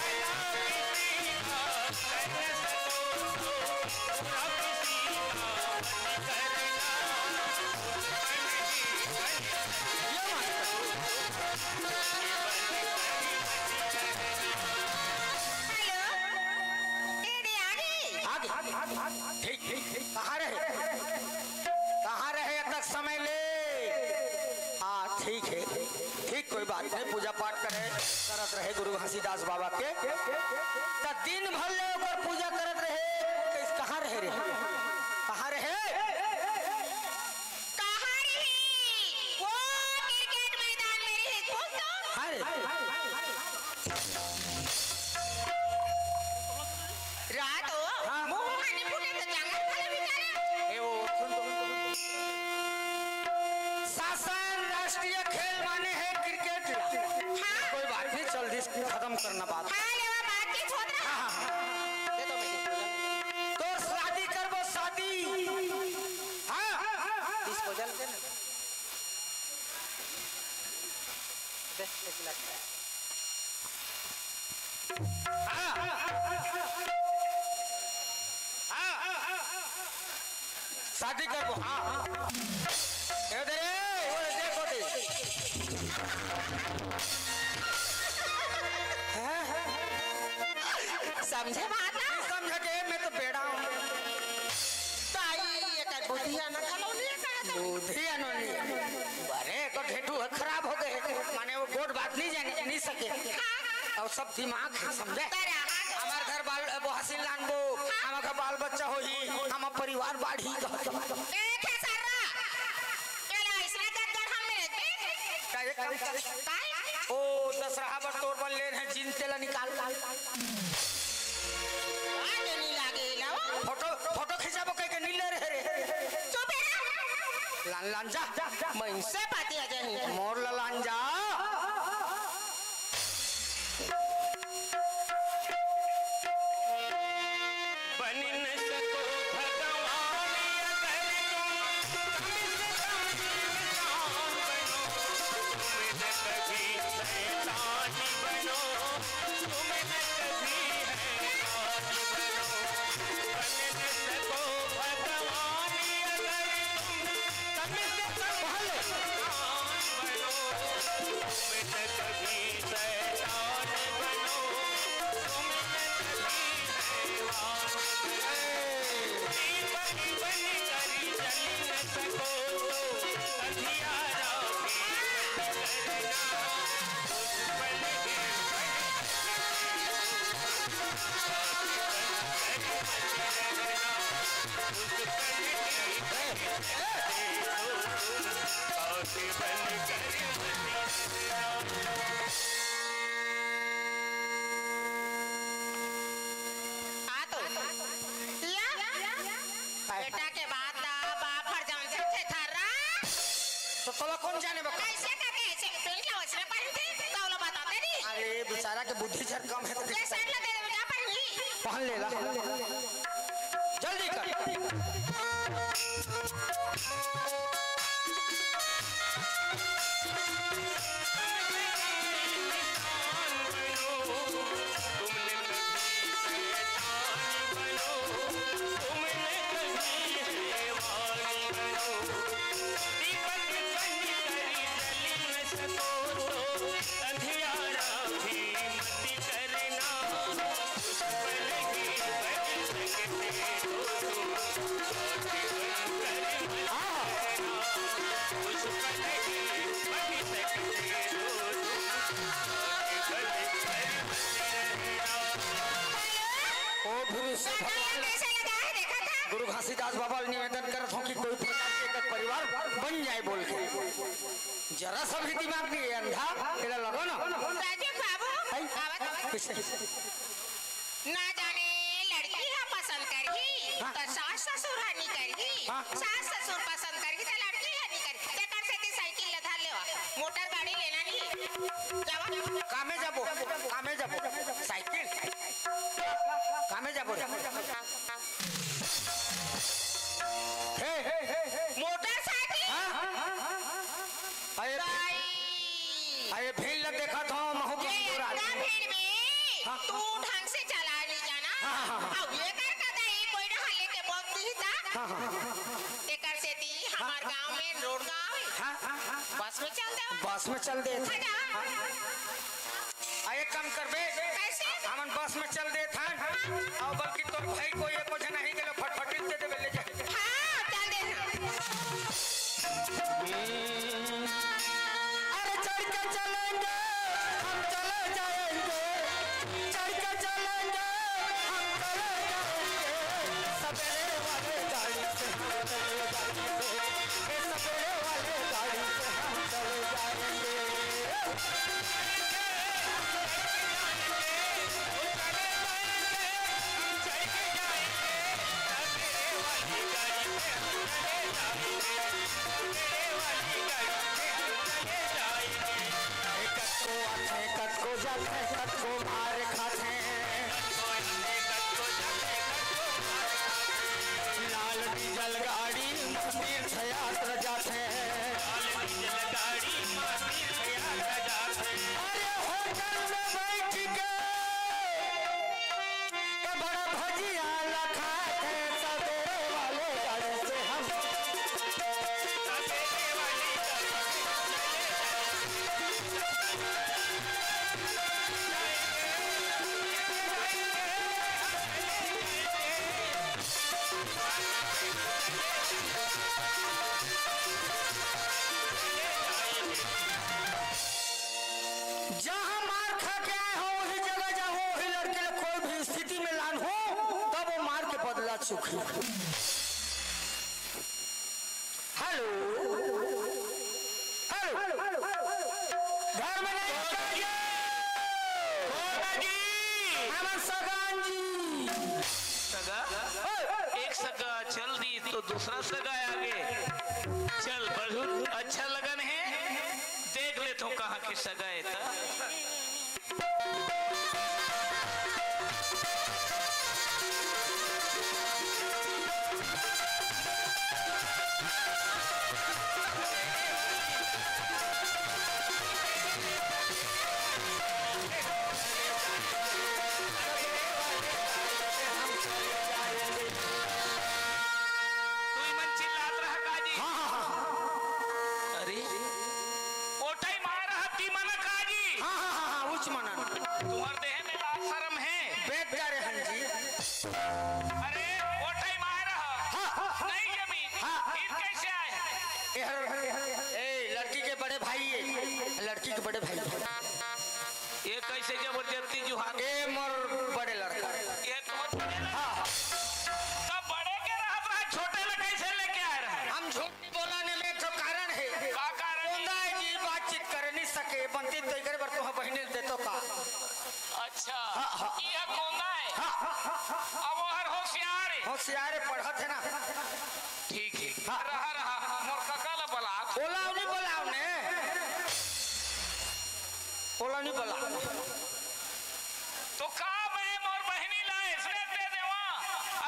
ये भला किसी का कर न सको तो, बुरा किसी का मत करना, उस पर नहीं बन सकते हो। हेलो, दीदी आ गई? आ गई। ठीक, ठीक, ठीक। कहाँ रहे? कहाँ रहे इतना समय ले? हाँ, ठीक है, ठीक, कोई बात नहीं। पूजा पाठ करे, करत रहे गुरु घासीदास बाबा के। त दिन भर ले ओकर पूजा करत रहे, कइसे शासन राष्ट्रीय खेल माने हे क्रिकेट ला। हाँ। कोई बात नहीं, चल दिस खत्म करना बात। हाँ, लेवा बातचीत होत रहा। हाँ, हाँ। दे दो मैं disposal। तोर शादी करबो, शादी। हाँ। Disposal दे ना। दे, एक गिलास। हाँ। हाँ। शादी करबो, हाँ। ए दे रे, ओ दे कोती। हैं? समझे बात ना? नहीं समझ के, मैं तो बेड़ा हूँ। ताई, ये कर बुद्धि आना था, लो नहीं कहा था। बुद्धि आनो नहीं। अरे, तो ढेटू है, खराब हो गए। माने वो गोट बात नहीं जाने, नहीं सके। हाँ। अउ सब दिमाग हे, समझे? तेरा हाथ। हमर घर बाल, वो हसीन लानबो, हाँ। हमर घर बाल बच्चा होही, हमर परिवार बाढ़ही। ए, खेसर्रा। तेला अइसने कर गढ़ा में रहते। का एक काम कर। काय? ओ, दसरहा बर तोर बर लेन हे, जींस तेला निकाल। आगे नहीं लागे, लाओ। फोटो, फोटो खिंचाबो कह के नहीं ले रहे रे। चुप रहा। लान, लान जा। मैं से पाती आ जाही। मोर ला लान जा। बन न सको भगवान अगर तुम, कम से कम इंसान बनो। तुम न कभी शैतान बनो, तुम न कभी हैवान बनो। बन न सको भगवान अगर तुम, कम से कम इंसान बनो। तुम न कभी शैतान बनो, तुम न कभी हैवान बनो। बन, बन कर जल न सको तो अंधियारा भी मत करना। उस पल भी बन सकते हो तुम, साथ बन कर मत रहना। उस पल भी बन सकते हो तुम, साथ बन कर मत रहना। आ तो। या? बेटा के बात ला बाप हर जानथे थेथर्रा। तो तोला कौन जाने बका? कैसे करके ऐसे पेंट ला वैसने पहनथे, तौला बताते नहीं। अरे बेचारा के बुद्धि झर कम हे तो ये शर्ट ला दे दे बेटा, पहन ली। पहन लेला। जल्दी कर। ओ भविष्य भगवान कैसे लगा है, देखा था? गुरु घासीदास बाबा ले निवेदन करत हों कि कोई प्रकार के एकर परिवार बन जाए बोल के। जरा सा भी दिमाग नहीं है, अंधा, एला लगो ना। राजू बाबू, हैं? आवत, आवत। कैसे? ना जाने लड़की ह पसंद करही, हाँ। त सास ससुर ह नी करही। हाँ। सास ससुर पसंद करही, त लड़की ह नी करही। तेकर सेती साइकिल ल धर लेवा, मोटर गाड़ी लेना नहीं। जावा। कामे जाबो, कामे जाबो। साइकिल? कामे जाबो रे। हे, हे, हे, हे। मोटरसाइकिल? हाँ, हाँ, हाँ, हाँ। अरे, दाई। अरे, भीड़ ल देखत हंव, महूं ये कमजोर आदमी। इतना भीड़ में हाँ। तू ढंग से चला नहीं जाना। हाँ, हाँ, हाँ। अब ये कर कहता है, कोई डहार लेके बहुत नहीं था। हाँ, हाँ, हाँ। तेकर सेती हमार हाँ, गांव में रोड गांव है। हाँ, हाँ, हाँ। बस में चल देवा। बस में चल दे। हाँ, जा। हाँ। आ, एक काम करबे, कैसे? हमन बस में चल देत हन, अउ बल्कि तोर भाई को एको झन आही के लो फटफटी दे देबे, ले जा। हाँ, चल दे। अरे चढ़ के चलेंगे, हम चले जाएंगे, चढ़ के चलेंगे, हम चले जाएंगे, सवेरे वाले गाड़ी से हम चले जाएंगे, ये सवेरे वाले गाड़ी से हम चले जाएंगे। कतको मार खाथे। लाल डीजल गाड़ी म तीर्थ यात्रा जाथे। अरे होटल में बैठ के तो बड़ा भजिया ला खाथे, सवेरे वाले गाड़ी से हम जहाँ मार खा के आए हो, वही जगह जाओ, वही लड़की ला कोई भी स्थिति में लान हो, तब वो मार के बदला चुकी। हेलो, हेलो, घर में नहीं हो का जी? कौन है जी? हमन सगान जी। सगा? ओए! एक सगा चल दी तो दूसरा सगा आगे। चल, बहुत अच्छा लगन है, देख लेथों कहाँ के सगा है त। तुई मन चिल्लात रहा का जी? हाँ, हाँ, हाँ। अरे, ओ टाइम आए रहा ती मन का जी? हाँ, हाँ, हाँ, हाँ, उच मनन। तुम्हार देह में लाज शरम है? बेट जा रे हन जी। अरे, ओ टाइम आए रहा। हाँ, हाँ, हाँ। नहीं जमी। हाँ, हाँ, फिर हाँ। कैसे आए? ए, हर, हर, हर, ए, लड़की के बड़े भाई ये। लड़की के बड़े भाई। ये कैसे जबरदस्ती जुहार? ए मोर बड़े लड़का। ये तो बड़े लड़का। हाँ। तब बड़े के रहत रहा, छोटे ला कैसे लेके आए रहा? हम झूठ नहीं बोला ने में एक ठो कारण है। का कारण है? कोंदा है जी, बातचीत कर नहीं सके, बनती तो एकरे बर तुहा बहिनी दे तो का? अच्छा। हाँ, हाँ। ये कोंदा है। हाँ, हाँ, हाँ, हाँ। अब वो हर होशियार है। होशियार है, पढ़त है ना। ठीक है। हाँ। रहा, रहा, मोर कका ला बलात। ओला नहीं बलाव ने। ओला नहीं बलाव। तो का मैं मोर बहिनी ला ऐसने दे देवा?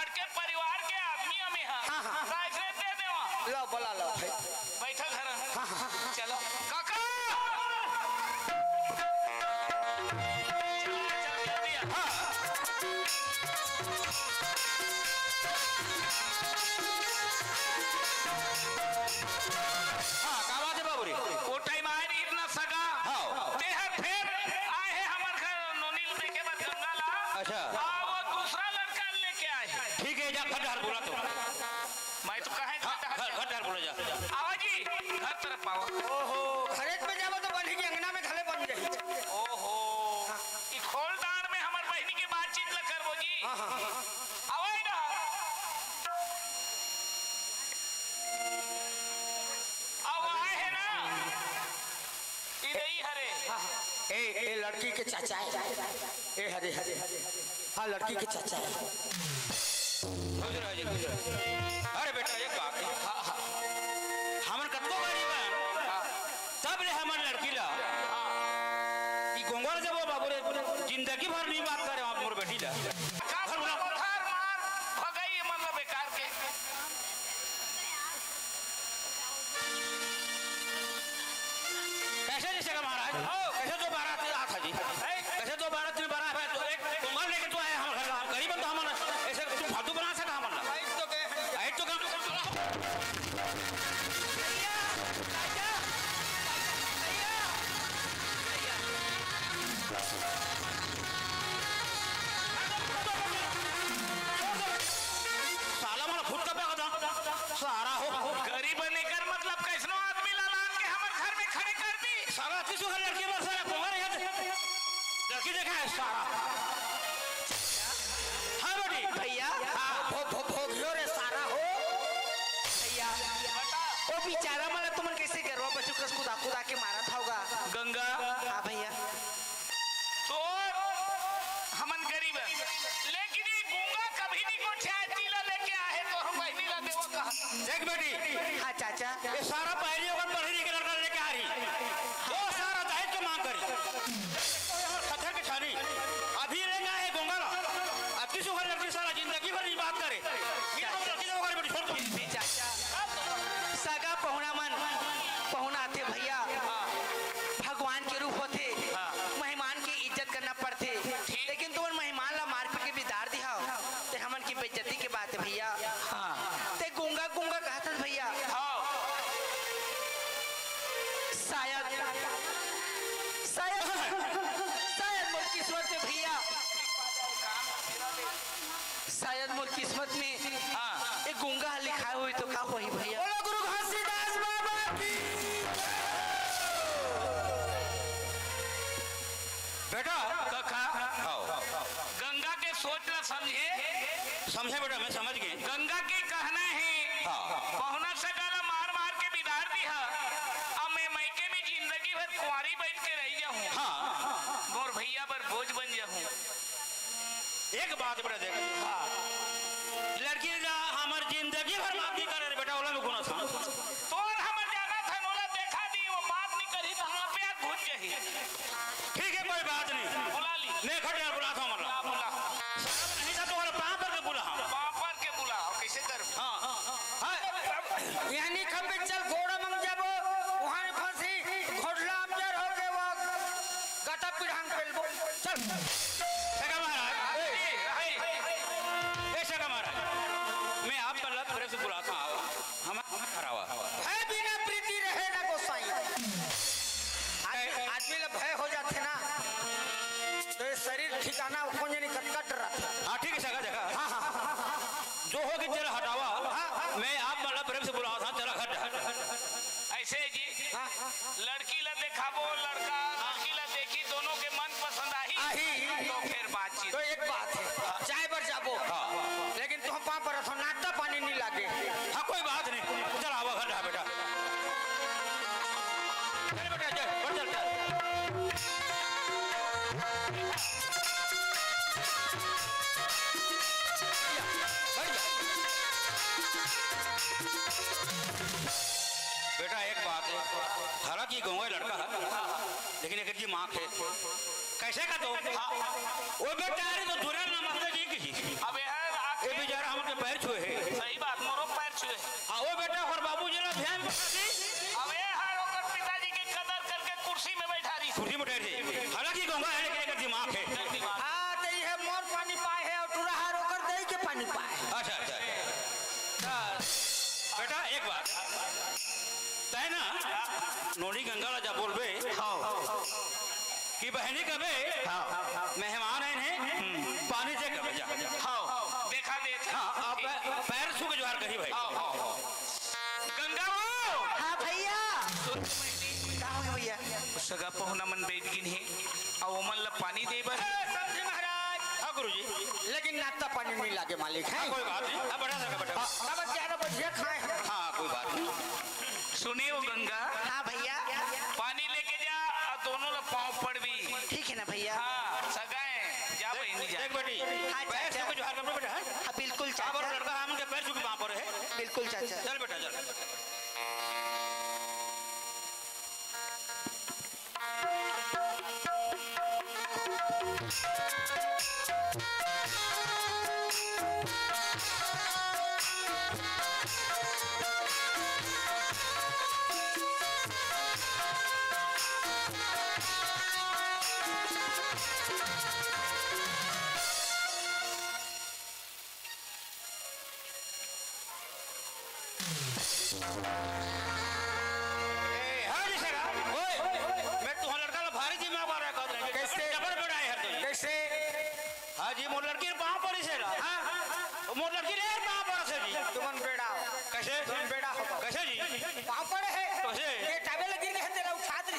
अड़के परिवार के आदमी हमी हा। हाँ, हाँ। का ऐसने दे देवा? ला बला ला भाई। बैठा घर। हाँ, हाँ, हाँ। चलो। काका! चल, चल, जल्दी आ। हाँ। हाँ, का बात है बाबू रे? वो टाइम आए नहीं इतना सगा। हाँ। ते हर फेर आए हैं हमर घर नोनी ल देखे बर गंगा ला। अच्छा। हाँ, वो दूसरा लड़का लेके आए हैं। ठीक है, जा घर डहर बोला तो। मैं तो कहे हाँ, घर, घर डहर बोला जा। आवा जी, घर तरफ आवा। ओहो, घरेच में जावा तो बनी कि अंगना में घले बन जाई। ओहो। हाँ। ई खोलदार में हमर बहिनी के बातचीत ल करबो जी। हाँ, हाँ, हाँ। आवा इधर। अब आए हैं ना, ई रही हरे। हाँ, हाँ। ए, ए लड़की के चाचा है। ए हरे, हरे। हाँ, लड़की के चाचा है। खुश रहो जी, खुश रहो। अरे बेटा, एक बात। हाँ, हाँ। हमन कतको गरीब हैं, हाँ। तब ले हमर लड़की ला। ई गोंगल जब वो बाबू रे, जिंदगी भर नहीं बात करे आप मोर बेटी ला। का घर बोला। पत्थर मार, भगाई ये मन ला बेकार के। कैसे जैसे का महाराज? हो। कैसे तो बारात आ था जी? हैं? कैसे तो बारात में बारह है, तो एक कुंभल लेके तो आए हम घर, हम गरीब हैं तो हम ना, ऐसे तुम फालतू बना सका हम ना। भाई तो कहे हैं। भाई तो कहे। भैया, भैया, भैया, भैया। साला मन फुट का पकड़ा। सारा हो। गरीब बने कर मतलब कैसनो आदमी ला लान के हमर घर में खड़े कर दी। साला अति सुघर लड़की बर साला गोबर है। लड़की देखा है सारा। हाँ बेटी। भैया, हाँ। भो-, भो-, भोगियो रे सारा हो। भैया, बता। वो बेचारा मन ला तुमन कैसे गरवा बछरू कस कुदा कुदा के मारत होगा? गंगा। हाँ भैया। तोर हमन गरीब हैं, लेकिन ये गूंगा कभी नहीं गोठिया है, तीला लेके आए तो हम बहिनी ला देवो कहा। देख बेटी, हाँ चाचा। ये सारा पहली ओकर पढ़ी लिखी लड़का लेके आ रही, वो सारा दहेज के मांग करी। गंगा के कहना हे, हाँ। पहुना सगा ला मार मार के बिदार दिहा, अब मैं मइके में जिंदगी भर कुंवारी बइठ के रहि जाहूं। हाँ। मोर भइया बर बोझ बन जाहूं। एक बात बेटा देख, हाँ। लड़की ला हमर जिंदगी भर माफ नइ करे रे बेटा, ओला में कोनो सा। तोर हमर जाना थन, ओला देखा दी, वो माफ नइ करही त हां पे हाथ घुस जाही। ठीक है, कोई बात नहीं। बुला ली। मैं खट यार बुलाता हूँ, मतलब। बुला, बुला। नहीं था तो वाला पाँव पर के बुला, हाँ। पाँव पर के बुला, और कैसे कर? हाँ, हाँ। यानी खम्बे चल घोड़ा मंग जाबो, वहाँ फंसी, घोड़ला अंजर हो के वो गटा पिढ़ांग पेलबो। चल। सगा महाराज, ए, ए, ए, सगा महाराज, मैं आपका लव प्रेम से बुलाता हूँ, हम, हम हरावा। है बिना प्रीति रहे ना गोसाई। आदमी, ए, ए। आदमी ला भय हो जाथे ना, तो ये शरीर ठिकाना खोजे नहीं कट, कट रहा था। हाँ, ठीक है, सगा देखा। हाँ, हाँ। जो होगी चला हटावा। हाँ, हाँ। मैं आप मतलब प्रेम से बुलावा था, चला हट। ऐसे जी, हाँ, हाँ। लड़की ला देखाबो, लड़का लड़की ला देखी, दोनों के मन पसंद आही, आही। तो फिर बातचीत। तो एक बात है, चाय पर जाबो। हाँ। लेकिन तुम पाँव पर रखो, नाश्ता पानी नहीं लागे। हाँ, कोई बात नहीं, चल आवा घर जा बेटा। चल बेटा, चल, बढ़ चल, चल। बढ़िया, बढ़िया। बेटा, एक बात है, हालांकि गंवार लड़का है, लेकिन एक दिमाग है। कैसे का तो? हाँ। वो बेटा, अरे तो धुरल ना माता जी की। अब यार, आप ये बेचारा हमके पैर छुए है। सही बात, मोरो पैर छुए। हाँ, वो बेटा, और बाबूजी ना ध्यान में रखी। अब ये हर ओकर पिताजी के कदर करके कुर्सी में बैठा रही। कुर्सी में बैठ रही। हालांकि गंवार है, लेकिन एक दिमाग है। हाँ, तो ये मोर पानी पाए है और टुरा हर ओकर दई के पानी पाए। अच्छा, अच्छा, अच्छा। हाँ, बेटा, एक बात। तय ना, नोनी गंगा ला जा बोलबे। हाँ। कि बहनी कबे, हाँ। मेहमान आए हैं, हम्म। पानी दे कबे जा। हाँ, देखा दे। हाँ, आप पैर छू के जोहार कही भाई। हाँ, हाँ, हाँ। गंगा वो। हाँ भैया। सुन, का हो भैया? सगा पहुना मन बैठ गिन हे, अउ ओमन ला पानी दे बर। ए, समधी महाराज। हाँ गुरुजी। लेकिन नाश्ता पानी नहीं लागे मालिक, है? हाँ, कोई बात नहीं। हाँ, बढ़िया सगा, बढ़िया। हाँ, तब ग्यारह बजे खाए हैं। हाँ, कोई बात नहीं। सुने वो गंगा। हाँ भैया। पानी लेके जा अउ दोनों ला पाँव पड़बी। ठीक है ना भैया? हाँ, सगा हे, जा देख, बहिनी जा। देख बेटी, हाँ, पैर चाचा। छू के जोहार कर बेटा, हैं? हाँ, बिल्कुल चाचा। लड़का हमन के पैर छू के पाँव पड़े है। बिल्कुल चाचा। चल बेटा, चल। ए, हाँ जी सगा, ओए, मैं तुम्हारा लड़का ला भारी दिमाग वाला कहत रहे। कैसे? जबर बेड़ा है हर कोई। कैसे? हाँ जी, मोर लड़की पाँव पड़ी से ला। हाँ? मोर लड़की ले पाँव पड़ी से जी। तुमन बेड़ा। कैसे? तुमन बेड़ा हो। कैसे जी? पाँव पड़े है। कैसे? ये टावेल गिर गए, तेला उठा दे।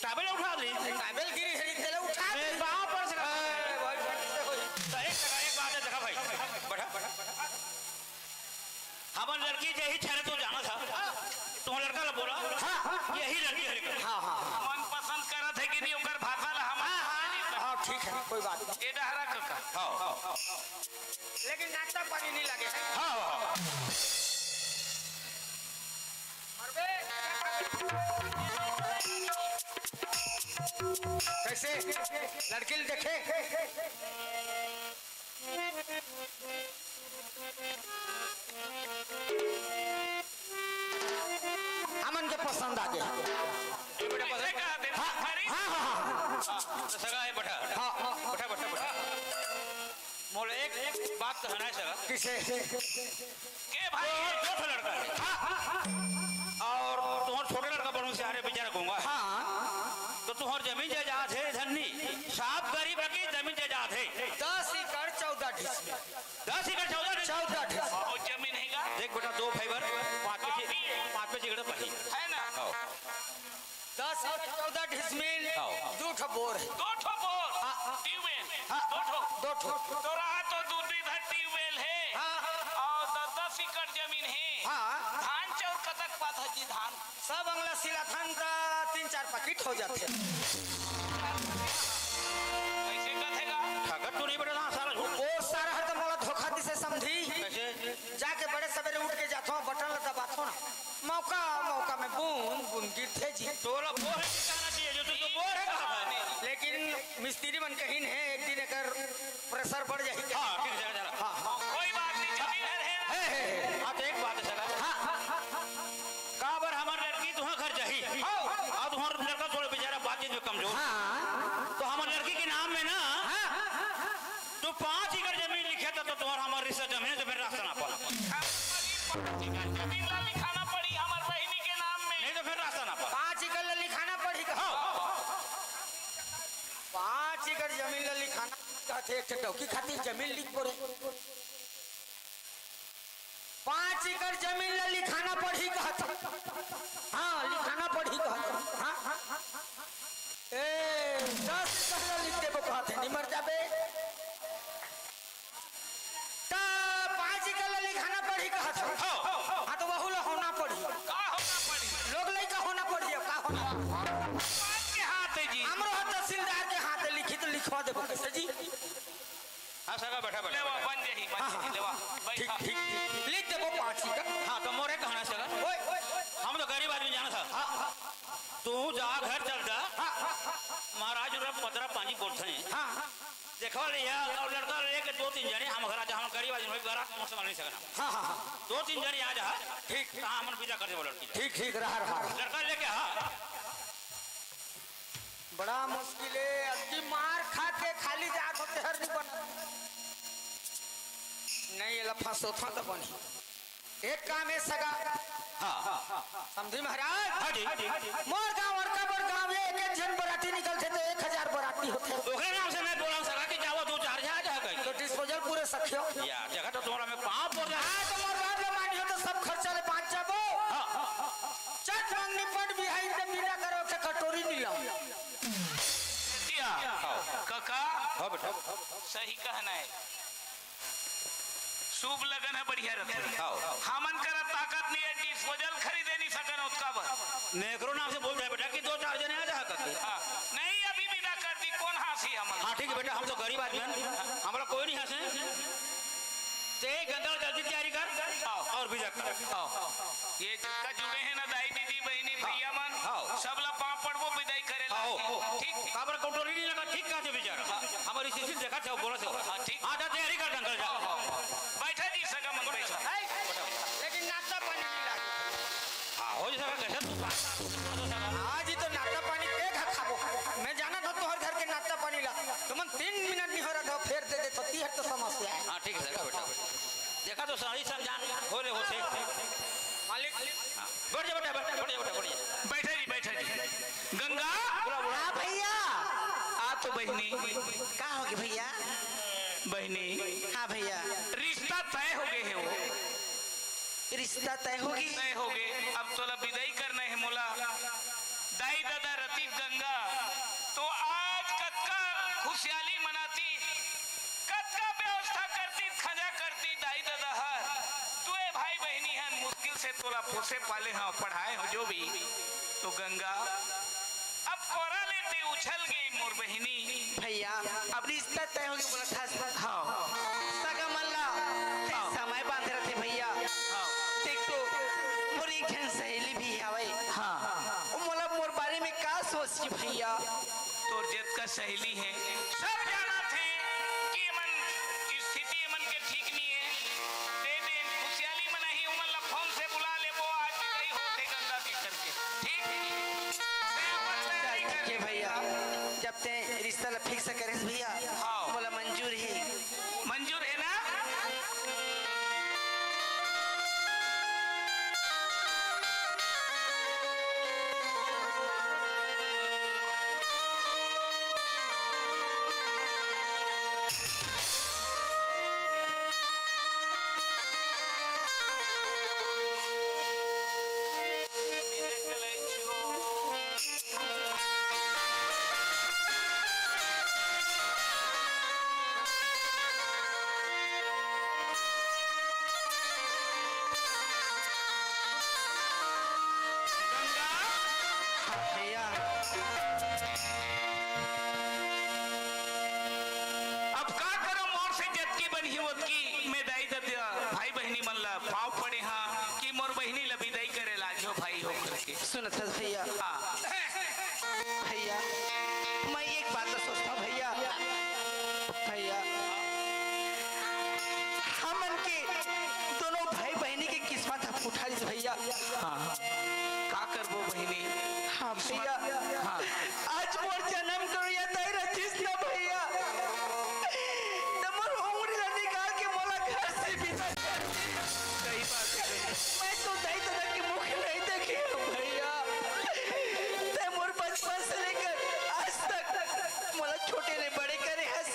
टावेल उठा दे। टावेल गिरी है, तेला उठा दे। ए, पाँव पड़ सका। ए, भाई, कैसे होई? तो एक सगा, एक बात है, देखा भाई, बैठा। हमर लड़की जे ही छरे तो जाना था, तुम लड़का ला बोला, हाँ, हाँ, हाँ। यही लड़की है। हाँ, हाँ, हाँ। मन पसंद करत है कि नहीं, ओकर भाषा ला हम हाँ, हाँ, हाँ, ठीक है, कोई बात नहीं। ये डहरा कका। हाँ। लेकिन नाश्ता पानी नहीं लगे। हाँ, हाँ। कैसे लड़की ल देखे? हमन के पसंद आ गया। ये बेटा पसंद? हाँ, हाँ, हाँ, हाँ। हाँ, सगा है, बैठा। हाँ। बैठा, बैठा, बैठा। मोला एक बात कहना है सगा। किसे? के भाई? तोहर दो ठो लड़का है। हाँ। और तोहर छोटे लड़का बड़ू से, अरे बेचारा गंवार। हाँ। तो तोहर जमीन जायदाद है, धन्नी। साफ गरीब की जमीन जायदाद है। दस एकड़ चौदह डिसमिल। दस एकड़ चौदह डिसमिल? चौदह डिसमिल। बहुत जमीन है का? देख बेटा, दो भाई बर, पाँच पे बाप ही है। पाँच पे चिगड़ा पाही। है ना? हाँ। दस एकड़ चौदह डिसमिल, हाँ। दू ठो बोर है। दो ठो बोर? हाँ, हाँ। ट्यूबवेल? हाँ, दो ठो? दो ठो। तो रहा तो दू बीघा ट्यूबवेल है। हाँ। हाँ। धान चाउर कतक पाथस जी धान? सब अंगला सिलाथन त तीन चार पैकेट हो जाथे। कइसे कथे गा? ठगत तो नहीं बड़े ना सारा झूठ। ओ सारा हर त मोला धोखा दिसे समधी। कइसे? जाके बड़े सबेरे उठ के जाथों, बटन ल दबाथों ना, मौका मौका में बूंद बूंद गिरथे जी। तोला बोर हे कहना चाहिए, जो तू तो बोर हे कहा। लेकिन मिस्त्री मन कहिन हे, एक दिन एकर प्रेशर बढ़ जाही। हाँ, ठीक हे, चला, चला। हाँ, हाँ। कोई बात नहीं, जमीन हर हे। हे, हे, हे। हाँ, तो एक बात हे, सगा। हाँ, हाँ, हाँ, हाँ। काबर हमर लड़की तुँहर घर जाही? हाँ। अउ तुँहर लड़का थोड़ा बेचारा बातचीत में कमजोर। हाँ। तो हमर लड़की के नाम में ना, हाँ। तो पाँच एकड़ जमीन लिखे त, तो तुँहर हमर रिश्ता जमे, नहीं तो फिर रास्ता ना पा। पाँच एकड़ जमीन ला लिखाना पड़ी हमर बहिनी के नाम में। नहीं तो फिर रास्ता ना पा। पाँच एकड़ ला लिखाना पड़ी का? हाँ। पाँच एकड़ जमीन ला लिखाना कहथे, एक ठे डौकी खातिर जमीन लिख बोरे। पाँच एकड़ जमीन ला लिखाना पड़ही कहत। हाँ, लिखाना पड़ही कहत। हाँ, हाँ, हाँ, हाँ। ए, दस एकड़ ला लिख देबो कहत हे, निमर जाबे। त पाँच एकड़ ला लिखाना पड़ही कहत। हाँ। हाँ, तो वहू ला होना पड़ही। का होना पड़ही? लोग लइका होना पड़ही, का होना? बात के हाथ हे जी। हमरो हाथ तहसीलदार के हाथ हे, लिखित लिखवा देबो कइसे जी? हाँ, सगा, बैठा, बैठा, लेवा, बैठा। बन जाही, बन हाँ, जाही, हाँ। लेवा, बैठा। ठीक, ठीक, ठीक। लिख देबो पाँच एकड़। हाँ, तो मोर एक कहना, सगा। ओए, ओए, ओए। हम तो गरीब आदमी, जाना था। हाँ, हाँ। तू जा, घर चल जा। हाँ, हाँ, हाँ। महाराज, उरा पतरा पानी बोलते हैं। हाँ, हाँ। देखो लिया, अउ लड़का लेके दो तीन जने, हम घर आ जा, हम गरीब आदमी, घर आ, तुमसे मार नहीं सकना। हाँ, हाँ, हाँ। दो तीन जने आ जा। ठीक। तो हाँ, हमन विदा कर देबो लड़की। ठीक, ठीक, रहा, रहा, रहा। लड़का लेके, हाँ। बड़ा मुश्किल हे, अतकी मार खा के खाली जात होते हर नहीं बना। नहीं, एला फंसोथन त बनही। एक काम हे सगा। हाँ। समधी महाराज। हाँ जी। मोर गांव अड़का बड़ गांव हे, एक एक झन बराती निकलथे त एक हजार बराती होथे। ओकरे नाम से मैं बोला सगा कि जावा दो चार झन आ जा कहीं। तो डिस्पोजल पूरे सखियो। या, जगह तो तुम्हारा मैं पाँव पड़ जा। हाँ, तो मोर बात ला मानियो तो सब खर्चा ले बाँच जाबो। हाँ। चट मंगनी पट बिहाई त बिदा करो के कटोरी नी लाओ। दिया। हाँ। कका। हाँ बेटा। सही कहना हे। शुभ लगन हे, बढ़िया रथे। हाँ। हमन करा ताकत नहीं हे, डिस्पोजल खरीदे नहीं सकन ओतका बर। मैं एकरो नाम से बोल दे बेटा कि दो चार जने आ जा करके। हाँ। नहीं, अभी बिदा कर दी, कौन हाँसी हमन? हाँ, ठीक हे बेटा, हम तो गरीब आदमी हन, हमला कोई नहीं हाँसे। ते गंगा जल्दी तैयारी कर। हाँ। अउ विदा कर। हाँ। ये जितना जुड़े हे ना, दाई, दीदी, बहिनी, हाँ। भैया मन, हाँ। सब ला पाँव पड़बो, विदाई करे ला। हाँ, हो। ठीक, ठीक। काबर कटोरी नहीं लगा, ठीक कहा थे बेचारा। हाँ। हमर स्थिति देखा थे, बोला थे। हाँ, ठीक। हाँ, जा तैयारी कर, जंगल जा। हाँ, हाँ। बैठा जी, सगा मन बैठा। है? लेकिन नाश्ता पानी नहीं लागे। हाँ, हो जी सगा, कैसे तू आज ही तो नाश्ता पानी के खा खाबो। मैं जाना था तोहर घर के नाश्ता पानी ला। तुमन तीन मिनट नहीं हो रहा था, फेर दे दे तो तीहर तो समस्या हे। हाँ, ठीक हे सगा, बेटा। देखा तो सही सब जान होले होथे। मालिक। हाँ। बैठ जा बेटा, बैठ जा, बैठ जा बेटा, बैठ जा। बैठा जी, बैठा जी। गंगा। बुला, बुला। हाँ भैया। आ तो बहिनी। का होगे भैया? बहिनी। हाँ भैया। रिश्ता तय होगे हे वो। रिश्ता तय होगे? तय होगे। अब तोला विदाई करना हे मोला। दाई ददा रतिस गंगा, तो आज कतका खुशियाली मनातिस, कतका व्यवस्था करतिस, खजा करतिस दाई ददा हर। तुए भाई बहिनी हन, मुश्किल से तोला पोसे पाले हंव, पढ़ाए हंव, जो भी। तो गंगा, अब कोरा ले ते उछल गे मोर बहिनी। भैया, अब रिश्ता तय होगे बोलत हस। हाँ। सगा मन ला ते हाँ। समय बांधे रथे भैया। हाँ। देख तो मोर एक झन सहेली भी हवय। हाँ। वो मोला मोर बारे में का सोचही भैया? तोर जतका सहेली हे, सब जानत हे कि एमन स्थिति एमन के ठीक नहीं हे। दे दे, खुशियाली मनाही, ओमन ला फोन से बुला लेबो, आज विदाई होथे गंगा के करके। ठीक? मैं अपन तैयारी चल, ठीक हे कर भैया, जब ते रिश्ता ला फिक्स करेस भैया, हाँ। मोला मंजूर हे। मंजूर हे ना? पाँव पड़े हाँ कि मोर बहिनी ला बिदाई करे ला आजो भाई हो करके। सुनत हस भैया? हाँ। भैया, मैं एक बात ला सोचता हूँ भैया। भैया, हमन के दोनों भाई बहिनी के किस्मत ह फूटा दिस भैया। हाँ। का करबो बहिनी? हाँ भैया। हाँ। आज मोर जन्म करिया दाई रहितिस ना भैया, त मोर उंगली ला निकाल के मोला घर से बिदा कर दिस। सही बात है। मैं तो दाई ददा के मुख नहीं देखे हूँ भैया। तैं मोर बचपन से लेकर आज तक मोला छोटे ले बड़े करे हस,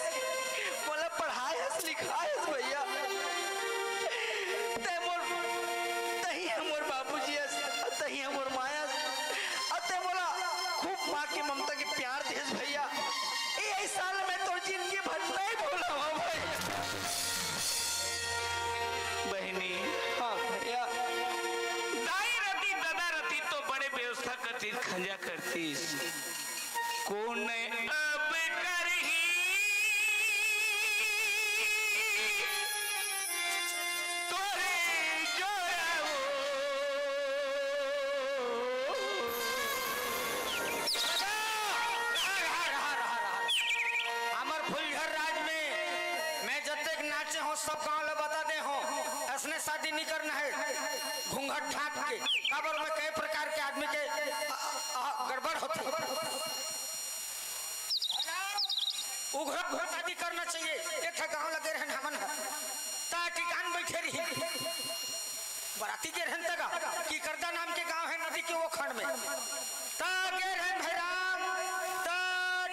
मोला पढ़ाए हस, लिखाए हस भैया। तैं मोर, तहीं ह मोर बाबूजी अस, तहीं ह मोर माय अस, अउ तैं मोला खूब माँ के ममता के प्यार देस भैया। ए एहसान मैं तोर जिंदगी भर नहीं भुलावा भैया। बहिनी। हाँ भैया। दाई रहितिस, ददा रहितिस तो बड़े व्यवस्था करतिस, खंजा करतिस। कोन अब करही तोरे जोड़ा वो। रहा, रहा, रहा, रहा। हमर फुलझर राज में मैं जतेक नाचे हों, सब गांव ला बता दे हों, असने शादी नहीं करना है। घूंघट ढांक के, काबर में कई प्रकार के आदमी के, अ, अ, गड़बड़ होथे। उघरा घोर शादी करना चाहिए। एक ठा गांव ला गे रहन हमन ह, त टिकान बैठे रही, बराती गे रहन तगा, कीकरदा नाम के गांव है नदी के वो खंड में, त गे रहन भाई राम, त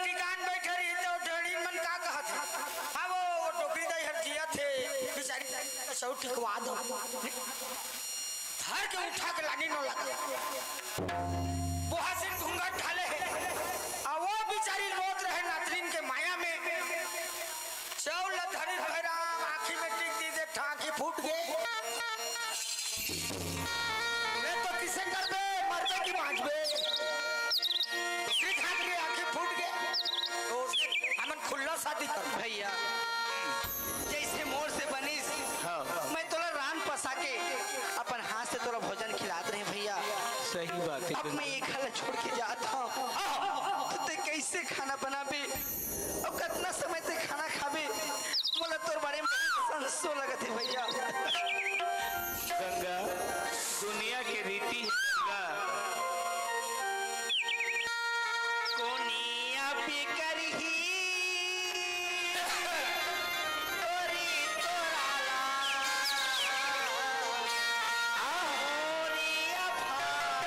टिकान बैठे रही, त ढेड़ी मन का कहत हे, हाँ वो, वो डोकरी दाई हर जियत हे, बिचारी सौ टिकवा दो। धर के उठा के लानी नोला। बोहा सिंह घूंघट ढाले हे। आ वो बिचारी रोत रहे नातरीन के माया में। चौल ला धरी भैराम आँखी में टिक दी दे, ठाकी फूट गे। रे तो किसे करबे, मरबे की बाँचबे? दूसरी ठाकरी आँखी फूट गे। तो हमन खुल्ला शादी कर। भैया, जैसे मोर से बनिस, हाँ। मैं तोला रान पसा के अपन हाथ से तोला भोजन खिलात रहे भैया। सही बात है। अब मैं ये घर छोड़ के जात हूँ, तो तैं कैसे खाना बनाबे? अब कितना समय तैं खाना खाबे? मोला तोर बारे में संसो लगत है भैया। गंगा, दुनिया के रीति है गंगा। कोनिया पे करही तोरी तोराला। आ होरिया भाई।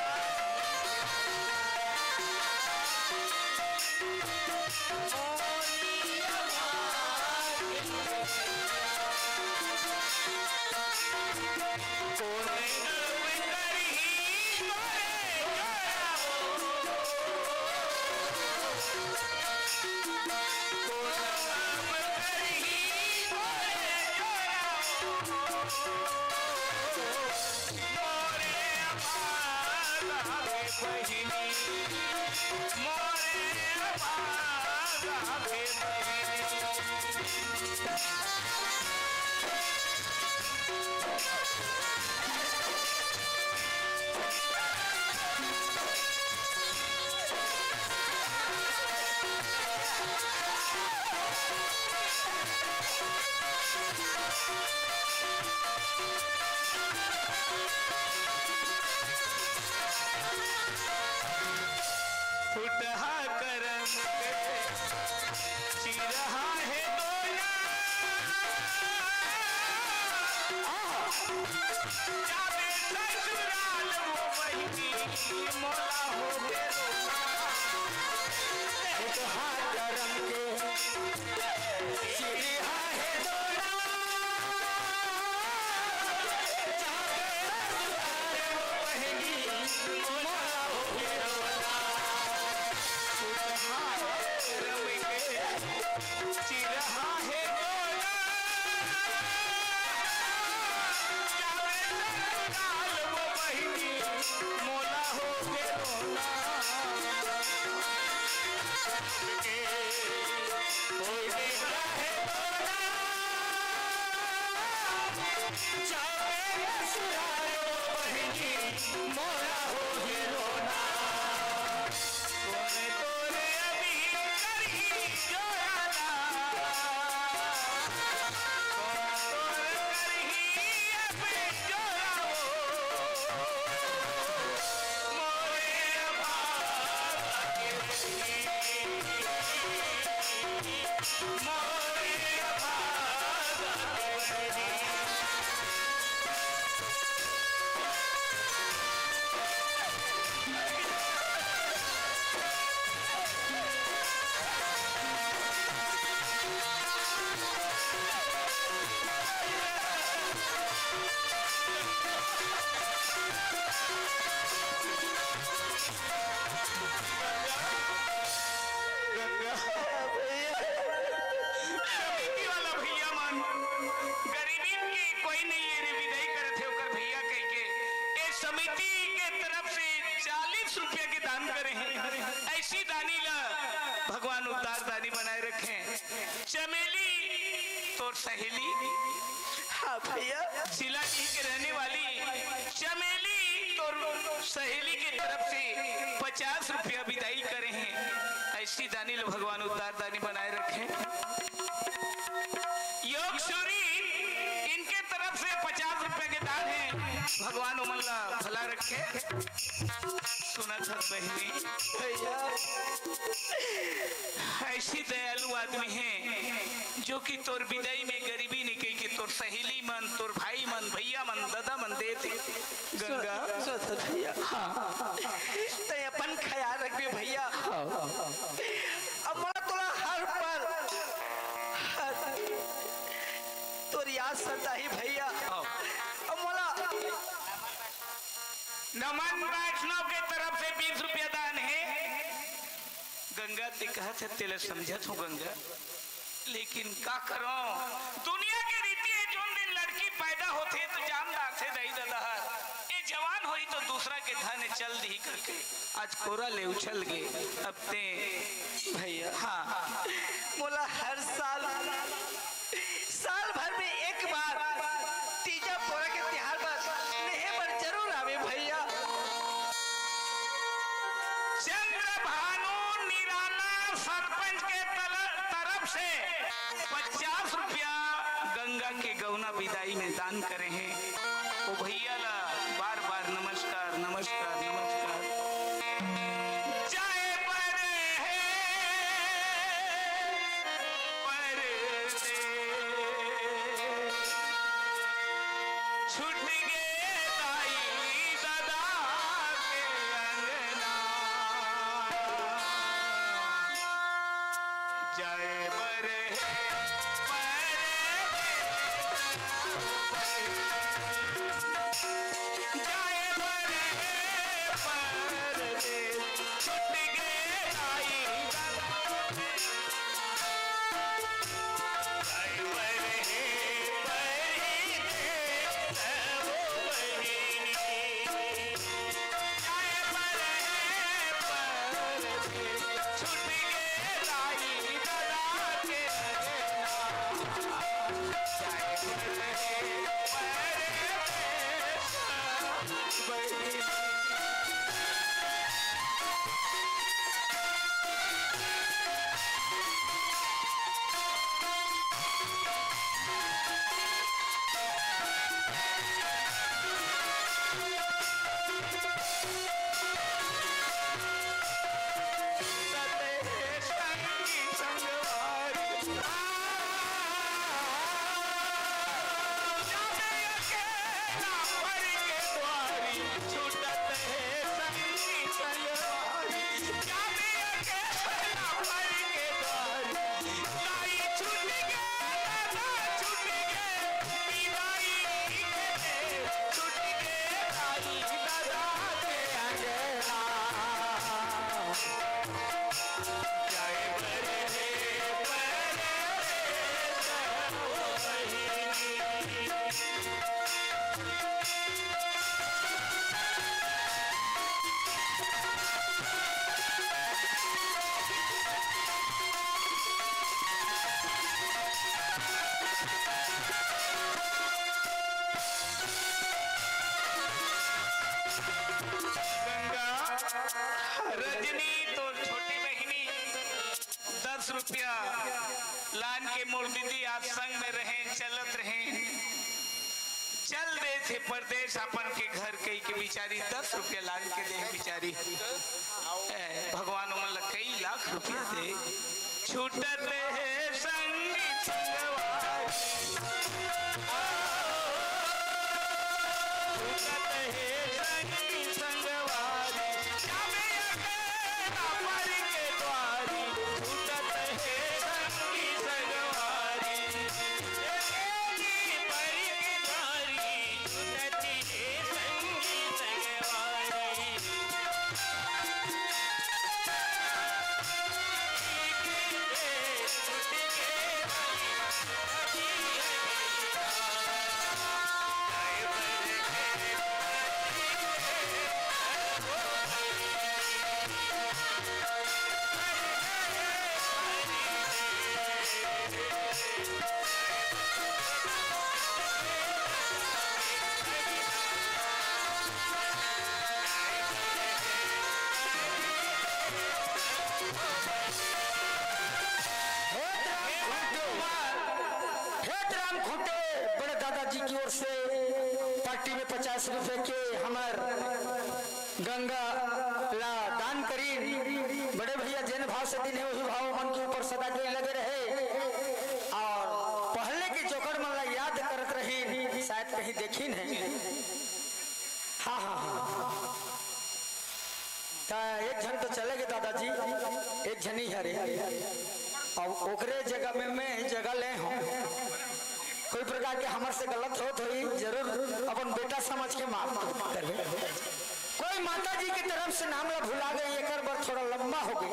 फुटहा करम के चिरहा हे दोना। जाबे ससुराल वो बहिनी मोला होगे रोना। फुटहा करम के चिरहा हे दोना। जाबे ससुराल वो बहिनी मोला होगे रोना। फुटहा करम के चिरहा हे दोना। जाबे ससुराल वो बहिनी मोला होगे रोना। के कोई रहे दोना। जाबे मोरा होही रोना। कोन तोरे अभी करही जोराना। कोन तोर करही अभी जोरा हो। मोरे भाग गंगा। समिति वाला भैया मन, गरीबी के कोई नहीं है रे, विदाई करत हे ओकर भैया कह के। ए समिति के तरफ से चालीस रुपया के दान करे हैं। ऐसी दानी ला भगवान उद्धार दानी बनाए रखे। चमेली तोर सहेली। हाँ भैया। जिला जी के रहने वाली चमेली तोर सहेली के तरफ से पचास रुपया विदाई करे हैं। ऐसी दानी लो भगवान उद्धार दानी बनाए रखे। योग सूरी इनके तरफ से पचास रुपया के दान है। भगवान उमन ला भला रखे। सुना था बहनी। भैया। ऐसी दयालु आदमी है जो कि तोर विदाई में गरीबी नहीं कही कि तोर सहेली मन, तोर भाई मन, भैया मन, दादा मन दे दे। गंगा। सुन, सुन, सुन भैया। हाँ। तैं अपन ख्याल रखबे भैया। हाँ। अब मोला तोला हर पल, हर तोर याद सताही भैया। हाँ। अब मोला नमन वैष्णव के तरफ से बीस रुपया दान है। गंगा, ते कहत हे, तेला समझत हूँ गंगा, लेकिन का करो, दुनिया के रीति है, जोन दिन लड़की पैदा होथे तो जान डारथे दाई ददा हर, ये जवान होई तो दूसरा के धन चल दी करके। आज कोरा ले उछल गे, अब ते भैया। हाँ। मोला हर साल, साल भर में एक बार तीजा पोरा के तिहार बर लेहे बर जरूर आवे भैया। चंद्र भानु निराला सरपंच के तल-, तरफ से पचास रुपया गंगा के गौना विदाई में दान करे हैं। ओ भैया ला बार बार नमस्कार, नमस्कार, नमस्कार। जाए बर हे परदेस, छूट गे दाई ददा के अंगना। जाए बर हे परदेस, जाए बर हे परदेस, छूट गे दाई ददा के। जाए बर हे परदेस, ओ बहिनी। रजनी, तोर छोटी बहिनी दस रुपया लान के मोर दीदी आज संग में रहें, चलत रहें, चल दे थे परदेस अपन के घर, कहि के बिचारी दस रुपया लान के दे बिचारी। ए, भगवान ओमन ला कई लाख रुपया दे। छूटत हे संगी संगवारी, छूटत हे संगी संगवारी, जावे अकेला परि के द्वारी, छूटत हे संगी संगवारी, अकेली परि के द्वारी, छूटत हे संगी संगवारी। हे राम खुंटे, बड़े दादाजी की ओर से पार्टी में पचास रुपए के हमर गंगा ला दान करीन। बड़े भैया जेन भाव से दिन हे, वही भाव मन के ऊपर सदा के लगे रहे। और पहले के जोकर मन ला याद करत रहीन, शायद कहीं देखीन हे। हाँ, हाँ, हाँ। त एक झन तो चले गे दादाजी, एक झन ही हरे। अब ओकरे जगह में मैं जगह ले हूँ। कोई प्रकार के हमर से गलत होत होई, जरूर अपन बेटा समझ के माफ करबे। कोई माता जी की तरफ से नाम ला भुला गई, एकर बर थोड़ा लंबा हो गई।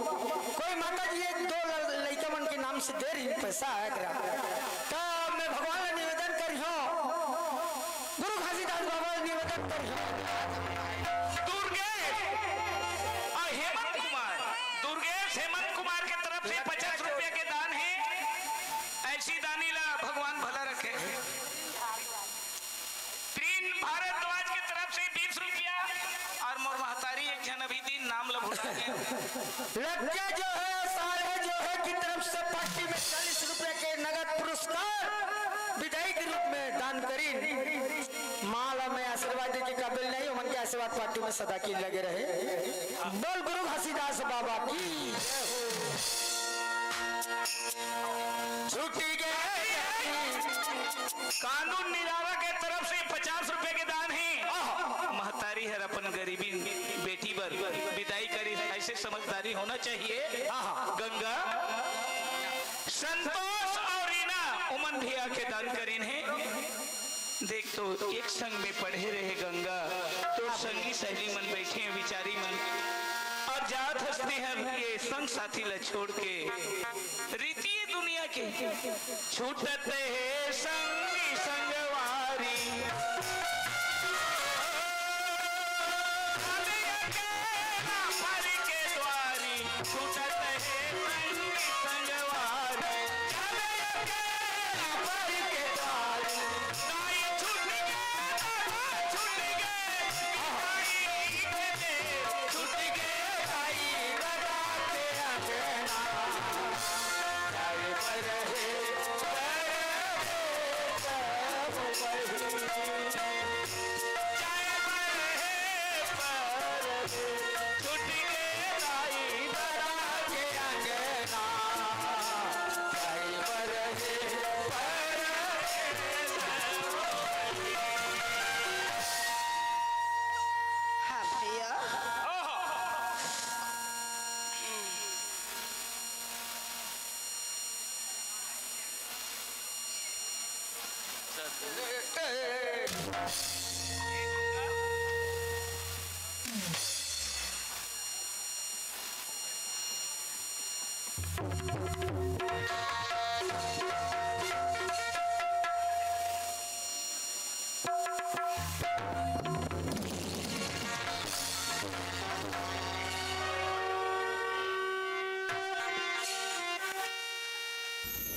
कोई माता जी एक दो ल-, लइका मन के नाम से दे रही पैसा है एकरा। त मैं भगवान ला निवेदन करियो, गुरु घासीदास बाबा ला निवेदन करियो। दुर्गेश और हेमंत कुमार, दुर्गेश हेमंत कुमार के तरफ से पचास रुपया के दान है। ऐसी दानी ला भगवान भला रखे। प्रिंस भारद्वाज के तरफ से बीस रुपया और मोर महतारी एक झन अभी दिन नाम ल भुला गे। लड़के जो है, सारे जो है की तरफ से पार्टी में चालीस रुपया के नगद पुरस्कार विदाई के रूप में दान करीन। माँ ला मैं आशीर्वाद दे के काबिल नहीं, ओमन के आशीर्वाद पार्टी में सदा की लगे रहे। बोल गुरु घासीदास बाबा की। छुट्टी गए। कानून निराला के तरफ से पचास रुपए के दान है। आह। महतारी हर अपन गरीबी बेटी बर विदाई करी, ऐसे समझदारी होना चाहिए। आह। गंगा, संतोष और रीना उमन भी आके दान करीन है। देख तो एक संग में पढ़े रहे गंगा, तो संगी सहेली मन बैठे हैं विचारी मन, और जात हंसते हैं ये संग साथी ला छोड़ के। रीति ये दुनिया के छूटत हे संगी संगवारी। छूटत हे संगी संगवारी, चले अकेला परि के द्वारी। नाई छूट गे, दादा छूट गे, नाई छूट गे, छूट गे दाई दादा के अंगना। जाए पर हे, पर हे, सब वही। जाए पर हे, पर छुट्टी के दाई ददा के अंगना, दाई पर हे, पर हे। हाँ भैया। ओहो।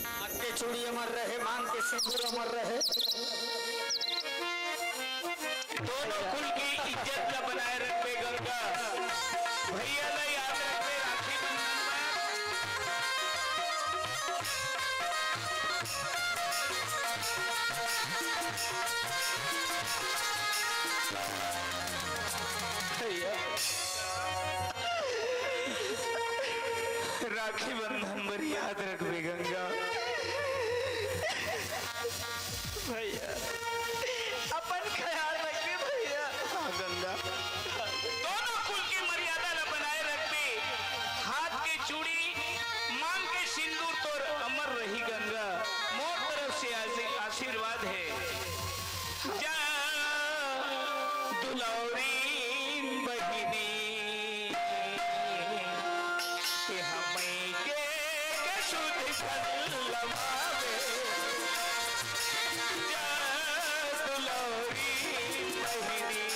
हाथ के चूड़ी अमर रहे, मांग के सिंदूर अमर रहे। दोनों कुल की इज्जत ला बनाए रखबे गंगा, भैया ला याद रखबे राखी बंधन बर। भैया, राखी बंधन बर याद रखबे गंगा। भैया, अपन ख्याल रखबे भैया। हाँ गंगा। दोनों कुल के मर्यादा ला बनाए रखबे। हाथ के चूड़ी, मांग के सिंदूर तोर अमर रही गंगा। मोर तरफ से आशी-, आशीर्वाद हे। जा दुलौरी बहिनी, ए हमई के सुध झन लमावे। जा दुलौरी बहिनी,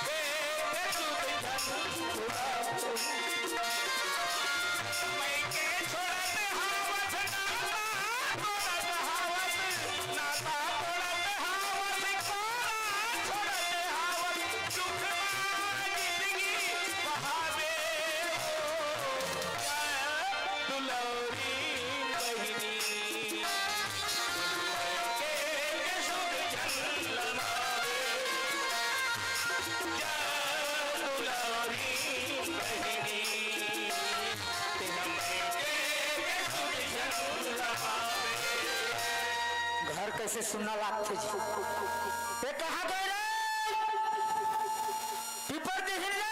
ए हमई के सुध झन लमावे। घर कैसे सुन्ना लागथे जी। ए, कहाँ गए रे? पीपर दिहिन रे।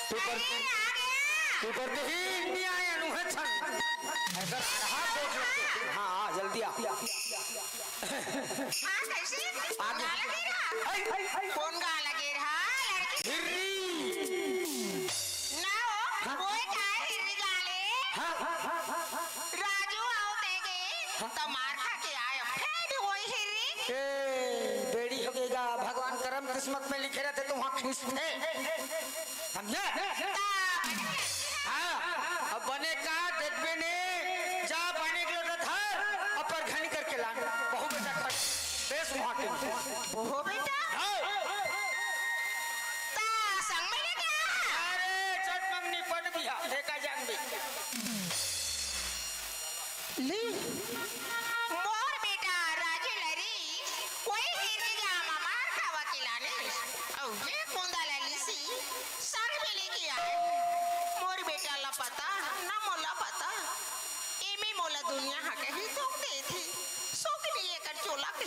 तू कर, अरे, आ गया। तू कर दे ही। नहीं आया, नु है छन। ऐसा हाथ दो। हाँ, हाँ, जल्दी आ। हाँ, कैसे? आ गया। गा लगे रहा। आई, आई, आई। कौन गा लगे रहा? लड़की। हिर्री। ना हो, हाँ? कोई का हिर्री गा ले। हाँ, हाँ, हाँ, हाँ, हाँ। राजू आओ तेगे, हाँ? तो मार खा के आयो। फिर वही हिर्री। ए, बेड़ी हो गई गा, भगवान करम किस्मत में लिखे रहते तो वहाँ खींचते। समझे? हाँ, अब बने का देखबे ने, जा पानी के लोटा धर, अपर घनी करके लान। बहू बेटा खड़, बेस वहाँ के। बहू बेटा? हाँ। ता संग में लेके आ। अरे, चट मंगनी पट बिहा, देखा जान भी। ले। मोर बेटा राजू लरी, कोई हिरनी ला मार खावा के लाने। अउ ये कोंदा ला लिसी, संग में लेके आए। मोर बेटा ला पता, ना मोला पता। एमे मोला दुनिया हा कहीं धोख देथे। सुख नहीं एकर चोला के।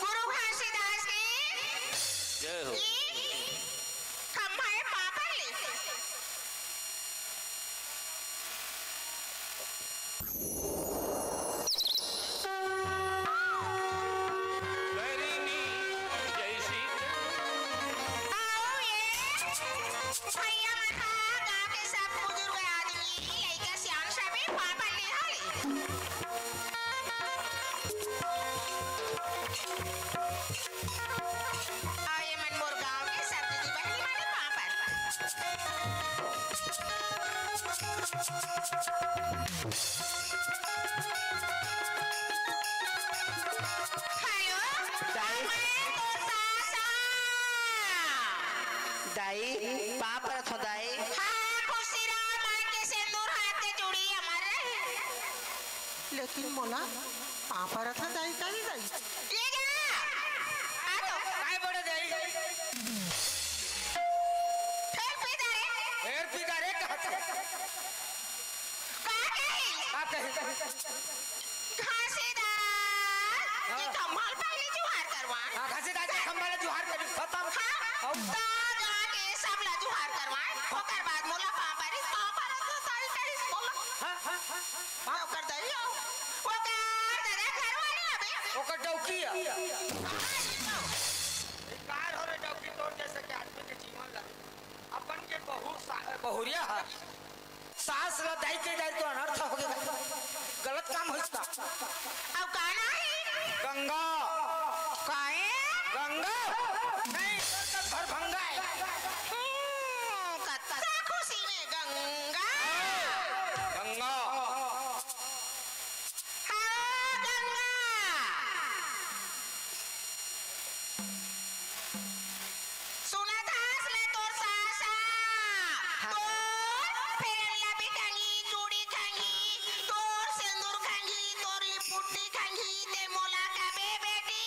गुरु घासीदास के जय हो। ये खम्भा है पापड़ ले। बैरिनी जैसी। आओ ये भैया मन हा, गाँव के सब बुजुर्ग आदमी, लइका सियान सभी पापड़ ले हाले। अउ ये मन मोर गाँव के सब दीदी बहिनी मन पापड़। हेलो, दाई। मैं तो सासा। दाई, पाँव परत हो दाई। हाँ, खुशी रहो, मांग के सिंदूर, हाथ के चूड़ी अमर रहे। लेकिन मोला पाँव परत हो दाई, दाई, दाई। ये जा, आ तो। काय बड़े दाई? फेर पी जा रे। फेर पी जा रे, कहत। का कही? का कही? घासीदार, हाँ। ये खम्भा ल पहिली जुहार करवान। हाँ, घासीदार के खम्भा ल जुहार करी, खतम। हाँ, अउ? त जाके सब ल जुहार करवान। ओकर बाद मोला पाँव परी, पाँव परत हो दाई कहिस मोला। हाँ, हाँ, हाँ, हाँ। ओकर दाई हो, ओकर दादा घर वाली अबे। ओकर डौकी है। हाँ, ये तो। बेकार हो रे डौकी, तोर जैसे के आदमी के जीवन ला। अपन के बहू सा-, बहुरिया है। सास ल दाई के दाई तो अनर्थ हो गया। गलत काम हो इसका। अब गाना है। गंगा। काहे? गंगा। नहीं, गंगा भरभंगा है। हम्म, कत्ता खुशी में गंगा। गंगा। हाँ, गंगा। सुनत हस ले तोर सास ह। हाँ। तोर फेर लवली टंगी, चूड़ी खंगी, तोर सिंदूर खंगी, तोर लिपुट्टी खंगी, ते मोला कबे बेटी।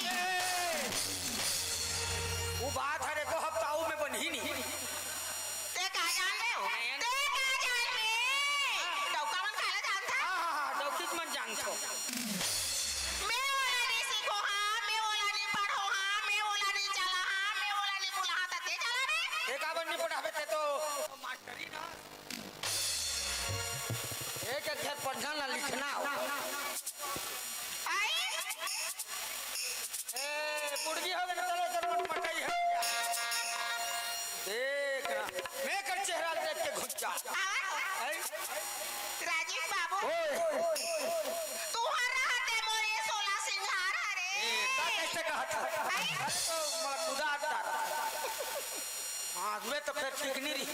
ए! वो बात हरे को हफ्ताऊ में बनही नहीं। ते का जानबे हो? ते का जानबे? डौका मन काला जानथा? हाँ, हाँ, हाँ, डौकी मन जानथो। मैं ओला नी सीखो हाँ, मैं ओला नी पढ़ो हाँ, मैं ओला नी चला हाँ, मैं ओला नी बुला हाँ, त ते चला रे। ते काबर नी पढ़ाबे, ते तो मास्टरी ना। एक अक्षर पढ़ना ना लिखना हो। आई? ए, बुढ़गी हो गई ना, चलो, चलो, मटाई है। देख ना, मैं कर चेहरा देख के घुस जा। आवा। आई? राजीव बाबू, ओए। तुहर रहते मोरे सोला सिंगार हरे। ए, ता कैसे कहा था? आई? अरे तो मला खुदा आता रहा। हाँ, मैं तो फिर ठीक नहीं रही।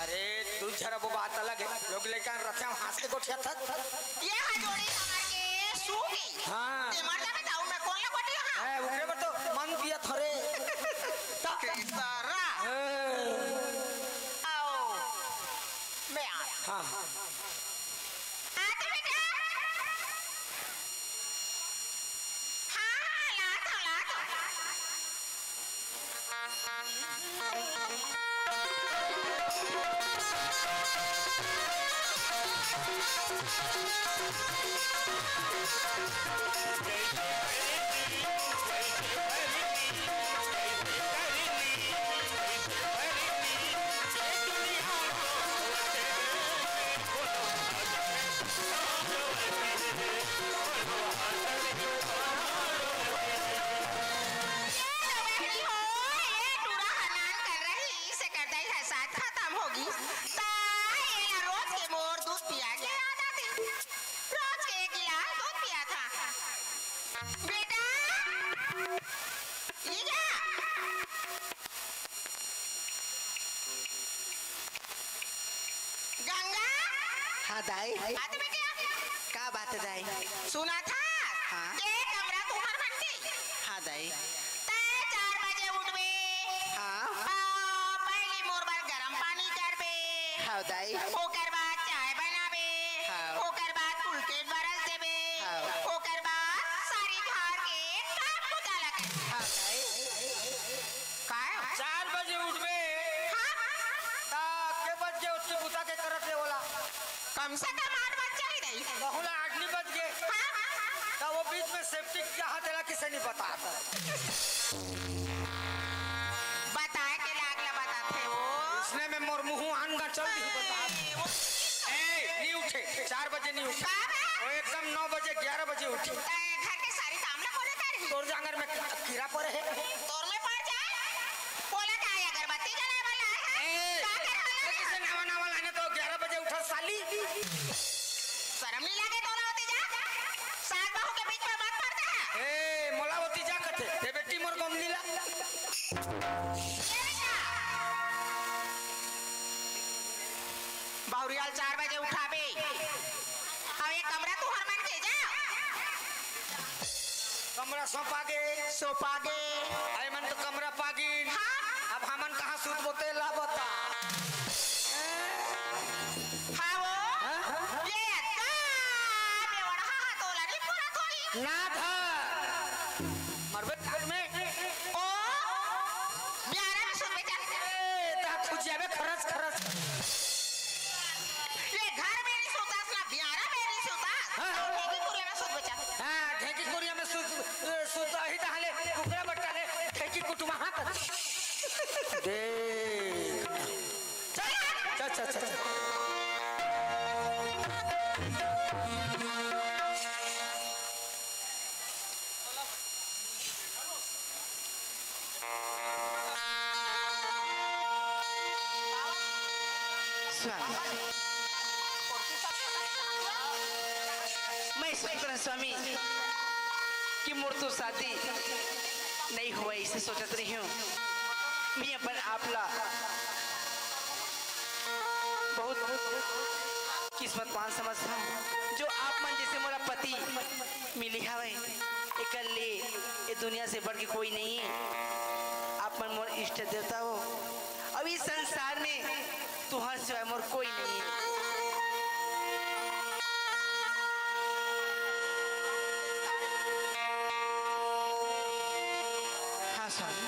अरे, तू जरा वो बात अलग है। लोग लेकर रखे हम हंस के गोठिया था। ये हा जोड़ी हमार के सू गई। हाँ। ते मर जाबे ताऊ मैं कौन ला गोठिया हाँ? है, उकरे पर तो मन पिया थरे। ता- के सारा। हाँ। आओ। मैं आ। हाँ। आ तो बेटा। हाँ, हाँ, ला तो, ला तो। ये तो बहनी हो, ये टूरा ह नान कर रही, से कर दई ह साथ खतम होगी। ता एला रोज के मोर दूध पिया के आदत हे। रोज के एक गिलास दूध पिया था। बेटा, ये क्या? गंगा? हाँ, दाई। आ तो बेटे, आ। का बात है, दाई? सुना था? हाँ। के कमरा तुम्हार बनती? हाँ, दाई। तय चार बजे उठबे। हाँ। आ, पहली मोर बर गरम पानी करबे। हाँ, दाई। ओकर बाद चाय बनाबे। हाँ। ओकर बाद फुलके बरस देबे। हाँ। ओकर बाद सारी घर के काम बुता लगबे। हाँ, दाई। काय? चार बजे उठबे। हाँ। ता के बज गे ओतकी बुता के करत ले ओला? कम से कम आठ बज जाही दाई। बहुला आठ नहीं बज गे। हाँ। ता वो बीच में सेप्टिक कहाँ तेला किसे नहीं बता? बताए के लाग ला बताथे वो। इसने में मोर मुँह आन गा चल दी बता। ए, वो ए, नहीं उठे, चार बजे नहीं उठे। का बे? वो एकदम नौ बजे, ग्यारह बजे उठे। तय घर के सारी काम ला कोने करी? तोर जांगर में कीड़ा पड़े है। तोर में पड़ जाए? बोला का है, अगरबत्ती जलाए वाला है? ए, का करे वाला ये है? किसे नवा नवा लाने तो ग्यारह बजे उठा साली। शर्म नहीं लगे तोला होते जा? सास बहू के बीच में मत पड़ता है। ए, मोला होती जा कथे, ते बेटी मोर गमली ला। ये बेटा। बहुरियाल चार बजे उठाबे। अब ये कमरा तुहर मन के जा। कमरा सौंपा गे। सौंपा गे। अरे मन तो कमरा पागिन। हाँ। अब हमन कहाँ सुतबो ते ला बता। हाँ वो। हाँ? ये अक्का, मैं वड़ा हाँ तोला नहीं पूरा थोड़ी। ना था। मरबे घर में। ओ, ब्यारा में सुतबे चल। ए, ता खुद जाबे खरच खरच। ये घर में नहीं सोता, असला ब्यारा में नहीं सोता। हाँ। तो ढेकी कुरिया में सोत बचा। हाँ, ढेकी कुरिया में सुत, सुत अही तहाले कुकरा बट्टा ले ढेकी कुटुमा हाथ। देख। चल, चल, चल, चल, चल। स्वामी, मैं सोच रहा स्वामी कि मोर तो शादी नहीं हुआ, इसे सोचत रही हूँ। मैं अपन आप ला बहुत किस्मतवान समझता हूँ, जो आप मन जैसे मोला पति मिली हवय। एकर ले ए दुनिया से बढ़ के कोई नहीं है। आप मन मोर इष्ट देवता हो। अब इस संसार में तुहर सिवाय मोर कोई नहीं है। हाँ स्वामी।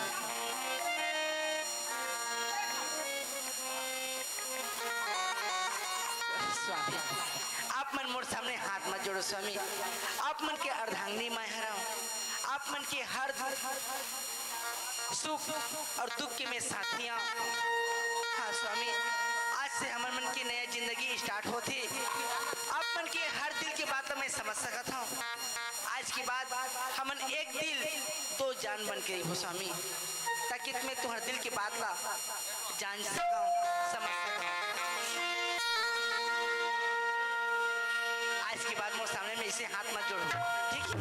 स्वामी, आप मन मोर सामने हाथ मत जोड़ो स्वामी। आप मन के अर्धांगिनी मैं हरव। आप मन के हर सुख और दुख के मैं साथी हूँ। हाँ स्वामी, आज से हमर मन के नया जिंदगी start होथे। आप मन के हर दिल के बात ला मैं समझ सकत हूँ। आज के बाद हमन एक दिल दो जान बन के रहिबो स्वामी, ताकि मैं तुम्हारे दिल के बात ला जान सकूं, समझ सकूं। आज के बाद मोर सामने में इसे हाथ मत जोड़ो, ठीक है?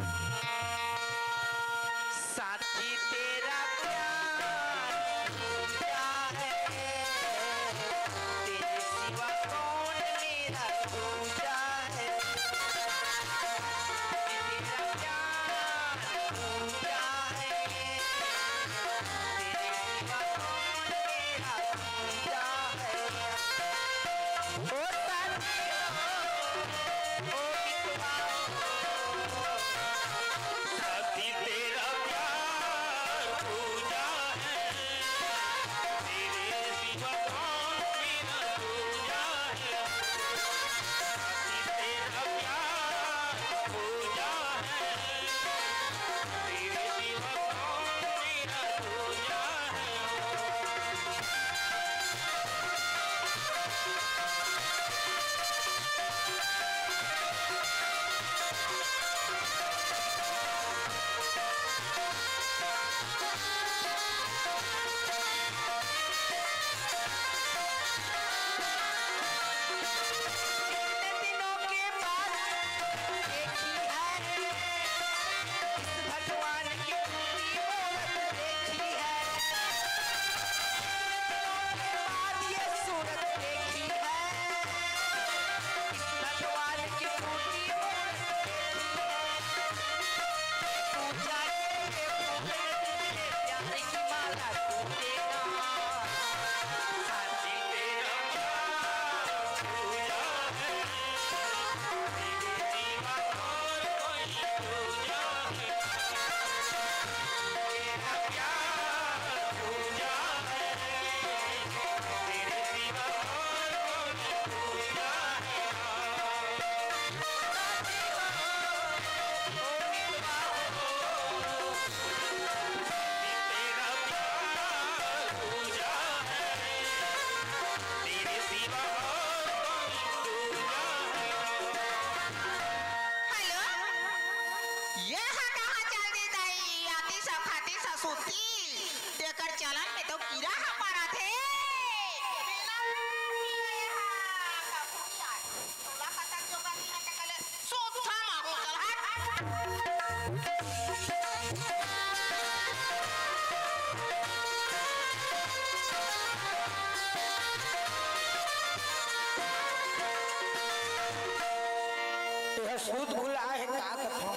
साथी तेरा प्यार पूजा है, तेरे सिवा कौन मेरा दूजा है? तेरा प्यार पूजा है, तेरे सिवा कौन मेरा दूजा है? ओ साथी हो, ओ मितवा हो, साथी तेरा प्यार पूजा है, तेरे सिवा कौन मेरा दूजा है? तेरा प्यार पूजा है, तेरे सिवा कौन मेरा दूजा है? कितने दिनों के बाद देखी है इस भगवान की टूटी मूरत देखी है। कितने दिनों के बाद ये सूरत देखी है। भगवान की टूटी मूरत देखी है। पूजा के लिए फूल तुझे प्यार की माला तू देना। साथी तेरा प्यार पूजा है, तेरे सिवा और कोई दूजा है। तेरा प्यार पूजा है, तेरे सिवा और कोई दूजा है। तेरा प्यार पूजा है, तेरे सिवा और कोई दूजा है। हेलो, ये हा कहाँ चल दे दाई? आती सब खाती ससुती, तेकर चलन में तो कीड़ा हा पड़ा थे। तोला कतक जोगा दिन अटकले, सोधा माहू चल हट। यह सूत भुला है का कथा?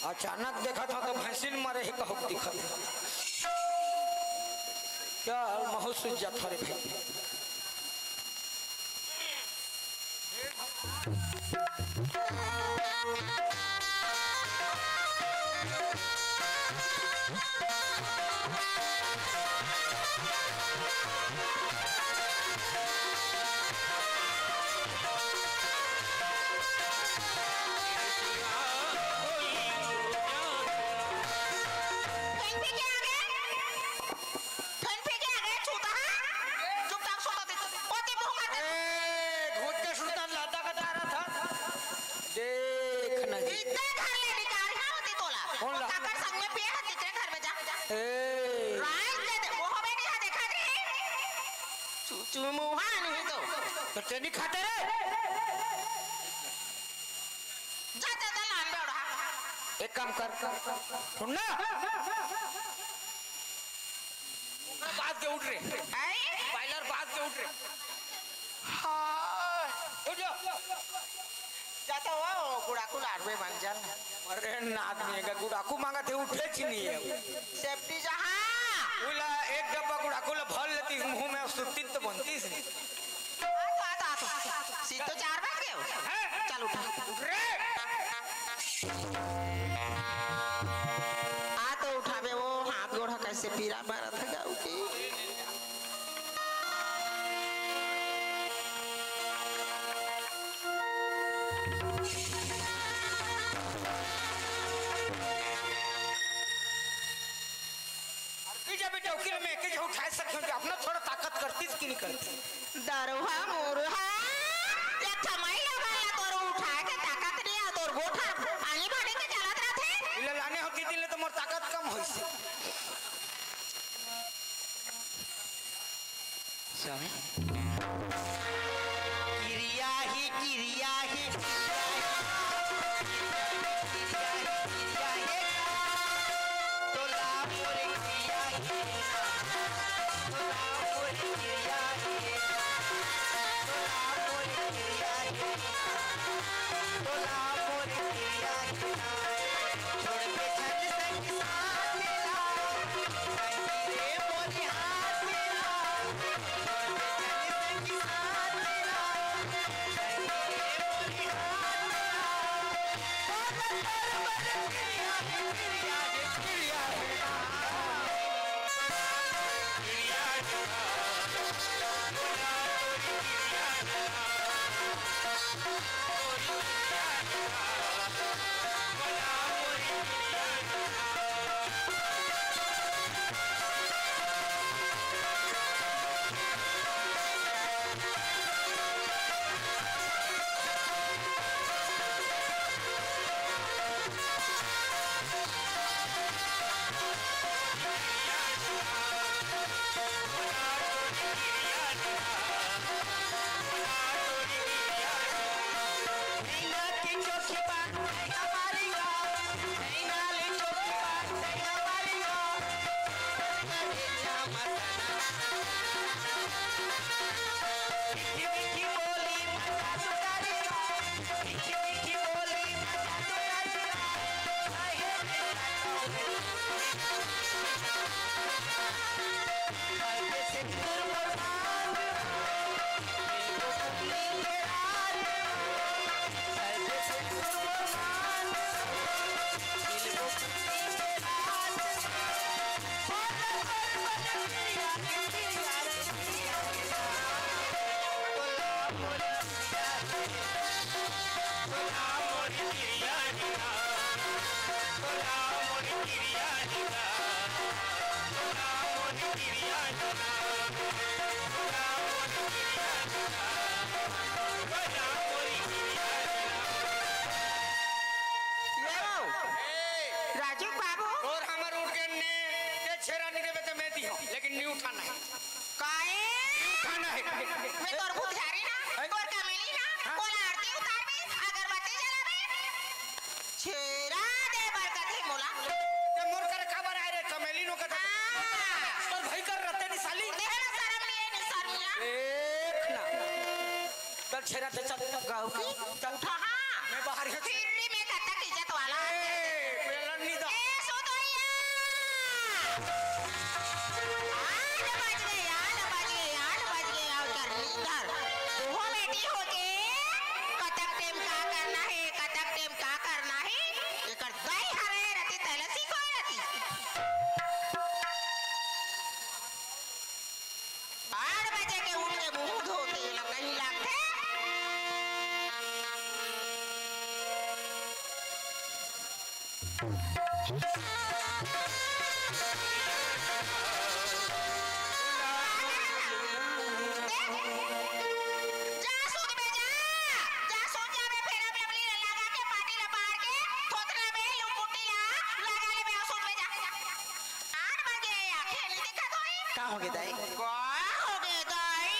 अचानक देखत हंव त भैंसिन मरे हे कहूक दिखत हे। क्या हाल महूं सुत जात हंव रे भाई। फेंक फेंके आगे, फेंक फेंके आगे, छूता है? चुपचाप सुता दे। ओती मुंह कर दे। ए, घुट के सुता लाता का डारा था। देख ना जी। इतने घर ले निकाल ना होती तोला। कौन ला? काकर संग में पिए है, तेकरे घर में जा। ए। राज दे दे, वो हमें नहीं है, देखा नहीं? चू, चू मुंहा नहीं तो। तो तेनी खाते रे। जा, जा, जा, लान बे ओढ़ा। एक काम कर, सुन ना, बाज के उठ रे। हैं? बायलर बाज के उठ रे। हाँ। उठ जा। जाता हुआ वो गुड़ाकू लाडवे बन जान। अरे नाक नहीं का गुड़ाकू मांगा थे, उठे छी नहीं है। सेफ्टी जहाँ। उला एक डब्बा गुड़ाकू ला भर लेती मुंह में, सुत्ती तो बनती नहीं। आ तो, आ तो, आ तो। सीट तो चार बार गए हो। हैं? चल उठा। उठ रे। आ तो उठावे वो हाथ गोड़ ह कैसे पीरा मारत हे गाऊ के। अरे जा बेटा, वकील में के जो उठाए सके, जो अपना थोड़ा ताकत करतीस कि नहीं करतीस? दरुहा मुरुहा, एक ठा माई लोगन ला तोर उठाए के ताकत नहीं है, तोर गोठा आनी बानी के चलत रथे। इला लाने हो दीदी ले तो मोर ताकत कम होइस। स्वामी। किरिया ही, किरिया ही, किरिया ही, किरिया ही, किरिया ही, किरिया ही। तोला मोरे किरिया ही, तोला मोरे किरिया ही, तोला मोरे किरिया ही, तोला मोरे किरिया ही। छोड़ के छल संग साथ ला, संगी रे मोरे हाथ ला। ए, राजू बाबू। और हमर उठ के ने, ते छेरा नहीं देवे तो मैं दी हूँ, लेकिन नहीं उठाना है। काहे? नहीं उठाना है। मैं तोर भूत झारी ना, हैं? तोर कमेली ना, हाँ? मोला आरती उतारबे, अगरबत्ती जलाबे। छेरा दे बर कथे मोला। ते मोर कर काबर आए रे, कमेली नो कथे। हाँ। तोर भाई कर रते नहीं साली। देह में शर्म नहीं है, नहीं शर्म नहीं है। देख ना। चल छेरा दे, चल। गाँव की? चल। उठा, हाँ। मैं बाहर ही। फिर भी मैं जा सूत में जा, जा सूत जा बे, फेर अब लवली ला लगा के, पाटी ला पार के, थोथना में लुपुटी ला लगा ले बे, सूत में जा। आठ बजे आंखें नहीं दिखत होई। का होगे दाई? का होगे दाई?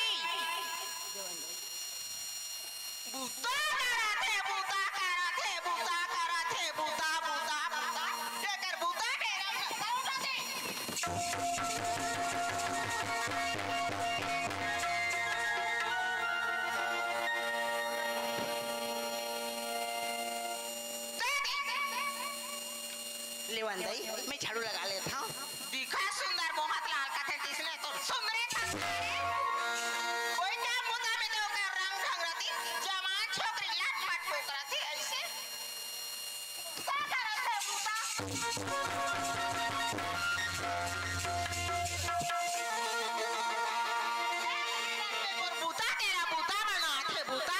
बूता करत हे, बूता करत हे, बूता करत हे, बूता, बूता, बूता। एकर बूता के रंग खत्म होथे। लेवन दाई, मैं झाड़ू लगा लेत हंव। दिखा सुंदर मोहत लाल कथे तिसने तो सुंदरे था। कोई काम बुता में तो ओकर रंग ढंग रती, जवान छोकरी लटपट पोकरत ही ऐसे। का करत हे बूता? तोर बूता, तेरा बूता बनात हे बूता।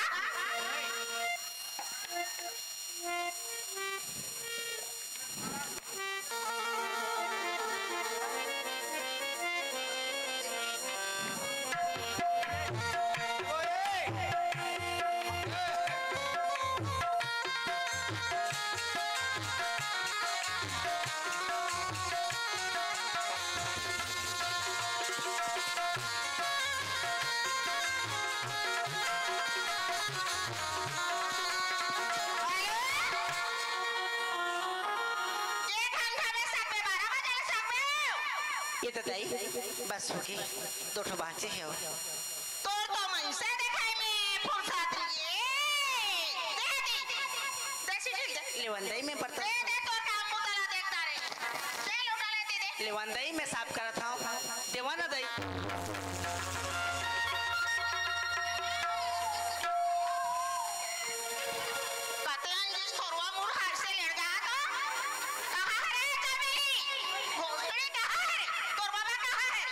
ये तो दाई, बस होगे, दो ठो बांचे हे। तोर तो मनसे देखाई में फुरसत नइये। दे दी। दे सीटी दे। लेवन दाई में बर्तन। दे दे, तोर काम बुता ला देखता रे। दे लोटा लेती दे। लेवन दाई में साफ करत हंव। देवा ना दाई। कते अंजिस थोरवा मुरहार से लेड़ गा तो। कहाँ हरे चमेली? भोसड़ी कहाँ हरे? तोर बाबा कहाँ हरे?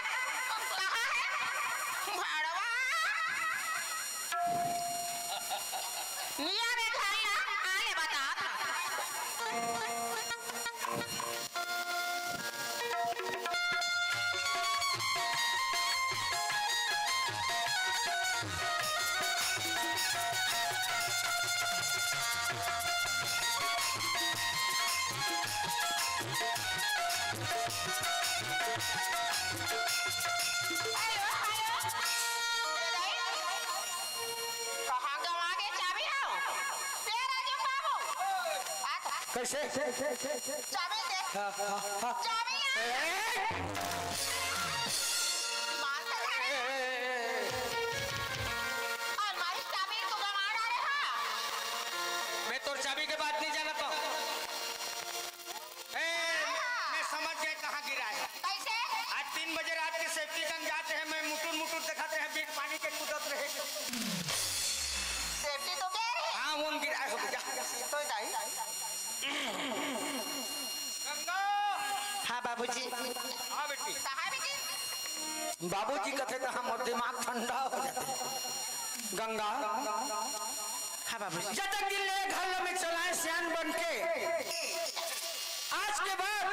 कहाँ हे? भड़वा। निया रे घर ला, आ ले बता था। कहाँ गवा के चाबी हव? ए राजू बाबू। आ तो। कैसे? चाबी दे। हाँ, हाँ, हाँ। चाबी ला। ए! मार तो खा। ए! अलमारी चाबी तू गवा डारे हा। मैं तोर चाबी के बात नहीं जानता हूँ। ए, मैं समझ गया कहाँ गिरा है। कैसे? आज तीन बजे रात के सेफ्टी गन जाते हैं, मैं मुटुर मुटुर दिखाते हैं, बीच पानी के कूदत रहे। सेफ्टी तो कह रहे हैं। हाँ, वो गिरा है, हो गया। तो दाई। गंगा। हाँ बाबूजी। हाँ बेटी। कहाँ है बेटी? बाबूजी कथे तो हमर दिमाग ठंडा हो जाथे। गंगा। हाँ बाबूजी। जतक दिन ले घर ल में चलाए सियान बन के, आज के बाद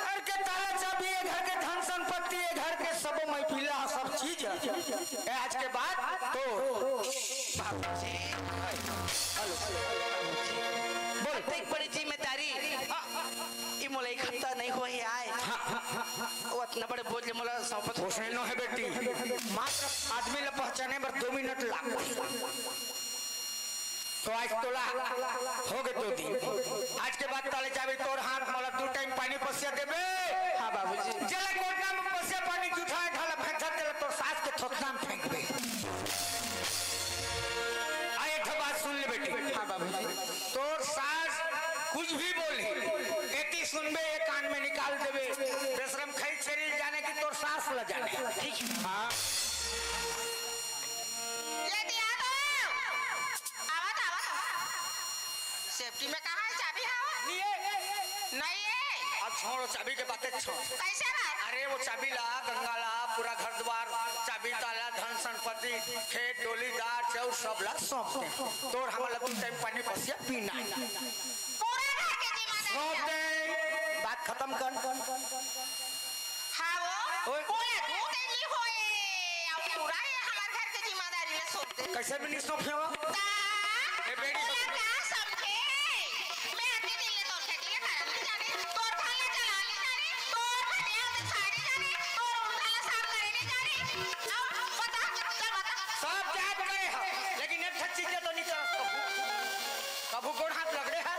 घर के ताला चाबी, ये घर के धन संपत्ति, ये घर के सबो मैं पीला सब चीज, ये आज के बाद तो बाबूजी। हेलो। बोल। देख बड़ी जिम्मेदारी। हाँ। ये मोला एक हफ्ता नहीं हुआ है आए। हाँ, हाँ, हाँ। वो इतना बड़े बोझ ले मोला सौंपत। ओसने नो है बेटी, मात्र आदमी ला पहचाने बर दो मिनट लागथे। तो आज तोला हो गे दो दिन। आज के बाद ताले चाबी तोर हाथ, मोला दो टाइम पानी पसिया देबे। हाँ बाबूजी। जला कोटना में पसिया पानी जुठाए ढाला फेंकत तेला तोर सास के थोथना में फेंकबे। आ एक ठो बात सुन ले बेटी। हाँ बाबूजी। तोर सास कुछ भी बोले, एती सुनबे, एक कान में निकाल देबे। बेशरम खई छेरी जाने कि तोर सास ला जाने। ठीक। हाँ। ये दिया तो। आवत, आवत, आवत। सेफ्टी में कहाँ है चाबी? हाँ। नहीं है। नहीं है। अब छोड़ो, चाबी के बातें छोड़। कैसे बात? अरे वो चाबी ला, गंगा ला, पूरा घर द्वार, चाबी ताला, धन संपत्ति, खेत डोली दार चाउर सब ला सौंप दे। तोर हमला दू टाइम पानी पसिया पीना है। पूरा घर के जिम्मेदारी सौंप दे। खत्म कर। हाँ वो, ओए। बोला तू तेरी होए, अब पूरा ये हमारे घर के जिम्मेदारी ले सौंप दे। कैसे भी नहीं सौंपे हो? ता, ए बेटी, बोला का समझे? मैं आते दिन ले तोर खेती के कारण नहीं जाने, तोर घर ले चला नहीं जाने, तोर खटिया उठा नहीं जाने, तोर उंधा ले साफ करे नहीं जाने। अब बता, चल बता। सब जात करे है, लेकिन एक ठे चीज तो नहीं करस कभू। कभू गोड़ हाथ रगड़े है।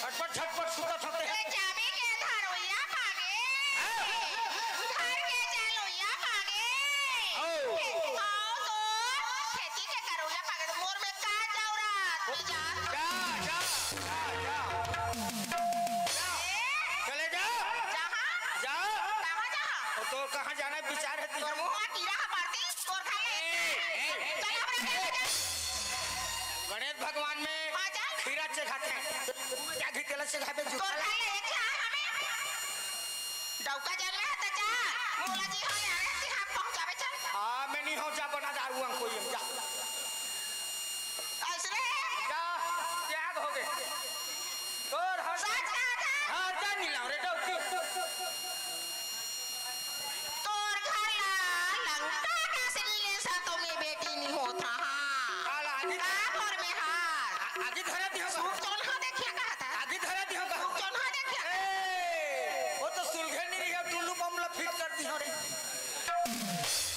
झटपट झटपट सुतत होते। ए, जाबे के धरोइया पागे। हाँ। धर के चलोइया पागे। ओ। आओ तो खेती के करोइया पागे। मोर में का जाओ रात में जान। जा, जा, जा, जा। जा। ए? चले जा। जहाँ? जा। कहाँ जहाँ? वो तो कहाँ जाना है, विचार है तोर तेरा। मुँह में कीड़ा है, पड़ती, तोर खाए। ए, ए, चल, ए, अपना ए। खेत में जा। गणेश भगवान में हाँ, जा। खीरा चघाथे। क्या घी तेला चघाबे जूठा तोर ला। खाए ले एक ला हमें। डौका जन्मे है त जा। मोला जी हो यार, एक हाथ पहुंचावे चल। हाँ, मैं नहीं हो जा बना दारू अंग कोई हम जा। ऐसरे। जा, त्याग हो गए। तोर हर सच कहा था। हर जा नहीं लाओ रे डौकी। तोर घर ला लंका का श्री ले सा तो मैं बेटी नहीं होता, हाँ। काल आदि का भोर में हाथ। आ-, आदि धरा दियो का? सूप चोन्हा देखिया कहा था। आदि धरा दियो का? सूप चोन्हा देखिया। ए, वो तो सुलघे नहीं रही, टुल्लू बम ला फिट कर दियो रे।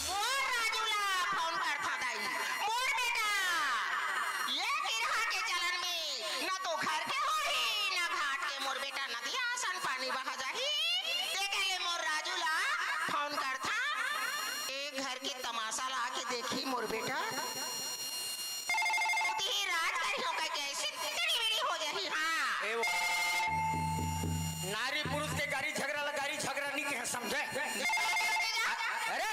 मोर राजू ला फोन कर था दाई। मोर बेटा, ये बिरहा के चलन में न तो घर के होही, न घाट के। मोर बेटा, नदिया असन पानी बहा जाही। तेकर ले मोर राजू ला फोन करथा। ए घर के तमाशा ला आके देखी मोर बेटा। ओती ही राज करिहो कहिके ऐसे तिड़ी बिड़ी हो जाही। हाँ। ए वो नारी पुरुष के गारी झगरा ला गारी झगरा नहीं कहे समझे। अरे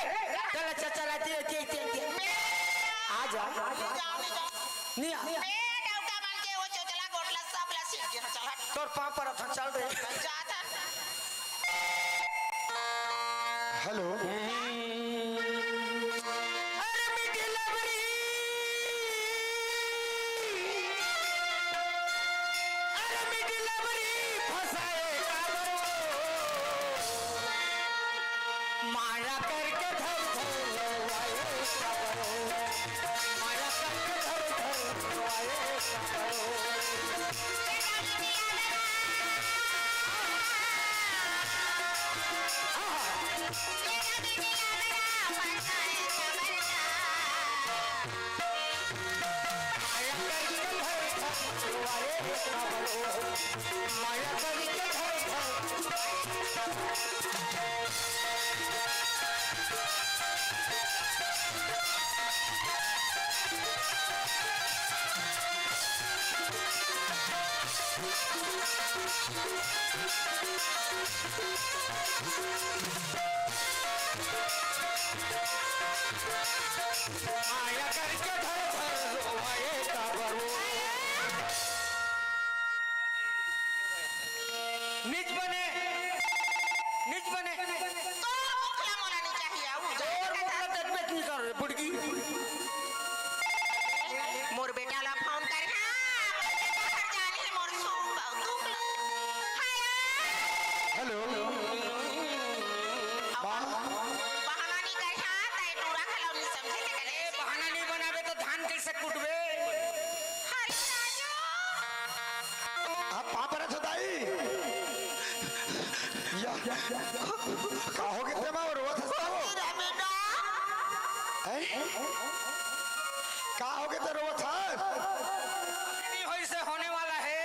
चल चल चल आती रहती है, आती रहती है। आ जा। नहीं आ। मैं डौका बन के वो चोचला गोटला सब ला सीख गया, चल हट। तोर पाँव पर था, चल रे। जाता। हेलो। अरे मिठी लबरी, अरे मिठी लबरी फसाए काबर। माया करके धर धर लो आए काबर। माया करके धर धर लो आए काबर। माया करके धर धर रोवाए काबरो। नीच बने, नीच बने। तोर मुख ला मोला नहीं चाहिए, आऊ तोर मुख ला तकबे नहीं कर रे, बुड़की। मोर बेटा ला फोन कर, हाँ, मोर बेटा हर जाने मोर सुख दुख ला। हेलो। हेलो। बा- बहाना नहीं कर, हाँ, ताई टूरा खलौनी समझे ते करे। ए, बहाना नहीं बनाबे तो धान कैसे कुटबे? हेलो राजू। आप पाँव परत हो दाई? या, का हो गे ते माँ रोवत हस का हो? मेरा बेटा। हैं? का हो गे ते रोवत हस? नहीं होइस होने वाला है।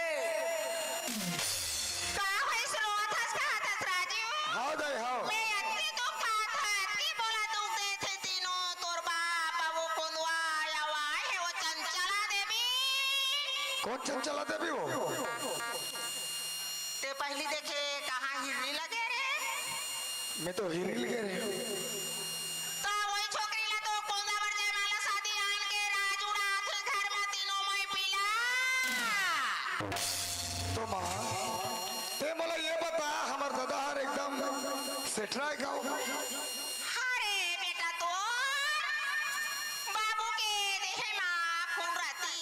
का होइस रोवत हस का हतस राजू? हाँ दाई, हाँ। मैं अतकी दुख पात है, अतकी मोला दुख देथे तीनों, तोर बाप, वो कोंदवा, या वाय है, वो चंचला देवी। कौन चंचला देवी वो? ते पहली देखे कहाँ हिरनी लगे रे? मैं तो हिरनी लगे रे। तो वही छोकरी ला तो कोंदा बर जयमाला शादी आन के राज उड़ात हे घर में तीनों मई पीला। तो माँ, ते मोला ये बता, हमर दादा हर एकदम सेठरा है का? अरे बेटा, तोर बाबू के देहे मा खून रहती।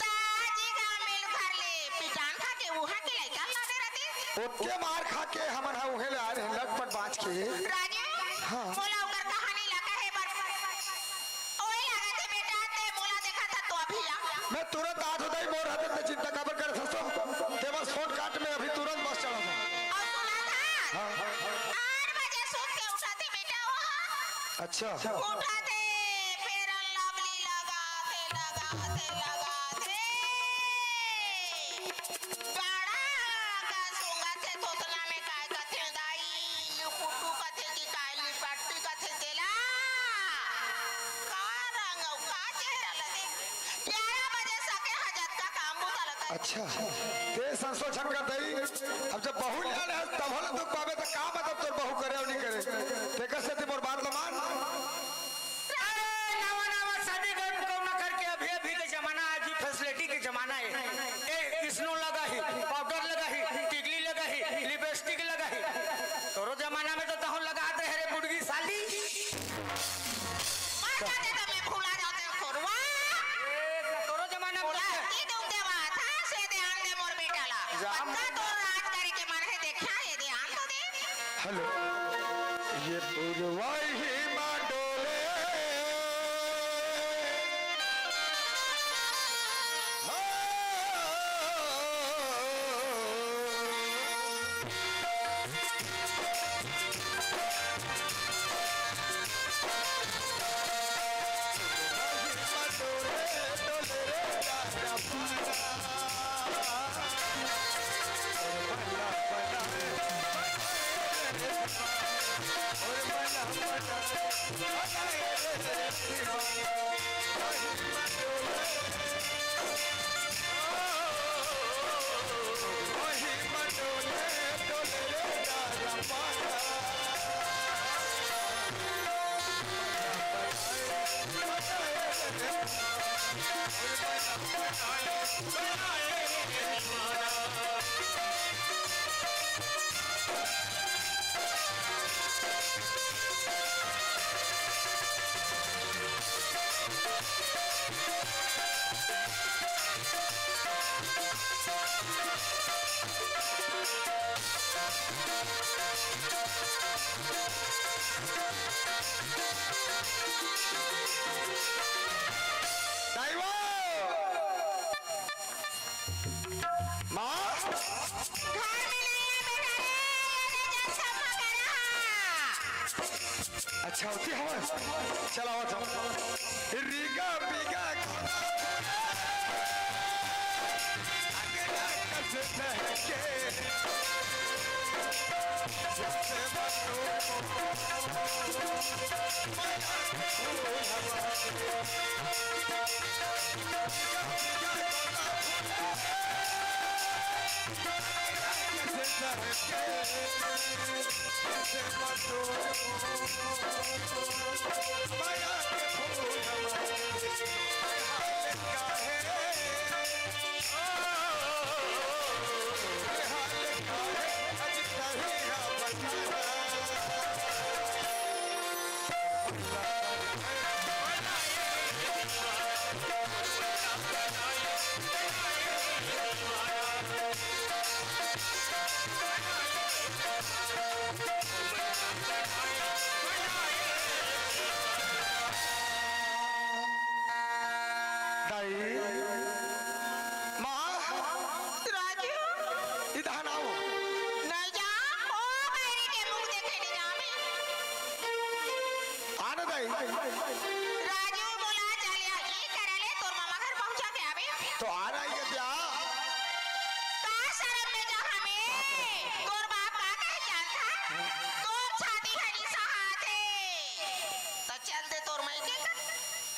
ताजी का मिल घर ले पिटान खा के उहा के लाई ओतके मार खा के हमन ह उहे ले आए रहेन, लटपट बाँच के। राजू, हाँ। मोला ओकर कहानी ला कहे बर ओए लागत हे बेटा, ते मोला देखत हस तो अभी आ। मैं तुरंत आत हों दाई, मोर हते ते चिंता काबर करत हस तो? ते बस फोन काट, मैं अभी तुरंत बस चढ़त हूँ। अउ सुनत हस? हाँ। आठ बजे सुत के उठत हे बेटा वो। अच्छा। उठत हे, Fair and Lovely लगाथे, लगाथे, लगाथे। बड़ा का सूंघत हे, तोतला में काय कथे दाई, लिपुटू कथे कि काय लिपट्टी कथे तेला। का रंग अउ का चेहरा ला देख। ग्यारह बजे सके ह जतका काम बूता ला करे। अच्छा, ते संसो झन कर दई, अब जब बहू ले आले हस, तब होला दुख पाबे, त का मतलब तोर बहू करे अउ नहीं करे? तेकर सेती मोर बात ला मान। अरे, नवा नवा शादी कर, कौन करके, अभी अभी के जमाना, आज भी facility के जमाना है। ए, स्नो लगा ही, पाउडर लगा ही, टिकली लगा ही, लिपस्टिक लगा ही। तोरो जमाना में तो तहूँ लगात रहे रे बुड़गी साली। मर जाते तो मैं भूला जाते खोरवा। ए, तोरो जमाना में बोला तो कि तुम देवा था, से ध्यान दे मोर बेटा ला। जा पक्का तोर राज करे के मन है, देखा ये ध्यान तो दे। हेलो, ये पुरवाई ही माँ डोले। दाई वो! माँ? घर में नहीं है बेटा रे, ये ले जा सफा करा। अच्छा, होती हवा। चला, आओ, चला। रीगा बीगा घोड़ा। अंगना कस बहके। जैसे बनो। दाई, माँ, राजू। इधर आओ। नहीं जा, ओ बैरी के मुंह देखे नहीं जा मैं। आने दाई। राजू बोला, चल या, ये करे ले, तोर मामा घर पहुंचा के आवे। तो आ रहा है क्या? का शर्म में जा हमें? तोर बाप का कहे जानता? तोर छाती हरी सहाते। तो चल दे तोर माई के का।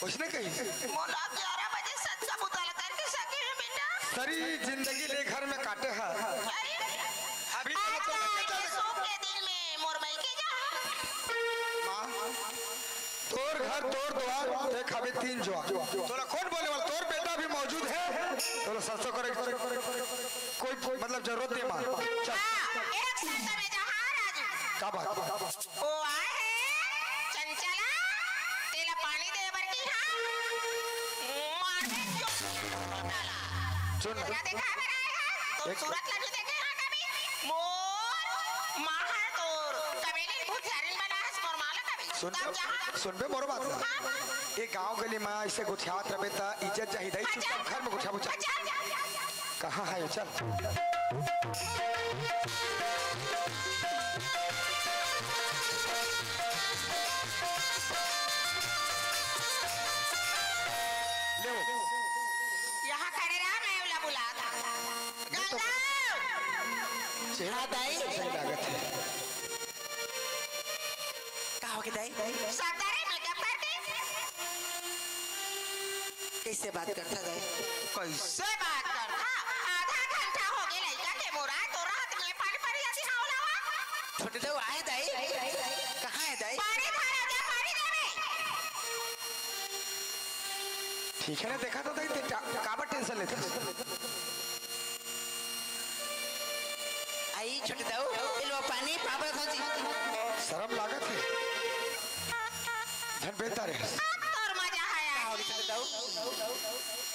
उसने कही। मोला ग्यारह बजे सच का बुता लगा के सके है बेटा। सारी जिंदगी ले घर में काटे है। अरे। अभी आज तो का ये शोक के दिन में मोर माई के जा। माँ, तोर घर, तोर द्वार, ते खाबे तीन ज्वार। तोला कौन बोले वाला? तोर बेटा भी मौजूद है। तोला सरसों करे कोई, कोई मतलब जरूरत नहीं माँ। चल। हाँ, एक शर्त में जा, हाँ राजू। का बात? ओ आए है चंचला, तेला पानी दे बर की हाँ। मारे जो ताला। सुन। तेला देखा बर आए है, तो एक सूरत लगी देखे हाँ कभी। मो माँ हर तोर कबे ले भूतियारिन बनाहस मोर माँ ला कबे। सुन तब बे, जहाँ सुन बे मोर बात ला। हाँ। ए गाँव गली में ऐसे गोठियावत रबे त इज्जत जाही दाई, अच्छा। चुपचाप घर में गोठियाबो चल। अच्छा। कहाँ है ये? चल। ले वो। यहाँ खड़े रहा, मैं ओला बुलात हँव। गंगा! चेहरा हाँ, दाई। सही लागत हे। का होगे दाई? सरदारे makeup करके। कइसे बात करथा दाई? कइसे बात करथा? आधा घंटा होगे लइका के मोरा, तोर हाथ में पानी परी जाथे, हाँ, ओला वा। छोटे दाऊ आए दाई? कहाँ हे दाई? पानी धर, आजा, पानी दे बे। ठीक हे ना, देखा तो दाई, ते का-, काबर tension लेथस? आई छोटे दाऊ, ए लो पानी, पापा खा जी। सरम लागत हे। झन बेलता रे। तोर मजा हे का आज। होगे छोटे दाऊ?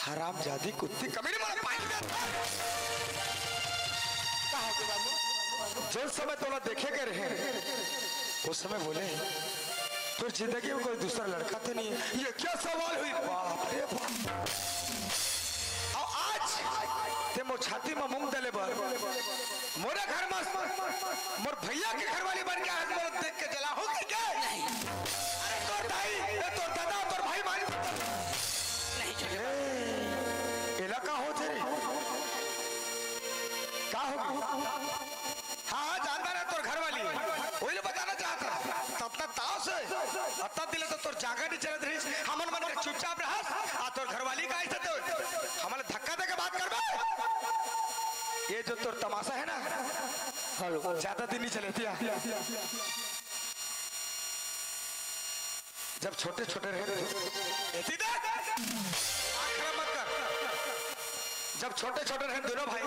हरामजादी कुत्ती कमीनी, मोला पानी दे। का होगे बाबू? जोन समय तोला देखे के रहे, ओ समय बोले, तोर जिंदगी में कोई दूसरा लड़का तो नहीं है? ये क्या सवाल हुई? बाप रे बाप। अउ आज ते मोर छाती में मूंग दले बर, मोरे घर में मोर भैया के घरवाली बन के आज मोला देख के जला हो गई क्या? नहीं। अरे तोर दाई, ए तोर दादा, तोर भाई मारी। नहीं छोटे। ए, एला का होथे रे? का होगे? हाँ, हाँ, जानथँव ना तोर घरवाली। ओही ला बताना चाहत हँव। तब तक ताव से, अतका दिन ले तो तोर जांगर नइ चलत रहिस। हमन मन के चुपचाप रहस। आ तोर घरवाली का अइसे तो हमन ला धक्का देके बात करबे? ये जो तोर तमाशा हे ना, हेलो। ज्यादा दिन नइ चले, तिया। जब छोटे छोटे रहे, एती दे, आँख खराब मत कर। जब छोटे छोटे रहे दूनों भाई,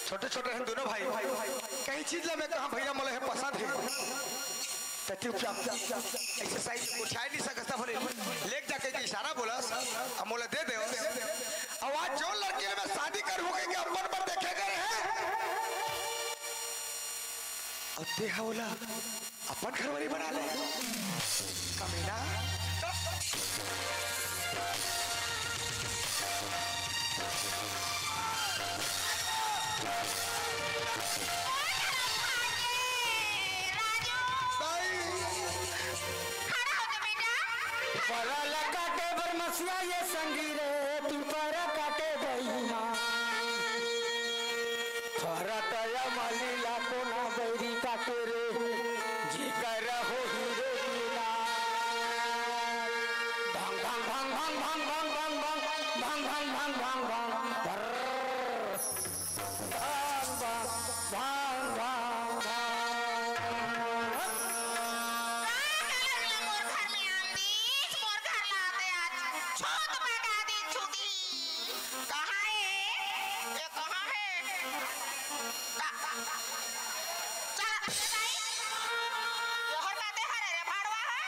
छोटे छोटे रहे दूनों भाई, कहीं चीज ला मैं कहाँ भैया मोला हे पसंद हे, त चुपचाप exercise कुछ आय नहीं सकता बोले, लेके जाके के इशारा बोलस, अब मोला दे दे। अब आज जो लड़की ले मैं शादी करूँ के अपन पर देखे गए हैं, अब ते हा ओला अपन घरवाली बना ले। कमीना। राजू। भाई। खड़ा हो जा बेटा। बरा लगा के बरमसिया ये संगी रे, तू बरा काटे बहिना। फरत या माली ला कोना बैरी काटे रे, जेकर हो हीरो बिना। भंग, भंग, भंग। भंग, भंग, भंग, भंग। भंग, भंग, भंग, भंग, भंग। का करत ला मोर घर में आन दीस, मोर घर ला आते आज छूत बगा दीस छूती। कहाँ हे? ये कहाँ हे? का, का, का? चल, ए दाई, ये हर बाते हरे रे, भाड़वा हे।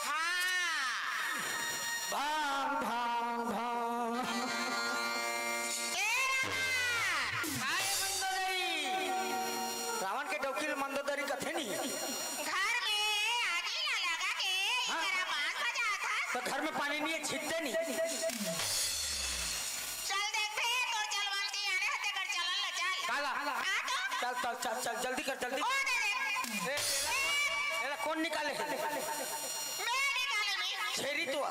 हाँ। भांग, भांग, भांग। ए रावण! काय मंदोदरी? रावण के डौकी ल मंदोदरी कथे नहीं। घर में आगी ना लगा के हाँ। इकरा बांस बजात हस। त घर में पानी नहीं हे, छिट्टे नहीं। चल देखबे, तोर जलवंती आने हे तेकर चलन ल चल। काला? हाँ तो? चल, चल, चल, चल, जल्दी कर, जल्दी। ओ दे दे। ए, एला, एला कौन निकाले हे? मैं निकाले नहीं। छेरी तो आ।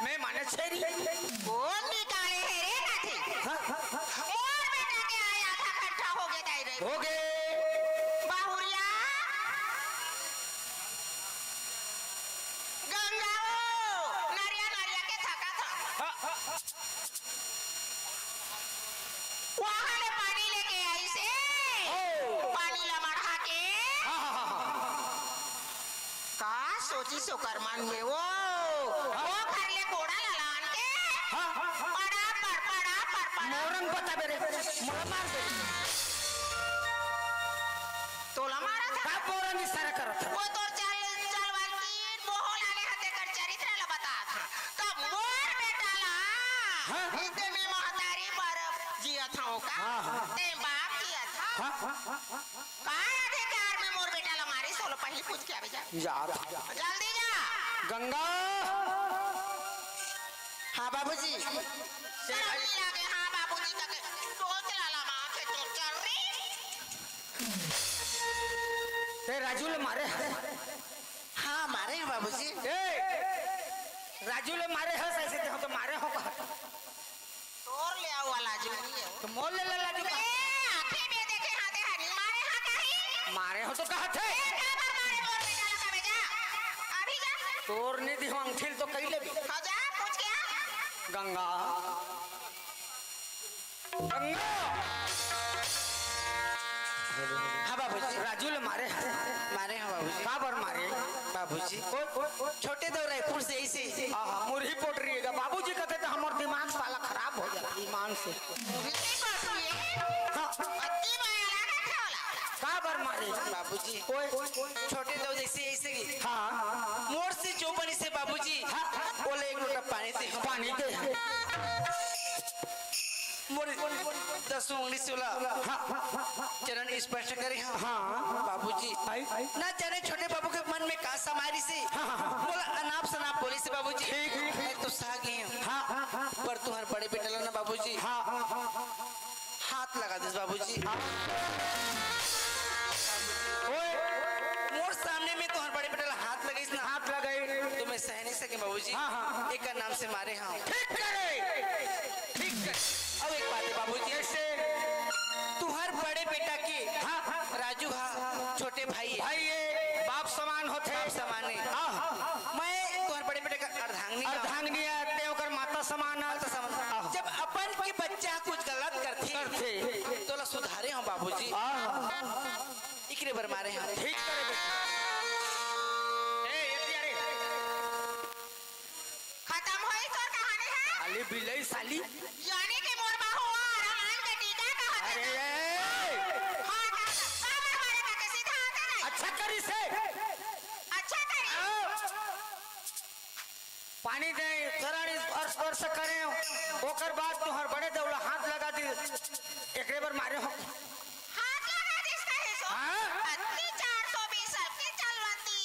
मैं माने छेरी। कौन निकाले हे रे नाती? हाँ? मोर बेटा के आय आधा घंटा होगे दाई रे। होगे। बाहुरिया। गंगा ओ, नरिया नरिया के थका था। हाँ, हाँ, हाँ। वहाँ ले पानी लेके आइस हे। ओ। पानी ला मढ़ा के। हाँ, हाँ, हाँ, हाँ। का सोचिस ओकर मन में वो? हाँ। वो घर ले कोड़ा ला लान के। हाँ, हाँ, हाँ। पड़ा पर, पड़ा पर, पड़ा। मोरन पता बेरे, मोर मार दे। तोला मारत हे? का बोरन इशारा करत हे? वो तोर चल, चलवंती, बोहो लाने हते कर चरित्र ला बतात हे। तब मोर बेटा ला, हाँ? इते में महतारी पर किया था वो का? हाँ, हाँ। ते बाप किया था? हाँ, हाँ, हाँ, हाँ। का अधिकार में मोर बेटा ला मारिस, ओला पहिली पूछ के आबे जा। जा। जल्दी जा। गंगा। हाँ बाबूजी। शर्म नहीं लागे? हाँ बाबूजी कके। सोच लाला माँ के तो चल रही। ते राजू ले मारे। हाँ, मारे हैं बाबूजी। ए, राजू ले मारे हस, ऐसे ते हो तो मारे हो का? तोर ले आओ वाला जो नहीं है। तो मोर ले ला राजू का। ए, आंखें में देखे हाथे हरी मारे हाँ कहीं। मारे हो तो कहा थे? ए, का बार मारे मोर बेटा ला कबे जा। अभी जा। तोर नहीं दिहो अंगठील तो कही ले भी। हाँ जा, पूछ के आ। गंगा। गंगा। हाँ बाबूजी। राजू ले मारे। मारे हैं बाबूजी। का बर मारे? बाबूजी। ओ, ओ, ओ। छोटे दौरा है, पुरुष ऐसे। हाँ, हाँ, मुरही पोट रही है। बाबूजी कहते तो हमार दिमाग साला खराब हो जाता ईमान से। मुरही पोट रही है? हाँ। अति माया लागत है वाला। का बर मारे? बाबूजी। ओए। छोटे दौरा ऐसे, ऐसे की। हाँ। मोर से जो बनी से बाबूजी। हाँ। ओले एक लोटा पानी दे। पानी दे। मोर दसों उंगली से ओला हाँ। चरण स्पर्श करे हाँ। हाँ। बाबूजी। आई, आई। ना जाने छोटे बाबू के मन में का समारी से हाँ, हाँ, हाँ। मोला अनाप शनाप बोली से बाबूजी। ठीक, ठीक। मैं तो सा गई हूँ। हाँ, हाँ, हाँ। पर तुम्हारे बड़े बेटा ला ना बाबूजी। हाँ, हाँ, हाँ। हाथ लगा दिस बाबूजी। हाँ। ओए। मोर सामने में तुम्हारे बड़े बेटा ला हाथ लगाइस ना। हाथ लगाई। तो मैं सह नहीं सके बाबूजी। हाँ, हाँ, हाँ। एक नाम से मारे हाँ। ठीक करे। ठीक करे। अब एक बात है बाबूजी। कैसे? तुहार बड़े बेटा के हाँ, हाँ। राजू हा छोटे भाई है। भाई ये बाप समान होते। बाप समान है। हाँ। मैं तुहार बड़े बेटे का अर्धांगनी हाँ। अर्धांगनी है, ते ओकर माता समान है। माता समान। हाँ। जब अपन के बच्चा कुछ गलत करथे, करथे। तोला सुधारे हूँ बाबूजी। हाँ। इकरे बर मारे हूँ। ठीक करे बेटा। ए, ये क्या रे? खतम होई तोर कहानी है? साली बिलई साली। यानी कि मोर बहू ह अरमान के टीका कहत अरे, हे। ए! हाँ, का, का, का, का, का, का, सीधा आता नहीं। अच्छा करी से। अच्छा करी। आओ। पानी दे, चरण स्पर्श, स्पर्श करे, ओकर बाद तुहर बड़े दौला हाथ लगा दी, एकरे बर मारे हो। हाथ लगा दिस कहे सो। हाँ? अतनी चार सौ बीस सबके चलवती।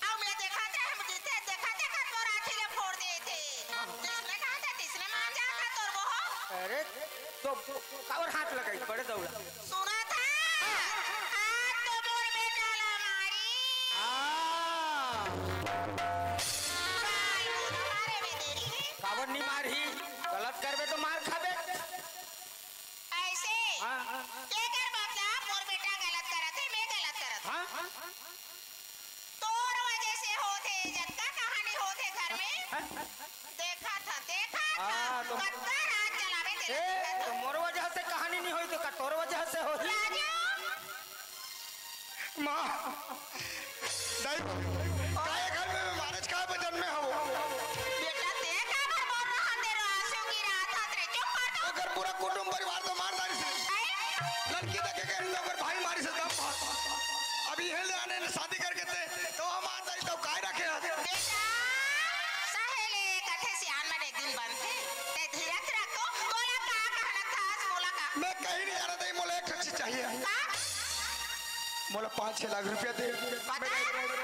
अउ मैं देखा थे, हम जीते देखा थे, कतको राखी ले फोड़ दे थे। जिसने कहा था, तिसने मान जा था तोर वो हो। अरे, तो काबर हाथ लगाई, बड़े दौला। सुना था? हाथ तो मोर बेटा ला मारी। हाँ। भाई, तू तो मारे में देरी है। काबर नहीं मारही? गलत करबे तो मार खाबे। ऐसे? हाँ। के कर बाप साहब, मोर बेटा गलत करत है, मैं गलत करत हूँ। हाँ? तोर वजह से होथे, जतका कहानी होथे घर में। हाँ? देखा था, देखा था। हाँ, तो कतका राज चलावे तेला ए, देखा था। तो मोर वजह से कहानी नहीं होई तो का तोर वजह से होही? राजू। माँ, दाई, काय घर में मैं मारे काय बजन में हूँ? बेटा, ते काबर बोल रहा अंधेरो आंसू गिरा था तेरे? चुप कर तू। अगर पूरा कुटुंब परिवार तो मार डारी से। आई? लड़की तक के कह रही तो अगर भाई मारी से तब मार। अभी यही ले आने ने शादी करके ते, तो हम आ जाई तो काय रखे हैं? बेटा, सहेले कथे सियान मन एक दिन बनथे। ते धीरज रखो, बोला का कहना था, बोला का? मैं कहीं नहीं जाना था, मोला एक ठो चीज चाहिए। का? मोला पाँच छह लाख रुपया दे। बता।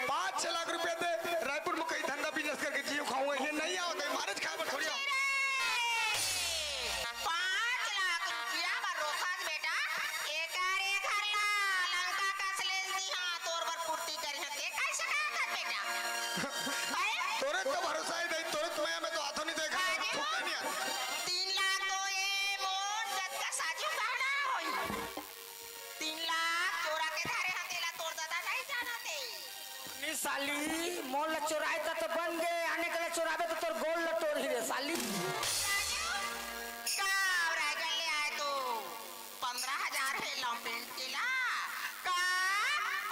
पाँच छह लाख रुपया दे। रायपुर में कई धंधा बिजनेस करके जियो खाऊंगा। ये नहीं आओ तो मारे खाए बर थोड़ी आओ। अरे, पाँच लाख रुपया बर रोकस बेटा। एकर ए घर ला लंका कस ले दी हाँ, तोर बर पूर्ति करी हाँ। ते कैसे कहा था बेटा? हैं? तोरे तो भरोसा ही नहीं, तोरे तो मैं, मैं तो हाथों नहीं देखा, राजू, थूक नहीं आता। तीन लाख तो ये मोर जतका साजू गहना होई। तीन लाख चोरा के धरे हन, तेला तोर ददा नहीं जानत हे। नी साली, मोर ला चोराए त तो बन गे, आने के ला चोराबे तो तोर गोल ला तोर ही रे साली। राजू, का रायगढ़ ले आए तो पंद्रह हजार है लॉन्ग पेंट के ला। का?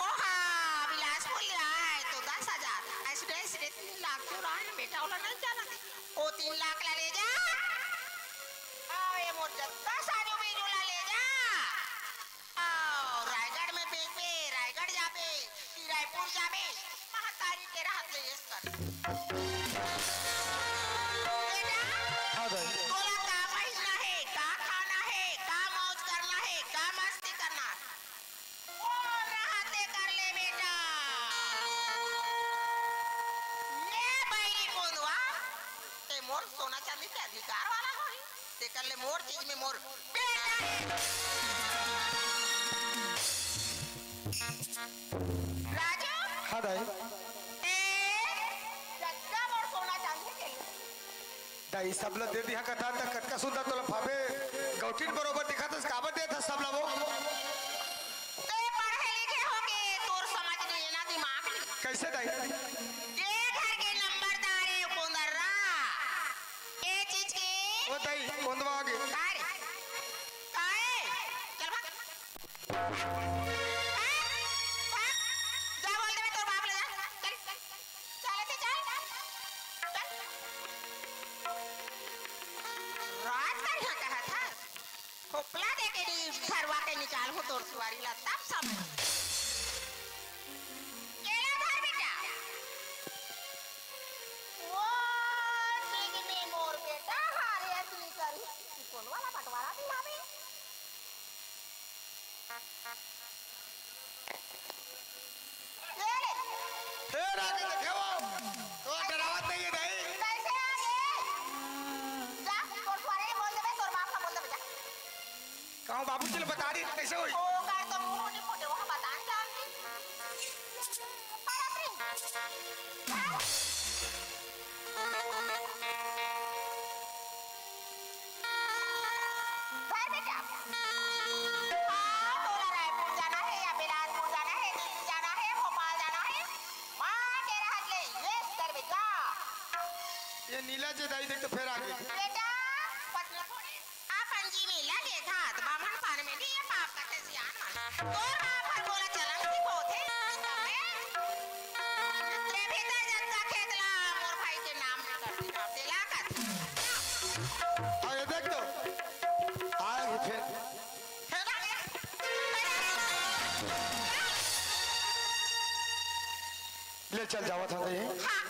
ओ हाँ, बिलासपुर ले आए तो दस हजार। ऐसे, ऐसे तीन लाख चोराए हैं बेटा, ओला नहीं जानत हे। ओ तीन लाख ला ले जा। आओ, ये मोर जत्ता साजू बीजू ला ले जा। आओ, रायगढ़ में बेचबे, रायगढ़ जाबे, कि रायपुर जाबे, महतारी के रहत ले येस कर। बेटा, हाँ दाई। तोला का पहिरना हे, का खाना मोर सोना चांदी के अधिकार वाला होही, तेकर ले मोर चीज में मोर बेटा। राजू। हाँ दाई। ए, जतका मोर सोना चांदी के ले। दाई, सब ल दे दिहा कथा त कतका सुंदर तोला भावे गौठिन बरोबर दिखत हस, काबर देत हस सब ल वो? ते पढ़े लिखे होके तोर समझ नइ हे ना, दिमाग नइ। कैसे दाई? ए घर के नंबरदार ए कोंदर्रा, ए चीज के। ओ दाई, कोंदवा आगे। का रे? का ए? चल भाग। भाग, भाग। जा बोल देबे तोर बाप ले जा। चल, चल। चल, चल, चल। चल। रात का यहाँ कहा था? थोपला दे के नी, घरवा के निकाल हो तोर सुवारी ला, तब समझ। केला धर बेटा। वो ठीक नहीं मोर बेटा, हारे असली करी। कौन वाला बंटवारा दिलावे? ए रे! फेर आगे देखे वो। तो डरावत नहीं है दाई। कैसे आगे? जा, तोर सुवारी बोल देबे, तोर बाप का बोल देबे, जा। कहूँ बाबूजी ले बता दी, कैसे होई? ओ, कर तो मुंह नहीं फूटे, वो बता नहीं जानती। पर अपनी। घर बेटा। हाँ, तोला रायपुर जाना है या बिलासपुर जाना है, दिल्ली जाना है, भोपाल जाना है, माँ के रहत ले, ये कर बेटा। ये नीला जे दाई देख तो फेर आगे। बेटा, पत्नी थोड़ी अपन जी में लगे घात, बामन पान में भी ये पाप कथे सियान मन। तोर बाप हर मोला चलन सिखोथे, तबे ले भीतर जतका खेत ला मोर भाई के नाम में कर दिया, तेला कथे। हाँ, ये देख तो। आए ही फेर। फेर आ गया। ले चल जावत हन ये। हाँ।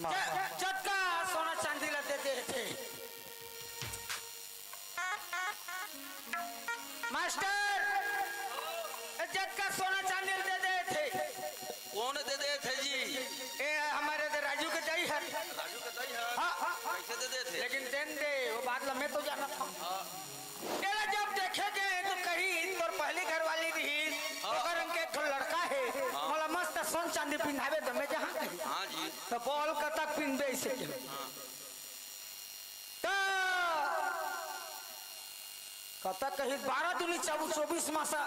माँ। ज-, जतका सोना चांदी ला दे दे थे। मास्टर, ए, जतका सोना चांदी दे दे थे। कौन दे दे थे जी? ए, हमर दे राजू के दाई हर। राजू के दाई हर? हाँ, हाँ, हाँ। कैसे दे दे थे? लेकिन देन दे, वो बात ला मैं तो जानत हँव। हाँ। तेला जब देखे गए तो कही, तोर पहली घरवाली रही, हाँ। ओकर रंग के एक ठो लड़का है, हाँ। मोला मस्त सोन चांदी पिंधावे तो मैं जहाँ कही। हाँ जी। तो बोल कतक पिंधबे इसे के? हाँ। त कतक कही, बारह दूनी चौ-, चौबीस मासा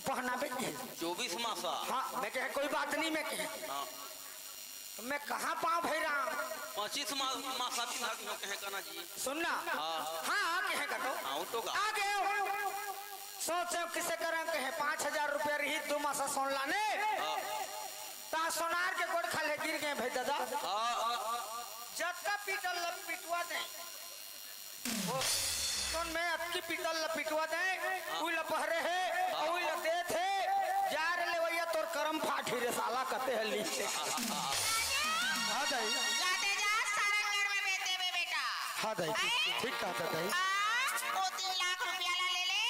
पहनाबे के। चौबीस मासा? हाँ, मैं कहे, "कोई बात नहीं," मैं कहे। हाँ। मैं कहाँ पाँव भैरा? पच्चीस मा-, मासा पिंधा दिहो कहे कना जी। सुन ना। हाँ। हाँ, हाँ, कहे का तो। हाँ, वो तो का। आ गए। सोचे किसे करें, कहे पाँच हजार रुपया रही, दो मासा सोन लाने। हाँ। ता सोनार के गोड़ खाले गिर गए भाई दादा। हाँ, हाँ। जतका पीटल लब पिटवा दे। वो सुन, मैं अतकी पीटल ला पिटवा दे, हाँ। उई ला पहरे हे, हाँ। उई ला देत हे, जा रे लेवैया, तोर करम फाटी रे साला, कते हे लीस हे। हाँ, दाई। जाते जा सारंगढ़ में बेच देबे बेटा। हाँ, दाई, ठीक, हैं? ठीक कहा था, दाई। आ, वो तीन लाख रुपया ला ले ले,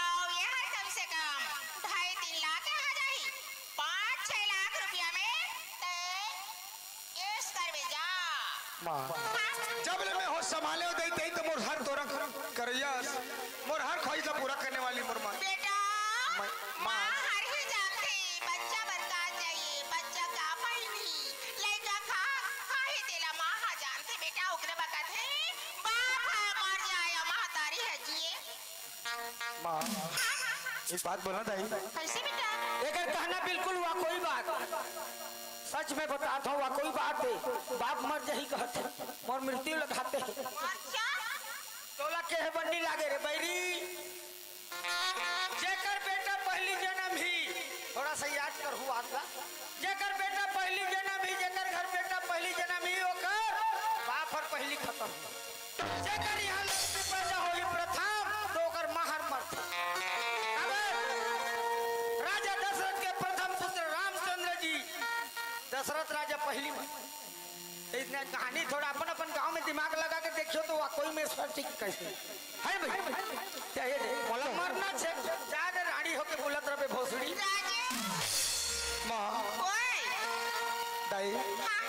आओ, ये हर कम से कम ढाई तीन लाख यहाँ जाही, पाँच छह लाख रुपया में ते ऐश करबे जा। माँ, जब ले मैं होश संभाले हो दई, तई तो मोर हर तोरा करैया, मोर हर ख्वाहिश ला पूरा करने वाली मोर माँ। बेटा, मैं, माँ। माँ हर ही जानथे, बच्चा बर का चाहिए, बच्चा का पहिनही, लइका का खाही, तेला माँ हा जानथे बेटा, ओकरे बखत हे, बाप हा मर जाए, महतारी हा जिए। माँ, एक बात बोला दाई। कैसे बेटा? एकर कहना बिल्कुल वाकई बात। सच में बतात हँव, वाकई बात हे। बाप मर जाही कहत हे, मोर मृत्यु लगाते हे। अच्छा? तोला केहे बन्नी लागे रे बैरी। जेकर बेटा पहली जनम ही, थोड़ा सा याद करहू आप ला। जेकर बेटा पहली जनम ही, जेकर घर बेटा पहली जनम ही, ओकर बाप हर पहली खतम। जेकर यहाँ लक्ष्मी पैदा होही प्रथम, तो ओकर माँ हर मरथे। अगर राजा दशरथ के प्रथम पुत्र रामचंद्र जी, दशरथ राजा पहली मर। तो इसने कहानी थोड़ा अपन, अपन गांव में दिमाग लगा के देखियो तो वाकई में सच ही कैसे है भाई। क्या ये दे? बोला मरना छे, जा रे रानी होके बोलत रहे भोसड़ी। राजे। माँ। ओए। दाई। हाँ।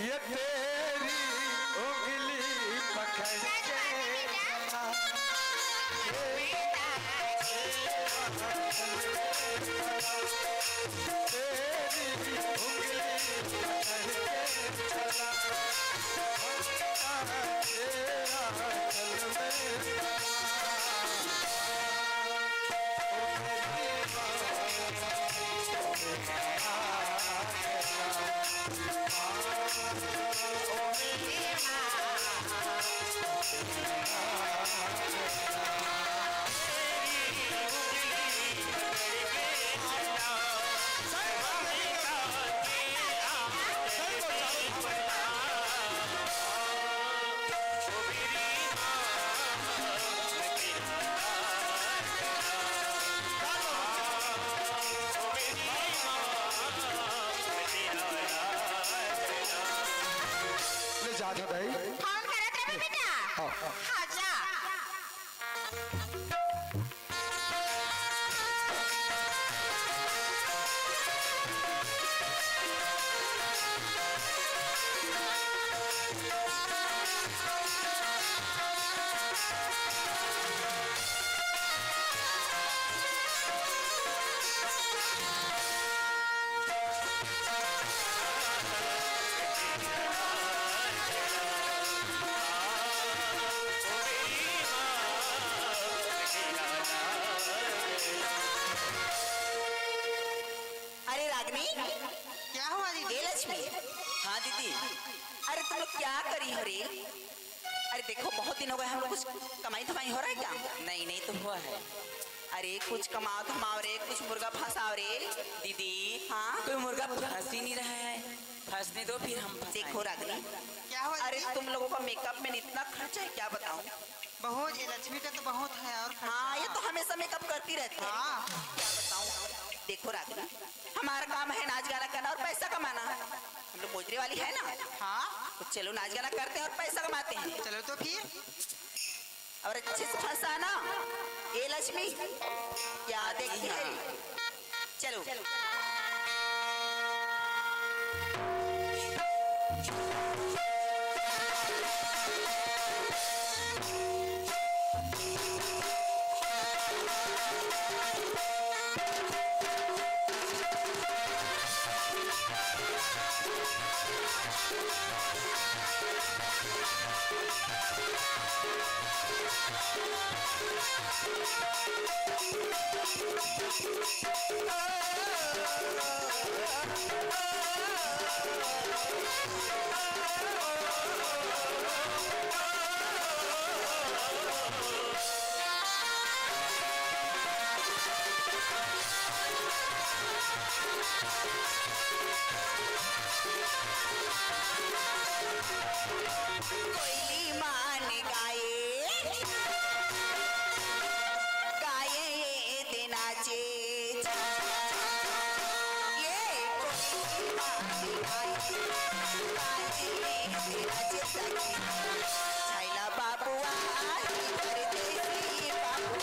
ये तेरी उंगली जात हो दाई। फोन करत रहे बेटा। हाँ। हाँ, जा। अरे रागनी, क्या हुआ दीदी? ए लक्ष्मी। हाँ दीदी। अरे तुम लोग क्या करी हो रे? अरे देखो, बहुत दिन हो गए, हम लोग कुछ कमाई धमाई हो रहा है क्या? नहीं, नहीं तो हुआ है। अरे कुछ कमाओ धमाओ रे, कुछ मुर्गा फंसाओ रे। दीदी, हाँ? कोई मुर्गा फंस ही नहीं रहा है, फंसने दो फिर हम फंसाएंगे। देखो रागनी, क्या हुआ अरे दीदी? तुम लोगों का मेकअप में इतना खर्चा है, क्या बताऊं? बहुत, ये लक्ष्मी का तो बहुत है और खर्चा। हाँ, ये तो हमेशा मेकअप करती रहती है। हाँ। क्या बताऊं? देखो रागनी, हमारा काम है नाच गाना करना और पैसा कमाना। हम लोग मोजरे वाली है ना। हाँ। तो चलो नाच गाना करते हैं और पैसा कमाते हैं। चलो तो फिर। और अच्छे से फंसाना। ए लक्ष्मी, क्या देखती है? चलो। कोयली मान गाए, गाए ये दिन नाचे। ये कोयली मान गाए, गाए ये दिन नाचे सखी। छैला बाबुआ, परदेसी बाबुआ।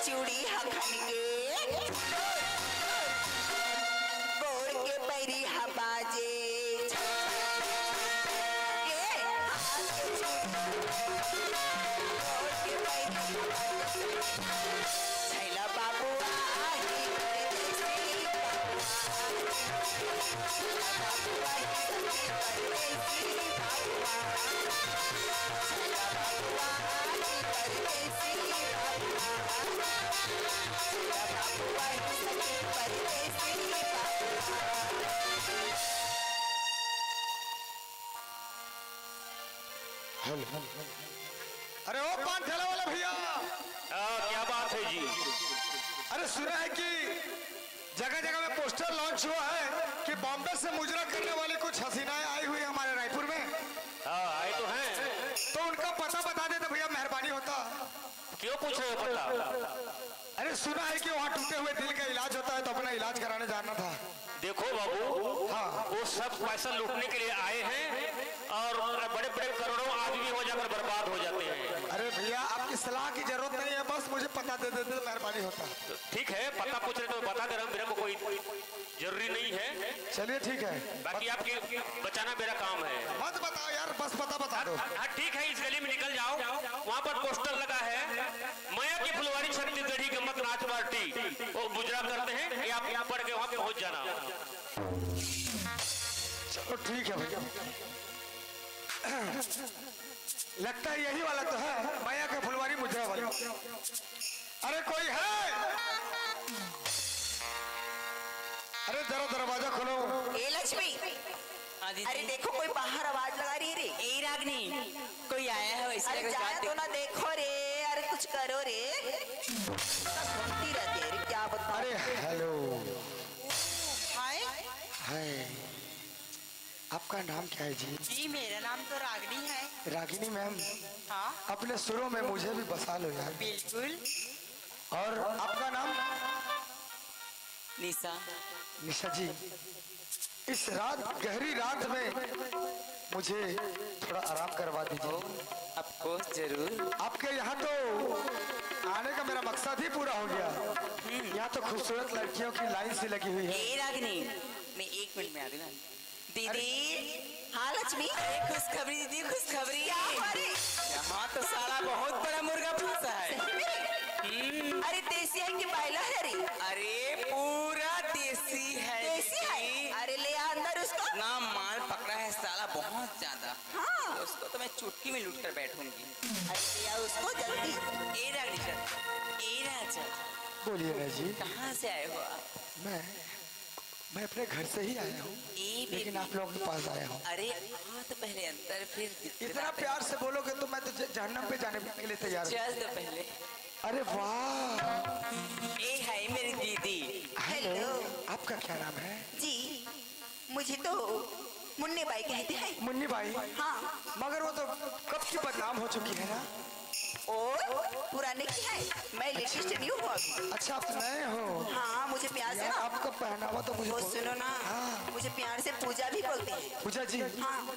चूड़ी ह खन के, गोड़ के पैरी ह बाजे। ए, हाथ के चूड़ी, गोड़ के पैरी ह बाजे। छैला बाबुआ, ही परदेसी बाबुआ। छैला बाबुआ, ही परदेसी बाबुआ। छैला बाबुआ, ही परदेसी बाबुआ। हेलो। अरे ओ पान ठेला वाला भैया। हाँ, क्या बात है जी? अरे सुना है कि जगह जगह में पोस्टर लॉन्च हुआ है कि बॉम्बे से मुजरा करने वाली कुछ हसीनाएं आई हुई हमारे रायपुर में। हाँ, आए तो हैं। तो उनका पता बता देते भैया, मेहरबानी होता। क्यों पूछ रहे हो पता? अरे, सुना है कि वहाँ टूटे हुए दिल का इलाज होता है, तो अपना इलाज कराने जाना था। देखो बाबू, हाँ। वो सब पैसा लूटने के लिए आए हैं और बड़े बड़े करोड़ों आदमी हो जाकर बर्बाद हो जाते हैं। अरे भैया, आपकी सलाह की जरूरत नहीं है, बस मुझे पता दे देते तो मेहरबानी होता। ठीक है, पता पूछ रहे तो बता दे रहा हूँ, मेरे को कोई जरूरी नहीं है। चलिए, ठीक है। बाकी आपके बचाना मेरा काम है। मत बताओ यार, बस पता बता दो। हाँ, ठीक है, इस गली में निकल जाओ, वहाँ पर पोस्टर लगा है, मया की फुलवारी छत्तीसगढ़ी गम्मत नाच पार्टी, वो मुजरा करते हैं, ये आप पढ़ के वहाँ पहुँच जाना। चलो, ठीक है भैया। लगता है यही वाला तो है, मया के फुलवारी मुजरा वाला। अरे, कोई है? अरे, जरा दरवाजा खोलो। ए लक्ष्मी, हाँ दीदी। अरे देखो, कोई बाहर आवाज लगा रही है रे। ए रागनी, कोई आया है वैसे अरे लग रहा जाया है। तो ना, देखो रे, अरे कुछ करो रे। घूमती रहती है रे, क्या बताऊं। अरे, हेलो। हाय। हाय। आपका नाम क्या है जी? जी, मेरा नाम तो रागनी है। रागिनी मैम, हाँ, अपने सुरों में मुझे भी बसा लो यार। बिल्कुल। और आपका नाम? निशा। निशा जी, इस रात, गहरी रात में मुझे थोड़ा आराम करवा दीजिए। ऑफ कोर्स, जरूर। आपके यहाँ तो आने का मेरा मकसद ही पूरा हो गया। यहाँ तो खूबसूरत लड़कियों की लाइन सी लगी हुई है। ए रागनी, मैं एक मिनट में आ रही हूँ। दीदी, हाँ लक्ष्मी। अरे खुशखबरी दीदी, खुशखबरी। क्या हुआ रे? यहाँ तो साला बहुत बड़ा मुर्गा फंसा है। हम्म, अरे देसी है कि बायला है रे? अरे पूरा देसी है देसी है? दीदी। अरे ले आ अंदर उसको। ना माल पकड़ा है साला बहुत ज्यादा। हाँ। उसको तो मैं चुटकी में लूट कर बैठूंगी। अरे ले आ उसको जल्दी। ए रागनी, ए राजा, बोलिए ना जी। कहाँ से आए हो आप? मैं मैं अपने घर से ही आया हूँ, ए लेकिन बेबी। आप लोगों के पास आया हूँ। अरे आ तो पहले अंदर, फिर दिखते इतना बातें। प्यार से बोलोगे तो मैं तो ज- जहन्नम पे जाने के लिए तैयार हूँ। चल तो पहले। अरे वाह। ए है मेरी दीदी। हेलो। आपका क्या नाम है? जी, मुझे तो मुन्नी बाई कहते हैं। मुन्नी बाई। हाँ। मगर वो तो कब की बदनाम हो चुकी है ना। ओ, पुराने की है, मैं लेटेस्ट न्यू हूँ अभी। अच्छा, आप नए हो? हाँ, मुझे प्यार से यार, ना, आपका पहनावा तो मुझे वो बहुत- सुनो ना, हाँ। मुझे प्यार से पूजा भी बोलते हैं। पूजा जी, हाँ।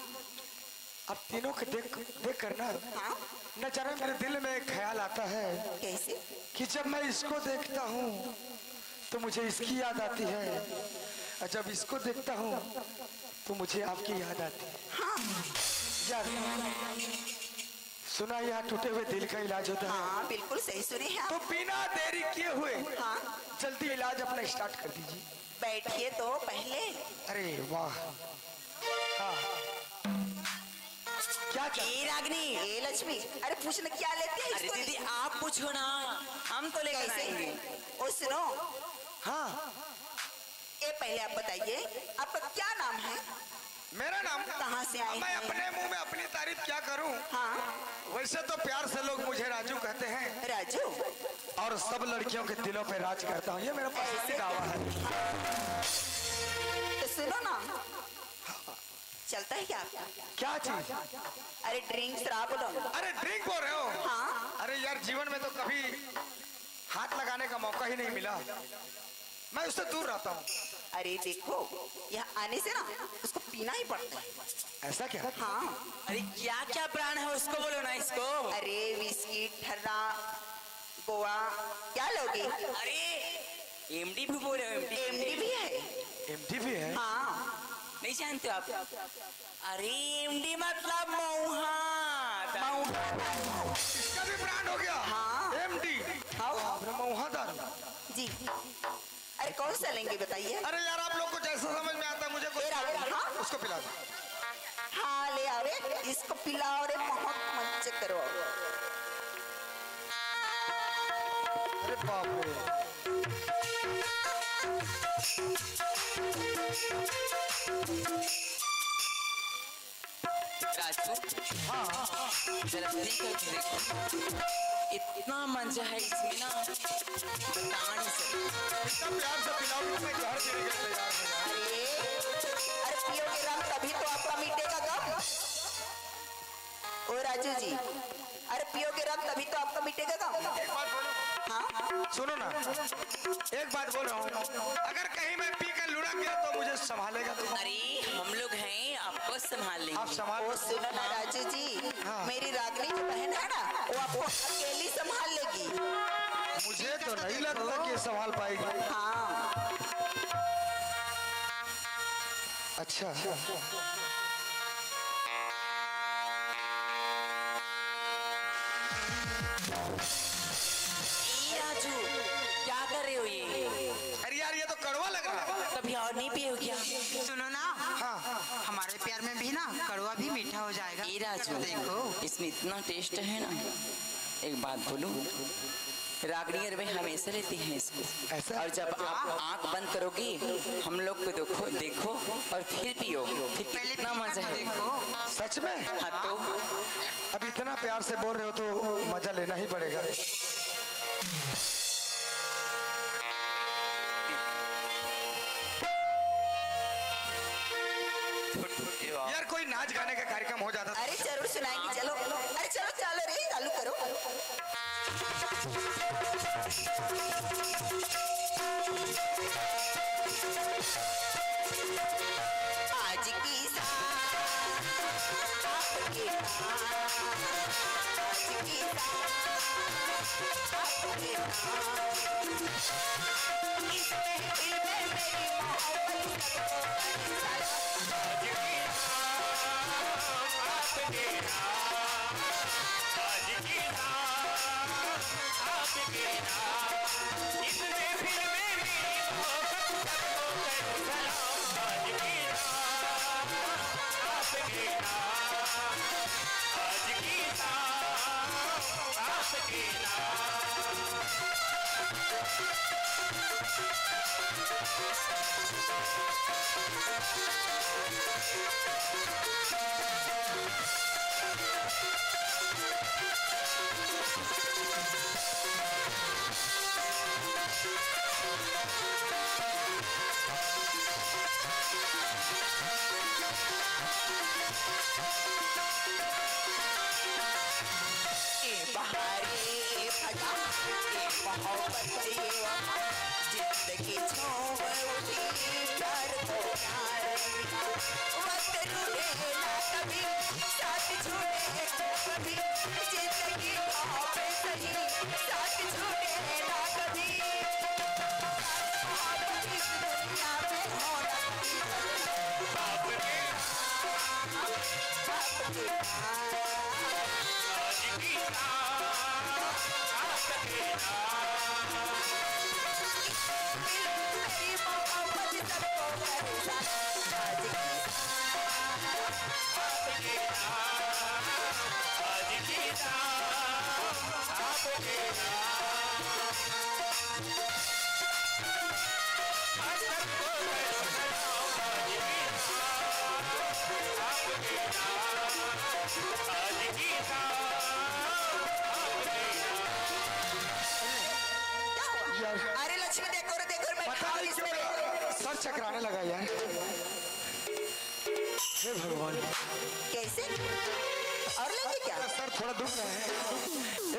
आप तीनों को देख देख कर ना, हाँ। न जाने मेरे दिल में एक ख्याल आता है कैसे? कि जब मैं इसको देखता हूँ तो मुझे इसकी याद आती है, और जब इसको देखता हूँ तो मुझे आपकी याद आती है। हाँ। यार, सुना यहाँ टूटे हुए दिल का इलाज होता है। हाँ, बिल्कुल सही सुने हैं आप। तो बिना देरी किए हुए हाँ। जल्दी इलाज अपना स्टार्ट कर दीजिए। बैठिए तो पहले। अरे वाह। हाँ। क्या क्या? ए रागनी। ए लक्ष्मी, अरे पूछ ना, क्या लेते हैं अरे इसको? दीदी, आप पूछो ना, हम तो लेकर कैसे? आएंगे। ओ सुनो, हाँ। ये पहले आप बताइए, आपका क्या नाम है? मेरा नाम? कहाँ से आए मैं हैं? अपने मुंह में अपनी तारीफ क्या करूं? हाँ। वैसे तो प्यार से लोग मुझे राजू कहते हैं राजू। और सब लड़कियों के दिलों पे राज करता हूँ, ये मेरा पर्सनली दावा है। तो सुनो ना, चलता है क्या आपका? क्या चीज? अरे ड्रिंक, शराब बोलो। अरे, ड्रिंक बोल रहे हो? हाँ। अरे यार, जीवन में तो कभी हाथ लगाने का मौका ही नहीं मिला, मैं उससे दूर रहता हूँ। अरे देखो, यहाँ आने से ना उसको पीना ही पड़ता है। ऐसा क्या? हाँ। अरे क्या क्या ब्रांड है उसको बोलो ना, इसको। अरे विस्की, ठर्रा, गोवा, क्या लोगे? अरे एमडी भी बोले हो, एमडी। एमडी भी है। एमडी भी है? हाँ। नहीं जानते हो आप? अरे एमडी मतलब मऊहा। मऊहा। इसका भी ब्रांड हो गया। हाँ। एमडी। हाँ। मऊहा दारू। जी। अरे कौन सा लेंगे बताइए? अरे यार, आप लोग को जैसा समझ में आता है, मुझे कुछ ये रहा, हाँ। उसको पिला दो। हाँ, ले आवे, इसको पिलाओ रे, बहुत मजे करो। अरे बाप रे। राजू, हाँ। जरा पी करके देखो। इतना मजा है इसमें ना, बता नहीं सकते। इतना प्यार से पिलाओ कि मैं जहर पीने के लिए तैयार हूँ यार। अरे, अरे पियोगे रम तभी तो आपका मिटेगा गम। ओ राजू जी, अरे पियोगे रम तभी तो आपका मिटेगा गम। एक बात बोलूं? हाँ। सुनो ना, एक बात बोल रहा हूँ, अगर कहीं मैं पी कर लुढ़क गया तो मुझे संभालेगा कौन? अरे हम लोग हैं, आपको संभाल लेंगे। आप संभाल ओ सुनो ना राजू जी, हाँ। मेरी रागनी जो बहन है ना, वो आपको अकेली संभाल लेगी। मुझे तो नहीं लगता कि ये संभाल पाएगी। हाँ। अच्छा। ए राजू, क्या कर रहे हो ये? अरे यार, ये तो कड़वा लग रहा है। कभी और नहीं पिए हो क्या? सुनो ना, हाँ। हमारे प्यार में भी ना कड़वा भी मीठा हो जाएगा। ए राजू, देखो। इसमें इतना टेस्ट है ना, एक बात बोलूं, रागनी और मैं हमेशा लेती हैं इसको। ऐसा? और जब आप आंख बंद करोगी, हम लोग को देखो, देखो और फिर पियो, फिर पहले कितना पी मजा कर है। देखो। सच में? हाँ तो। अब इतना प्यार से बोल रहे हो तो मजा लेना ही पड़ेगा। यार, कोई नाच गाने का कार्यक्रम हो जाता तो। अरे जरूर सुनाएंगे, चलो। अरे चलो, चलो रे, चालू करो। आज की सांस आपके नाम, आज की सांस आपके नाम। इस महफिल में मेरी मोहब्बत सबको कर सलाम। आज की सांस आपके नाम, आज की सांस आपके नाम। इस महफिल में मेरी मोहब्बत सबको कर सलाम। आज की सांस आपके नाम, आज की सांस आपके नाम। ए बहारे फजा, ए मोहब्बत ये वफा, जिंदगी झूम उठी प्यार को प्यार मिला। वक्त रूठे ना कभी, साथ छूटे ना कभी, जिंदगी पावे सही, साथ छूटे ना कभी। मोहब्बत इस दुनिया में होना, बाप ने बाप के आज की सांस आपके नाम। मेरी मोहब्बत सबको कर सलाम। आज की सांस आपके नाम। आज की सांस आपके नाम। आज सबको कर सलाम। आज की सांस आपके नाम। आज की सांस आपके नाम। यार, अरे लक्ष्मी, देखो रे, देखो रे, मैं पता खाऊं नहीं क्यों इसमें। मेरा सर चकराने लगा यार। हे भगवान। कैसे? और लेंगे क्या? सर थोड़ा दुख रहा है।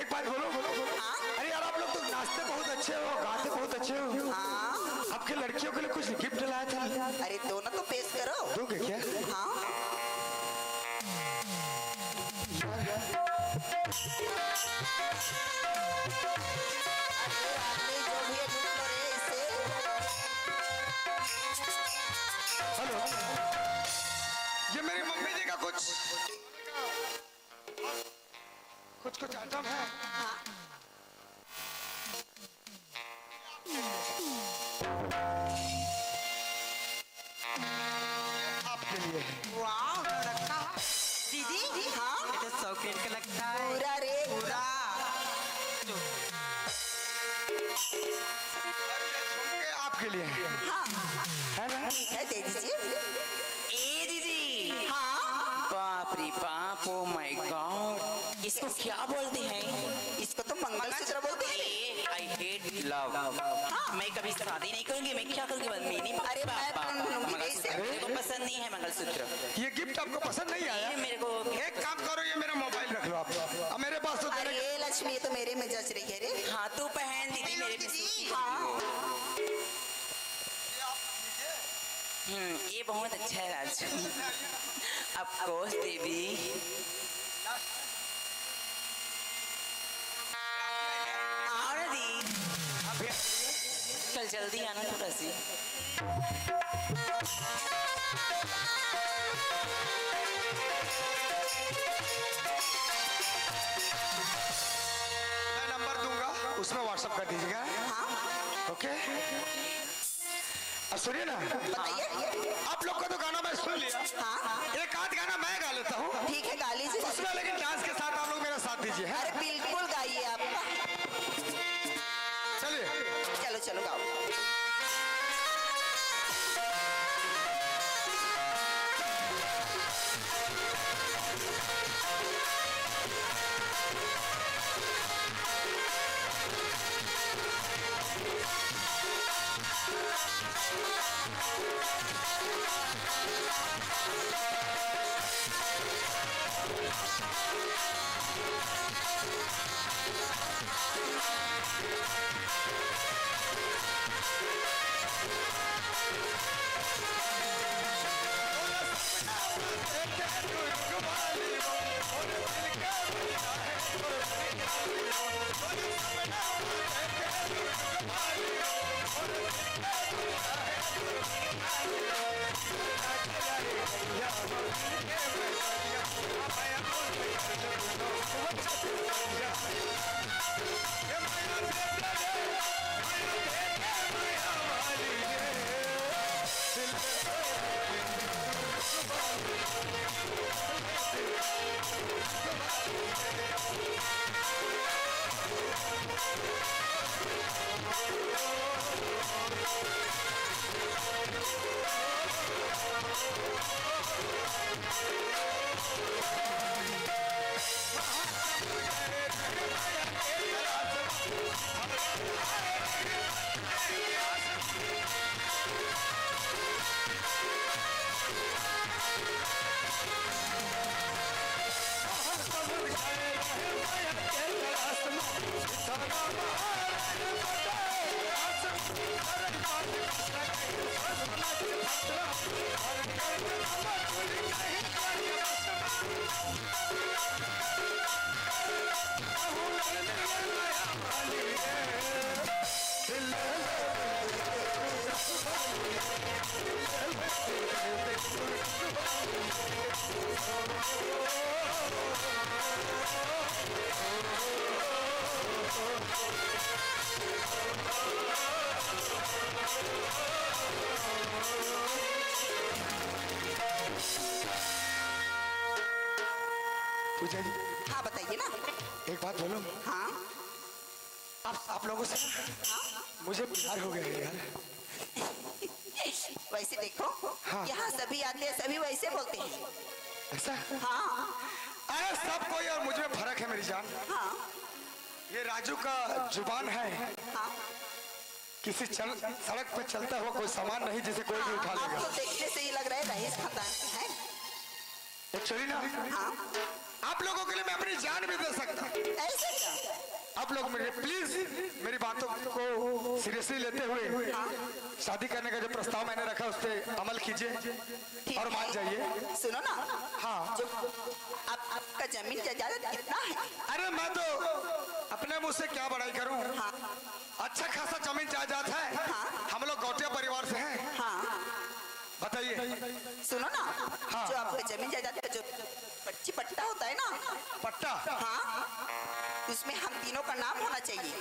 एक बात बोलो, बोलो, बोलो। हाँ? अरे यार, आप लोग तो नाचते बहुत अच्छे हो, गाते बहुत अच्छे हो। हाँ। आपके लड़कियों के लिए कुछ गिफ्ट लाया था। अरे दो ना, तो पेश करो। दोगे क्या? हाँ। अरे रानी, जो भी है, लूट लो रे इसे। हेलो, ये मेरी मम्मी जी का कुछ, कुछ, कुछ आइटम है। हाँ। आपके लिए। वाह, रखा है। दीदी, हाँ? ये तो सौ कैरेट का लगता है। पूरा रे, पूरा। ये झुमके आपके लिए। हाँ। है ना? ठीक है, दे दीजिए। ए दीदी। हाँ? बाप रे बाप, oh my God, इसको क्या बोलते हैं? इसको तो नहीं करूंगी, मैं क्या करूंगी, मैं नहीं। अरे, मैं बाबा, पहन लूंगी मंगलसूत्र कैसे? मेरे को पसंद नहीं है मंगलसूत्र। ये गिफ्ट आपको पसंद नहीं आया? ये मेरे को एक काम करो, ये मेरा मोबाइल रख लो आप। अब मेरे पास तो अरे, देने ये लक्ष्मी, ये तो मेरे में जच रही है रे। हाँ, तू पहन दीदी, मेरे में सूट। हाँ। हम्म, ये बहुत अच्छा है राजू। Of course देवी। आओ ना दी। चल जल्दी आना थोड़ा सी। मैं नंबर दूंगा, उसमें WhatsApp कर दीजिएगा। हाँ। OK। अब सुनिए ना, बताइए। आप लोग का तो गाना मैं सुन लिया। हाँ। एक आध गाना मैं गा लेता हूँ। ठीक है, गा लीजिए। उसमें लेकिन डांस के साथ आप लोग मेरा साथ दीजिए, है? अरे बिल्कुल गाइए आप। चलिए। चलो, चलो, गाओ। पूजा जी, हाँ, बताइए ना। एक बात बोलो। हाँ। आप, आप लोगों से ना, हाँ? मुझे प्यार हो गया है यार। वैसे देखो, हाँ। यहाँ सभी आते हैं, सभी वैसे बोलते हैं। ऐसा? हाँ। अरे, सब कोई और मुझ में फर्क है मेरी जान। हाँ। ये राजू का जुबान है। हाँ। किसी चल, सड़क पे चलता हुआ कोई सामान नहीं जिसे कोई भी हाँ, उठा लेगा। आपको देखने से ही लग रहा है रईस खानदान से है। एक्चुअली ना, हाँ। आप लोगों के लिए मैं अपनी जान भी दे सकता हूँ। ऐसे क्या? आप लोग मेरे, प्लीज, मेरी बातों को सीरियसली लेते हुए, हाँ। शादी करने का जो प्रस्ताव मैंने रखा, उस पर अमल कीजिए। ठीक और मान है। जाइए। सुनो ना। हाँ। जो आप, आपका जमीन जायदाद कितना है? अरे, मैं तो अपने मुंह से क्या बड़ाई करूं। हाँ। अच्छा खासा जमीन जायदाद है। हाँ। हम लोग गौटिया परिवार से हैं। हाँ। बताइए। सुनो ना। हाँ। जो आपका जमीन जायदाद का जो पर्ची पट्टा होता है ना। पट्टा? हाँ। उसमें हम तीनों का नाम होना चाहिए।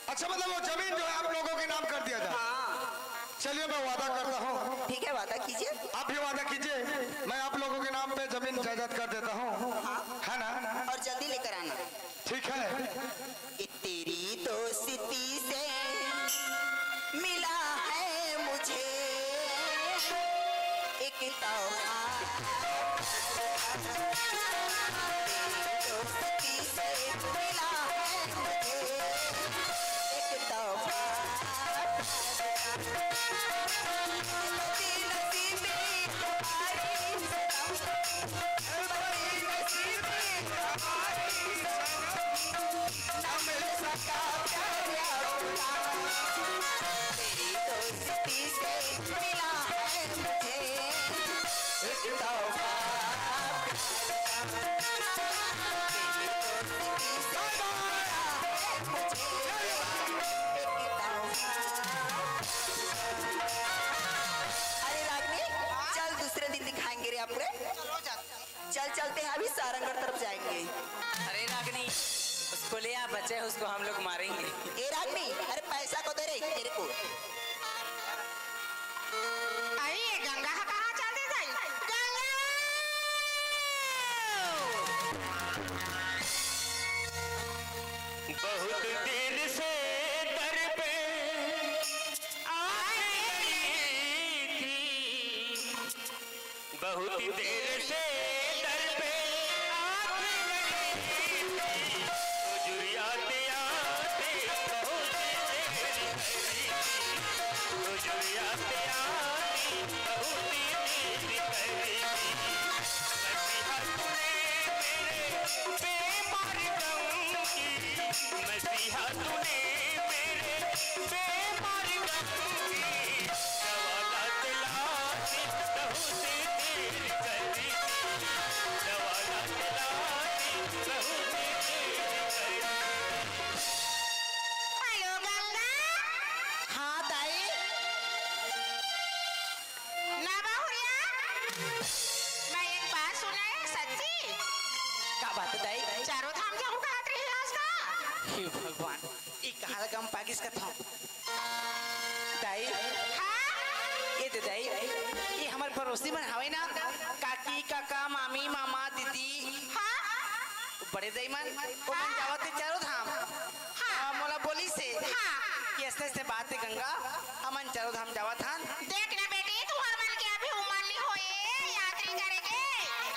अच्छा, मतलब वो जमीन जो है आप लोगों के नाम कर दिया जाए। हाँ। चलिए, मैं वादा करता हूँ। ठीक है, वादा कीजिए। आप भी वादा कीजिए, मैं आप लोगों के नाम पे जमीन जायदाद कर देता हूँ। हाँ। है ना? और जल्दी लेकर आना। ठीक है। कि तेरी दोस्ती से मिला है मुझे एक तोहफा। तेरी दोस्ती से मिला है मुझे एक तोहफा। दिखाएंगे रे आपको रे। चलो जाते हैं। चल, चलते हैं, अभी सारंगढ़ तरफ जाएंगे। अरे रागनी, उसको ले आ, बच्चा है, उसको हम लोग मारेंगे। ए रागनी, अरे पैसा को दे रे, तेरे को। अरे ये गंगा ह कहाँ चल दे जाई? गंगा! बहुत देर से दर पे आंखें लगी थी, बहुत देर से दर पे आंखें लगी थी। हुजूर आते आते बहुत देर कर दी, हुजूर आते आते बहुत देर कर दी। मसीहा तूने मेरे बेमार गम की, मसीहा तूने मेरे बेमार गम की दवा लाते लाते बहुत देर कर दी, दवा लाते लाते बहुत देर कर दी। हेलो गंगा। हाँ दाई। ना बाहुरिया, मैं एक बात सुना है, सच्ची? का बात है दाई? चारों धाम जाहूं कहत रही आज का? हे भगवान, ई कहाँ ले गम पागिस कथंव? दाई, हाँ? ये दे दाई, ये हमर पड़ोसी मन हवे ना, काकी, काका, मामी, मामा, दीदी। हाँ? बड़े दाई मन, ओ मन हाँ। जावत हे चारों धाम। हाँ। आ, मोला बोलिस हे हाँ। कि अइसे अइसे बात हे गंगा, हमन चारों धाम जावत हन। देख ना बेटी, तुंहर मन के अभी उमर नइ होए यात्री करे के।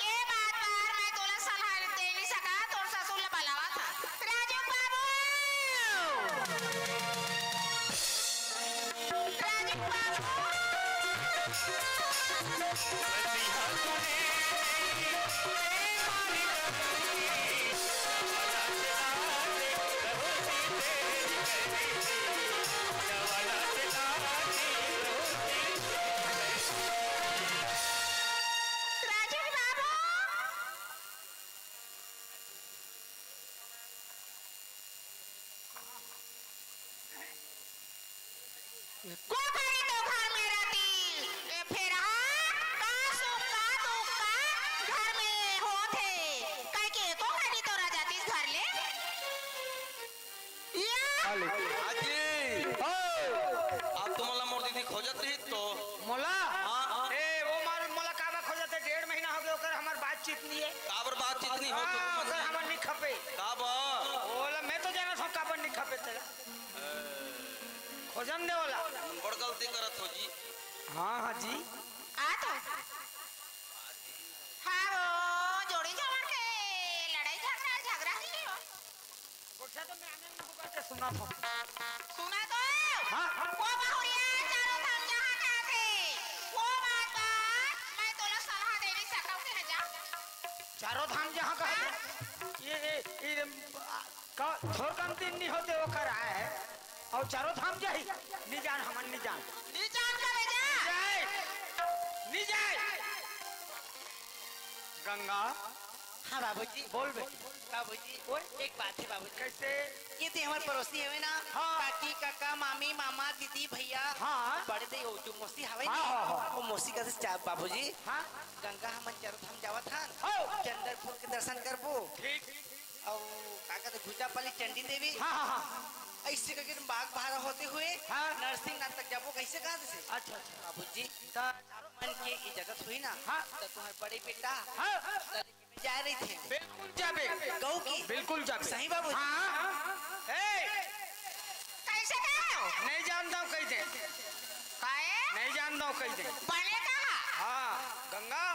ये बात बर मैं तोला सलाह दे नइ सकंव, तोर ससुर ला बलावत हंव। राजू बाबू! राजू बाबू! राजू बाबू! को करे तो घर में रहती, ए फेर हा, का सुख का दुख का घर में होथे, कहिके एको घनी तो रह जातिस घर ले। या। हेलो। हाँ जी। हो। आप तो मोला मोर दीदी खोजत रही तो। मोला? हाँ। ए, वो मार, मोला काबर खोजत हे? डेढ़ महीना हो गया ओकर, हमार बातचीत नहीं है। काबर बातचीत नहीं हो तो हाँ, ओकर हमार नहीं खपे। काबर? ओला मैं तो जानत हंव काबर नहीं खपे तेला। खोजन दे ओला। बड़ गलती करत हो जी। हाँ, हाँ जी। आ तो। हाँ वो, जोड़ी जवान के लड़ाई झगड़ा, झगड़ा ही हो। गोठिया तो मैं आने में होगा के सुना था। सुना तो। हाँ। वो बहुरिया चारों धाम जहाँ का थे, वो बात बात मैं तोला सलाह दे नहीं सकता हूँ कि जा। चारों धाम जहाँ का है। हाँ। ये, ये, ये, आ, का, थोर कम दिन नहीं होते वो कर आए हैं। अउ चारों धाम जाही, नी जान हमन नी जान। नी जान का बेटा? नी जाए, नी जाए। गंगा। हाँ बाबूजी। बोल बेटी। बाबूजी, बोल। एक बात है बाबूजी। कैसे? ये तो हमारे पड़ोसी हवे ना, हाँ। काकी, काका, मामी, मामा, दीदी, भैया, हाँ। बड़े दे वो जो मौसी हवे हाँ, ना, हाँ, हाँ। वो मौसी का से चा-, बाबूजी, हाँ। गंगा हमन चारों धाम जावत हन, हाँ। चंद्रपुर के दर्शन करबो। ठीक। अउ का कहते, घुचापाली चंडी देवी। हाँ, हाँ, हाँ। ऐसे करके तुम बाग भारा होते हुए हाँ। नरसिंहनाथ तक जाबो, कैसे कहा थे? अच्छा, अच्छा। बाबूजी, त मन के इजाजत हुई ना, हाँ। त तुम्हारे बड़े बेटा हाँ। ललित में जाए रही थे। बिल्कुल जाबे। गऊ की? बिल्कुल जाबे। सही बाबूजी? हाँ। ए! कैसे कहे हो? नहीं जानता हूँ, कह दे। काहे? नहीं जानता हूँ, कह दे। बने कहा? हाँ, गंगा।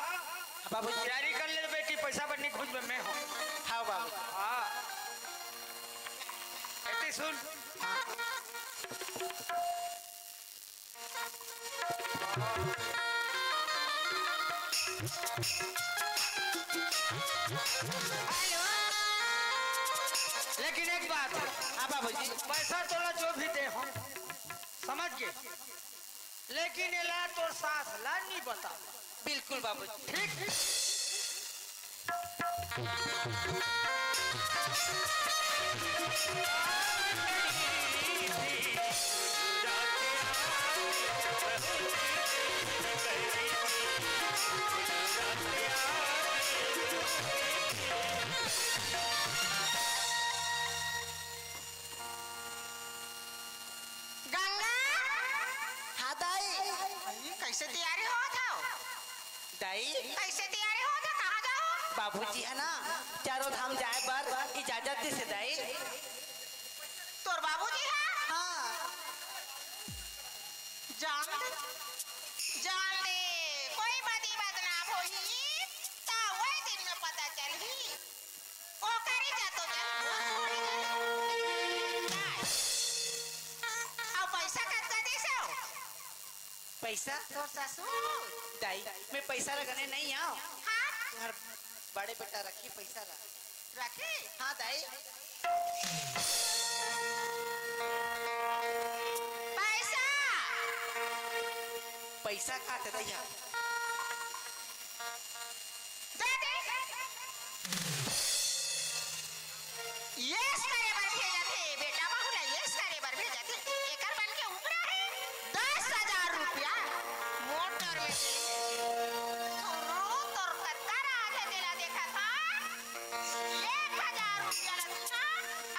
बाबू तैयारी कर ले बेटी, पैसा बनने खुद में मैं हूँ। हाँ बाबू। हाँ। बेटी सुन। हेलो। लेकिन एक बात। हाँ बाबूजी। पैसा तोला जो भी दे हो, समझ गए, लेकिन एला तोर सास ला नहीं बता। बिल्कुल बाबूजी। ठीक। गंगा। हाँ दाई। अरे, कैसे तैयारी होत हव? दाई। कैसे तैयारी होत हे? कहाँ जाओ? बाबूजी हे ना, चारों धाम जाए बर इजाजत दिस हे दाई। तोर बाबूजी हे? हाँ। जान दे, जान दे, कोई बदी बदनाम होही, त वही दिन में पता चलही। ओकरी जा तो जरूर थोड़ी जाने। अउ पैसा कतका देसो? पैसा? तोर ससुर? दाई, मैं पैसा ला गने नहीं आव। हाँ? तुम्हार बड़े बेटा रखी पैसा ला। रखी? हाँ दाई। पैसा? पैसा का ते दैया? दे दे। येस करे बर भेजत हे, बेटा बहू ला येस करे बर भेजत हे। एकर मन के उपरा हे दस हजार रुपया मोटर में से। तोरो तोर कतका राज हे तेला देखत हा। एक हजार रुपया ला तुहा,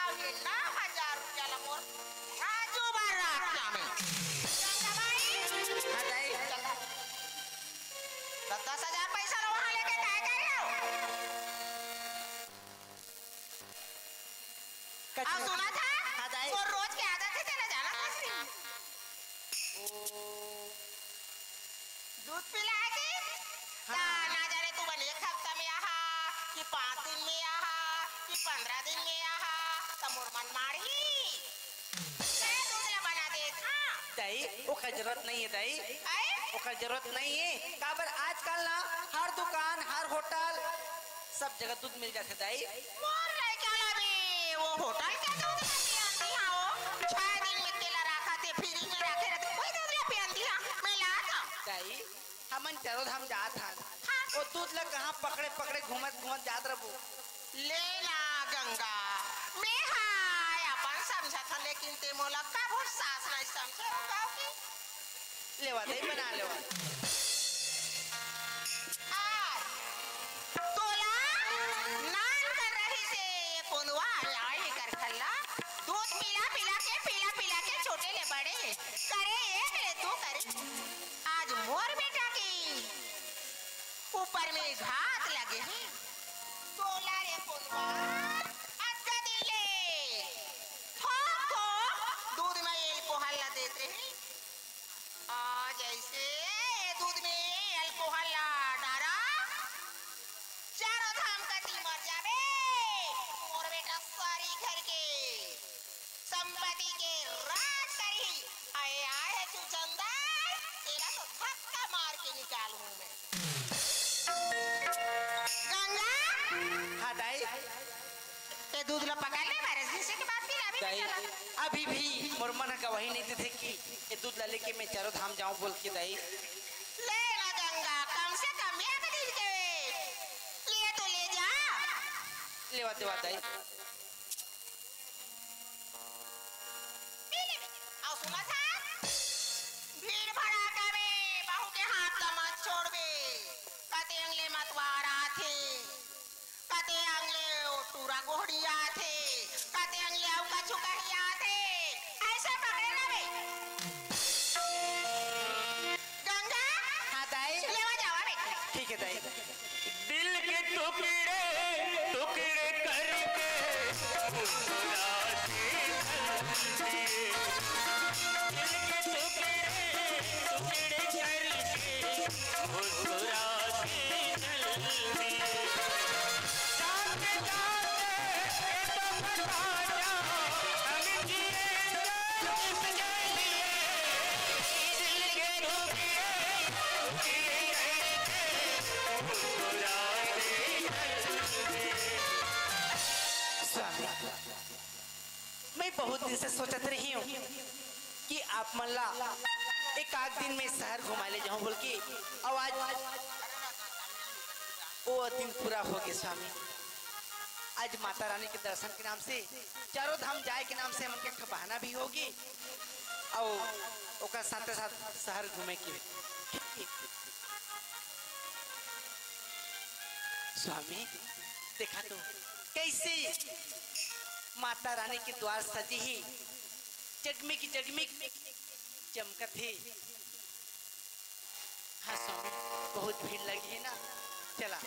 अउ ये नौ हजार रुपया ला मोर राजू बर राखना में। चंदा बाई। हाँ दाई। चंदा। दस दस हजार पैसा ला वहाँ लेके काय करे हो? कछु अउ सुनत हा? हाँ, दाई। तोर रोज के आदत हे, तेला जानत हस नहीं। ओ। दूध पिलाए के? हाँ। त ना जाने तुमन एक हफ्ता में आहा, कि पाँच दिन में आहा, कि पंद्रह दिन में आहा, त मोर मन मारही। मैं दूध ला बना देत, हाँ। दाई, ओकर जरूरत नहीं हे, दाई। आए? ओकर जरूरत नहीं हे। काबर आजकल ना हर दुकान, हर होटल, सब जगह दूध मिल जाथे दाई। मोर लइका ला भी वो होटल के दूध ला पियान दिहा हो। छह दिन में तेला राखा थे, फ्रिज में राखे रहते, कोई दूध ला पियान दिहा, मैं ला था। दाई, हमन चारों धाम जात हन। हाँ। वो दूध ला कहाँ पकड़े पकड़े घूमत घूमत जात रहबो। ले ना गंगा, मैं हाय अपन समझत हन, लेकिन ते मोला कभू सास नहीं समझे हो गाँव की। लेवा दे बना लेवा। आज तोला नान कर रही से ये कोंदवा आया ही कर खल्ला। दूध पिला पिला के, पिला पिला के छोटे ले बड़े करे, एक ले तू करे। आज मोर बेटा के ऊपर में घात लगे ही। तोला रे कोंदवा, अतका दिन ले थोक थोक दूध में एल्कोहल ला देत रही। आज अइसे ए दूध में अल्कोहल ला डारा, चारों धाम कती मर जाबे। मोर बेटा सारी घर के संपत्ति के राज करही। अये आय हे चुचंदर, तेला तो धक्का मार के निकालहूं मैं। गंगा। हाँ दाई। ए दूध ला पका ले, बारह दिन से के बाद फिर अभी दाई, नहीं चला। अभी भी मोर मन ह गवाही नहीं देथे कि ए दूध ला लेके मैं चारों धाम जाऊं बोल के दाई। ले ना गंगा, कम से कम एक दिन के लिए तो ले जा। लेवा देवा दाई। पी ले। अउ सुनत हा? भीड़ भड़ाका में बहू के हाथ ला मत छोड़बे। कते अंगले मतवार आथे, कते अंगले ओ टूरा गोहड़ी आथे, कते अंगले अउ कछु कही आथे। अइसे पकड़े ना बे। गंगा, हाँ दाई। लेवा जावा बेटी। ठीक है दाई। दिल के टुकड़े टुकड़े करके मुस्कुराते चल दिए। दिल के टुकड़े टुकड़े करके मुस्कुराते चल दिए। जाते जाते ये तो बता जा, हम जिए तो किसके लिए? दिल के टुकड़े टुकड़े करके स्वामी, मैं बहुत दिन से सोचत रही हूँ कि आप मन ला एक आध दिन में शहर घुमा ले जाऊं बोल के, अउ आज वो दिन पूरा हो गए स्वामी। आज माता रानी के दर्शन के नाम से, चारों धाम जाए के नाम से हमन के एक ठो बहाना भी होगी, अउ ओकर साथे साथ शहर घूमे के भी। स्वामी, देखा तो कइसे माता रानी के द्वार सजे हे, जगमिग जगमिग चमकत हे। हाँ स्वामी, बहुत भीड़ लगे हे ना। चला,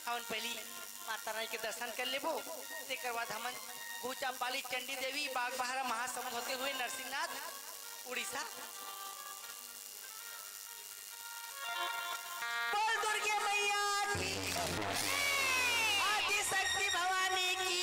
हमन पहिली माता रानी के दर्शन कर लेबो, तेकर बाद हमन घुचा पाली चंडी देवी, बागबाहरा महासमुंद होते हुए नरसिंहनाथ, उड़ीसा। बोल दुर्गे मैया की, आदिशक्ति भवानी की।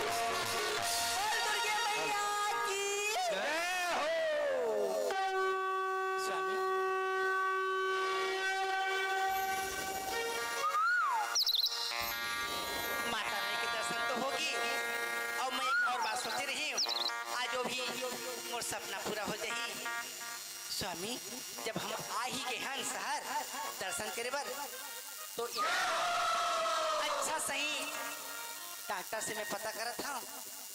बोल दुर्गे मैया की। जय हो। स्वामी, माता रानी के दर्शन तो होगे, अउ मैं एक अउ बात सोचे रहेंव, आज वो भी मोर सपना पूरा हो जाही। स्वामी, जब हम आ ही गे हन शहर दर्शन करे बर, तो इहाँ अच्छा सही डॉक्टर से मैं पता करत हँव,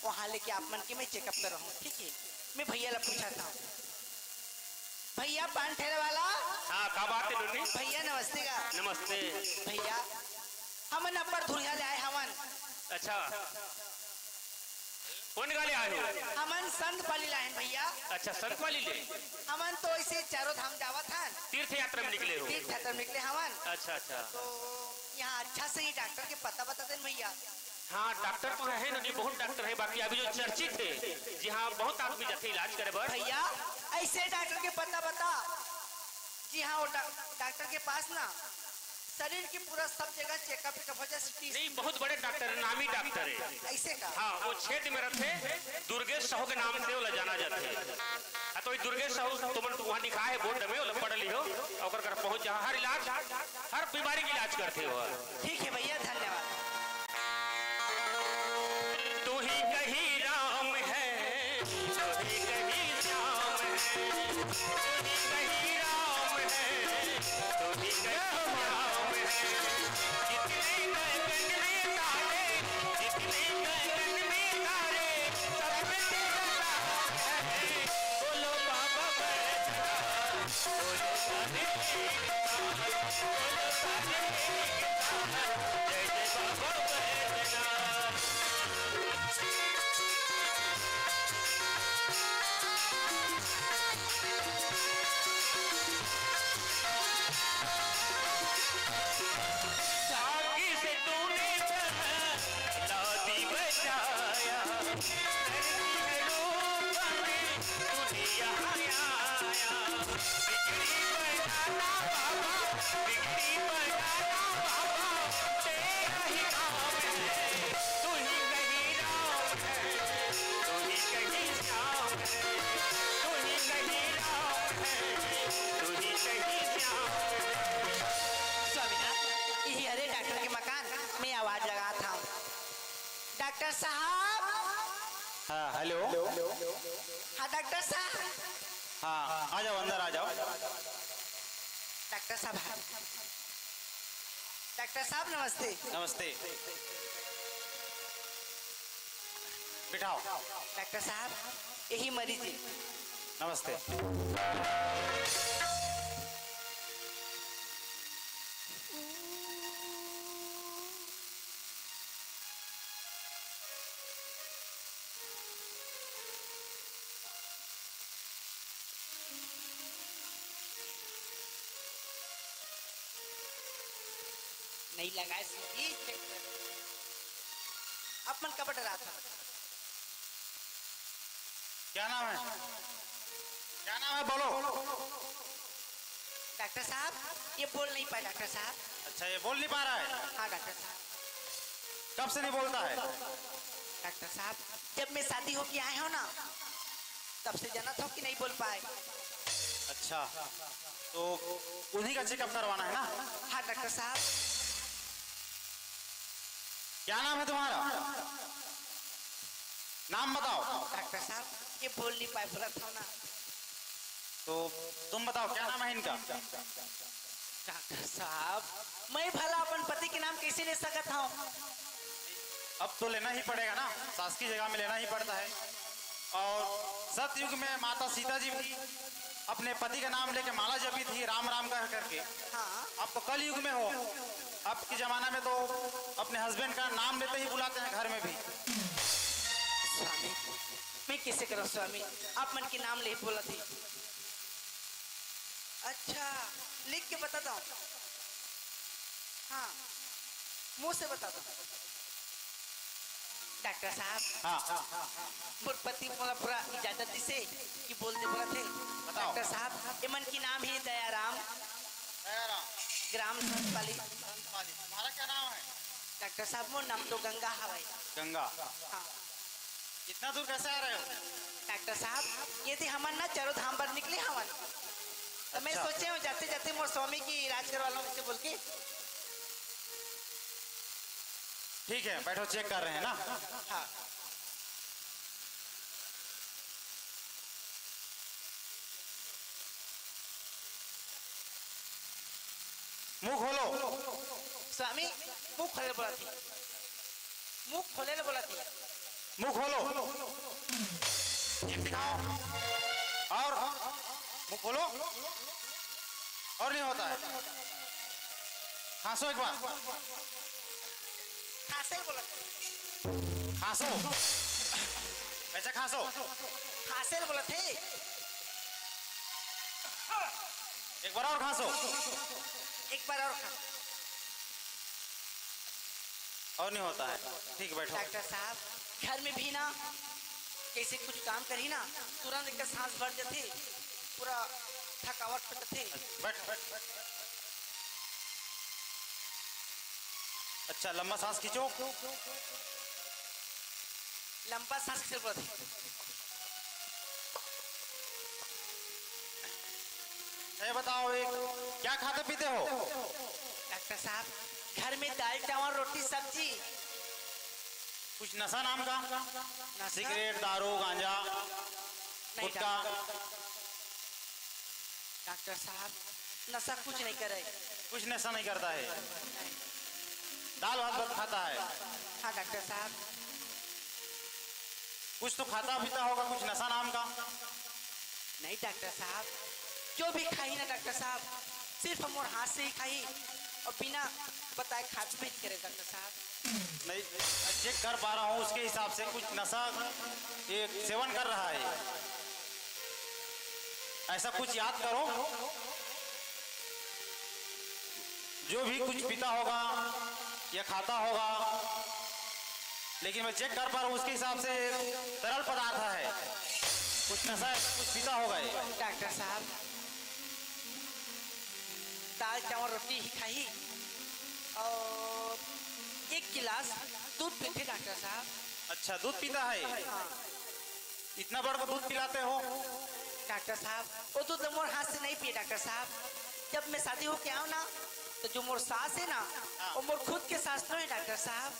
वहाँ लेके आप मन के मैं चेकअप करहूँ, ठीक है? मैं भैया ला पूछत हँव। भैया, पान ठेले वाला। हाँ, का बात हे नोनी? भैया, नमस्ते गा। नमस्ते। भैया, हमन अब्बड़ धुरिहा ले आए हवन। अच्छा, कोन गाँव ले आए हो? हमन संत पाली ले आए हन भैया। अच्छा, संत पाली ले। हमन तो ऐसे चारों धाम जावत हन। तीर्थ यात्रा में निकले हो? तीर्थ यात्रा में निकले हवन। अच्छा, अच्छा। तो यहाँ अच्छा सही डॉक्टर के पता बता देन भैया। हाँ, डॉक्टर तो हे नोनी, बहुत डॉक्टर हे, बाकी अभी जो चर्चित हे, जी हाँ, बहुत आदमी जाथे इलाज करे बर। भैया, ऐसे डॉक्टर के पता बता, जी हाँ, वो डॉ-, डॉक्टर के पास ना शरीर के पूरा सब जगह चेकअप वेकअप हो जाए, सीटी नहीं, बहुत बड़े डॉक्टर हे, नामी डॉक्टर हे। ऐसे का? हाँ, वो क्षेत्र में रथे, दुर्गेश साहू के नाम से ओला जाना जाथे। हाँ, तो ये दुर्गेश साहू तुमन वहाँ दिखाए हे बोर्ड में, ओला पढ़ लिहो, ओकर कर पहुँच जहाँ हर इलाज, हर बीमारी के इलाज करथे वो। ठीक है भैया, धन्यवाद। तू ही कहीं राम है, तू ही कहीं श्याम है। जितने गगन में तारे, जितने गगन में तारे, सब में तेरा नाम है। बोलो बाबा बैजनाथ, बोलो सारे मेघनाथ, बोलो सारे मेघनाथ। जय जय बाबा बैजनाथ। आग से तूने प्रहलाद बचाया, धरती में रूप में तू यहाँ आया। बिगड़ी बनाना बाबा, बिगड़ी बनाना बाबा, तेरा ही काम है। तू ही कहीं राम है, तू ही कहीं श्याम है, तू ही कहीं राम है, तू ही कहीं श्याम है। स्वामीनाथ, यही हरे डॉक्टर के मकान में आवाज लगात हंव। डॉक्टर साहब। हाँ, हेलो। हाँ, डॉक्टर साहब। हाँ, आ जाओ, अंदर आ जाओ। डॉक्टर साहब, हाँ। डॉक्टर साहब, नमस्ते। नमस्ते। बिठाओ। डॉक्टर साहब, यही मरीज हे। नमस्ते। नहीं लगाए सीधी, check कर। आप मन काबर डरात हव? क्या नाम है? क्या नाम है, बोलो। डॉक्टर साहब, ये बोल नहीं पाए, डॉक्टर साहब। अच्छा, ये बोल नहीं पा रहा है? हाँ, डॉक्टर साहब। कब से नहीं बोलता है? डॉक्टर साहब, जब मैं शादी होके आए हंव ना, तब से जानत हंव कि नहीं बोल पाए। अच्छा, तो उन्हीं का checkup करवाना है ना? हाँ, डॉक्टर साहब। क्या नाम है तुम्हारा? नाम बताओ। डॉक्टर साहब, ये बोल नहीं पाए, बोलत हंव ना। तो तुम बताओ, क्या नाम है इनका? डॉक्टर साहब, मैं भला अपन पति के नाम कैसे ले सकत हंव? अब तो लेना ही पड़ेगा ना, सास की जगह में लेना ही पड़ता है। और सतयुग में माता सीता जी भी अपने पति का नाम लेके माला जपी थी, राम राम कह करके। हाँ। अब तो कलयुग में हो, अब के जमाना में तो अपने husband का नाम लेते ही बुलाते हैं घर में भी। स्वामी, मैं कैसे करंव स्वामी, आप मन के नाम ले बोलत हे। अच्छा, लिख के बता दो। हाँ, मुंह से बता दो। डॉक्टर साहब, हाँ। मोर पति मोला पूरा इजाजत दिसे कि बोल दे बोलत हे। बताओ। डॉक्टर साहब, एमन के नाम हे दयाराम। दयाराम। ग्राम संतपाली। संतपाली। तुम्हारा क्या नाम है? डॉक्टर साहब, मोर नाम तो गंगा हवय। गंगा। हाँ। इतना दूर कैसे आ रहे हो? डॉक्टर साहब, ये दे हमन ना चारों धाम बर निकले हवन। तो मैं अच्छा। सोचे हंव, जाते जाते मोर स्वामी के इलाज करवा लूं, इसे बोल के। ठीक है, बैठो, check कर रहे हैं ना। हाँ। मुंह खोलो। स्वामी, मुंह खोले बोलत हे। मुंह खोले ले बोलत हे। मुंह खोलो। जीभ दिखाओ। और मुंह खोलो। और नहीं होता है। खांसो एक बार। खांसे बोलत हे। खांसो। कैसे खांसो? खांसे बोलत हे। एक बार और खांसो। एक बार और खांसो। और नहीं होता है। ठीक, बैठो। डॉक्टर साहब, घर में भी ना, जैसे कुछ काम करी ना, तुरंत एक सांस भर जाती, पूरा थकावट हो जाती। बैठ, बैठ, बैठ। अच्छा, लंबा सांस खींचो। लंबा सांस खींचो, बोलते। ये बताओ, ये क्या खाते पीते हो? डॉक्टर साहब, घर में दाल, चावल, रोटी, सब्जी। कुछ नशा नाम का? नशा? सिगरेट, दारू, गांजा, नहीं, गुटखा? डॉक्टर। डॉक्टर साहब, नशा कुछ नहीं करे। कुछ नशा नहीं करता है? दाल भात बस खाता है? हाँ डॉक्टर साहब। कुछ तो खाता पीता होगा, कुछ नशा नाम का? नहीं डॉक्टर साहब, जो भी खाही ना डॉक्टर साहब, सिर्फ मोर हाथ से ही खाही और बिना बताए खाबे नहीं करे डॉक्टर साहब। नहीं, चेक कर पा रहा हूँ, उसके हिसाब से कुछ नशा ये सेवन कर रहा है, ऐसा कुछ याद करो। जो भी कुछ पीता होगा या खाता होगा, लेकिन मैं चेक कर पा रहा हूँ, उसके हिसाब से तरल पदार्थ है, कुछ नशा है, कुछ पीता होगा ये। डॉक्टर साहब, दाल चावल रोटी ही खाही और एक गिलास दूध पीथे डॉक्टर साहब। अच्छा, दूध पीता है? हाँ। इतना बड़ को दूध पिलाते हो? डॉक्टर साहब, वो दूध मोर हाथ से नहीं पिए डॉक्टर साहब। जब मैं शादी होके आऊँ ना, तो जो मोर सास है ना, हाँ। वो मोर खुद के सास नहीं है डॉक्टर साहब।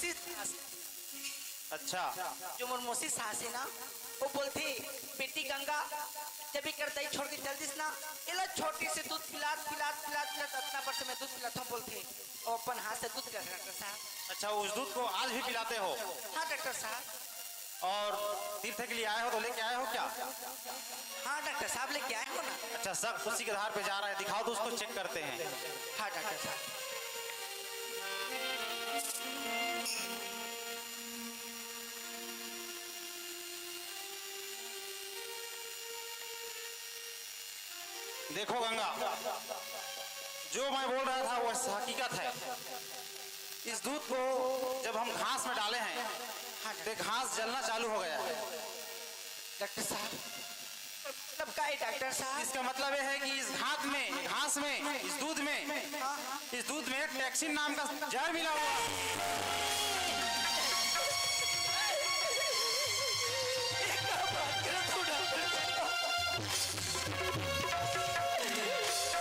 सिर्फ सास। अच्छा। जो मोर मौसी सास है ना, वो बोलती, "बेटी गंगा, जब एकर दई छोड़ के चल दिस ना, एला छोटी से दूध पिलात, पिलात, पिलात, पिलात अतना बरस में दूध पिलात हूँ," बोलती। वो अपन हाथ से दूध पिलात डॉक्टर साहब। अच्छा, उस दूध को आज भी पिलाते हो? हाँ डॉक्टर साहब। और तीर्थ के लिए आए हो तो लेके आए हो क्या? हाँ डॉक्टर साहब, लेके आए हो ना। अच्छा, शक उसी के आधार पे जा रहा है, दिखाओ तो उसको, चेक करते हैं। हाँ डॉक्टर साहब। देखो गंगा, जो मैं बोल रहा था वो हकीकत है। इस दूध को जब हम घास में डाले हैं, हाँ, तो घास जलना चालू हो गया है। डॉक्टर साहब, मतलब का है डॉक्टर साहब? इसका मतलब ये है कि इस घात में, घास में, इस दूध में, हाँ। इस दूध में टैक्सिन नाम का जहर मिला हुआ है। ये क्या बात कर रहे हो डॉक्टर साहब?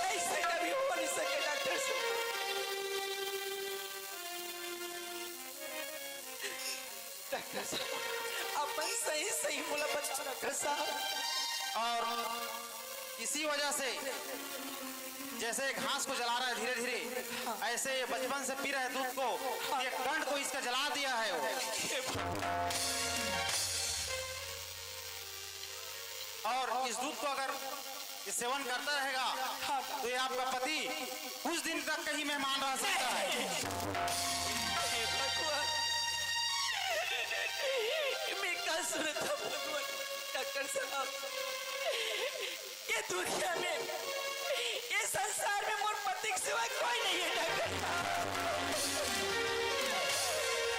ऐसे कभी हो नहीं सके डॉक्टर साहब। डॉक्टर साहब, अपन सही सही मोला बता डॉक्टर साहब। और इसी वजह से जैसे घास को जला रहा है धीरे धीरे, हाँ। ऐसे ये बचपन से पी रहे दूध को, हाँ। ये कंड को इसका जला दिया है वो। और इस दूध को अगर ये सेवन करता रहेगा, हाँ। तो ये आपका पति कुछ दिन तक कहीं मेहमान रह सकता है। हे भगवान, मैं का सुनत हूँ भगवान, डॉक्टर साहब, ये दुनिया में, ये संसार में मोर पति के सिवा कोई नहीं है डॉक्टर साहब।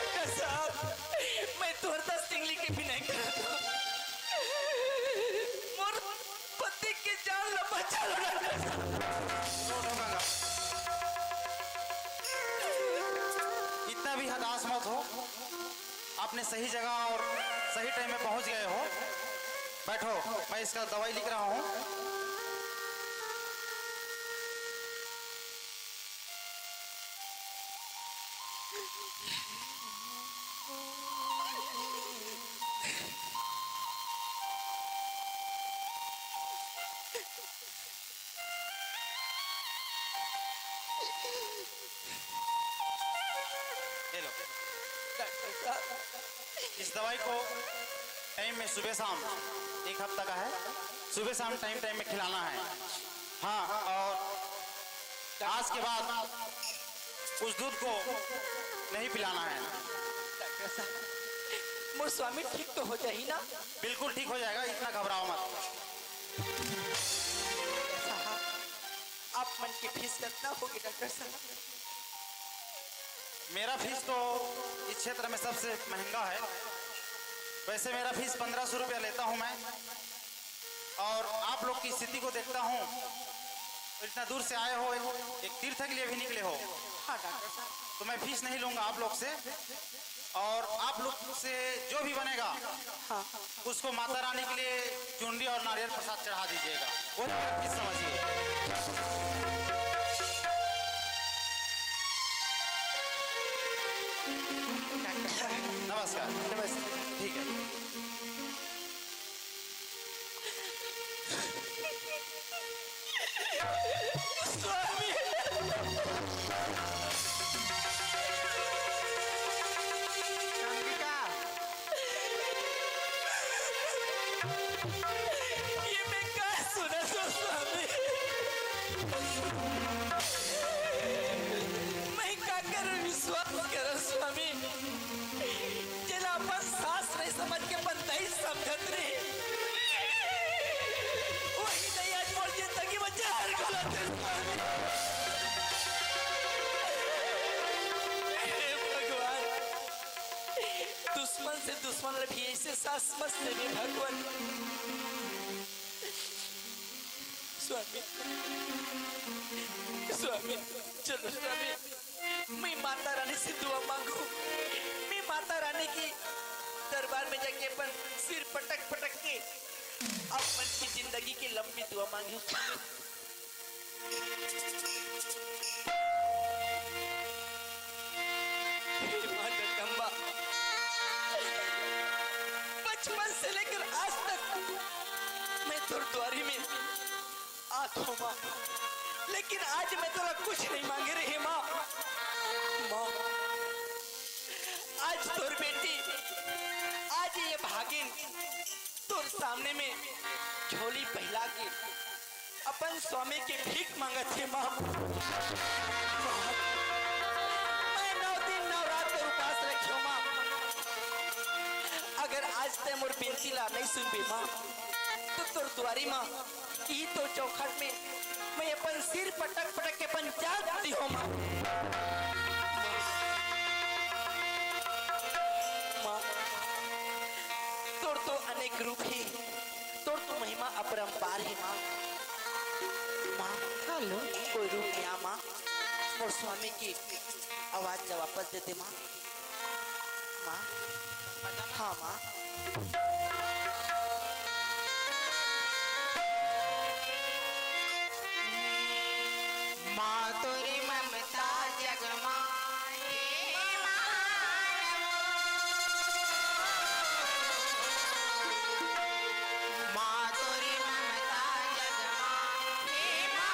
डॉक्टर साहब, मैं तोर दस तिंगली के भी नहीं करता। मोर पति के जान ला बचा लो डॉक्टर साहब। इतना भी हताश मत हो, आपने सही जगह और सही टाइम में पहुंच गए हो। बैठो, मैं इसका दवाई लिख रहा हूँ। ये लो। डॉक्टर साहब, इस दवाई को टाइम में सुबह शाम, एक हफ्ता का है, सुबह शाम टाइम टाइम में खिलाना है। हाँ, और आज के बाद उस दूध को नहीं पिलाना है। डॉक्टर साहब, मोर स्वामी ठीक तो हो जाही ना? बिल्कुल ठीक हो जाएगा, इतना घबराओ मत। साहब, आप मन की फीस कितना होगी डॉक्टर साहब? मेरा फीस तो इस क्षेत्र में सबसे महंगा है। वैसे मेरा फीस पन्द्रह सौ रुपया लेता हूँ मैं, और आप लोग की स्थिति को देखता हूँ, तो इतना दूर से आए हो, एक, एक तीर्थ के लिए भी निकले हो, हाँ डॉक्टर साहब। तो मैं फीस नहीं लूँगा आप लोग से। और आप लोग से जो भी बनेगा, हाँ। उसको माता रानी के लिए चुनरी और नारियल प्रसाद चढ़ा दीजिएगा, वही मेरा फीस समझिए। नमस्कार। नमस्ते। ठीक है। ये मैं का सुनत हों स्वामी? मैं काकर विश्वास करँव स्वामी? जेला अपन सास नइ समझ के अपन दाई समझत रहें, वही दाई आज मोर जिंदगी में जहर घोलत हे स्वामी। हे भगवान, दुश्मन से दुश्मन ला भी अइसे सास मत देबे भगवान। स्वामी, स्वामी, चलो स्वामी, मैं माता रानी से दुआ मांगहूं, मैं माता रानी के दरबार में जाके अपन सिर पटक पटक के अपन की जिंदगी की लंबी दुआ मांगहूं। हे माँ जगदम्बा, बचपन से लेकर आज तक मैं तोर दुआरी में आत हों माँ, लेकिन आज मैं तोला कुछ नहीं मांगे रहें माँ। माँ, आज तोर बेटी, आज ये भागिन तोर सामने में झोली फैला के अपन स्वामी के भीख मांगत हे माँ। माँ, मैं नौ दिन नौ रात तोर उपास रखे हों माँ। अगर आज तैं मोर बिनती ला नहीं सुनबे माँ, त तोर दुआरी माँ, ई तो चौखट में मैं अपन सिर पटक पटक के अपन जान देहूं माँ। माँ, तोर तो अनेक रूप हे, तोर तो महिमा अपरंपार हे माँ। माँ, हेलो। कोई रूप में आ माँ, मोर स्वामी की आवाज ला वापस दे दे माँ। माँ, हाँ माँ। माँ तोरी ममता जग माँ, हे माँ। माँ तोरी ममता जग माँ, हे माँ।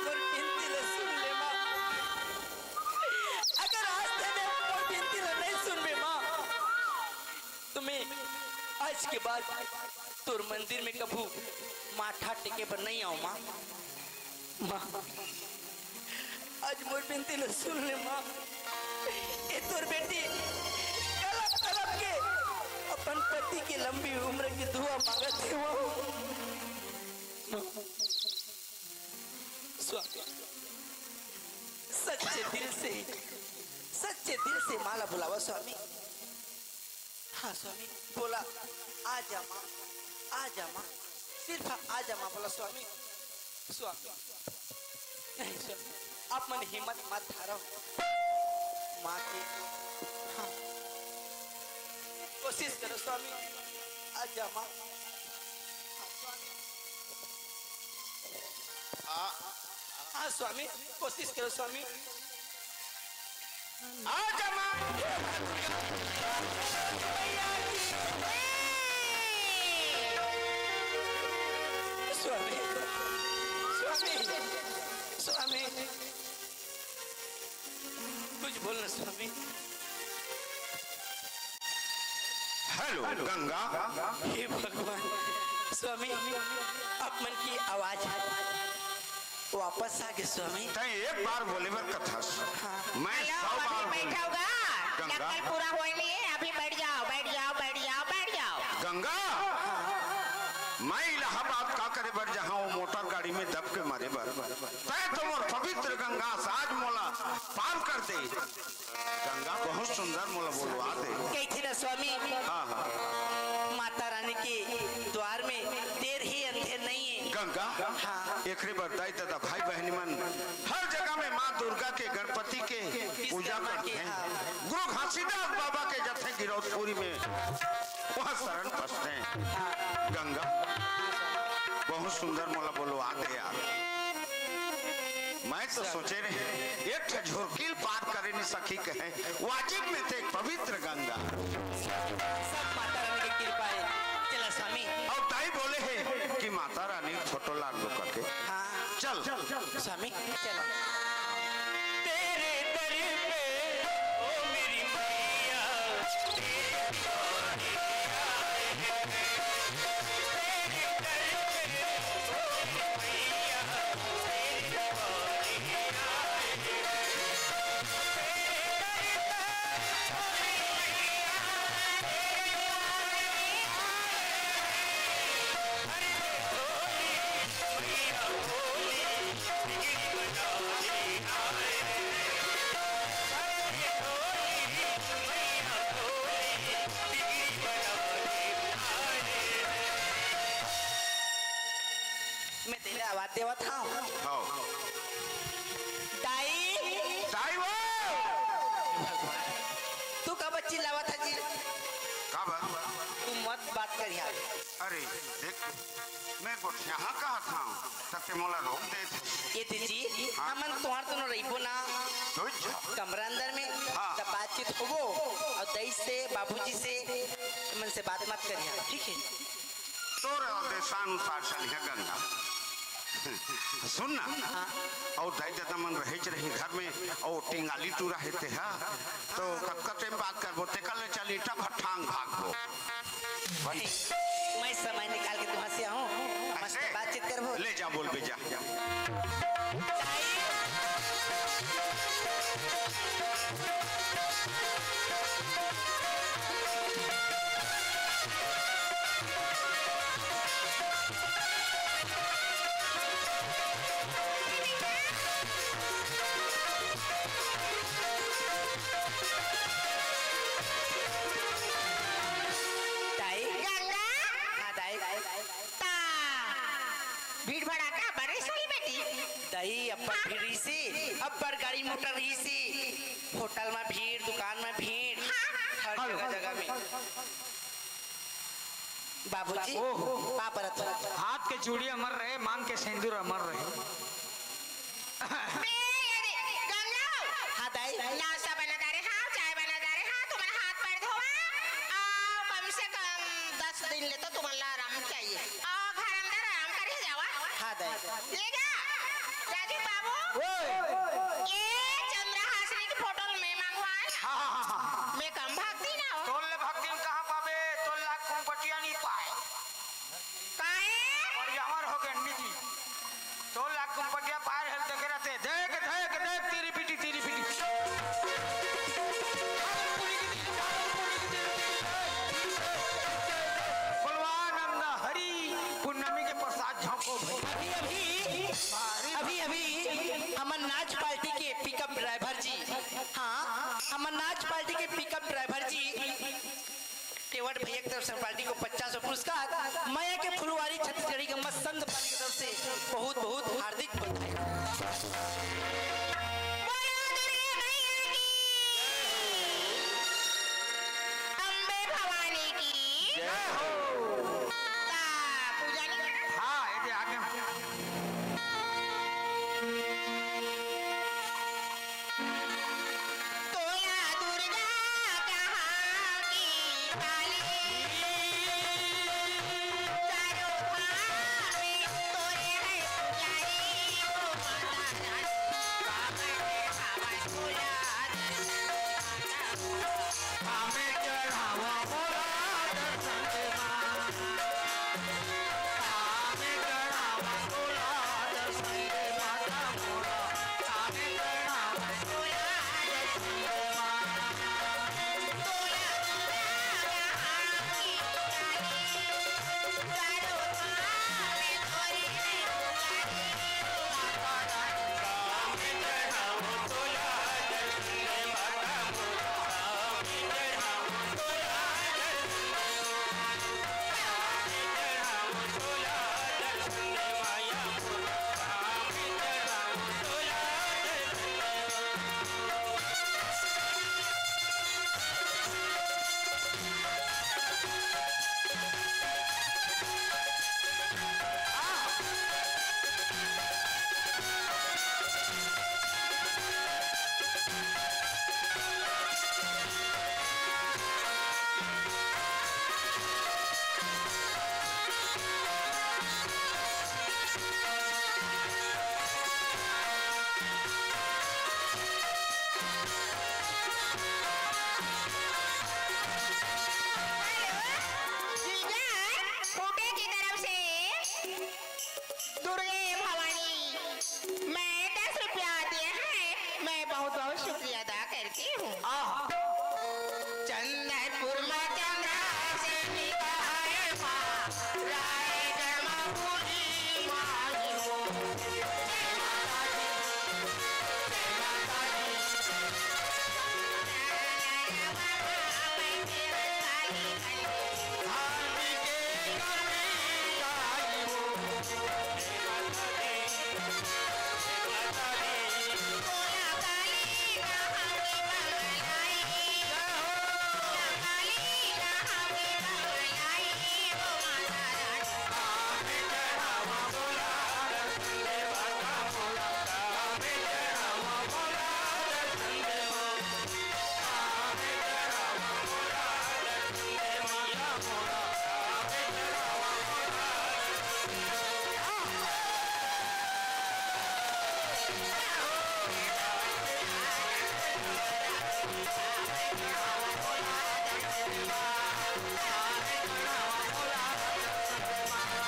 मोर बिनती ला सुन ले माँ। अगर आज तैं मोर बिनती ला नहीं सुनबे माँ, त मैं आज के बाद तोर मंदिर में कभू माथा टेके बर नहीं आंव माँ। माँ, आज मोर बिनती ला सुन ले माँ। ए तोर बेटी, अपन पति के लंबी उम्र की दुआ मांगत हे वो। स्वामी, सच्चे दिल से, सच्चे दिल से माँ ला बुलावा स्वामी। हाँ स्वामी, बोला, "आ जा माँ, आ जा माँ, सिर्फ आ जा माँ," बोला स्वामी। स्वामी, नहीं स्वामी, आप मन हिम्मत मत हारो। माँ के, हाँ, कोशिश करो स्वामी, आ जा माँ। हाँ स्वामी। आ, हाँ स्वामी, कोशिश करो स्वामी। आ जा माँ। स्वामी, स्वामी, स्वामी, कुछ बोलना स्वामी। हेलो गंगा। हे भगवान, स्वामी, आप मन की आवाज वापस आ गे स्वामी। तैं एक बार बोले बर कथस। हाँ। मैं हेलो, सौ बार अभी बोलूं। बैठा होगा। गंगा। नक्कल पूरा होय नहीं है, अभी बैठ जाओ, बैठ जाओ, बैठ जाओ, बैठ जाओ। गंगा, मैं इलाहाबाद का करे बर जहाँ वो मोटर गाड़ी में दब के मरे बर। तैं तो मोर पवित्र गंगा, आज मोला पार कर दे। गंगा, बहुत सुंदर मोला बोलवा दे। कहिथे ना स्वामी, हाँ, हाँ। माता रानी के द्वार में देर ही अंधेर नहीं है। गंगा, हाँ। एकरे बर दाई ददा भाई बहनी मन हर जगह में माँ दुर्गा के, गणपति के पूजा विश्वकर्मा के, करथे। हाँ। गुरु घासीदास बाबा के जथे गिरौदपुरी में, वहाँ शरण पसथे। हाँ। गंगा, बहुत सुंदर मोला बोलवा दे यार। मैं तो सोचे रहे, एक ठो झुरकी ल पार करे नहीं सकी कहे, वाजिब में ते पवित्र गंगा। सब माता रानी की कृपा है। चला स्वामी। अउ दाई बोले हे कि माता रानी फोटो ला दो करके। हाँ। चल। स्वामी, चला। तेरे दर पे, ओ मेरी मैया, तेरे दर पे, ओ मेरी मैया, मैं तेला आवाज देवत हंव। हव। दाई। दाई वो। तू काबर चिल्लावत हस जी? काबर? तू मत बात करिहा। अरे, देख, मैं गोठियाहा कहत हंव, त ते मोला रोक देत हस। ए दीदी, हाँ। हमन तुंहर दुनों रहिबो ना। कमरा अंदर में, हाँ। त बातचीत होबो, अउ दाई से, बाबूजी से, मन से बात मत करिहा, ठीक है? तोर आदेशानुसार चलिहा गंगा। सुन ना, हाँ। अउ दाई ददा मन रहेच रही घर में, अउ टिंगाली टूरा हे तेहा, तो कतका टेम बात करबो, तेकर ले चल ईंटा भट्ठांग भागबो। नहीं, मैं समय निकाल के तुंहर से आहूं, मस्त बातचीत करबो। ले जा, बोल बे जा। दाई। गंगा। हाँ, दाई। ता भीड़ भड़ाका बड़े सही बेटी। दाई, अब्बड़ भीड़ रहिसे, अब्बड़ गाड़ी मोटर रहिसे, होटल में भीड़, दुकान में भीड़, हाँ, हाँ। हर जगह, जगह में। बाबूजी, ओहो। का परत हो? हाथ के चूड़ी अमर रहे, मांग के सेंदूर अमर रहे। बे, अरे, गंगा। हाँ, दाई। नाश्ता बना डारे, हाँ, चाय बना डारे, हाँ, तुमन हाथ पैर धोवा, आ, कम से कम दस दिन ले तो तुमन ला आराम चाहिए। आ, घर अंदर आराम करे जावा। हाँ, दाई। ले जा, राजू बाबू। ओए। ए चंद्रहासिनी की फोटो मैं मंगवाए। हाँ, हाँ, हाँ, हाँ। मैं कम भक्ति ना हो। तोल ले भक्ति में कहाँ पावे? तोल लाख कुंपटिया नहीं पाए। काहे? और ये हमार हो गए निधि। तोल हमर नाच पार्टी के पिकअप ड्राइवर जी, तेवट भैया की तरफ से पार्टी को पचास सौ पुरस्कार, मया के फुलवारी छत्तीसगढ़ी के मस्त संत पार्टी की तरफ से बहुत बहुत हार्दिक बधाई। बोलो दुर्गा मैया की, अम्बे भवानी की। जय हो। का पूजा नहीं करना? हाँ, ये दे आगे। तोला दुर्गा कहाँ की काली, चारों धाम में तोरे है पुजारी, ओ माता रानी, बाबा के हवा तोला दर्शन दे माता। हमें चढ़ावा भोला दर्शन दे माँ। हमें चढ़ावा भोला दर्शन दे माता मोरा। हमें चढ़ावा भोला दर्शन दे माँ। तोला दुर्गा कहाँ की काली, चारों धाम में तोरे है पुजारी। हेलो, जीजा, फूटे की तरफ से दुर्गे भवानी, मैं दस रुपया दिए हैं, मैं बहुत बहुत शुक्रिया अदा करती हूँ। आह। चंदनपुर में चंद्र से निकाय पा, राय जन्मभूमि माई हो। जय माता दी, जय माता दी।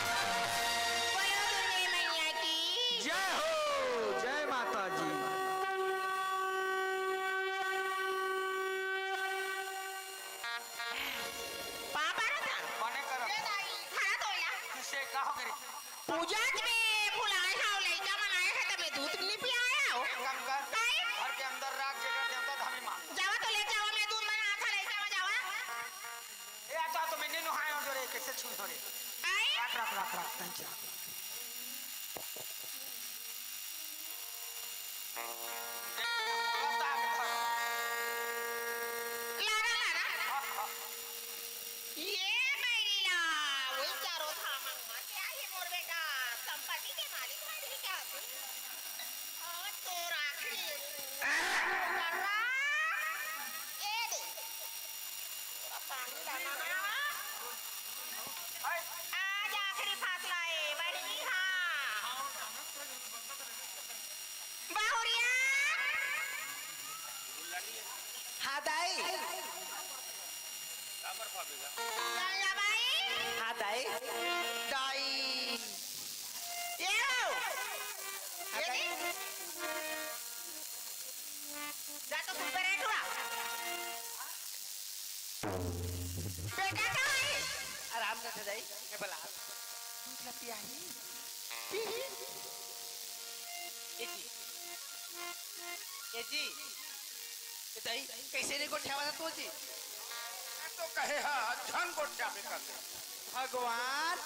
बोलो दुर्गे मैया की। जय हो, जय माता जी। पापा रहा था। मने कर। ये दाई, खाना तो ना। किसे का हो गई? पूजा में फुलाए हाव लइका मन आए हे, त मैं दूध नहीं पियाए हाव। एक काम कर, काई? घर के अंदर राख, जेकर देवता धामी माँ। जावा तो ले जावा, मैं दूध बना था, ले जावा, जावा। ए, आता तो मैं नहीं नहाया हूँ जो रे, कैसे छू धरे? आई? राख, राख, राख, राख, नहीं जा। लाना, लाना। ये बैरी ला, वही चारों धाम में क्या ये मोर बेटा, संपत्ति के मालिक बन गई क्या तू? और तो आखिरी। ए दे। थोड़ा पानी डालना है। आज आखिरी फासला है, बहिनी, हाँ। बहुरिया। हाँ, दाई। गंगा बाई। हाँ, दाई। दाई। ये हो। हाँ, ये दाई। नहीं। जा तो तुम पे रेट हुआ। बेटा कहाँ है? आराम से थे जाई, मैं बुला। दूध ला पिया ही। पी ही। ए जी। ए जी। दाई, कइसे नइ गोठियावत हस तू जी? मैं तो कहे हा, झन गोठियाबे कर दे। भगवान,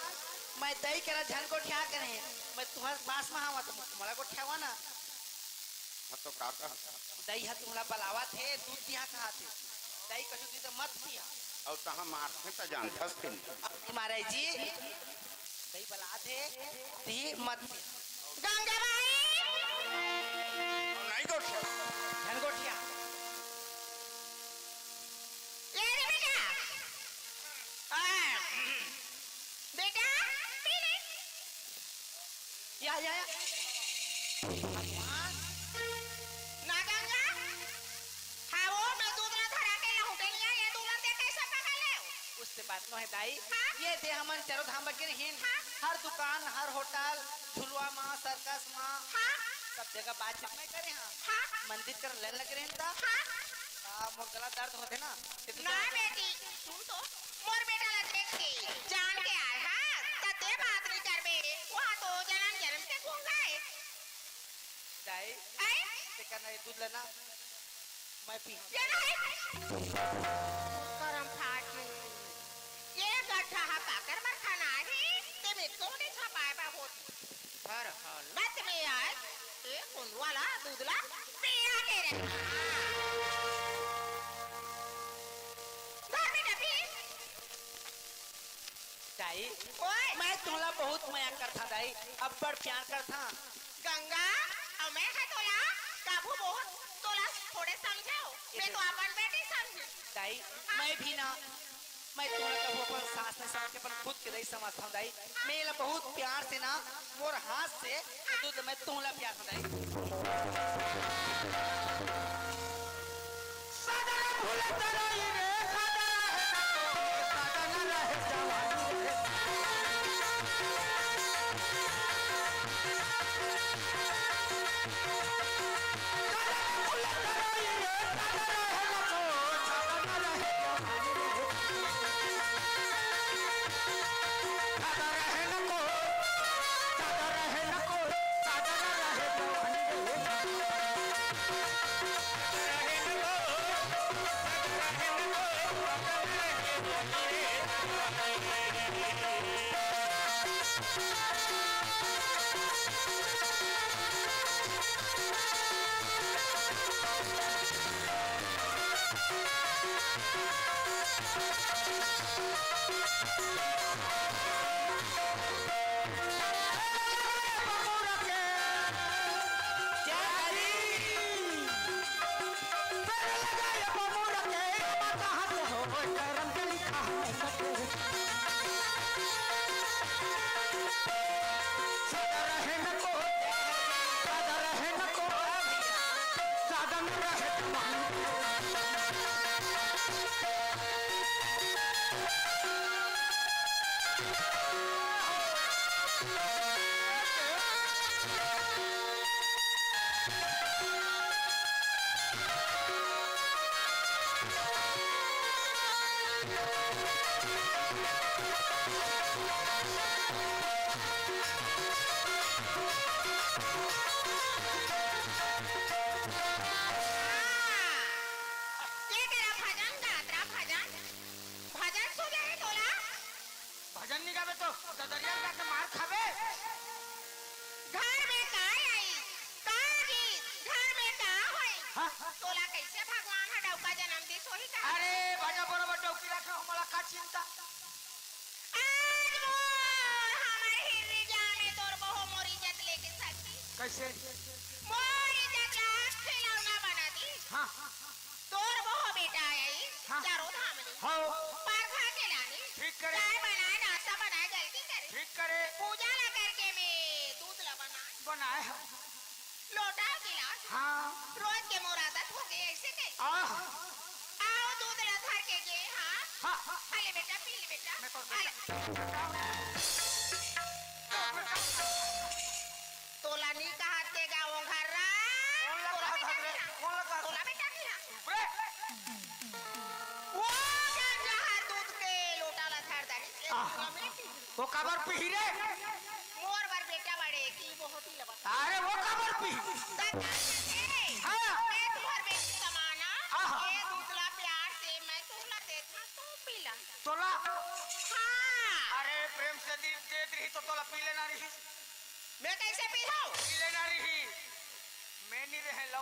मैं दाई करा झन गोठिया करे, मैं तुँहर पास म हवँ त मोला गोठियावा ना। हाँ तो का कहा? दाई हा तुँहला बलावत हे, दूध पिहा कहत हे। दाई कछु दी त मत पिहा। अउ तहाँ मारथे त जानथस कि नहीं? अरे महाराज जी, दाई बलात हे, दी मत पिहा। गंगा बाई! नहीं गोठिया। झन गोठिया। ये रे बेटा। आ, बेटा, पी ले। या, या, या। भगवान। ना गंगा। हाँ, वो मैं दूध ला धरा के लहुटे लिया, ये दूध ला ते कैसे पका ले? उससे बात नो हे दाई। हाँ? ये दे हमन चारों धाम बगे रहिन। हाँ? हर दुकान, हर होटल, झुलवा मा, सर्कस मा, हाँ? सब जगह बातचीत मैं करे हाँ। हाँ? मंदिर कर लाइन लगे रहिन ता। हाँ? ता मोर गला दर्द होथे ना, ते तू ना तो बेटी, तू तो मोर बेटा ला देख के जान के आए, हाँ? त ते बात नहीं करबे, वहाँ तो जन्म जन्म के गूंगा हे। दाई, आए? ते करना ये दूध लेना, मैं पी। ये नहीं। करम फाट में। ये गड्ढा हा काकर बर खाना हे, ते में तो नहीं छपाए बा होत। हर हालत में आए, ये कुंदवा ला दूध ला पिया के रहे। घर में डबी। दाई, ओए! मैं तुँहला बहुत मया करथा दाई, अब्बड़ प्यार करथा। गंगा, अउ मैं ह तोला कभू बहुत तोला थोड़े समझेंव, मैं तो अपन बेटी समझेंव। दाई, हाँ। मैं भी ना, मैं तुँहला कभू अपन सास नहीं समझ के अपन खुद के दाई समझथंव दाई। मैं एला बहुत प्यार से ना, मोर हाथ से ये दूध मैं तुँहला पियाथंव दाई। के करा भजन गात रहा, भजन, भजन सुने हे तोला? भजन नहीं गाबे तो ददरिया गा के मार खाबे। घर में का आई, का गीत, घर में का होई? हाँ? तोला कैसे भगवान ह डौका जन्म दिस होही का? अरे भजा बरोबर डौकी रखा, हमला का चिंता? आज मोर हमर हिररी जामे तोर बहू मोर इज्जत लेके सकी। कैसे? मोर इज्जत ला खिलौना बना दी। हाँ। तोर बहू बेटा आई, हाँ। चारों धाम ले। हाँ। परघा के लानी। ठीक करे। चाय बनाए, नाश्ता बनाए, जल्दी करे। ठीक करे। पूजा ला करके मैं दूध ला बनाए। बनाए हम। लोटा गिलास। हाँ। रोज के मोर आदत हो गई ऐसे के। आह। आओ दूध ला धर के गे, हाँ। हाँ। अले बेटा, पी ले बेटा। मैं तो अले। बेटा, बेटा। तोला नी कहत के गाँव घर रा। कौन ला तोला कहत बेटा हस रे? नहीं ला। कौन ला कहत तोला हस? बेटा नहीं ला। बे। वो गंजा हा दूध के लोटा ला धर दानी से आह। तोला मैं पी। वो काबर पीही रे? मोर बर बेटा बड़े की बहुत ही लबक। अरे वो काबर पीही? दादा, ए, हाँ। मैं तुम्हार बेटी समाना। आह।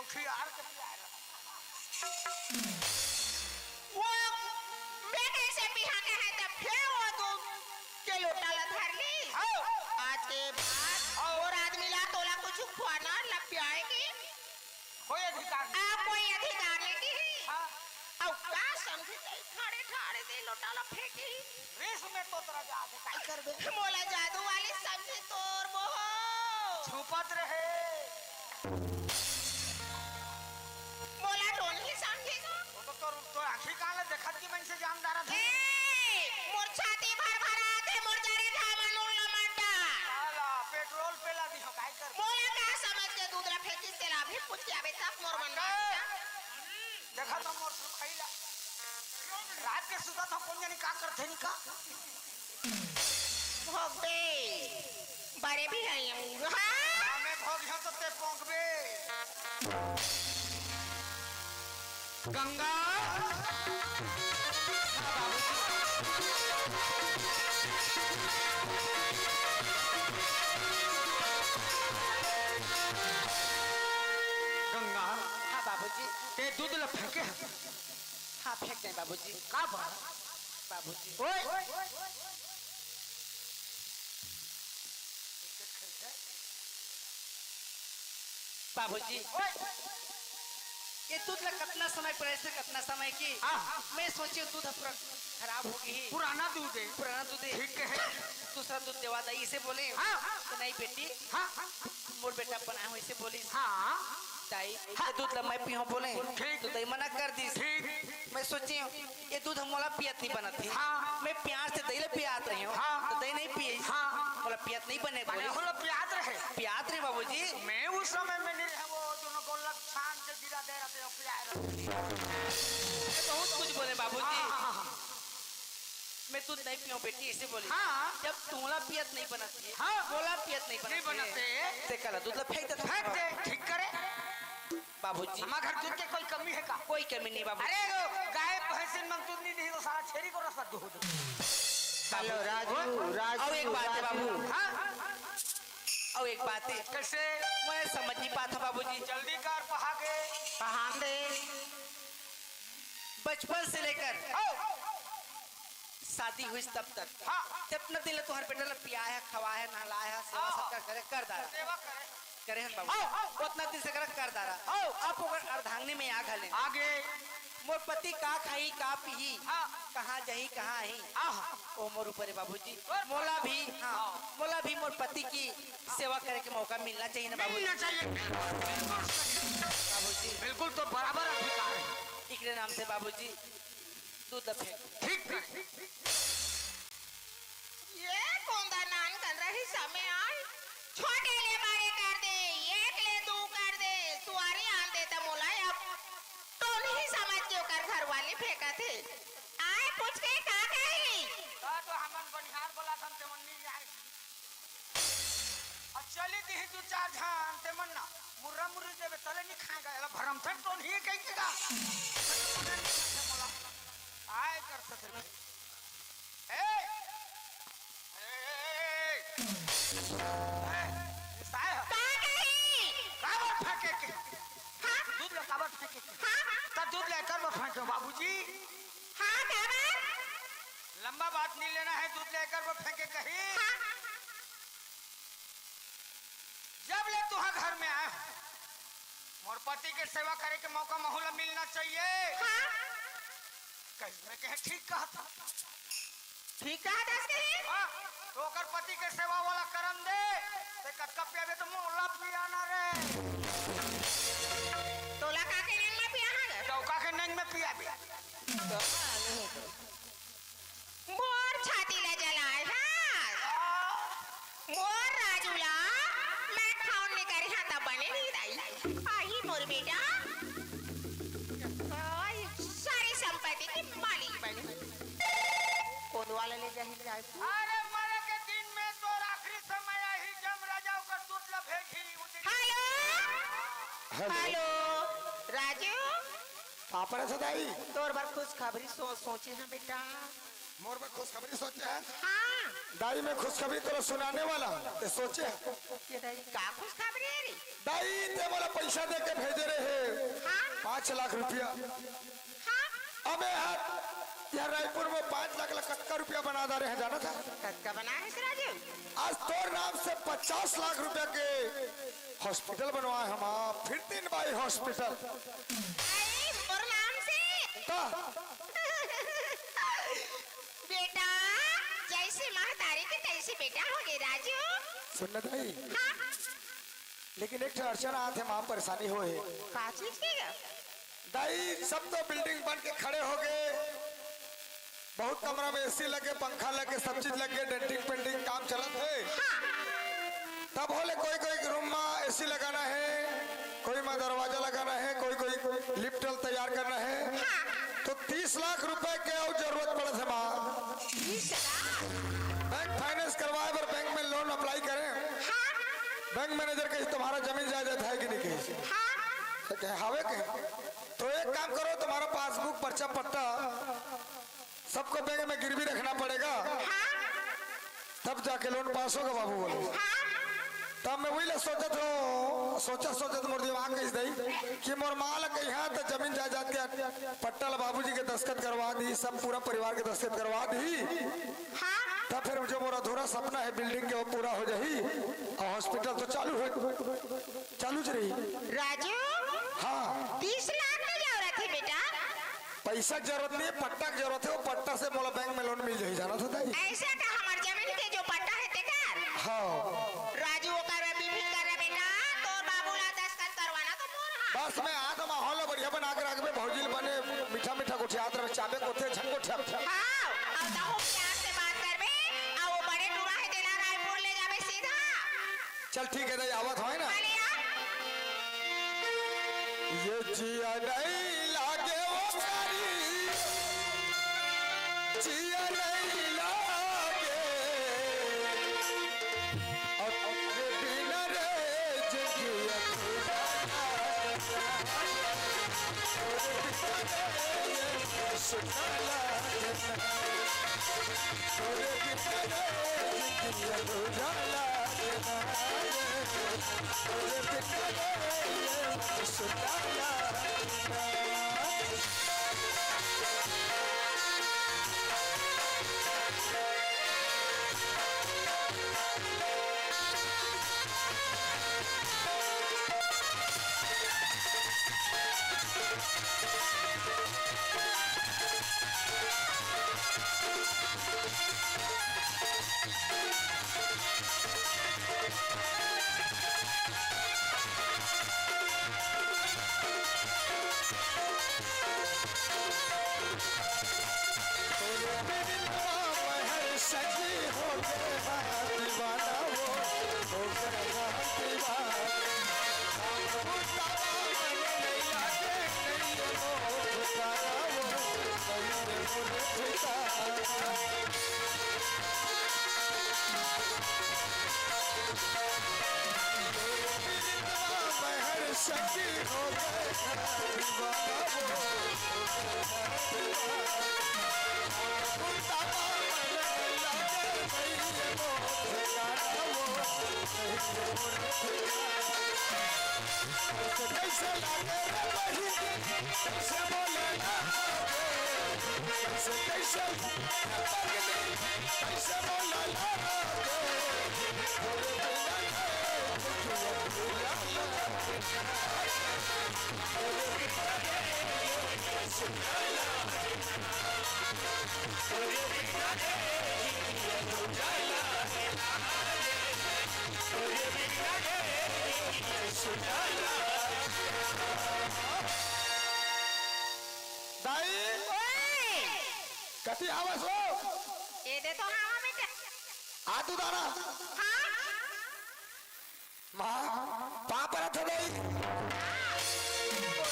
खियार के पियाए रहा। वो मैं कैसे पिहा के है, तब फिर वो दूध के लोटा ला धर ली। हाँ। आज के बाद हाँ। और आदमी ला तोला कुछ खुआना ला पियाए की कोई अधिकार नहीं। आ, कोई अधिकार नहीं की। हाँ। अब का समझी तई ठाड़े ठाड़े दे लोटा ला फेंकी। रेस में तो तोरा जा आगे काय करबे? मोला जादू वाली समझी तोर मोह। छुपत रहे। मोला टोनही समझी का? वो तो तोर, तोर आँखी कान ले देखत की मन से जान डारा था। ए, मोर छाती भर भर आथे, मोर जरे घामा नून लमड्डा। साला, पेट्रोल पे ला दी हो, काय कर? मोला का समझ के दूध ला फेंकिस तेला अभी पूछ के आबे तब मोर मन अच्छा। मानता। देखा तो मोर सुखैला। रात के सुता तो कौन जानी का करथे नी का? भोगबे। बरे भी है यूं। हाँ? हाँ, मैं भोग हूँ तो ते पोंकबे। गंगा। गंगा। हाँ बाबूजी। ते दूध ल फेंके हस। हाँ, फेंक दे बाबूजी। का बात? बाबूजी। ओए! बाबूजी, ये दूध ला कतना समय पड़े से कतना समय की? हाँ। मैं सोचे दूध ह पूरा खराब हो गई। पुराना दूध है। पुराना दूध है। ठीक है। दूसरा दूध देवा दा, इसे बोले। हाँ। तो नहीं बेटी। हाँ। मोर बेटा बनाए हो, इसे बोली। हाँ। दाई, हाँ। ये दूध ला मैं पीहूँ बोले। ठीक। तो दाई मना कर दी। ठीक। मैं सोचे ये दूध ह मोला पियत नहीं बनत हे। हाँ। मैं प्यार से दई ला पियात रही हूँ, हाँ। तो दई नहीं पिए। हाँ। मोला पियत नहीं बने माने बोले। होला पियात रहे। पियात रहे बाबूजी। मैं उस समय में नहीं रहा, वो दोनों गोलक छान के गिरा दे रहे थे, पिया रहे थे। मैं बहुत कुछ बोले बाबूजी। हाँ, हाँ, हाँ। मैं दूध नहीं पीऊँ बेटी, ऐसे बोली। हाँ। जब तोला पियत नहीं बनत हे, हाँ। मोला पियत नहीं बनत नहीं हे, बनत हे। ते कला दूध ला फेंक दे। फेंक दे, ठीक करे। बाबूजी। हमारे घर दूध के कोई कमी है का? कोई कमी नहीं बाबूजी। अरे वो गाय भैंसिन मन दूध नहीं दी तो सारा छेरी को रसा दूध। हेलो, राजू, राजू, और एक बात है राजू। बाबू। हाँ? और एक बात है। कैसे? मैं समझ नहीं पाता बाबूजी। जल्दी कर, पहागे। पहागे। बचपन से लेकर हाँ। शादी हुई तब तक। हाँ। जितना दिन ले तुम्हारे बेटा ला पिया है, खवा है, नहला है, सेवा हाँ। सत्कार करे, कर डारा। सेवा करे। करे हन बाबू। हाँ, हाँ। उतना दिन से करे कर डारा। हाँ। अब ओकर अर्धांगिनी में आ घले। आगे। मोर पति का खाही, का पीही, हाँ। कहाँ जाही, कहाँ आही। आहा। ओ मोर ऊपर है बाबूजी। और मोला भी, हाँ, हाँ। मोला भी मोर पति की सेवा करे के मौका मिलना चाहिए ना बाबूजी। मिलना चाहिए, बिल्कुल, बिल्कुल सही। बाबूजी। बिल्कुल तो बराबर अधिकार है। इकरे नाम से बाबूजी। दूध ल फेंक। ठीक कर। ये कोंदा नान कन रही समय आय, छोटे ले बड़े कर दे, एक ले दू कर दे, सुवारी आन दे त मोला अब टोनही समझ के ओकर घरवाली फेंकत हे। आय पूछ के का कही? का तो हमन बनिहार बोला थन ते मन नहीं आए। अब चली दिही दू चार झन ते मन ना मुर्रा मुर्री देवे तले नहीं खाएगा, एला भरम थन टोनही कहि के का? आय कर सकते। ए! ए! ए! साय ह। का कही? काबर फेंके के? हाँ? दूध ल काबर फेंके के? हाँ, हाँ। त दूध ल एकर बर फेंके बाबूजी। हाँ, काबर? लंबा बात नहीं लेना है, दूध ल एकर बर फेंके कही। हाँ, हाँ, हाँ। जब ले तुहा घर में आए हो, मोर पति के सेवा करे के मौका महू ला मिलना चाहिए। हाँ। कहीं मैं कहे ठीक कहत हूँ। ठीक कहत हस कहीं? हाँ, तो ओकर पति के सेवा वाला करम दे, ते कतका पियाबे तो मोला पियाना रे। तोला का के नंग में पियाना रे? चौका के नंग में पियाबे। तो हाँ, नहीं तो। मोर छाती ला जलाए हस। मोर राजू ला मैं खाउन निकरी हाँ त बने नहीं दाई। आही मोर बेटा। आई सारी संपत्ति की मालिक बने। कोन वाला ले जाही जाए तू? अरे मरे के दिन में तो आखिरी समय आही जम राजा ओकर दूत ला भेजी। हेलो। हेलो। हेलो। राजू। पापड़ से दाई। तोर बर खुशखबरी सो-, सोचे हैं बेटा। मोर बर खुशखबरी सोचे हैं? हाँ। दाई, मैं खुशखबरी तोला सुनाने वाला हूँ, ते सोचे हैं? ये दाई, का खुशखबरी है रे? दाई, ते मोला पैसा दे के भेजे रहे हाँ? पाँच लाख रुपया। हाँ? अबे यार, यार रायपुर में पाँच लाख ला कतका रुपया बना डारे हे, जानत हस? कतका बनाए हस राजू? आज तोर नाम से पचास लाख रुपया के हॉस्पिटल बनवाए हम, फिर तीन बाई हॉस्पिटल। आई, मोर नाम से? का? बेटा, जैसे महतारी के तैसे बेटा होगे राजू। सुन ना दाई, हाँ? लेकिन एक ठो अड़चन आत हे, माँ परेशानी होए हे। का चीज के गा? दाई, सब तो बिल्डिंग बन के खड़े होगे, बहुत कमरा में एसी लगे, पंखा लगे, सब चीज लगे, डेंटिंग पेंटिंग काम चलत हे। हाँ। तब होले कोई कोई रूम में एसी लगाना हे, कोई में दरवाजा लगाना हे, कोई कोई लिफ्ट तैयार करना हे। हाँ। तो तीस लाख रुपए के अउ जरूरत पड़त हे माँ। तीस लाख? बैंक फाइनेंस करवाए बर बैंक में लोन अप्लाई करे। हाँ। बैंक मैनेजर कहिस, तुम्हारा जमीन जायदाद है कि नहीं, कहिस। हाँ। तो कहे, हवे कहे। तो एक काम करो, तुम्हारा पासबुक, पर्चा, पट्टा सबको बैंक में गिरवी रखना पड़ेगा, हाँ। तब जाके लोन पास होगा बाबू, बोले। हाँ। तब मैं वही ला सोचत हूँ, सोचत सोचत मोर दिमाग कहिस दाई कि मोर माँ ला कहिहा त जमीन जायदाद के पट्टा ला बाबूजी के दस्तखत करवा दी, सब पूरा परिवार के दस्तखत करवा दी। हाँ। तब फिर जो मोर अधूरा सपना हे बिल्डिंग के, वो पूरा हो जाही अउ हॉस्पिटल तो चालू हो, चालू च रही। राजू, हाँ। तीस लाख के जरूरत हे बेटा। पैसा के जरूरत नहीं हे, पट्टा के जरूरत हे। वो पट्टा से मोला बैंक में लोन मिल जाही, जानत हस दाई। ऐसे का हमार जमीन के जो पट्टा हे तेकर? हाँ। राजू, ओकर में बेफिकर रह बेटा, तोर बाबू ला दस्तखत करवाना तो मोर हाँ। बस मैं आज माहौल ला बढ़िया बना के रखबे, भौजी ल बने मीठा मीठा गोठियात रहे, चाबे कोथे झन गोठिया। हाँ, अउ तहूँ प्यार से बात करबे, अउ वो बड़े टूरा हे तेला रायपुर ले जाबे सीधा। चल ठीक हे दाई, आवत होय ना। अरे आ। ये जिया नहीं लागे वो करी, जिया नहीं लागे। अब तेरे बिना रे जिंदगी अधूरा लागे। तोरे बिना रे ये सुना लागे। तोरे बिना रे जिंदगी अधूरा लागे। तोरे प्रीतवा महर सजी हो गए हाँ दीवाना वो, हो गए हाँ दीवाना। बुतावा मन नहीं लागे, नहीं ये मोर ठिकाना वो, नहीं ये मोर ठिकाना। महर सखी हो गए दीवाना वो। कैसे लागे रे बहिनी, कैसे बोले ना, कैसे, कैसे दाई, ओए! कति हवस हो? ए दे तो हवा बेटा। आ तू दाना। हाँ? माँ, पाँव परत हँव दाई।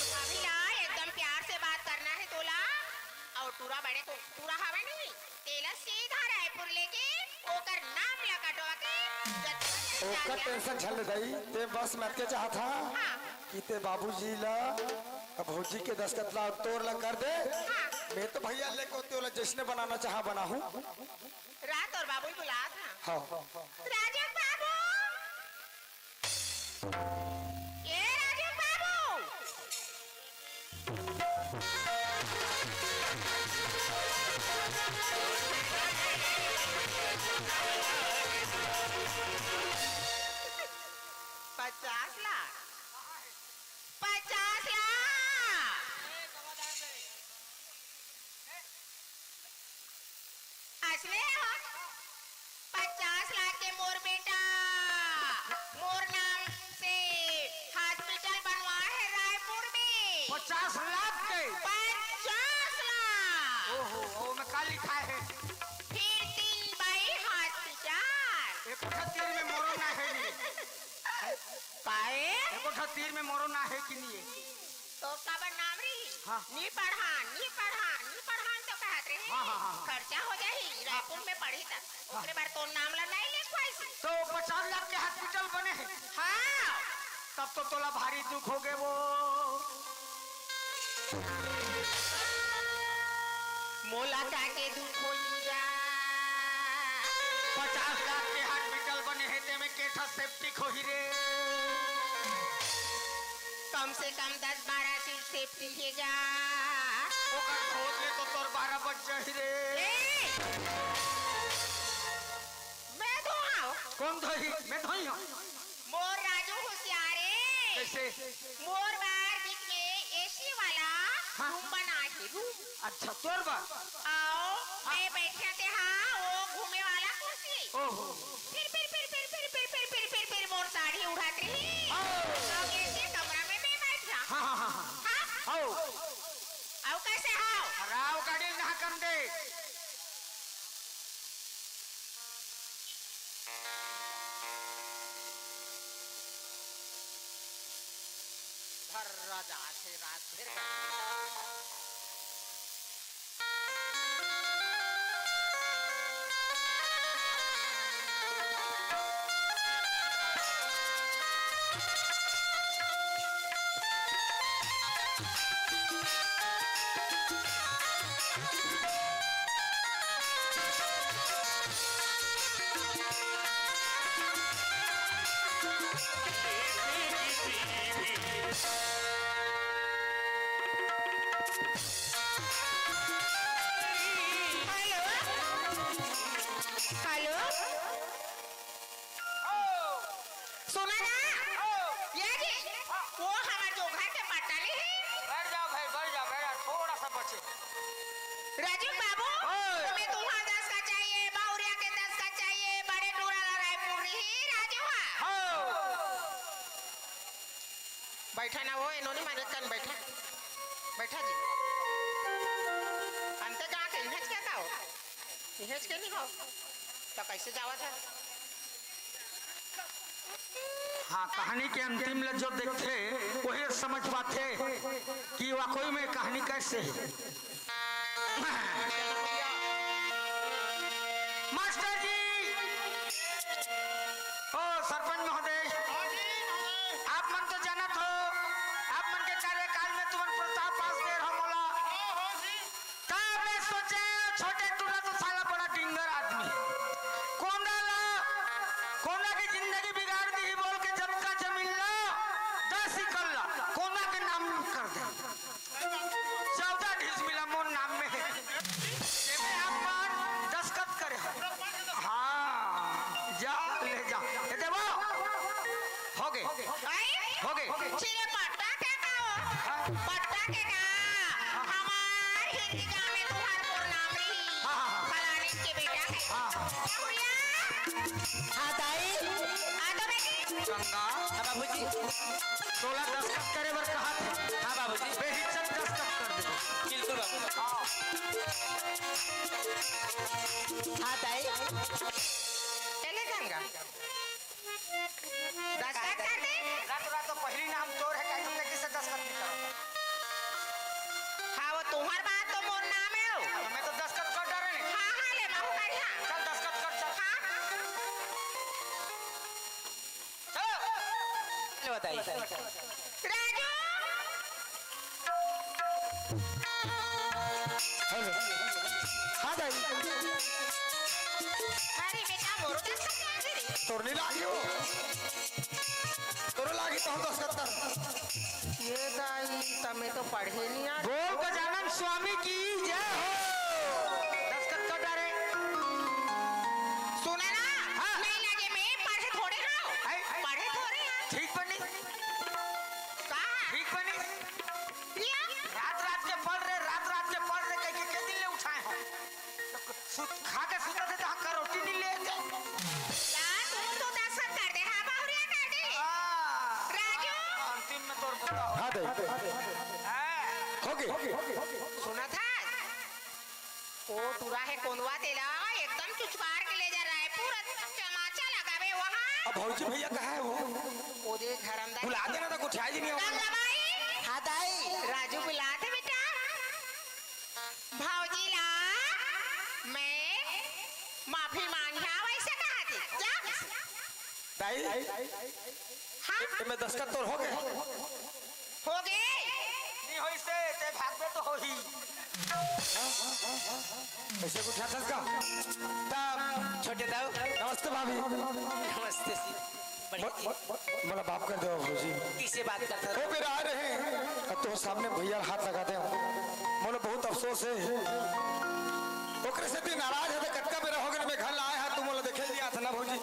भाभी ला एकदम प्यार से बात करना हे तोला। अउ टूरा बड़े को, टूरा हवे नहीं, तेला सीधा रायपुर लेके ओकर नाम ला कटवा के जतका ओकर जाके टेंशन झन ले दाई, ते बस मैं अतके चाहत हँव हाँ। कि ते बाबूजी ला, भौजी के दस्खत ला तोर ला कर दे। हाँ। मैं तो भैया लेके ओला जैसने बनाना चाहा बनाहूँ। रात अउ बाबू बुलात हँव। हाँ। राजू बाबू। खाए हे। फिर तीन बाई हॉस्पिटल। एको ठा तीर में मोरो ना हे नहीं। काहे? एको ठा तीर में मोरो ना हे कि नहीं हे? तो काबर नाम रही? हाँ। नी पढ़ान, नी पढ़ान, नी पढ़ान तो कहत रही। हाँ, हाँ, हाँ, हाँ। खर्चा हो जाही, रायपुर में पढ़ी त। हाँ। ओकरे बर तोर नाम ला नहीं लिखवाइस। तो पचास लाख के हॉस्पिटल बने हे। हाँ। तब तो तोला भारी दुख होगे वो। मोला का के दुख होई गा? पचास लाख के हॉस्पिटल बने हे, तेमे के ठा सेप्टिक होही रे। कम से कम दस बारह सीट सेप्टिक हे गा। ओकर धोत ले तो तोर बारह बज जाही रे। ए! मैं धोहां। कौन धोही? मैं धोही हूँ। मोर राजू होशियार हे। कैसे? मोर बर बीच में एसी वाला हाँ। रूम बना हे, रूम। अच्छा, तोर बर? अउ हाँ। मैं बैठा ते हाँ, वो घूमे वाला कुर्सी। ओहो। फिर, फिर, फिर, फिर मोर साड़ी उड़ात रही। ओ। तो एसी कमरा में मैं बैठ जा। हाँ, हाँ, हाँ, हाँ। हाँ? आओ। अउ कैसे हो? राव गाड़ी ना कम दे। धर राजा आथे रात भर। Hello, hello. सुना ना? ये जी, वो हमार जो घर के पट्टा नहीं है? बैठ जाओ भाई, बैठ जाओ, बैठ जाओ, थोड़ा सा बचे। राजू बाबू, ओए। तुम्हें तुहां दस का चाहिए, बावरिया के दस का चाहिए, बड़े टूरा ला रायपुर रही, राजू हा। हाँ। बैठा ना वो, इन्होंने मारे कन बैठा। बैठा जी। अंते कहाँ के? इहेंच के था हो? इहेंच के नहीं हो? तो कैसे जावा था? हाँ, कहानी के अंतिम ल जो देखथे, वही समझ पाथे कि वाकई में कहानी कैसे है। मास्टर जी, ओ सरपंच महोदय, आप मन तो जानत हो, आप मन के कार्यकाल में तुमन प्रस्ताव पास दे रहो मोला। तब मैं सोचे, छोटे टूरा तो साला बड़ा डिंगर आदमी। कोंदा ला, कोंदा के जिंदगी बिगाड़ दी बोल के जतका जमीन ला, दस एकड़ ला, कोंदा के नाम कर दे। चौदह डिसमिल मोर नाम में हे। एमे आप मन दस्तखत करे हो। हाँ, जा ले जा। ये देवो। हो गे। आई? हो गे। छिरे पट्टा के का हो? हाँ। पट्टा के का? हमार हिंदी गाँव में तुहार मोर नाम रही। हाँ, हाँ, हाँ। फलाने के बेटा है। हाँ, हाँ। क्या हुआ? हाँ, दाई। आ तो बेटी। गंगा। हाँ, बाबूजी। तोला दस्तखत करे बर कहा थे। हाँ, बाबूजी। बेहिचक दस्तखत कर दे। बिल्कुल, बाबू। हाँ। हाँ, दाई। चले गंगा। दस्तखत कर दे। रात, रात तो पहली नाम तोर है, काहे तुमने किसे दस्तखत नहीं करा? हाँ, वो तुम्हार बात तो मोर नाम है हो। तो मैं तो दस्तखत कर डारे ने। हाँ, हाँ, ले, महू करिहा। चल, दस्तखत कर, चल। हाँ। चलो। चलो, बताइए। राजू। हेलो। हाँ, दाई। अरे बेटा, मोरो दस्तखत कर दे रे। तोर नहीं लागी हो। तोरो लागी तो हम दस्तखत कर। ये दाई, तमे तो पढ़े नहीं आ। बोल गजानन स्वामी की जय हो। दस्तखत कर डारे। सुना ना? हाँ। नहीं लगे, मैं पढ़े थोड़े हाँ। हैं? पढ़े थोड़े हाँ। ठीक बनी। का? ठीक बनी। या? रात रात के पढ़ रहे, रात रात के पढ़ रहे, कह के के दिन ले उठाए हो? सुत, खा के सुता थे तो हक्का रोटी नहीं लेते। या, तू तो दस्तखत कर दे, हाँ, बहुरिया कर दे। हाँ। राजू। अंतिम में तोर पूरा हो। हाँ, दे। हाँ। हो गई। सुना था? ओ टूरा हे कोंदवा, तेला एकदम चुचकार के ले जा रायपुर, तमाचा लगाबे वहाँ। अब भौजी भैया कहाँ हे वो? ओदे घर अंदर। बुला देना था, कुछ आए ही नहीं होगा। गंगा माई। हाँ दाई। राजू बुला दे बेटा। भौजी ला मैं माफी मांगिया, वैसे कहा थी। जा। दाई, हाँ? ए-, एमे दस्खत तोर हो गए? हो गए? नहीं होई से, ते भागबे तो होही। ऐसे कुछ हाथ का? तब छोटे दाऊ। नमस्ते भाभी। नमस्ते जी। बढ़िया मो-, जी। मो-, मो-, मोला माफ कर दो भौजी। किसे बात करता वो था? मेरा आ रहे हैं, अब तो सामने भैया हाथ लगा दे। मोला बहुत अफसोस है। ओकरे से तू नाराज है तो कतका बेरा हो गया मैं घर लाए हा, तू मोला देखे लिया था ना भौजी।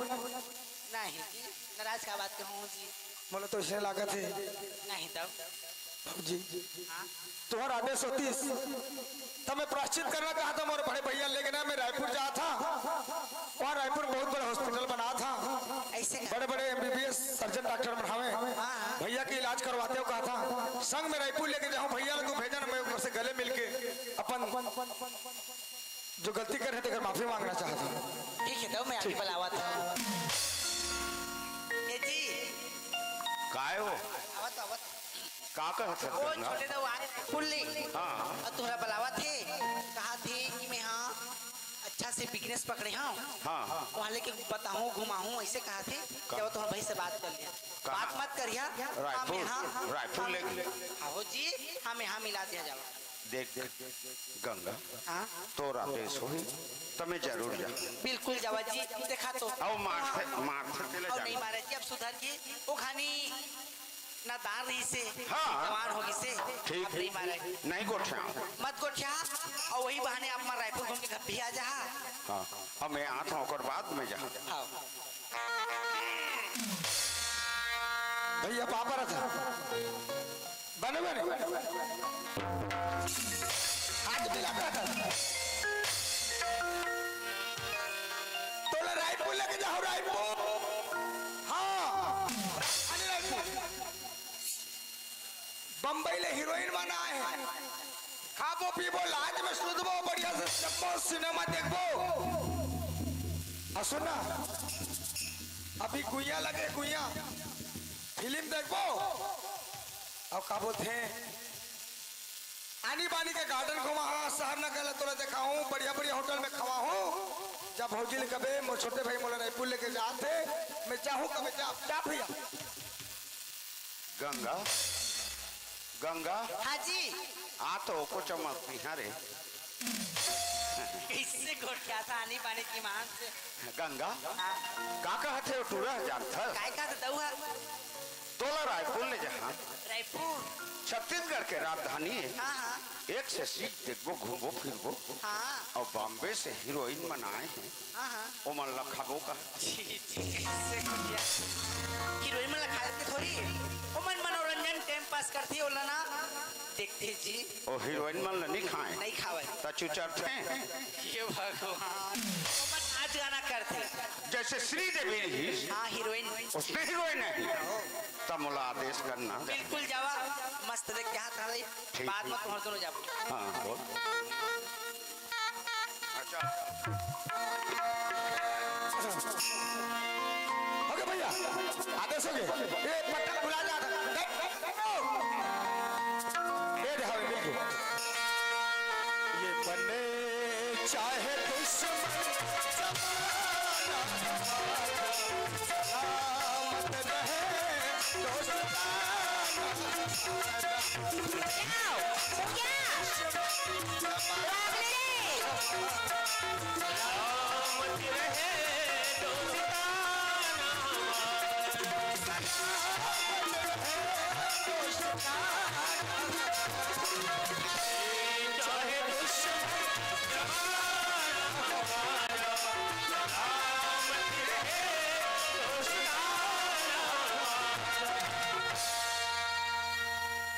नहीं जी, नाराज का बात कहूँ जी। मोला तो ऐसे लागत है। नहीं तब। जी। हाँ। तुम्हारा आदेश होतीस, तब मैं प्रायश्चित करना कहा था, मोर बड़े भैया लेके ना मैं रायपुर जा था। वहाँ रायपुर में बहुत बड़ा हॉस्पिटल बना था। ऐसे का? बड़े बड़े एमबीबीएस सर्जन डॉक्टर मन हवे। हाँ, हाँ। भैया के इलाज करवाते हो कहा था। संग में रायपुर लेके जाऊँ भैया ला, तू भेजा ना, मैं ओकर से गले मिलके अपन जो गलती करे हे, तेकर माफी मांगना चाहत हूँ। ठीक है, तो मैं आगे ठीक। बुलावत हूँ। ए जी। काय हो? आवत, आवत। का कहत हस वो गंगा? छोटे दऊ आए पुल्ली। हाँ। और तोहरा बुलावत हे, कहा थे कि मैं हाँ अच्छा से बिजनेस पकड़े हूँ। हाँ। वहाँ लेके बताहूँ, घुमाहूँ, ऐसे कहा थे। का? जब तोहर भाई से बात कर लिया। कहाँ? बात मत करिया। रायपुर, हाँ, हाँ, रायपुर हाँ। ले। हाँ हो जी, हम यहाँ मिला दिया जावा। देख गंगा, हाँ? तोर आदेश होही त मैं जरूर जाहूँ। बिल्कुल जावा जी, देखा तो। अउ मारथे, मारथे तेला अउ जान। नहीं मारे जी, अब सुधर के ओ खानी नादान रही से, हाँ। जवान हो गई से, ठीक। अब नहीं मारे। नहीं गोठिया। मत गोठिया, अउ वही बहाने आप मार रायपुर घूम के घर भी आ जा। हाँ, अब मैं आता हूँ, ओकर बाद में जा। हाँ। भैया पापा रहा था। बने, बने। हाथ मिला कर। तोला रायपुर लेके जाओ, रायपुर। हाँ, अरे रायपुर। बम्बई ले हीरोइन मन आए हे। खाबो पीबो, लाज में सुतबो, बढ़िया से जम्मो सिनेमा देखबो। आ सुन ना, अभी गुइया लगे, गुइया फिल्म देखबो। अउ का बोलथे, आनी बानी के गार्डन घुमाहूँ, शहर नगर ला तोला देखाहूँ, बढ़िया बढ़िया होटल में खवाहूँ। जब भौजी ले कबे, मोर छोटे भाई मोला रायपुर लेके जात हे, मैं जाहूँ कबे, जा, जा भैया। गंगा, गंगा। हाँ जी। आ तो ओको चमक दिहा रे। इससे गोठिया था आनी बानी की मान से। गंगा, हाँ। का कहत हे ओ टूरा जानथस? काय कहत दऊ हा? तोला रायपुर ले जहाँ। रायपुर? छत्तीसगढ़ के राजधानी हे। हाँ, हाँ। एक से सीख देखबो, घूमबो फिरबो। हाँ। अउ बॉम्बे से हीरोइन मन आए हे। हाँ, हाँ। ओमन ला खाबो का? जी, जी, कैसे गोठिया? हीरोइन मन ला खा लेते थोड़ी। ओमन मनोरंजन टाइम पास करथे, ओला ना देखथे जी। ओ हीरोइन मन ला नहीं खाए? नहीं खावे। त चुचरथे? हे भगवान। ओमन नाच गाना करथे। जैसे श्रीदेवी रही। हाँ, हीरोइन। उसने हीरोइन नहीं। त मोला आदेश करना। बिल्कुल जावा, मस्त देख के हाथ हलाई। ठीक, बाद में ठीक। तुम्हारे दोनों जाबो। हाँ, बोल। अच्छा। हो गया भैया, आदेश हो गया। ये पटल बुला जा। ये दे, हाँ, बिल्कुल। ये बने चाहे दुश्मन जमाना, सलामत रहे दोस्ताना।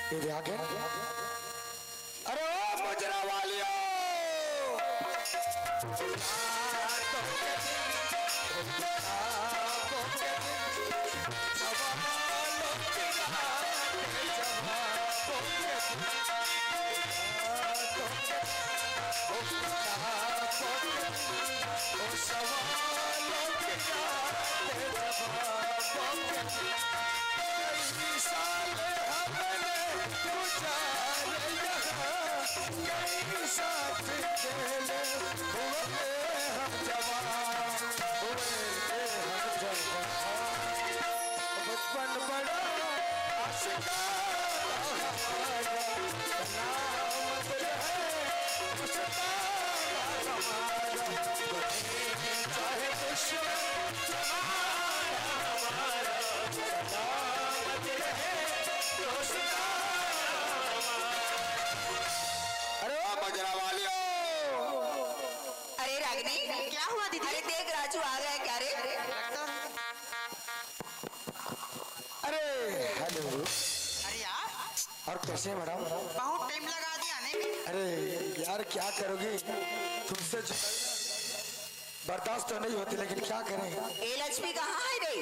ये भी आ गया। अरे ओ मुजरा वालियो, ओ सवालों के याद जवाबों के, कई साल हमने गुजारे यहाँ, कई साथ खेले हुए हम जवान, हुए थे हम जवान। बचपन बड़ा आशिकाना हमारा, सलामत रहे उस्ताद हमारा। चाहे दुश्मन जमाना हमारा, सलामत रहे उस्ताद हमारा। अरे ओ बजरा वालियो। अरे रागिनी, क्या हुआ दीदी? अरे देख, राजू आ गया क्या रे? अरे हेलो। अरे यार, और कैसे हैं मैडम? बहुत टाइम लगा दिया आने में। अरे यार, क्या करोगी, तुमसे जुदाई बर्दाश्त तो नहीं होती, लेकिन क्या करें। ए लक्ष्मी, कहाँ है रे?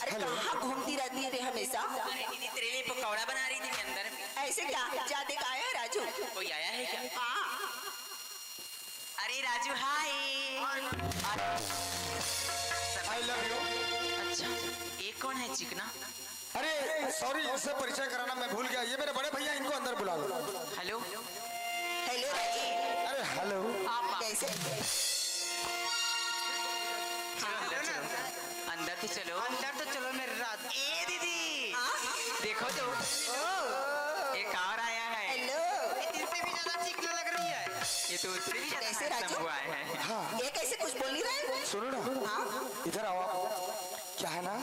अरे हेलो। कहाँ घूमती रहती है रे हमेशा? अरे दीदी, तेरे लिए पकौड़ा बना रही थी मैं अंदर में। ऐसे क्या? जा देख, आया है राजू? कोई आया है क्या? हाँ। अरे राजू, हाय। I love you. अच्छा, ये कौन है चिकना? अरे सॉरी, इससे परिचय कराना मैं भूल गया। ये मेरे बड़े भैया, इनको अंदर बुला लो। हेलो। हेलो राजू। अरे हेलो। आप कैसे? चलो, चलो, चलो। अंदर तो चलो। अंदर तो चलो मेरे राज। ए दीदी, हाँ? देखो तो। ओ। एक और आया है। हेलो। ये तुमसे भी ज्यादा चिकना लग रही है। ये तो उससे भी ज्यादा कैसे handsome राजू? हुआ है। हाँ। ये कैसे कुछ बोल नहीं रहे? सुनो ना। हाँ। इधर आओ आप। क्या है ना,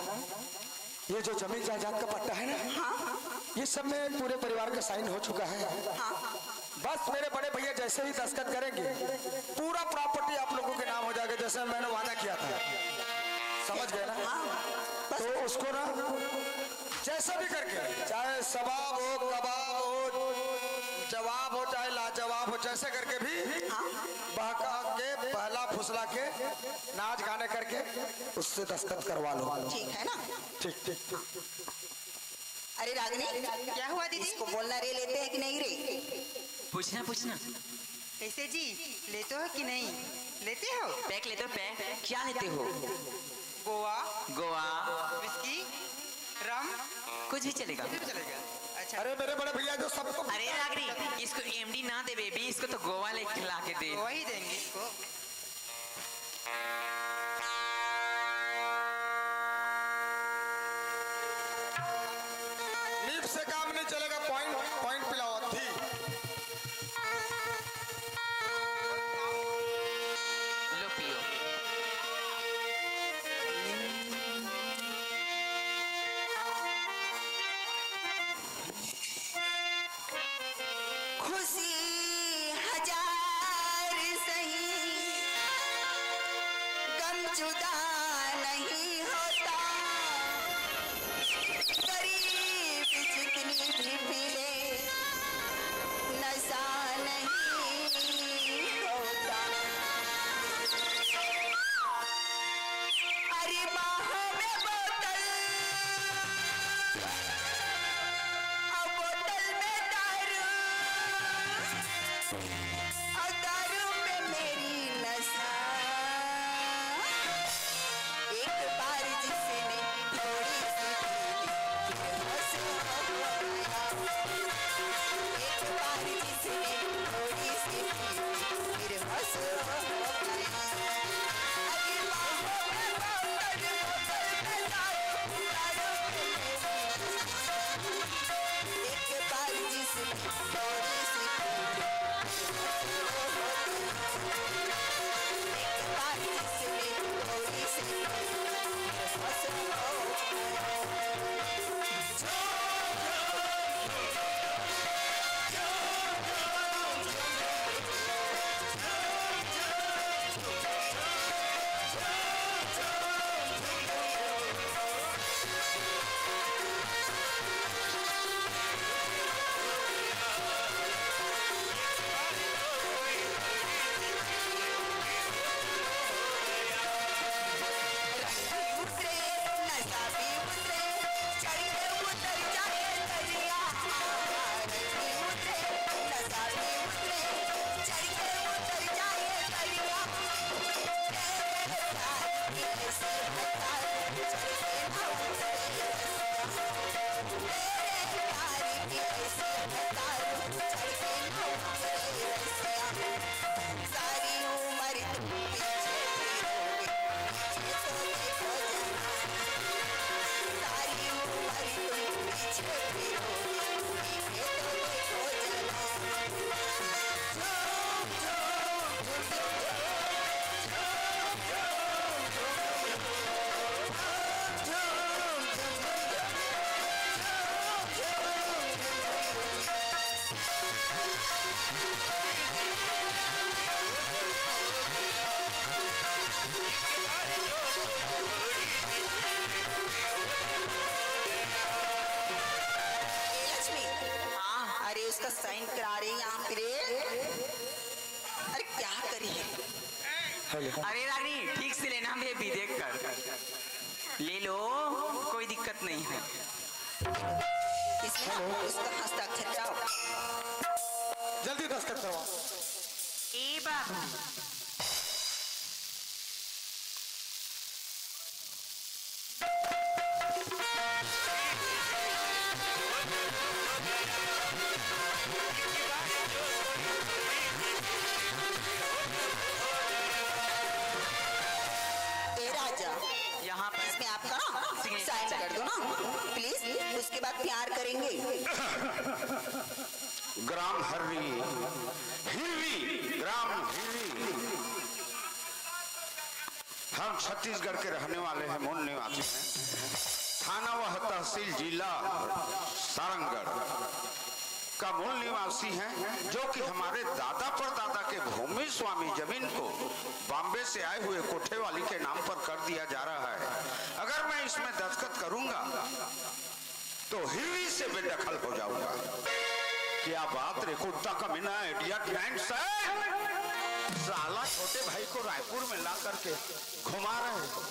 ये जो जमीन जायदाद का पट्टा है ना, हाँ। ये सब में पूरे परिवार का साइन हो चुका है। हाँ। बस मेरे बड़े भैया जैसे ही दस्तखत करेंगे, पूरा प्रॉपर्टी आप लोगों के नाम हो जाएगा, जैसे मैंने वादा किया था। समझ गए ना? हाँ। बस। तो उसको ना जैसे भी करके, चाहे सबाब हो, कबाब हो, जवाब हो, चाहे लाजवाब हो, जैसे करके भी हाँ। बहका के, बहला फुसला के, नाच गाने करके उससे दस्तखत करवा लो। ठीक है ना? ठीक, ठीक, ठीक। अरे रागिनी, क्या हुआ दीदी? इसको बोलना रे लेते हैं कि नहीं रे? पूछना, पूछना। कैसे जी, लेते हो कि नहीं? लेते हो? पैक लेते हो, पैक? क्या लेते हो? गोवा। गोवा। विस्की। रम। कुछ भी चलेगा। कुछ भी चलेगा। अच्छा। अरे मेरे बड़े भैया, जो सबको अरे रागिनी, इसको एमडी ना दे बेबी, इसको तो गोवा ले खिला के दे। गोवा ही देंगे इसको। नीब से काम नहीं चलेगा, पॉइंट, पॉइंट पिलाओ, अत्थी। लो पियो। खुशी हजार सही, गम जुदा नहीं होता। गरीब जितनी भी पी ले, नशा नहीं होता। अरे बाहों में बोतल, अब बोतल में दारू, और दारू में मेरी नशा। एक बार जिसने थोड़ी सी पी ली, फिर होश हो गया। एक बार जिसने थोड़ी सी पी ली, फिर होश हो गया। अरे बाहों में बोतल, बोतल में दारू, दारू में मेरी नशा। एक बार जिसने थोड़ी सी पी ली, एक बार जिसने थोड़ी सी पी ली, साइन करा रहे हैं यहाँ पे रे। अरे क्या करिए? हेलो। अरे रानी, ठीक से लेना बेबी, देख कर ले लो, कोई दिक्कत नहीं है। इसमें ना हेलो। उसका हस्ताक्षर चाहो। जल्दी दस्तखत करवाओ। ए बाबू। ए राजा, यहाँ पर इसमें आपका सिग्नेचर साइन कर दो ना प्लीज, उसके बाद प्यार करेंगे। ग्राम हर्री, हिर्री, ग्राम हिर्री। हम छत्तीसगढ़ के रहने वाले हैं, मूल निवासी हैं। थाना व तहसील जिला सारंगढ़ का मूल निवासी हैं, जो कि हमारे दादा परदादा के भूमि स्वामी जमीन को बॉम्बे से आए हुए कोठे वाली के नाम पर कर दिया जा रहा है। अगर मैं इसमें दस्तखत करूंगा तो हिर्री से बेदखल हो जाऊंगा। क्या बात रे कुत्ता कमीना, इडियट नाइन सर। साला छोटे भाई को रायपुर में ला करके घुमा रहे हो।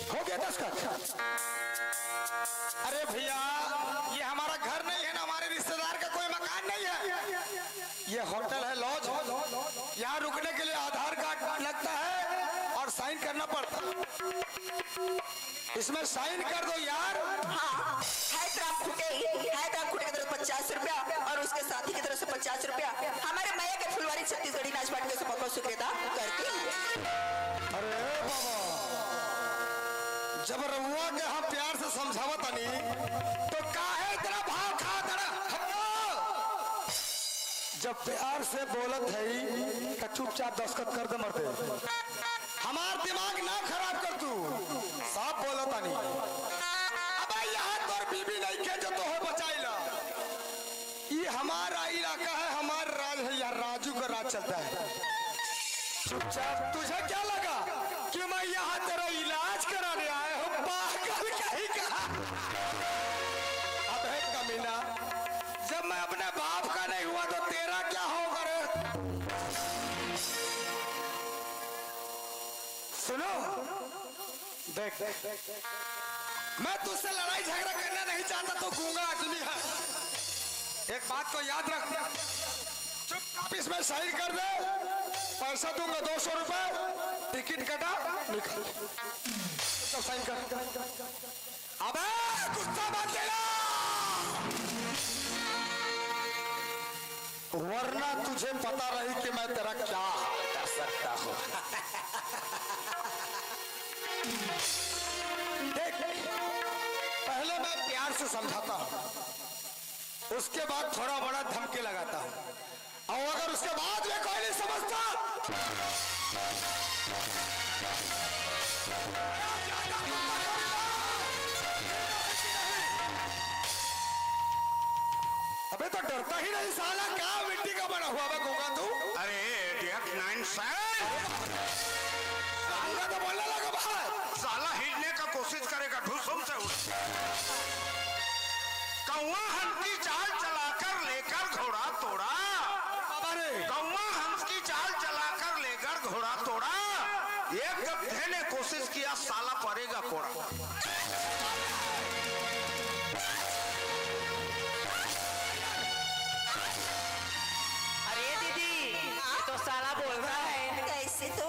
हो गया दस्तखत। अरे भैया, ये हमारा घर नहीं है ना, हमारे रिश्तेदार का कोई मकान नहीं है। ये होटल है, लॉज। यहाँ रुकने के लिए आधार कार्ड लगता है और साइन करना पड़ता है। इसमें साइन कर दो यार। हाँ, है तो आप खुटे ही, है तो आप खुटे की तरफ पचास रुपया और उसके साथी की तरफ से पचास रुपया हमारे मैया के फुलवारी छत्तीसगढ़ी नाच पार्टी के सपा को शुक्रिया अदा करती हूँ। अरे बाबा, जब रउआ के हम प्यार से समझावत तनी, तो काहे इतना भाव खात हड़ा? जब प्यार से बोलत हई, त चुपचाप दस्तखत कर दे मर्दे। हमार दिमाग ना खराब कर तू, साफ बोलत तनी। अबे यहाँ तोर बीबी नहीं के जो तोहे बचाइला। ये हमारा इलाका है, हमारा राज है, यहाँ राजू का राज चलता है। चुपचाप। तुझे क्या लगा कि मैं यहाँ तेरा इलाज कराने आया हूँ, पागल कहीं का? अबे कमीना, जब मैं अपने बाप का नहीं हुआ तो तेरा क्या होगा रे? सुनो, देख, मैं तुझसे लड़ाई झगड़ा करना नहीं चाहता, तू गूंगा आदमी है। एक बात को याद रख, चुपचाप इसमें साइन कर दे, पैसा दूंगा दो सौ रुपए, टिकट कटा, निकल। चुपचाप साइन कर। अबे गुस्सा मत दिला, वरना तुझे पता नहीं कि मैं तेरा क्या हाल कर सकता हूँ। देख, पहले मैं प्यार से समझाता हूँ, उसके बाद थोड़ा बड़ा धमकी लगाता हूँ, और अगर उसके बाद में कोई नहीं समझता, अबे तो डरता ही नहीं साला, क्या मिट्टी का बना हुआ है गूंगा तू? अरे, इडियट नाइन सर। साला तो बोलने लगा बाहर। साला हिलने का कोशिश करेगा, ढुसुम से उठ। कौवा हंस की चाल चलाकर लेकर घोड़ा तोड़ा। बाबा रे। कौवा हंस की चाल चलाकर लेकर घोड़ा तोड़ा। एक गधे ने कोशिश किया, साला पड़ेगा कोड़ा। अरे दीदी, ये तो साला बोल रहा है। कैसे तो?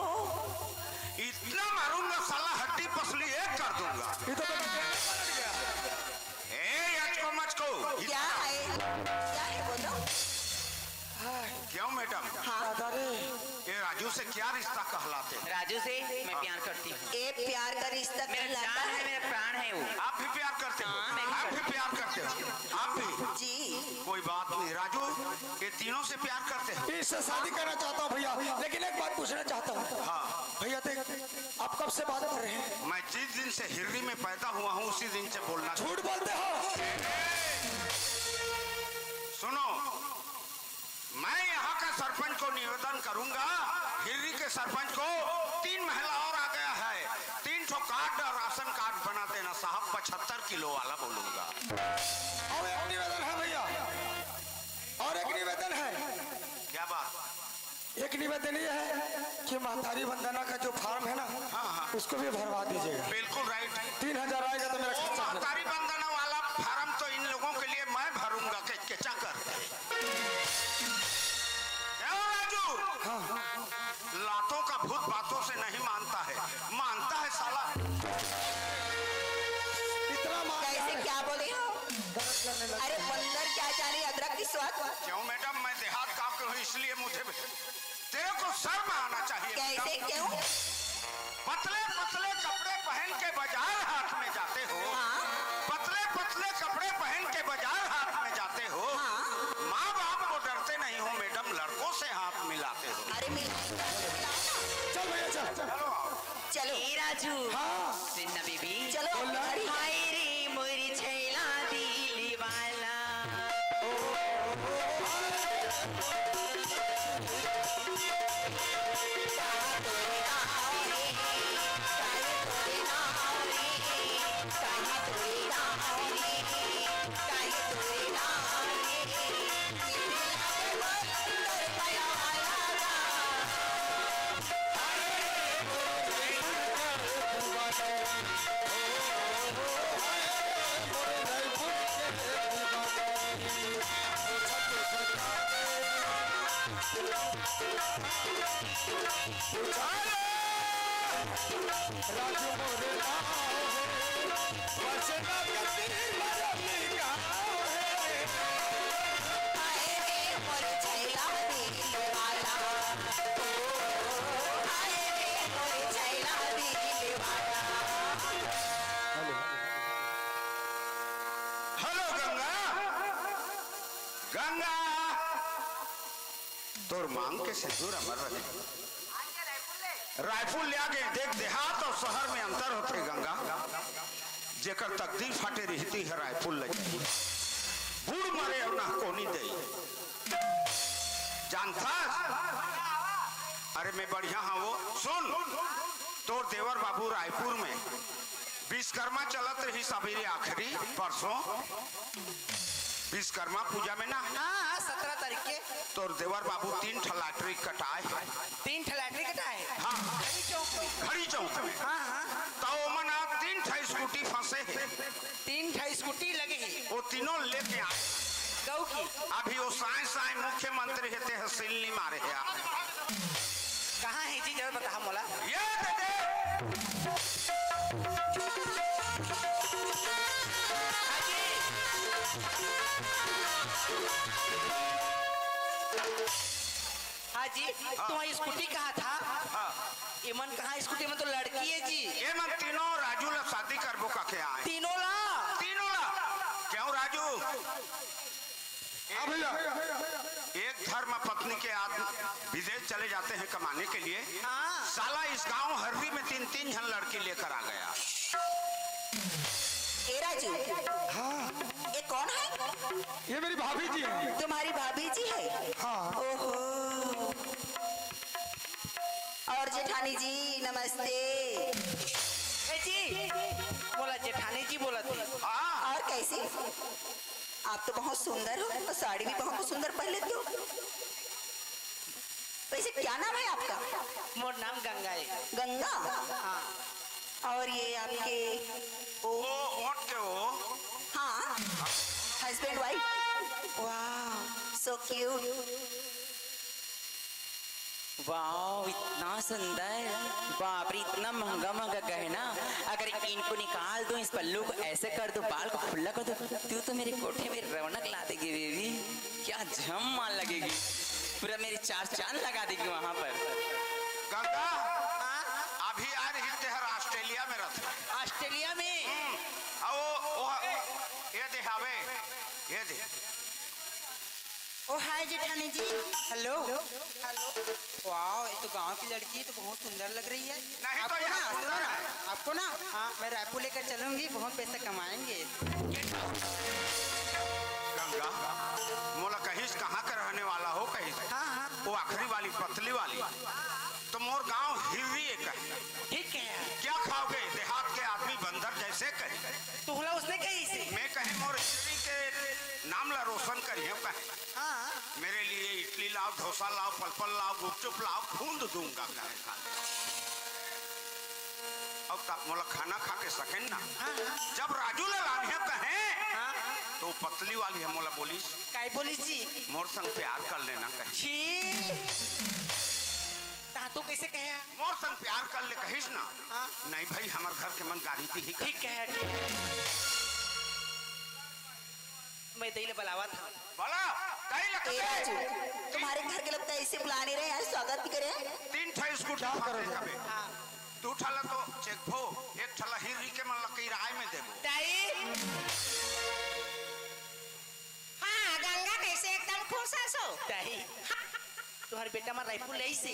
इतना मारूंगा साला, हड्डी पसली एक कर दूंगा। ये तो मैं ए, यचको मचको। क्या है? क्या है बोलो? क्यों मैडम? हाँ। अरे, ये राजू से क्या रिश्ता कहलाते हैं? राजू से मैं प्यार करती हूँ। ए प्यार का रिश्ता मेरा कहलाता जान है, है। मेरा प्राण है वो। आप भी प्यार करते हो? हाँ, मैं भी आप भी प्यार करते हो? आप भी? जी। कोई बात नहीं राजू, ये तीनों से प्यार करते हैं। इससे शादी करना चाहता हूँ भैया, लेकिन एक बात पूछना चाहता हूँ। हाँ। भैया देख, आप कब से बात कर रहे हैं? मैं जिस दिन से हिररी में पैदा हुआ हूँ, उसी दिन से बोलना। झूठ बोलते हो। सुनो, मैं यहाँ का सरपंच को निवेदन करूंगा, हिररी के सरपंच को, तीन महला और आ गया है, तीन ठो कार्ड और राशन कार्ड बना देना साहब, पचहत्तर किलो वाला बोलूंगा। और एक निवेदन है भैया, और एक निवेदन है। क्या बात? एक निवेदन ये है कि महतारी वंदना का जो फॉर्म है ना, हाँ, हाँ। उसको भी भरवा दीजिएगा। बिल्कुल राइट। तीन हजार आएगा तो मेरा वो खर्चा हो जाएगा। महतारी वंदना वाला फॉर्म तो इन लोगों के लिए मैं भरूंगा, के, के चक्कर। क्यों राजू? हाँ। लातों का भूत बातों से नहीं मानता है, मानता है साला। इतना मार कैसे, क्या बोले हो? दर्द करने लगा। अरे बंदर क्या जाने अदरक की स्वाद। क्यों मैडम, मैं देहात गांव के हूँ, इसलिए मुझे, तेरे को शर्म आना चाहिए मैडम। कैसे, क्यों? पतले पतले कपड़े पहन के बाजार हाट में जाते हो। हाँ। पतले पतले कपड़े पहन के बाजार हाट में जाते हो। हाँ। माँ बाप को डरते नहीं हो मैडम, लड़कों से हाथ मिलाते हो। अरे मिल, मिलाओ ना। चल भैया चल। चलो आओ। चलो। ए राजू। हाँ। सुन ना बेबी। चलो। बोल ना। अरे हाय रे मोरी छैला दिल वाला। हेलो गंगा, गंगा, तोर मांग के सिंदूर अमर रहे। रायपुर ले आगे देख, देहात और शहर में अंतर होथे गंगा। जेकर तकदीर फाटे रहती है रायपुर ले जाही। बूड़ मरे और ना कोनी दे। जानता? अरे मैं बढ़िया हाँ वो। सुन, तोर देवर बाबू रायपुर में विश्वकर्मा चलत रही सबेरे आखिरी परसों। विश्वकर्मा पूजा में ना। हाँ, हाँ, सत्रह तारीख के। तोर देवर बाबू तीन ठा लॉटरी कटाए हे। तीन ठा लॉटरी कटाए हे? हाँ। घड़ी चौक में। घड़ी चौक में। हाँ, हाँ। तो ओमन आज तीन ठा स्कूटी फंसे हे। तीन ठा स्कूटी लगे हे। वो तीनों लेके आए। गऊ की? अभी वो साए साए मुख्यमंत्री हे, तहसील नहीं मारे हे। कहाँ हे जी, जरा बता मोला। ये दे दे। हाँ जी। हाँ जी, हाँ। तुम्हारी स्कूटी कहाँ था? हाँ। एमन कहाँ स्कूटी में तो लड़की हे जी। एमन तीनों राजू ला शादी करबो कहिके आए। तीनों ला? तीनों ला। क्यों राजू? हाँ भैया। एक धर्म पत्नी के आदमी विदेश चले जाते हैं कमाने के लिए। हाँ। साला इस गांव हर्री में तीन तीन झन लड़की लेकर आ गया। ए राजू, हाँ। ये कौन है? ये मेरी भाभी जी है। तुम्हारी भाभी जी है? हाँ। ओहो। और जेठानी जी नमस्ते। ए जी, बोला जेठानी जी बोला थी। हाँ। और कैसी? आप तो बहुत सुंदर हो और साड़ी भी बहुत सुंदर पहन लेते हो। वैसे क्या नाम है आपका? मोर नाम गंगा है। गंगा? हाँ। और ये आपके वो वो ओट के वो। हाँ, हस्बैंड वाइफ। वाह, सो क्यूट। वाओ, इतना सुंदर। बाप रे, इतना महंगा महंगा गहना। अगर इनको निकाल दूं, इस पल्लू को ऐसे कर दूं, बाल को खुला कर दूं, तू तो मेरे कोठे में रौनक ला देगी बेबी। क्या झम माल लगेगी, पूरा मेरी चार चांद लगा देगी वहां पर। गंगा, हाँ? अभी आ रही तेहर ऑस्ट्रेलिया में रहते। ऑस्ट्रेलिया में? हम्म, आ वो, वो, ये दे, आवे, ये दे। ओ हाय जेठानी जी। हेलो। हेलो। वाओ, ये तो गांव की लड़की है, तो बहुत सुंदर लग रही है। नहीं तो आपको यहाँ ना, सुंदर सुनो ना, है। आपको ना, हाँ, मैं रायपुर लेकर चलूंगी, बहुत पैसा कमाएंगे। गंगा, मोला कहिस कहाँ के रहने वाला हो, कहिस। हाँ, हाँ। वो आखिरी वाली, पतली वाली। तो मोर गांव हिर्री एक है। ठीक है। क्या खाओगे? से कही। तोला उसने कही से? मैं कहे, मोर स्त्री के नाम ला रोशन करिहव कहे। हाँ। मेरे लिए इडली लाओ, डोसा लाओ, पलपल लाओ, गुपचुप लाओ, फूंद दूंगा कहे खाना। अब तक मोला खाना खा के सकेन ना। हाँ, हाँ। जब राजू ला लानिया कहे, हाँ। तो पतली वाली हे मोला बोलिस। काय बोलिस जी? मोर संग प्यार कर लेना कहे। छी। ता तू कैसे कहे? मोर संग प्यार कर ले कहिस ना। हाँ। नहीं भाई, हमर घर के मन गारी दिही। ठीक है, ठीक। मैं दई ले बुलावत हंव। बोला, दई ले ए कहे। राजू, तुम्हारे घर के लोग तो ऐसे बुलाने रहे यार, स्वागत भी करे। तीन ठा स्कूटी क्या करोगे? हाँ। दू ठा ला तो चेखबो, एक ठा ला हिरी के मन ला किराए में देबो। दाई। हाँ, गंगा कैसे एकदम खुश हस ओ? दाई। हाँ। तुम्हारे बेटा मन रायपुर ले आइसे।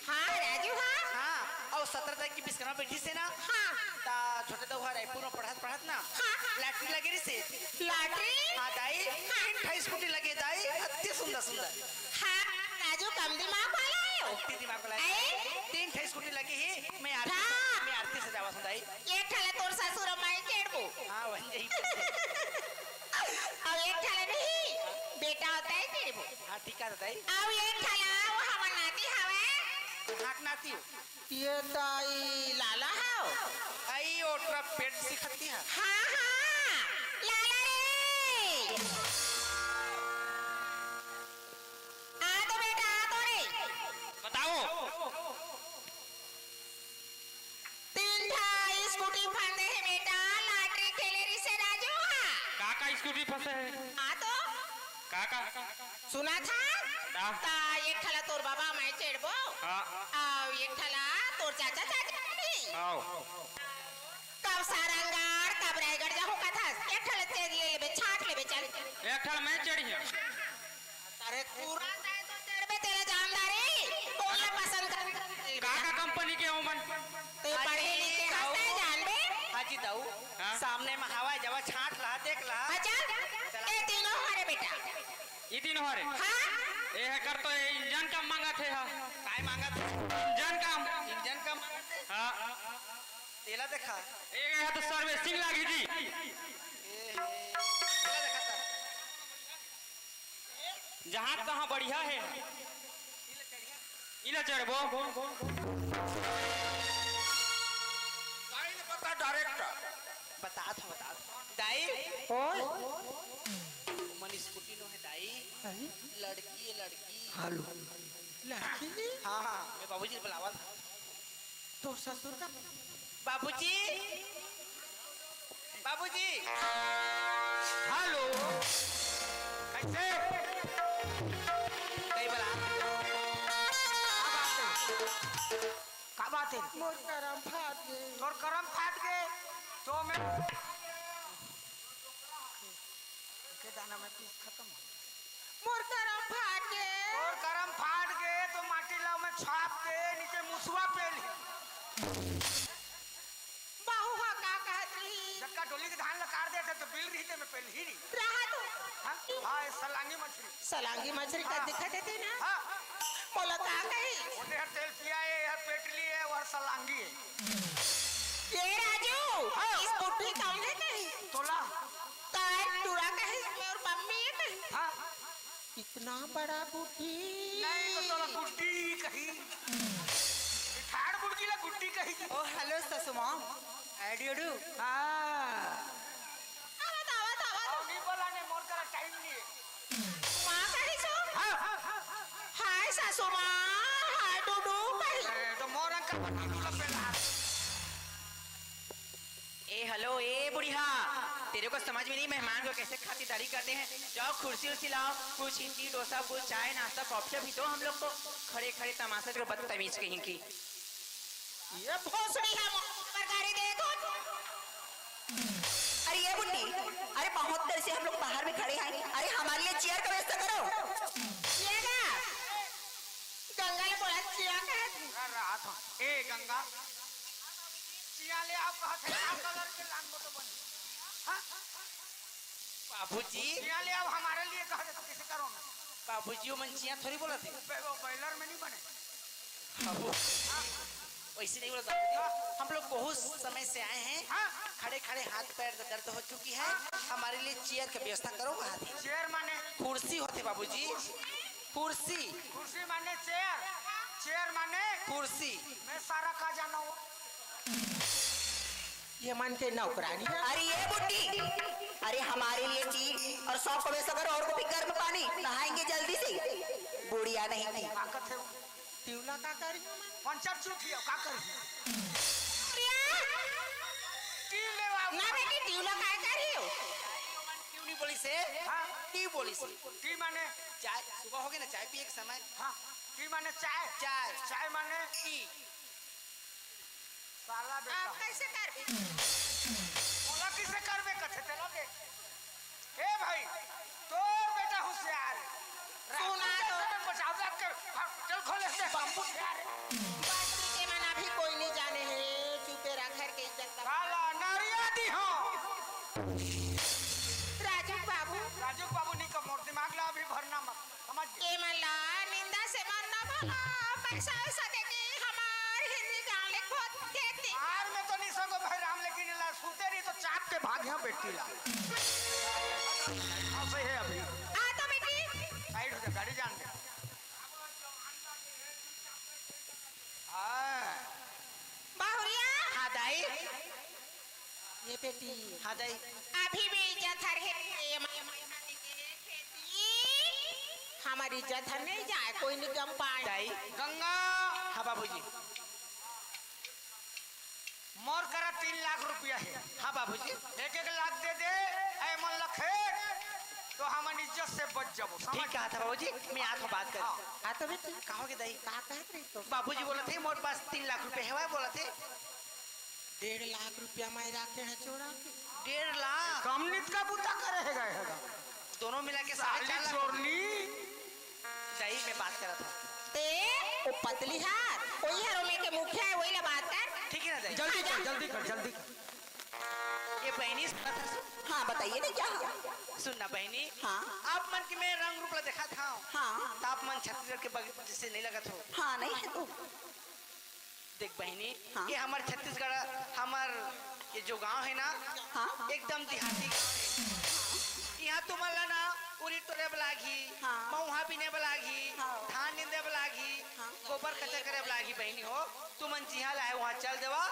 हाँ, राजू, हाँ। हाँ, अउ सत्रह तारीख के बिस्करा बैठिसे ना। हाँ। ता छोटे दाऊ हा रायपुर में पढ़त पढ़त ना। हाँ, हाँ। लॉटरी लगे रहिसे। लॉटरी? हाँ, दाई। हाँ। तीन ठा स्कूटी लगे, दाई। अति सुंदर सुंदर। हाँ, राजू कम दिमाग वाला हे ओ। अति दिमाग वाला हे। ए? तीन ठा स्कूटी लगे हे, मैं आरती, हाँ। मैं आरती सजावत हंव, दाई। एक ठा ला तोर ससुर माई चढ़बो। हाँ, वही, यही। अउ एक ठा ला नहीं, बेटा होता है चढ़बो। हाँ, ठीक है, दाई। अउ एक ठा ला, वो हमर नाती हवे। हाँ, नाती हो। ये ताई लाला हव। आई ओटरा पेट सिखती है। हाँ, हाँ, लाला रे। आ तो बेटा, आ तो रे। बताओ। तीन ठा स्कूटी फंदे हे बेटा, लॉटरी खेले रिसे राजू हा। का का स्कूटी फंसे हे? हाँ तो। का का? सुना था? का? ता एक ठा ला तोर बाबा मैं चढ़बो। हाँ। अउ एक ठा ला तोर चाचा चाची। आओ। कब सारंगढ़, कब रायगढ़ जाहूँ कथस। एक ठा ला तें ले लेबे, छाट लेबे, चल। एक ठा ला मैं चढ़िया। अरे तू रहता है तो चढ़बे तेला जानदारी, तोला पसंद कर। का का कंपनी के हो मन? ते पढ़े लिखे हस ते जानबे। हाजी दाऊ, हाँ? सामने में हवा जवा छाट ला, देख ला। हाँ, चल। चला। ए तीनों हरे बेटा। ई तीनों हरे? हाँ। ए हे कर तो ए इंजन कम मांगत हे हा। काय मांगत हे? इंजन कम। इंजन कम मांगत हे? हाँ। तेला देखा। ए हे तो सर्विसिंग लागी जी। ए हे। तेला देखा था। जहाँ तहाँ बढ़िया हे। इला चढ़बो। दाई ने बता डायरेक्ट। बता था, बता था। दाई। ओए। मन स्कूटी नो हे दाई। दाई? लड़की हे, लड़की। हेलो। लड़की? हाँ, हाँ, मैं बाबूजी से बुलावा था। तोर ससुर का? बाबूजी, बाबूजी। हेलो, कैसे? कई बला। का बात है? मोर करम फाट गे। तोर करम फाट गे, तो मैं के दाना में पीस खत्म हो। मोर करम फाट गे। तोर करम फाट गे तो माटी ला में छाप के नीचे मुसवा पेल ही। बहू हा का कहत रही? जक्का डोली के धान ला काट देते तो बिल रही ते में पेल ही नहीं। रहा तो। हाँ? हाँ, ये सलांगी मछली। सलांगी मछली का हाँ। दिखा देते ना। हाँ। बोला का कही? ओते हर तेल पिया है, हर पेटली है, वो हर सलांगी है। ये राजू, हाँ। इस बुढ़ी कौन है कही? तोला। तार टूरा कही, मैं और मम्मी है कही। हाँ। इतना बड़ा बुढ़ी। नहीं तो तोला गुड्डी कही। ठाड़ बुढ़ी ला गुड्डी कही। ओ, हेलो ससु माँ। एडियोडू। हाँ। आवत, आवत, आवत। और नहीं बोला ने, मोर करा टाइम नहीं है। माँ कही सो? हाँ। हाय सासू माँ, हाय डूडू कही। ए, तो मोर अंकल पर डूडू लपेला। ए, हेलो, ए बुढ़िया, तेरे को समझ में नहीं, मेहमान को कैसे खातिरदारी करते हैं? जाओ, कुर्सी उर्सी लाओ, कुछ इडली, डोसा, कुछ चाय, नाश्ता, कॉफी भी दो हम लोग को। खड़े खड़े तमाशा, तेरे बदतमीज कहीं की। ये भोसड़ी है, मुंह पर गाड़ी दे दो। अरे ये बुड्ढी, अरे बहुत देर से हम लोग बाहर में खड़े हैं, अरे हमारे लिए चेयर का व्यवस्था करो। ये ना, गंगा ने बोला चेयर का है। अरे रहा था। ए गंगा, चिया ले आओ, कहत है, लाल कलर के लांगो तो बनी। हाँ? बाबूजी। चिया ले आओ, हमारे लिए कहत है, तो किसे करो ना? बाबूजी, वो मन चिया थोड़ी बोलत हे। बे-, वो बॉयलर में नहीं बने। बाबू, वैसे नहीं बोलत बाबूजी। हम लोग बहुत समय से आए हैं। हाँ। खड़े खड़े हाथ पैर दर्द हो चुकी है, हमारे लिए चेयर की व्यवस्था करो। कहा थी चेयर माने? कुर्सी होते बाबूजी, कुर्सी। कुर्सी माने चेयर, चेयर माने कुर्सी। मैं सारा का जाना हूँ। ये मन के नौकरानी है। अरे ये बुड्ढी, अरे हमारे लिए टी और सौ कवे सगर और को भी गर्म पानी, नहाएंगे जल्दी से। बुढ़िया नहीं थी। ताकत है। टिवला का करी? पंचर चूक गया, का करी? प्रिया! टी लेवा। ना बेटी, टिवला का करी हो? क्यों नहीं बोली से? हाँ। टी बोली से। टी माने? चाय, सुबह हो गई ना, चाय पिए के समय। हाँ, टी माने चाय। चाय। चाय माने? टी। साला बेटा। आप कैसे करबे? बोला किसे करबे कथे तेला के? ए भाई, तोर बेटा होशियार है। सुना तो। मैं बचाव कर, हाँ, चल खोले से। बम्बू होशियार है। बात के मन अभी कोई नहीं जाने है, चुपे रह, घर के इज्जत का। साला नरिया दी हो। राजू बाबू। राजू बाबू नहीं का मोर दिमाग ला अभी भरना मत। समझ गए? ए मन ला निंदा से मन ना भला, पैसा वैसा दे के हमार हिंदी गाँव ले खोद देती। हार में तो नहीं सको भाई राम, लेकिन ला सूते नहीं तो चाप के भाग यहाँ बेटी ला। हाँ, सही है अभी। आ तो बेटी। साइड हो जा, गाड़ी जान दे। हाँ। बाहुरिया। हाँ, दाई। ये बेटी। हाँ, दाई। अभी भी इज्जत हर है, ये हमारी इज्जत हर नहीं जाए, कोई नहीं गम पाए। दाई। गंगा। हाँ, बाबूजी। मोर करा तीन लाख रुपया है। हाँ, बाबूजी। एक एक लाख दे दे, ऐ मन लखे, तो हमन इज्जत से बच जाबो, समझ? ठीक कहा था बाबूजी, मैं आके बात कर। हाँ। हाँ, तो बेटी। कहोगे दाई? का कहत रही तो? बाबूजी बोला थे, मोर पास तीन लाख रुपया है, बोला थे। डेढ़ लाख रुपया मैं राखे हैं चोरा के। डेढ़ लाख? कम नित का बुता करे है गए है। दोनों मिला के साढ़े चार लाख। चोरनी। सही में बात करा था। ते, वो पतली हार, वही हर ओमे के मुखिया है, वही ला बात कर। ठीक है ना दाई? जल्दी कर, जल्दी कर, जल्दी कर। ये बहनी सुना था, सुन। हाँ, बताइए ना, क्या हुआ? सुन ना बहनी। हाँ। आप मन के मैं रंग रूप ला देखा था। हाँ। तो आप मन छत्तीसगढ़ के बग-, जैसे नहीं लगा था। हाँ, नहीं है तो। देख बहिनी, हाँ। ये हमर छत्तीसगढ़, हमर ये जो गांव है ना, हाँ। एकदम देहाती गांव है। यहाँ तुमन ला ना उरी टोरे बर लागही, हाँ। मउहा बीने बर लागही, हाँ। धान निंदे बर लागही, हाँ। गोबर कचरा करे बर लागही बहिनी हो, तुमन जिहाँ लाए वहाँ चल देवा,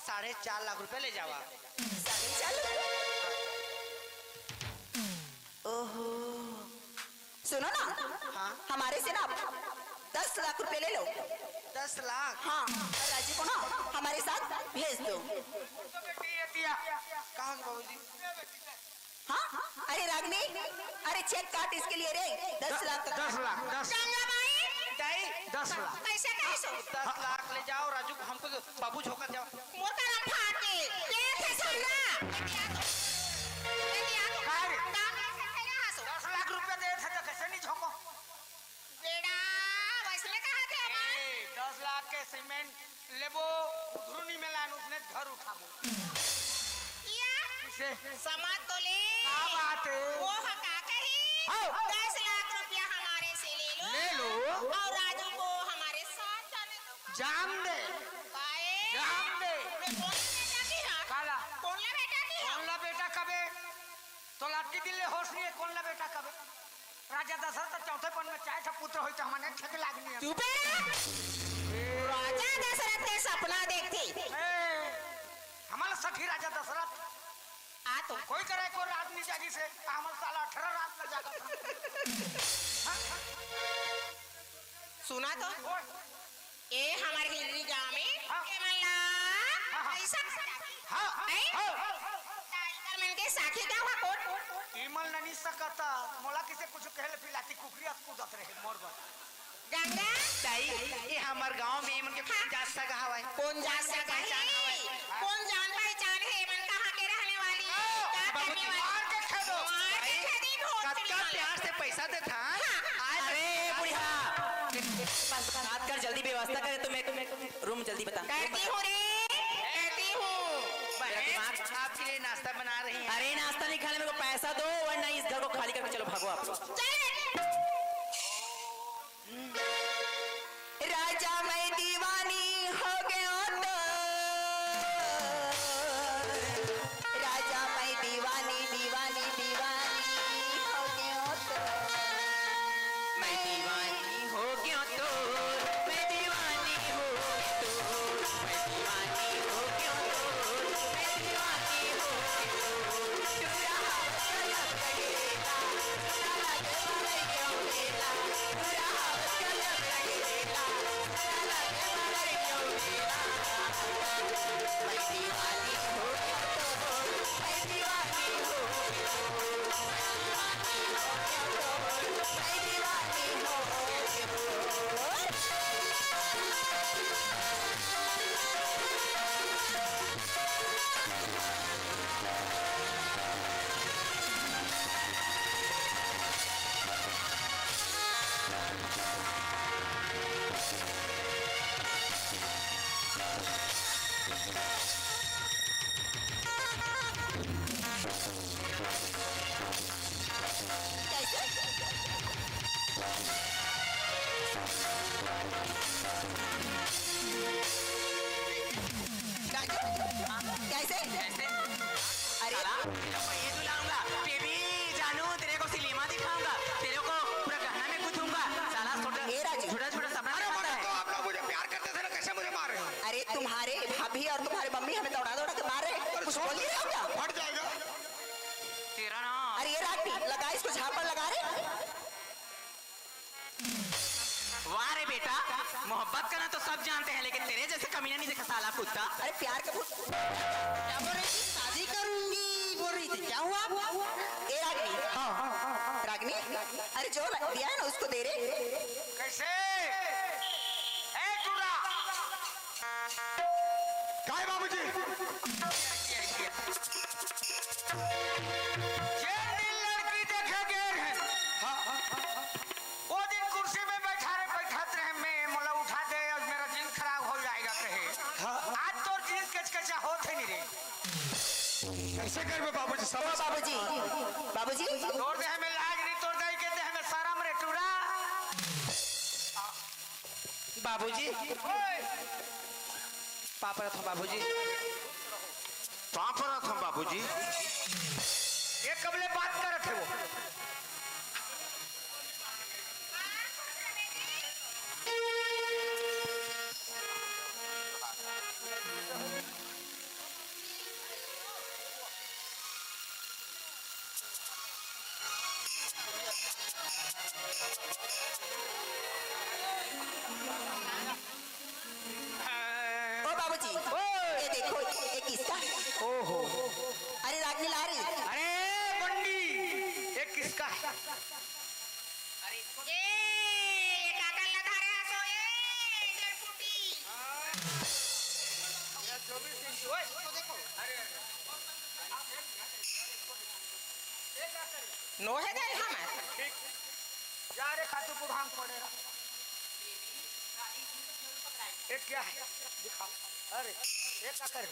साढ़े चार लाख रुपया ले जावा। साढ़े चार लाख? ओहो। सुनो ना, हाँ। हमारे से ना दस लाख रुपए ले लो। दस लाख? हाँ, और राजू को ना हमारे साथ भेज दो। तो बेटी, ये दिया। कहाँ के बाबूजी? हाँ, अरे रागनी, अरे चेक काट इसके लिए रे, दस लाख का। दस लाख, दस। गंगा माई। दाई। दस लाख। कैसे कैसे? दस लाख ले जाओ राजू, हमको तो बाबू झोंका जाओ। मोर करम फाटे, ये थे सल्ला। ये दिया तो। ये दिया तो। काय रे? का, का, का, का, का, हंसो। दस लाख रुपया दे थे तो कैसे नहीं झोंको? बेटा, वैसने कहा थे हमार? ए, दस लाख के सीमेंट लेबो, उधरू नहीं मिला, उसने घर उठाबो। या? किसे? समझ तो ले। का बात है? वो ह का कही? हाँ। दस लाख रुपया हमारे से ले लो। ले लो। और राजू को हमारे साथ जाने दो। जान दे। काहे? जान दे। मैं कौन ला बेटा की हाँ? काला। कौन ला बेटा की हाँ? कौन ला बेटा कबे? तो लाठी दिल ले होश नहीं है, कौन ला बेटा कबे? राजा दशरथ तो चौथे पन में चाहे था पुत्र होई तो हमने एक ठेके लागनी है। चुप है। राजा दशरथ के सपना देखती। ए, हमारा सखी राजा दशरथ। आ तो। कोई करे को रात नहीं जागी से, हमारा साला अठारह रात में जागा था। सुना तो। ओए। ए हमर हिंदू गांव में हाँ। ए मन ला हाँ, हाँ। ऐसा हाँ, हैं? हाँ। टाइगर मन के साखी का हुआ कोट? ए मन ला नहीं सकता, मोला किसे कुछ कहले फिर लाती कुकरी अस कूदत रहे मोर बर। गंगा? दाई, ये हमर गांव में ए मन के कौन जात सगा हवय? कौन जात सगा पहचान है? हवय? कौन जान पहचान है? ए मन कहाँ के रहने वाली? हाँ, का बाबूजी। करने वाली? मार के खेदो। मार के भाई, खेदी भोसड़ी कतका वाला। प्यार से पैसा देथा। हाँ। आज अरे बुढ़िया, बात कर, जल्दी व्यवस्था करे, तुम्हें रूम जल्दी बता। करती हूँ रे, करती हूँ। मेरा बहन, दिमाग आपके लिए नाश्ता बना रही है। अरे नाश्ता नहीं खाने, मेरे को पैसा दो, वरना इस घर को खाली करके चलो, भागो आप लोग। चल। राजा मैं दीवानी हो गयो तो कैसे? कैसे? कैसे? अरे। साला, तेरे को ये दिलाऊंगा, बेबी जानू, तेरे को सिनेमा दिखाऊंगा, तेरे को पूरा गहना में गूंथूंगा। साला, छोटा, ए राजू। छोटा, छोटा सपना अरे, दिखाता मगर है। तो आप लोग मुझे प्यार करते थे ना, कैसे मुझे मार रहे हो? अरे, तुम्हारे भाभी और तुम्हारे मम्मी हमें दौड़ा दौड़ा के मार रहे हैं। अरे, कुछ छोड़ बोल नहीं रहे हो क्या? फट जाएगा। तेरा ना। अरे, ये राखी, लगा इसको, झापड़ लगा रे। वाह रे बेटा, मोहब्बत करना तो सब जानते हैं, लेकिन तेरे जैसे कमीना नहीं देखा, साला कुत्ता। अरे, प्यार का भूत। क्या बोल रही थी? शादी करूंगी बोल रही थी, क्या हुआ? ए रागनी। हाँ। रागनी, अरे, जो दिया है ना, उसको दे रे। कैसे? ए टूरा। काय बाबूजी? जे दिन लड़की देखे गए हैं, हाँ। वो दिन कुर्सी में बैठा रहे, बैठत रहे, मैं मोला उठा दे, आज मेरा दिन खराब हो जाएगा कहे। हाँ। आज तोर दिन कचकचा होत है नहीं रे। कैसे करबे बाबूजी, समझ? बाबूजी, बाबूजी। तोर देह में लाज नहीं, तोर दाई के देह में शरम रे टूरा। बाबूजी। ओए। पाँव परत हँव बाबूजी। पाँव परत हँव बाबूजी। ये कब ले बात करत हे वो? ओ बाबूजी, ओए! ये देखो, ये किसका है? ओहो। अरे रागनी ला रे। अरे बंडी, ये किसका है? ए, ये काका ला धरे हसो, ए, जड़पुटी। ओए, इसको देखो। अरे, अरे। नोहे दे हमें। ठीक। जा रे खातू बुढ़ान पड़े रहा। ये क्या है? दिखाओ। अरे, ये क्या कर रहे हो?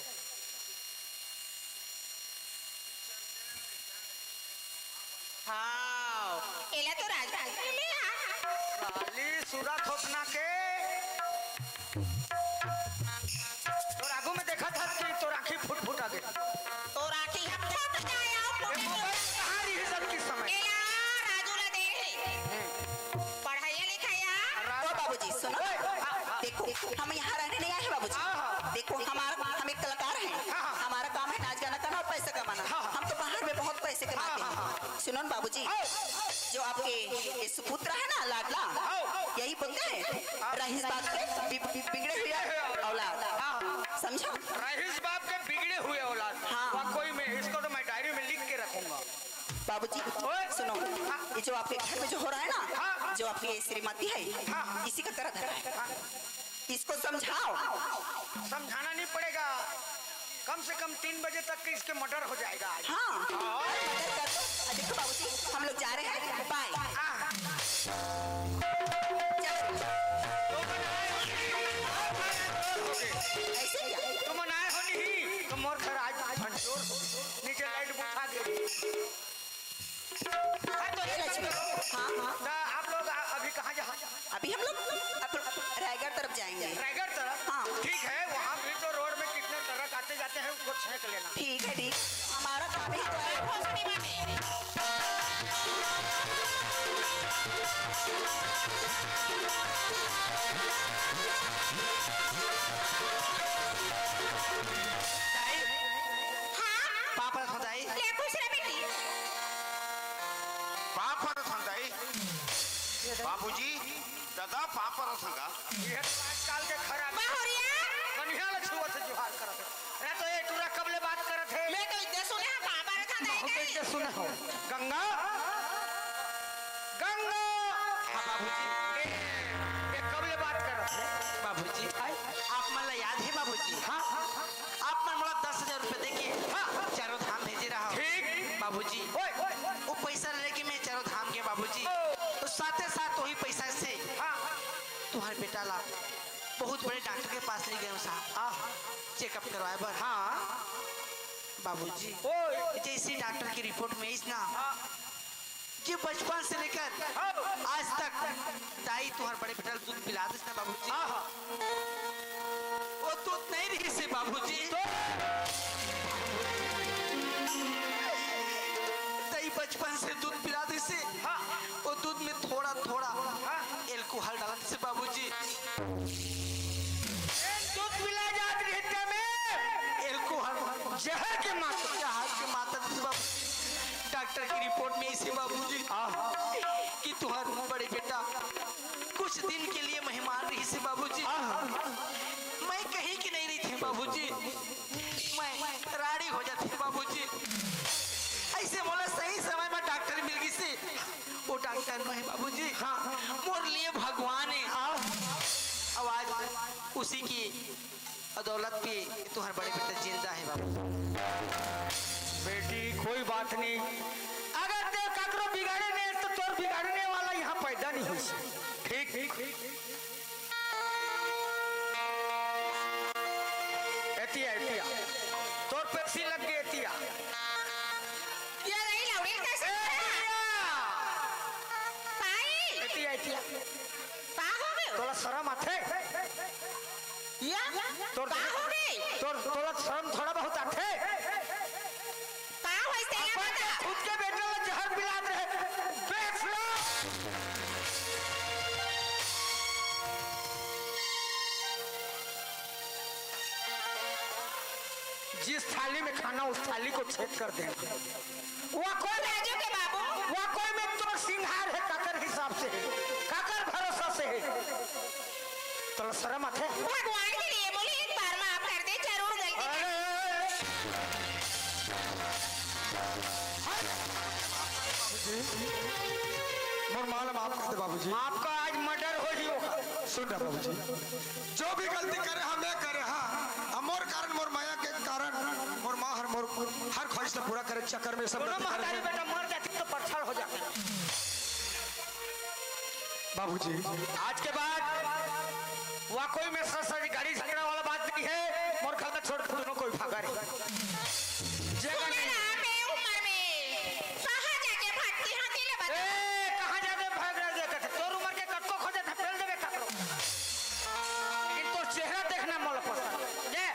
हाँ, एला तो राजभाषा में, हाँ, हाँ। साली सूरत होतना के। तोर आगू में देखा था कि तोर आँखी फुट फुट आ गई। तोर आँखी ह फुट जाए, आओ, फुट ये जाए। मोबाइल कहाँ रही सब की समय? ए यार, राजू ला दे रहे। हम्म। पढ़ाई लिखाई यार। राजू। ओ बाबूजी, सुनो। ओए, हाँ, हाँ। देखो, हम यहाँ रहने नहीं आए हैं बाबूजी। हाँ, हाँ। देखो, हमारा, हम एक कलाकार हैं। हाँ, हाँ। हमारा काम है नाच गाना करना और पैसा कमाना। हाँ, हाँ। हम तो बाहर में बहुत पैसे कमाते हाँ, हैं। हाँ, हाँ। सुनो ना बाबूजी, हाँ। जो आपके ये सुपुत्र है ना, लाडला, हाँ। यही बोलते हैं, हाँ। रईस बाप के बि-, बि-, बिगड़े हुए औलाद। हाँ। समझा? रईस बाप के बिगड़े हुए औलाद। हाँ। वाकई में, इसको तो मैं डायरी में लिख के रखूंगा। बाबूजी, ओए। सुनो, हाँ। ये जो आपके घर में जो हो रहा है ना, हाँ। जो आपकी ये श्रीमती है, हाँ। इसी का तरह धरा है। हाँ। इसको समझाओ। समझाना नहीं पड़ेगा, कम से कम तीन बजे तक के इसके मर्डर हो जाएगा आज। हाँ, और मर्डर कर दो। देखो बाबूजी, हम लोग जा रहे हैं, बाय। हाँ। चलो। ऐसे क्या? तुम आए हो नहीं, तो मोर घर आज भंजोर हो। नीचे लाइट बुझा दे। हाँ, तो ए लक्ष्मी। हाँ, हाँ। तो आप लोग अ-, अभी कहाँ जा? अभी हम लोग अब रायगढ़ तरफ जाएंगे। रायगढ़ तरफ? हाँ। ठीक है, वहाँ भी तो रोड में कितने ट्रक आते जाते हैं, उसको छेक लेना। ठीक है, ठीक। हमारा काम ही तो है। ताई, हाँ? पाँव परत हँव ताई। ले खुश रह बेटी। पाँव परत हँव ताई। बाबूजी, दादा, पाँव परत हँव गा। ये तो आजकल के खराब बहुरिया। कनिहा ल छुअत हे, जोहार करत हे। अरे तो ये टूरा कब ले बात करत हे? मैं तो इतने सुने हँव, पाँव परत हँव ताई। बहुत इतने सुने हो। गंगा, गंगा। हाँ बाबूजी। ए, ये कब ले बात करत हे? बाबूजी, आय, आप मन ला याद हे बाबूजी? हाँ, हाँ, हाँ। आप मन मोला दस हजार रुपया देके हाँ। चारों धाम भेजे रहा हो। ठीक। बाबूजी, ओए, ओए, ओए। वो पैसा लेके मैं चारों धाम गे बाबूजी। ओ। तो साथे साथ वही पैसा से हाँ। तुम्हारे बेटा ला बहुत बड़े डॉक्टर के पास ले गए हँव साहब। हाँ। चेकअप करवाए बर। हाँ। बाबूजी, ओए। जैसे डॉक्टर की रिपोर्ट में इस ना, हाँ। ये बचपन से लेकर हाँ। आज तक दाई तुहर बड़े बेटा ल दूध पिला दिस ना बाबूजी। हाँ, हाँ। वो दूध नहीं रही से बाबूजी। तो? दाई बचपन से दूध पिला दिस से। हाँ। वो दूध में थोड़ा थोड़ा हाँ। एल्कोहल डालत से बाबूजी। ए, दूध पिला जात रही ते में एल्कोहल जहर के मात्रा। जहर के मात्रा से बाबू, डॉक्टर की रिपोर्ट में इसे बाबूजी हाँ। कि तुहर बड़े बेटा कुछ दिन के लिए मेहमान रही से बाबूजी। हाँ। मैं कहीं की नहीं रही थी बाबूजी, मैं राड़ी हो जाती बाबूजी। ऐसे मोला सही समय में डॉक्टर मिल गई से, वो डॉक्टर मैं बाबूजी हाँ। मोर लिए भगवान है। हाँ। अब आज उसी की बदौलत पे तुहर बड़े बेटा जिंदा है बाबू। बेटी, कोई बात नहीं, अगर ते ककरो बिगाड़े नहीं तो तोर बिगाड़ने वाला यहाँ पैदा नहीं हुई। ठीक। एतिया, एतिया। तोर पेप्सी लग गई एतिया। ये नहीं लौड़ी कैसे? एतिया। भाई। एतिया, एतिया। का हो गए? तोला शरम आथे? या? तोर का हो गए? तोर, तोला शरम थोड़ा बहुत आथे? का होइस तेला अपन बता। खुद के बेटा ला जहर पिलात रहे। बेशरम! जिस थाली में खाना, उस थाली को छेद कर देना। वो कोई राजू के बाबू। वो कोई में तोर सिंगार है, काकर हिसाब से है, काकर भरोसा से है। तोला शरम आथे? भगवान के लिए बोले, एक बार माफ कर दे, जरूर गलती कर। अरे, अरे, बाबूजी, मोर माँ ला माफ कर दे बाबूजी। आपका आज मर्डर हो ही होगा। सुन ना बाबूजी, जो भी गलती करे हा, मैं करे हा, अब मोर कारण, मोर माया के कारण, मोर माँ हर मोर हर ख्वाहिश ला पूरा करे चक्कर में सब दोनों गलती करे महतारी हा। बेटा मर जाती तो परछाड़ हो जाता। बाबूजी, आज के बाद वाकई में सर सर गाड़ी झगड़ा वाला बात नहीं है। मोर घर छोड़ के दोनों कोई भागा रे। जगह सुने नहीं। ना, मैं उम्र में कहाँ जाके भागती हूँ, तेला बता। ए, कहाँ जाके भाग रहे हो? देख, तोर उम्र के कतको खोजे था, पेल देबे ककरो। लेकिन तोर चेहरा देखना मोला पसंद। ले।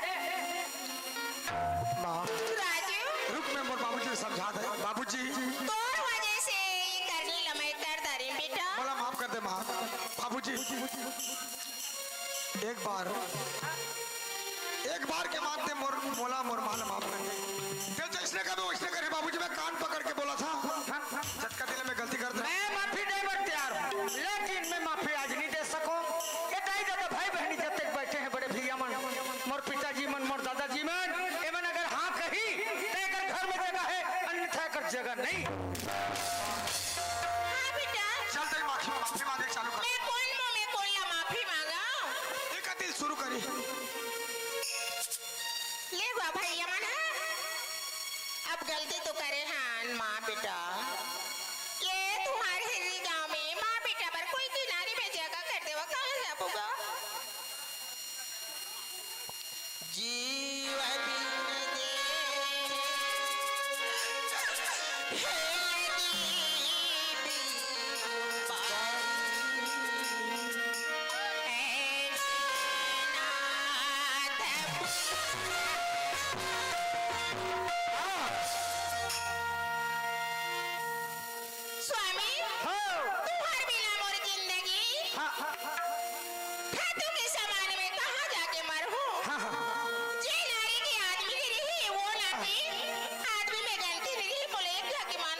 माँ। राजू। रुक, मैं मोर बाबूजी से समझा दे। बाबूजी। तोर वजह से ये करनी लमई कर दारी बेटा। मोला माफ कर दे माँ। बाबूजी, एक बार, एक बार के मानते मोर, मोला मोर माँ ला माफ कर दे। ते जैसने कहे वैसने करे बाबूजी, मैं कान पकड़ के बोला था। जतका दिन में गलती कर दे। मैं माफी दे बर तैयार हूँ, लेकिन मैं माफी आज नहीं दे सकूँ। ये दाई ददा भाई बहनी जब तक बैठे हैं बड़े भैया मन, मोर पिताजी मन, मोर दादाजी मन, ये मन अगर हाँ कही तो एकर घर में जगह है, अन्यथा एकर जगह नहीं। हाँ बेटा। चल तई माफी, माफी मांगे चालू कर। मैं कौन मुंह में कौन ला माफी मांगा? एक दिल शुरू करी। ले हुआ भैया मन, अब गलती तो करे हन माँ बेटा। ये तुम्हारे हिजरी गांव में माँ बेटा बर कोई किनारे में जगह कर देवा, कहाँ जाबो गा? जीवन दे हे दीवान। स्वामी, हाँ। तुहर बिना मोर जिंदगी हाँ। खातू के समान में कहाँ जाके मरहूँ? हाँ, हाँ। जे नारी के आदमी के रही, वो नारी आदमी में गलती नहीं रही, बोले एक जाके मान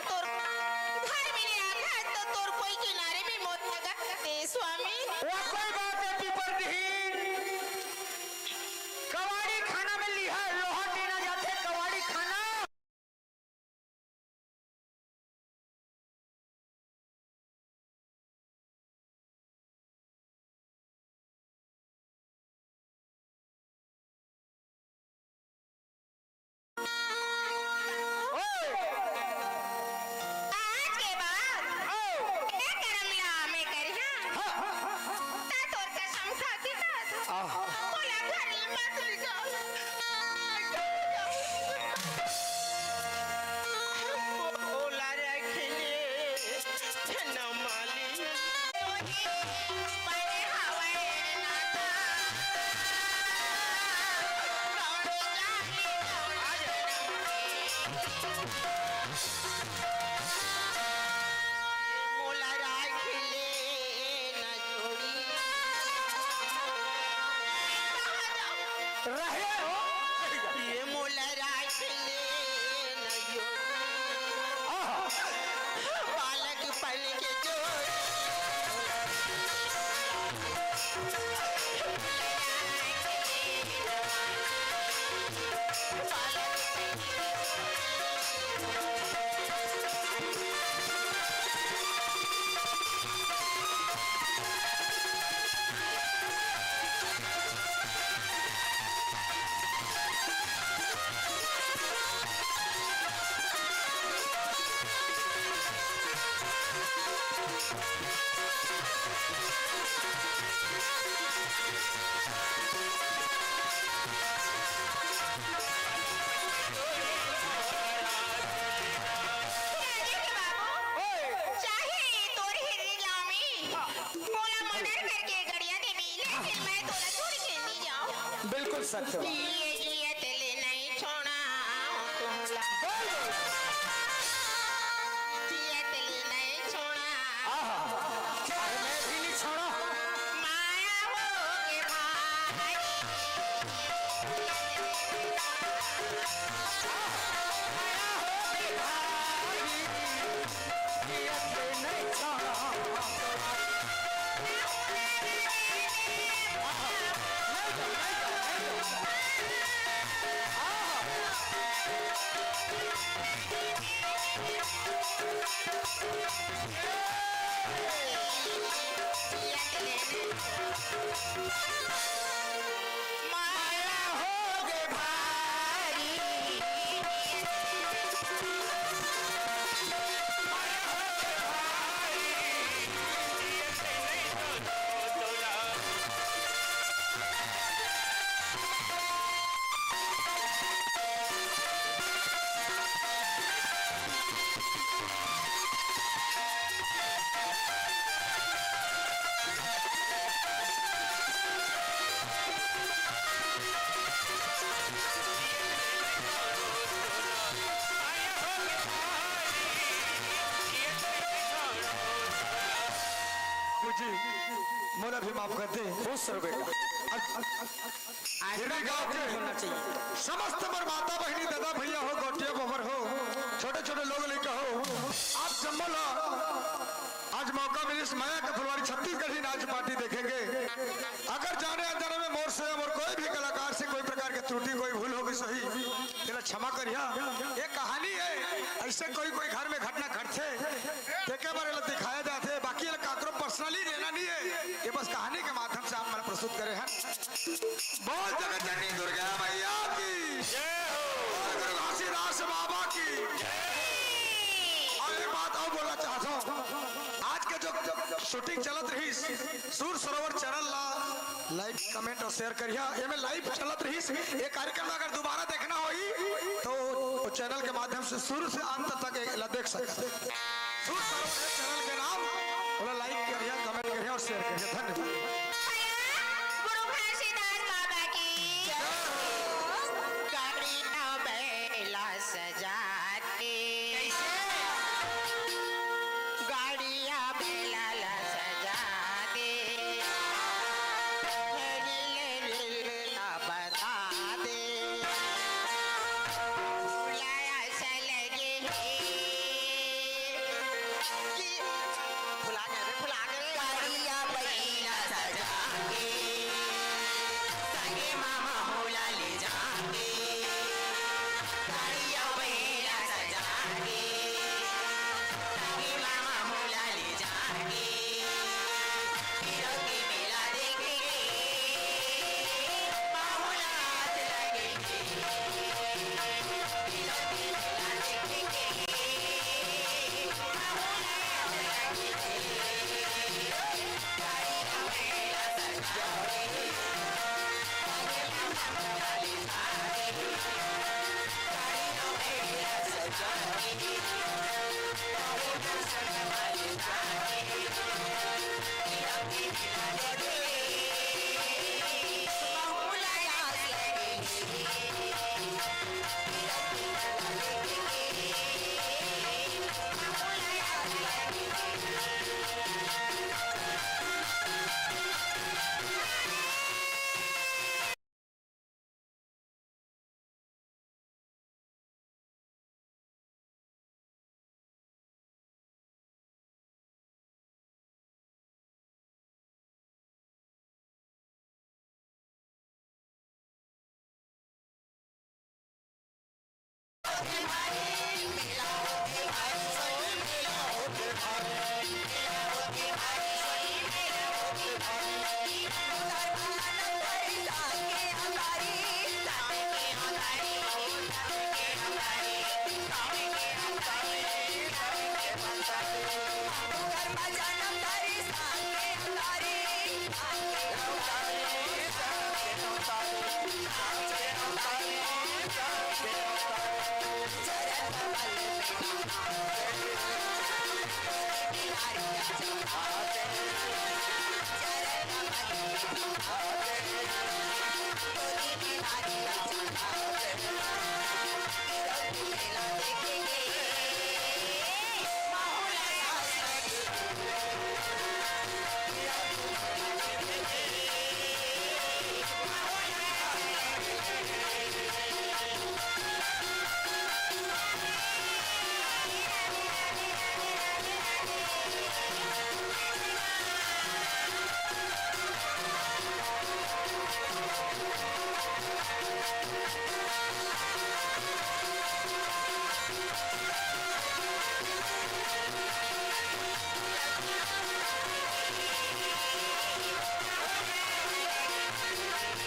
मोला राख ले न जोड़ी। रहे हो। ये मोला राख ले न जोड़ी। आहा। बालकपन के जोड़ी। राजू के बाबू, ओए। चाहे तोर हिरनी लामी, मोला मर्डर करके गड़िया देबे, लेकिन मैं तोला छोड़ के नहीं जाऊं। बिल्कुल सच बात। जिए जिए तेले नहीं छोड़ा तोला। बोल। जिए तेले नहीं छोड़ा। आहा। अरे मैं भी नहीं छोड़ा। माया हो के भाई। जी, मोला भी माफ कर दे। खुश रहो बेटा। अब, अब, अब, अब, हिरनी गांव के होना चाहिए। समस्त मोर माता बहिनी, दादा भैया हो, गोटिया बबर हो, छोटे छोटे लोग लइका हो, आप जम्मो ला आज मौका मिलिस, मया के फुलवारी छत्तीसगढ़ी नाच पार्टी देखेंगे। अगर जाने अनजाने में मोर से, मोर कोई भी कलाकार से कोई प्रकार के त्रुटि, कोई भूल हो गई सही, तेला क्षमा करिहा। ये कहानी है, ऐसे कोई कोई घर में घटना घटथे, तेके बारे ला दिखाया जाथे, बाकी ये काकरो personally लेना नहीं है, ये बस कहानी के माध्यम से आप मन प्रस्तुत करे हैं। बोल जगत जननी दुर्गा मैया की जय हो। बोल गुरु घासीदास बाबा की जय। और एक बात और बोलना चाहता हूँ, आज के जो, जो shooting चलत रही सुर सरोवर channel ला like, comment और share करिहा। एमे live चलत रहिस। ये कार्यक्रम अगर दोबारा देखना होई तो वो channel के माध्यम से शुरू से अंत तक एक ला देख सकते हैं। सुर सरोवर है channel के नाम, ओला like करिहा, comment करिहा और share करिहा। धन्यवाद। गुरु घासीदास बाबा की जय। गाड़ी ना बैला सजा के। कैसे? गाड़िया बेला ला सजा दे, रील रील ना बता दे, बुलाया चल गे हे कि भुला गए रे, भुला गए रे। गाड़िया बेला सजा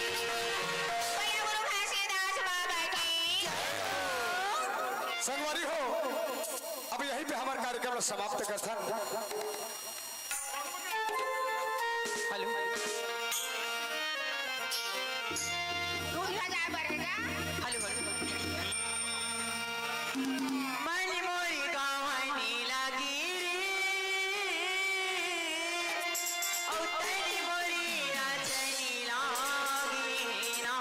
भैया गुरु घासीदास बाबा की। संगवारी हो, अब यहीं पे हमर कार्यक्रम ल समाप्त करथन। हेलो। दूध भजा बढ़ेगा। Hello, hello. मन मोरी गावनी लागी रे, औ तनी मोरी नाचनी लागी ना।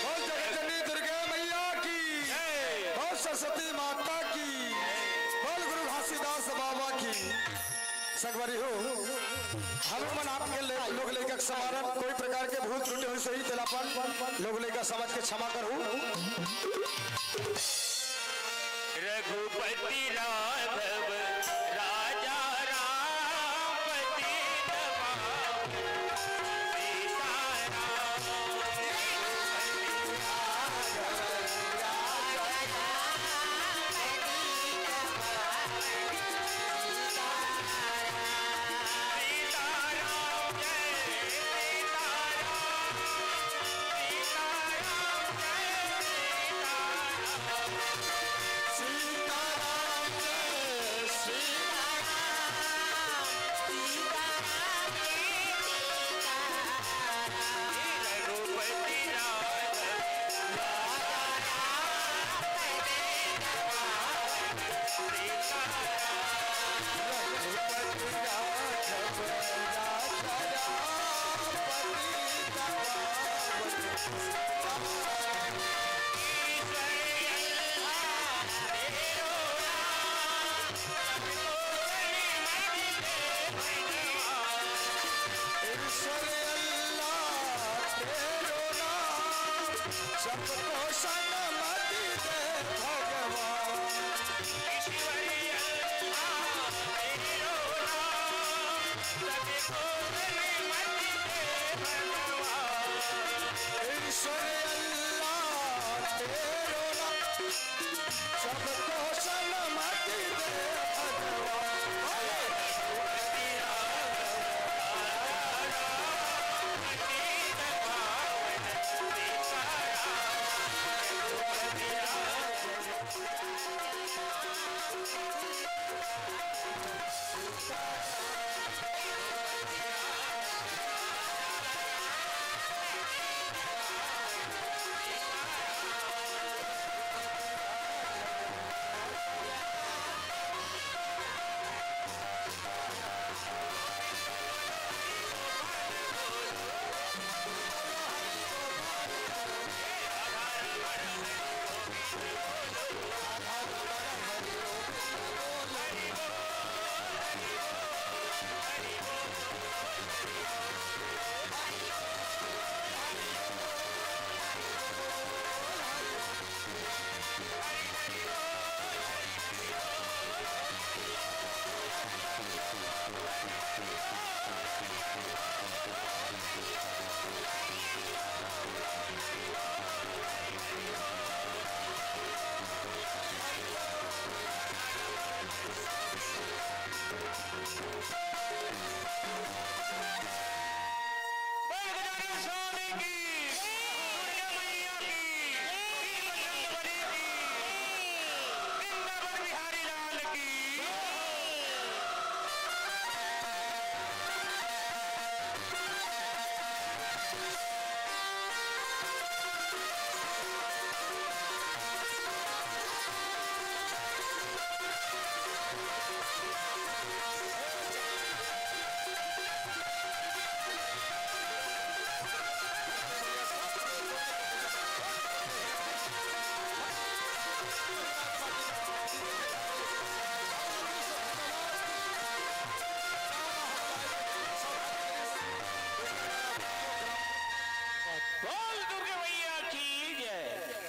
बोल जगत जननी दुर्गा मैया की, बोल सरस्वती माता की, बोल गुरु घासीदास बाबा की। संगवारी हो, हमू मन आपके ले-, लोग लइका के समारन, कोई प्रकार के भूल त्रुटि होइस होही, तेला अपन लोग लइका समझ के क्षमा करहू। रघुपति राघव राम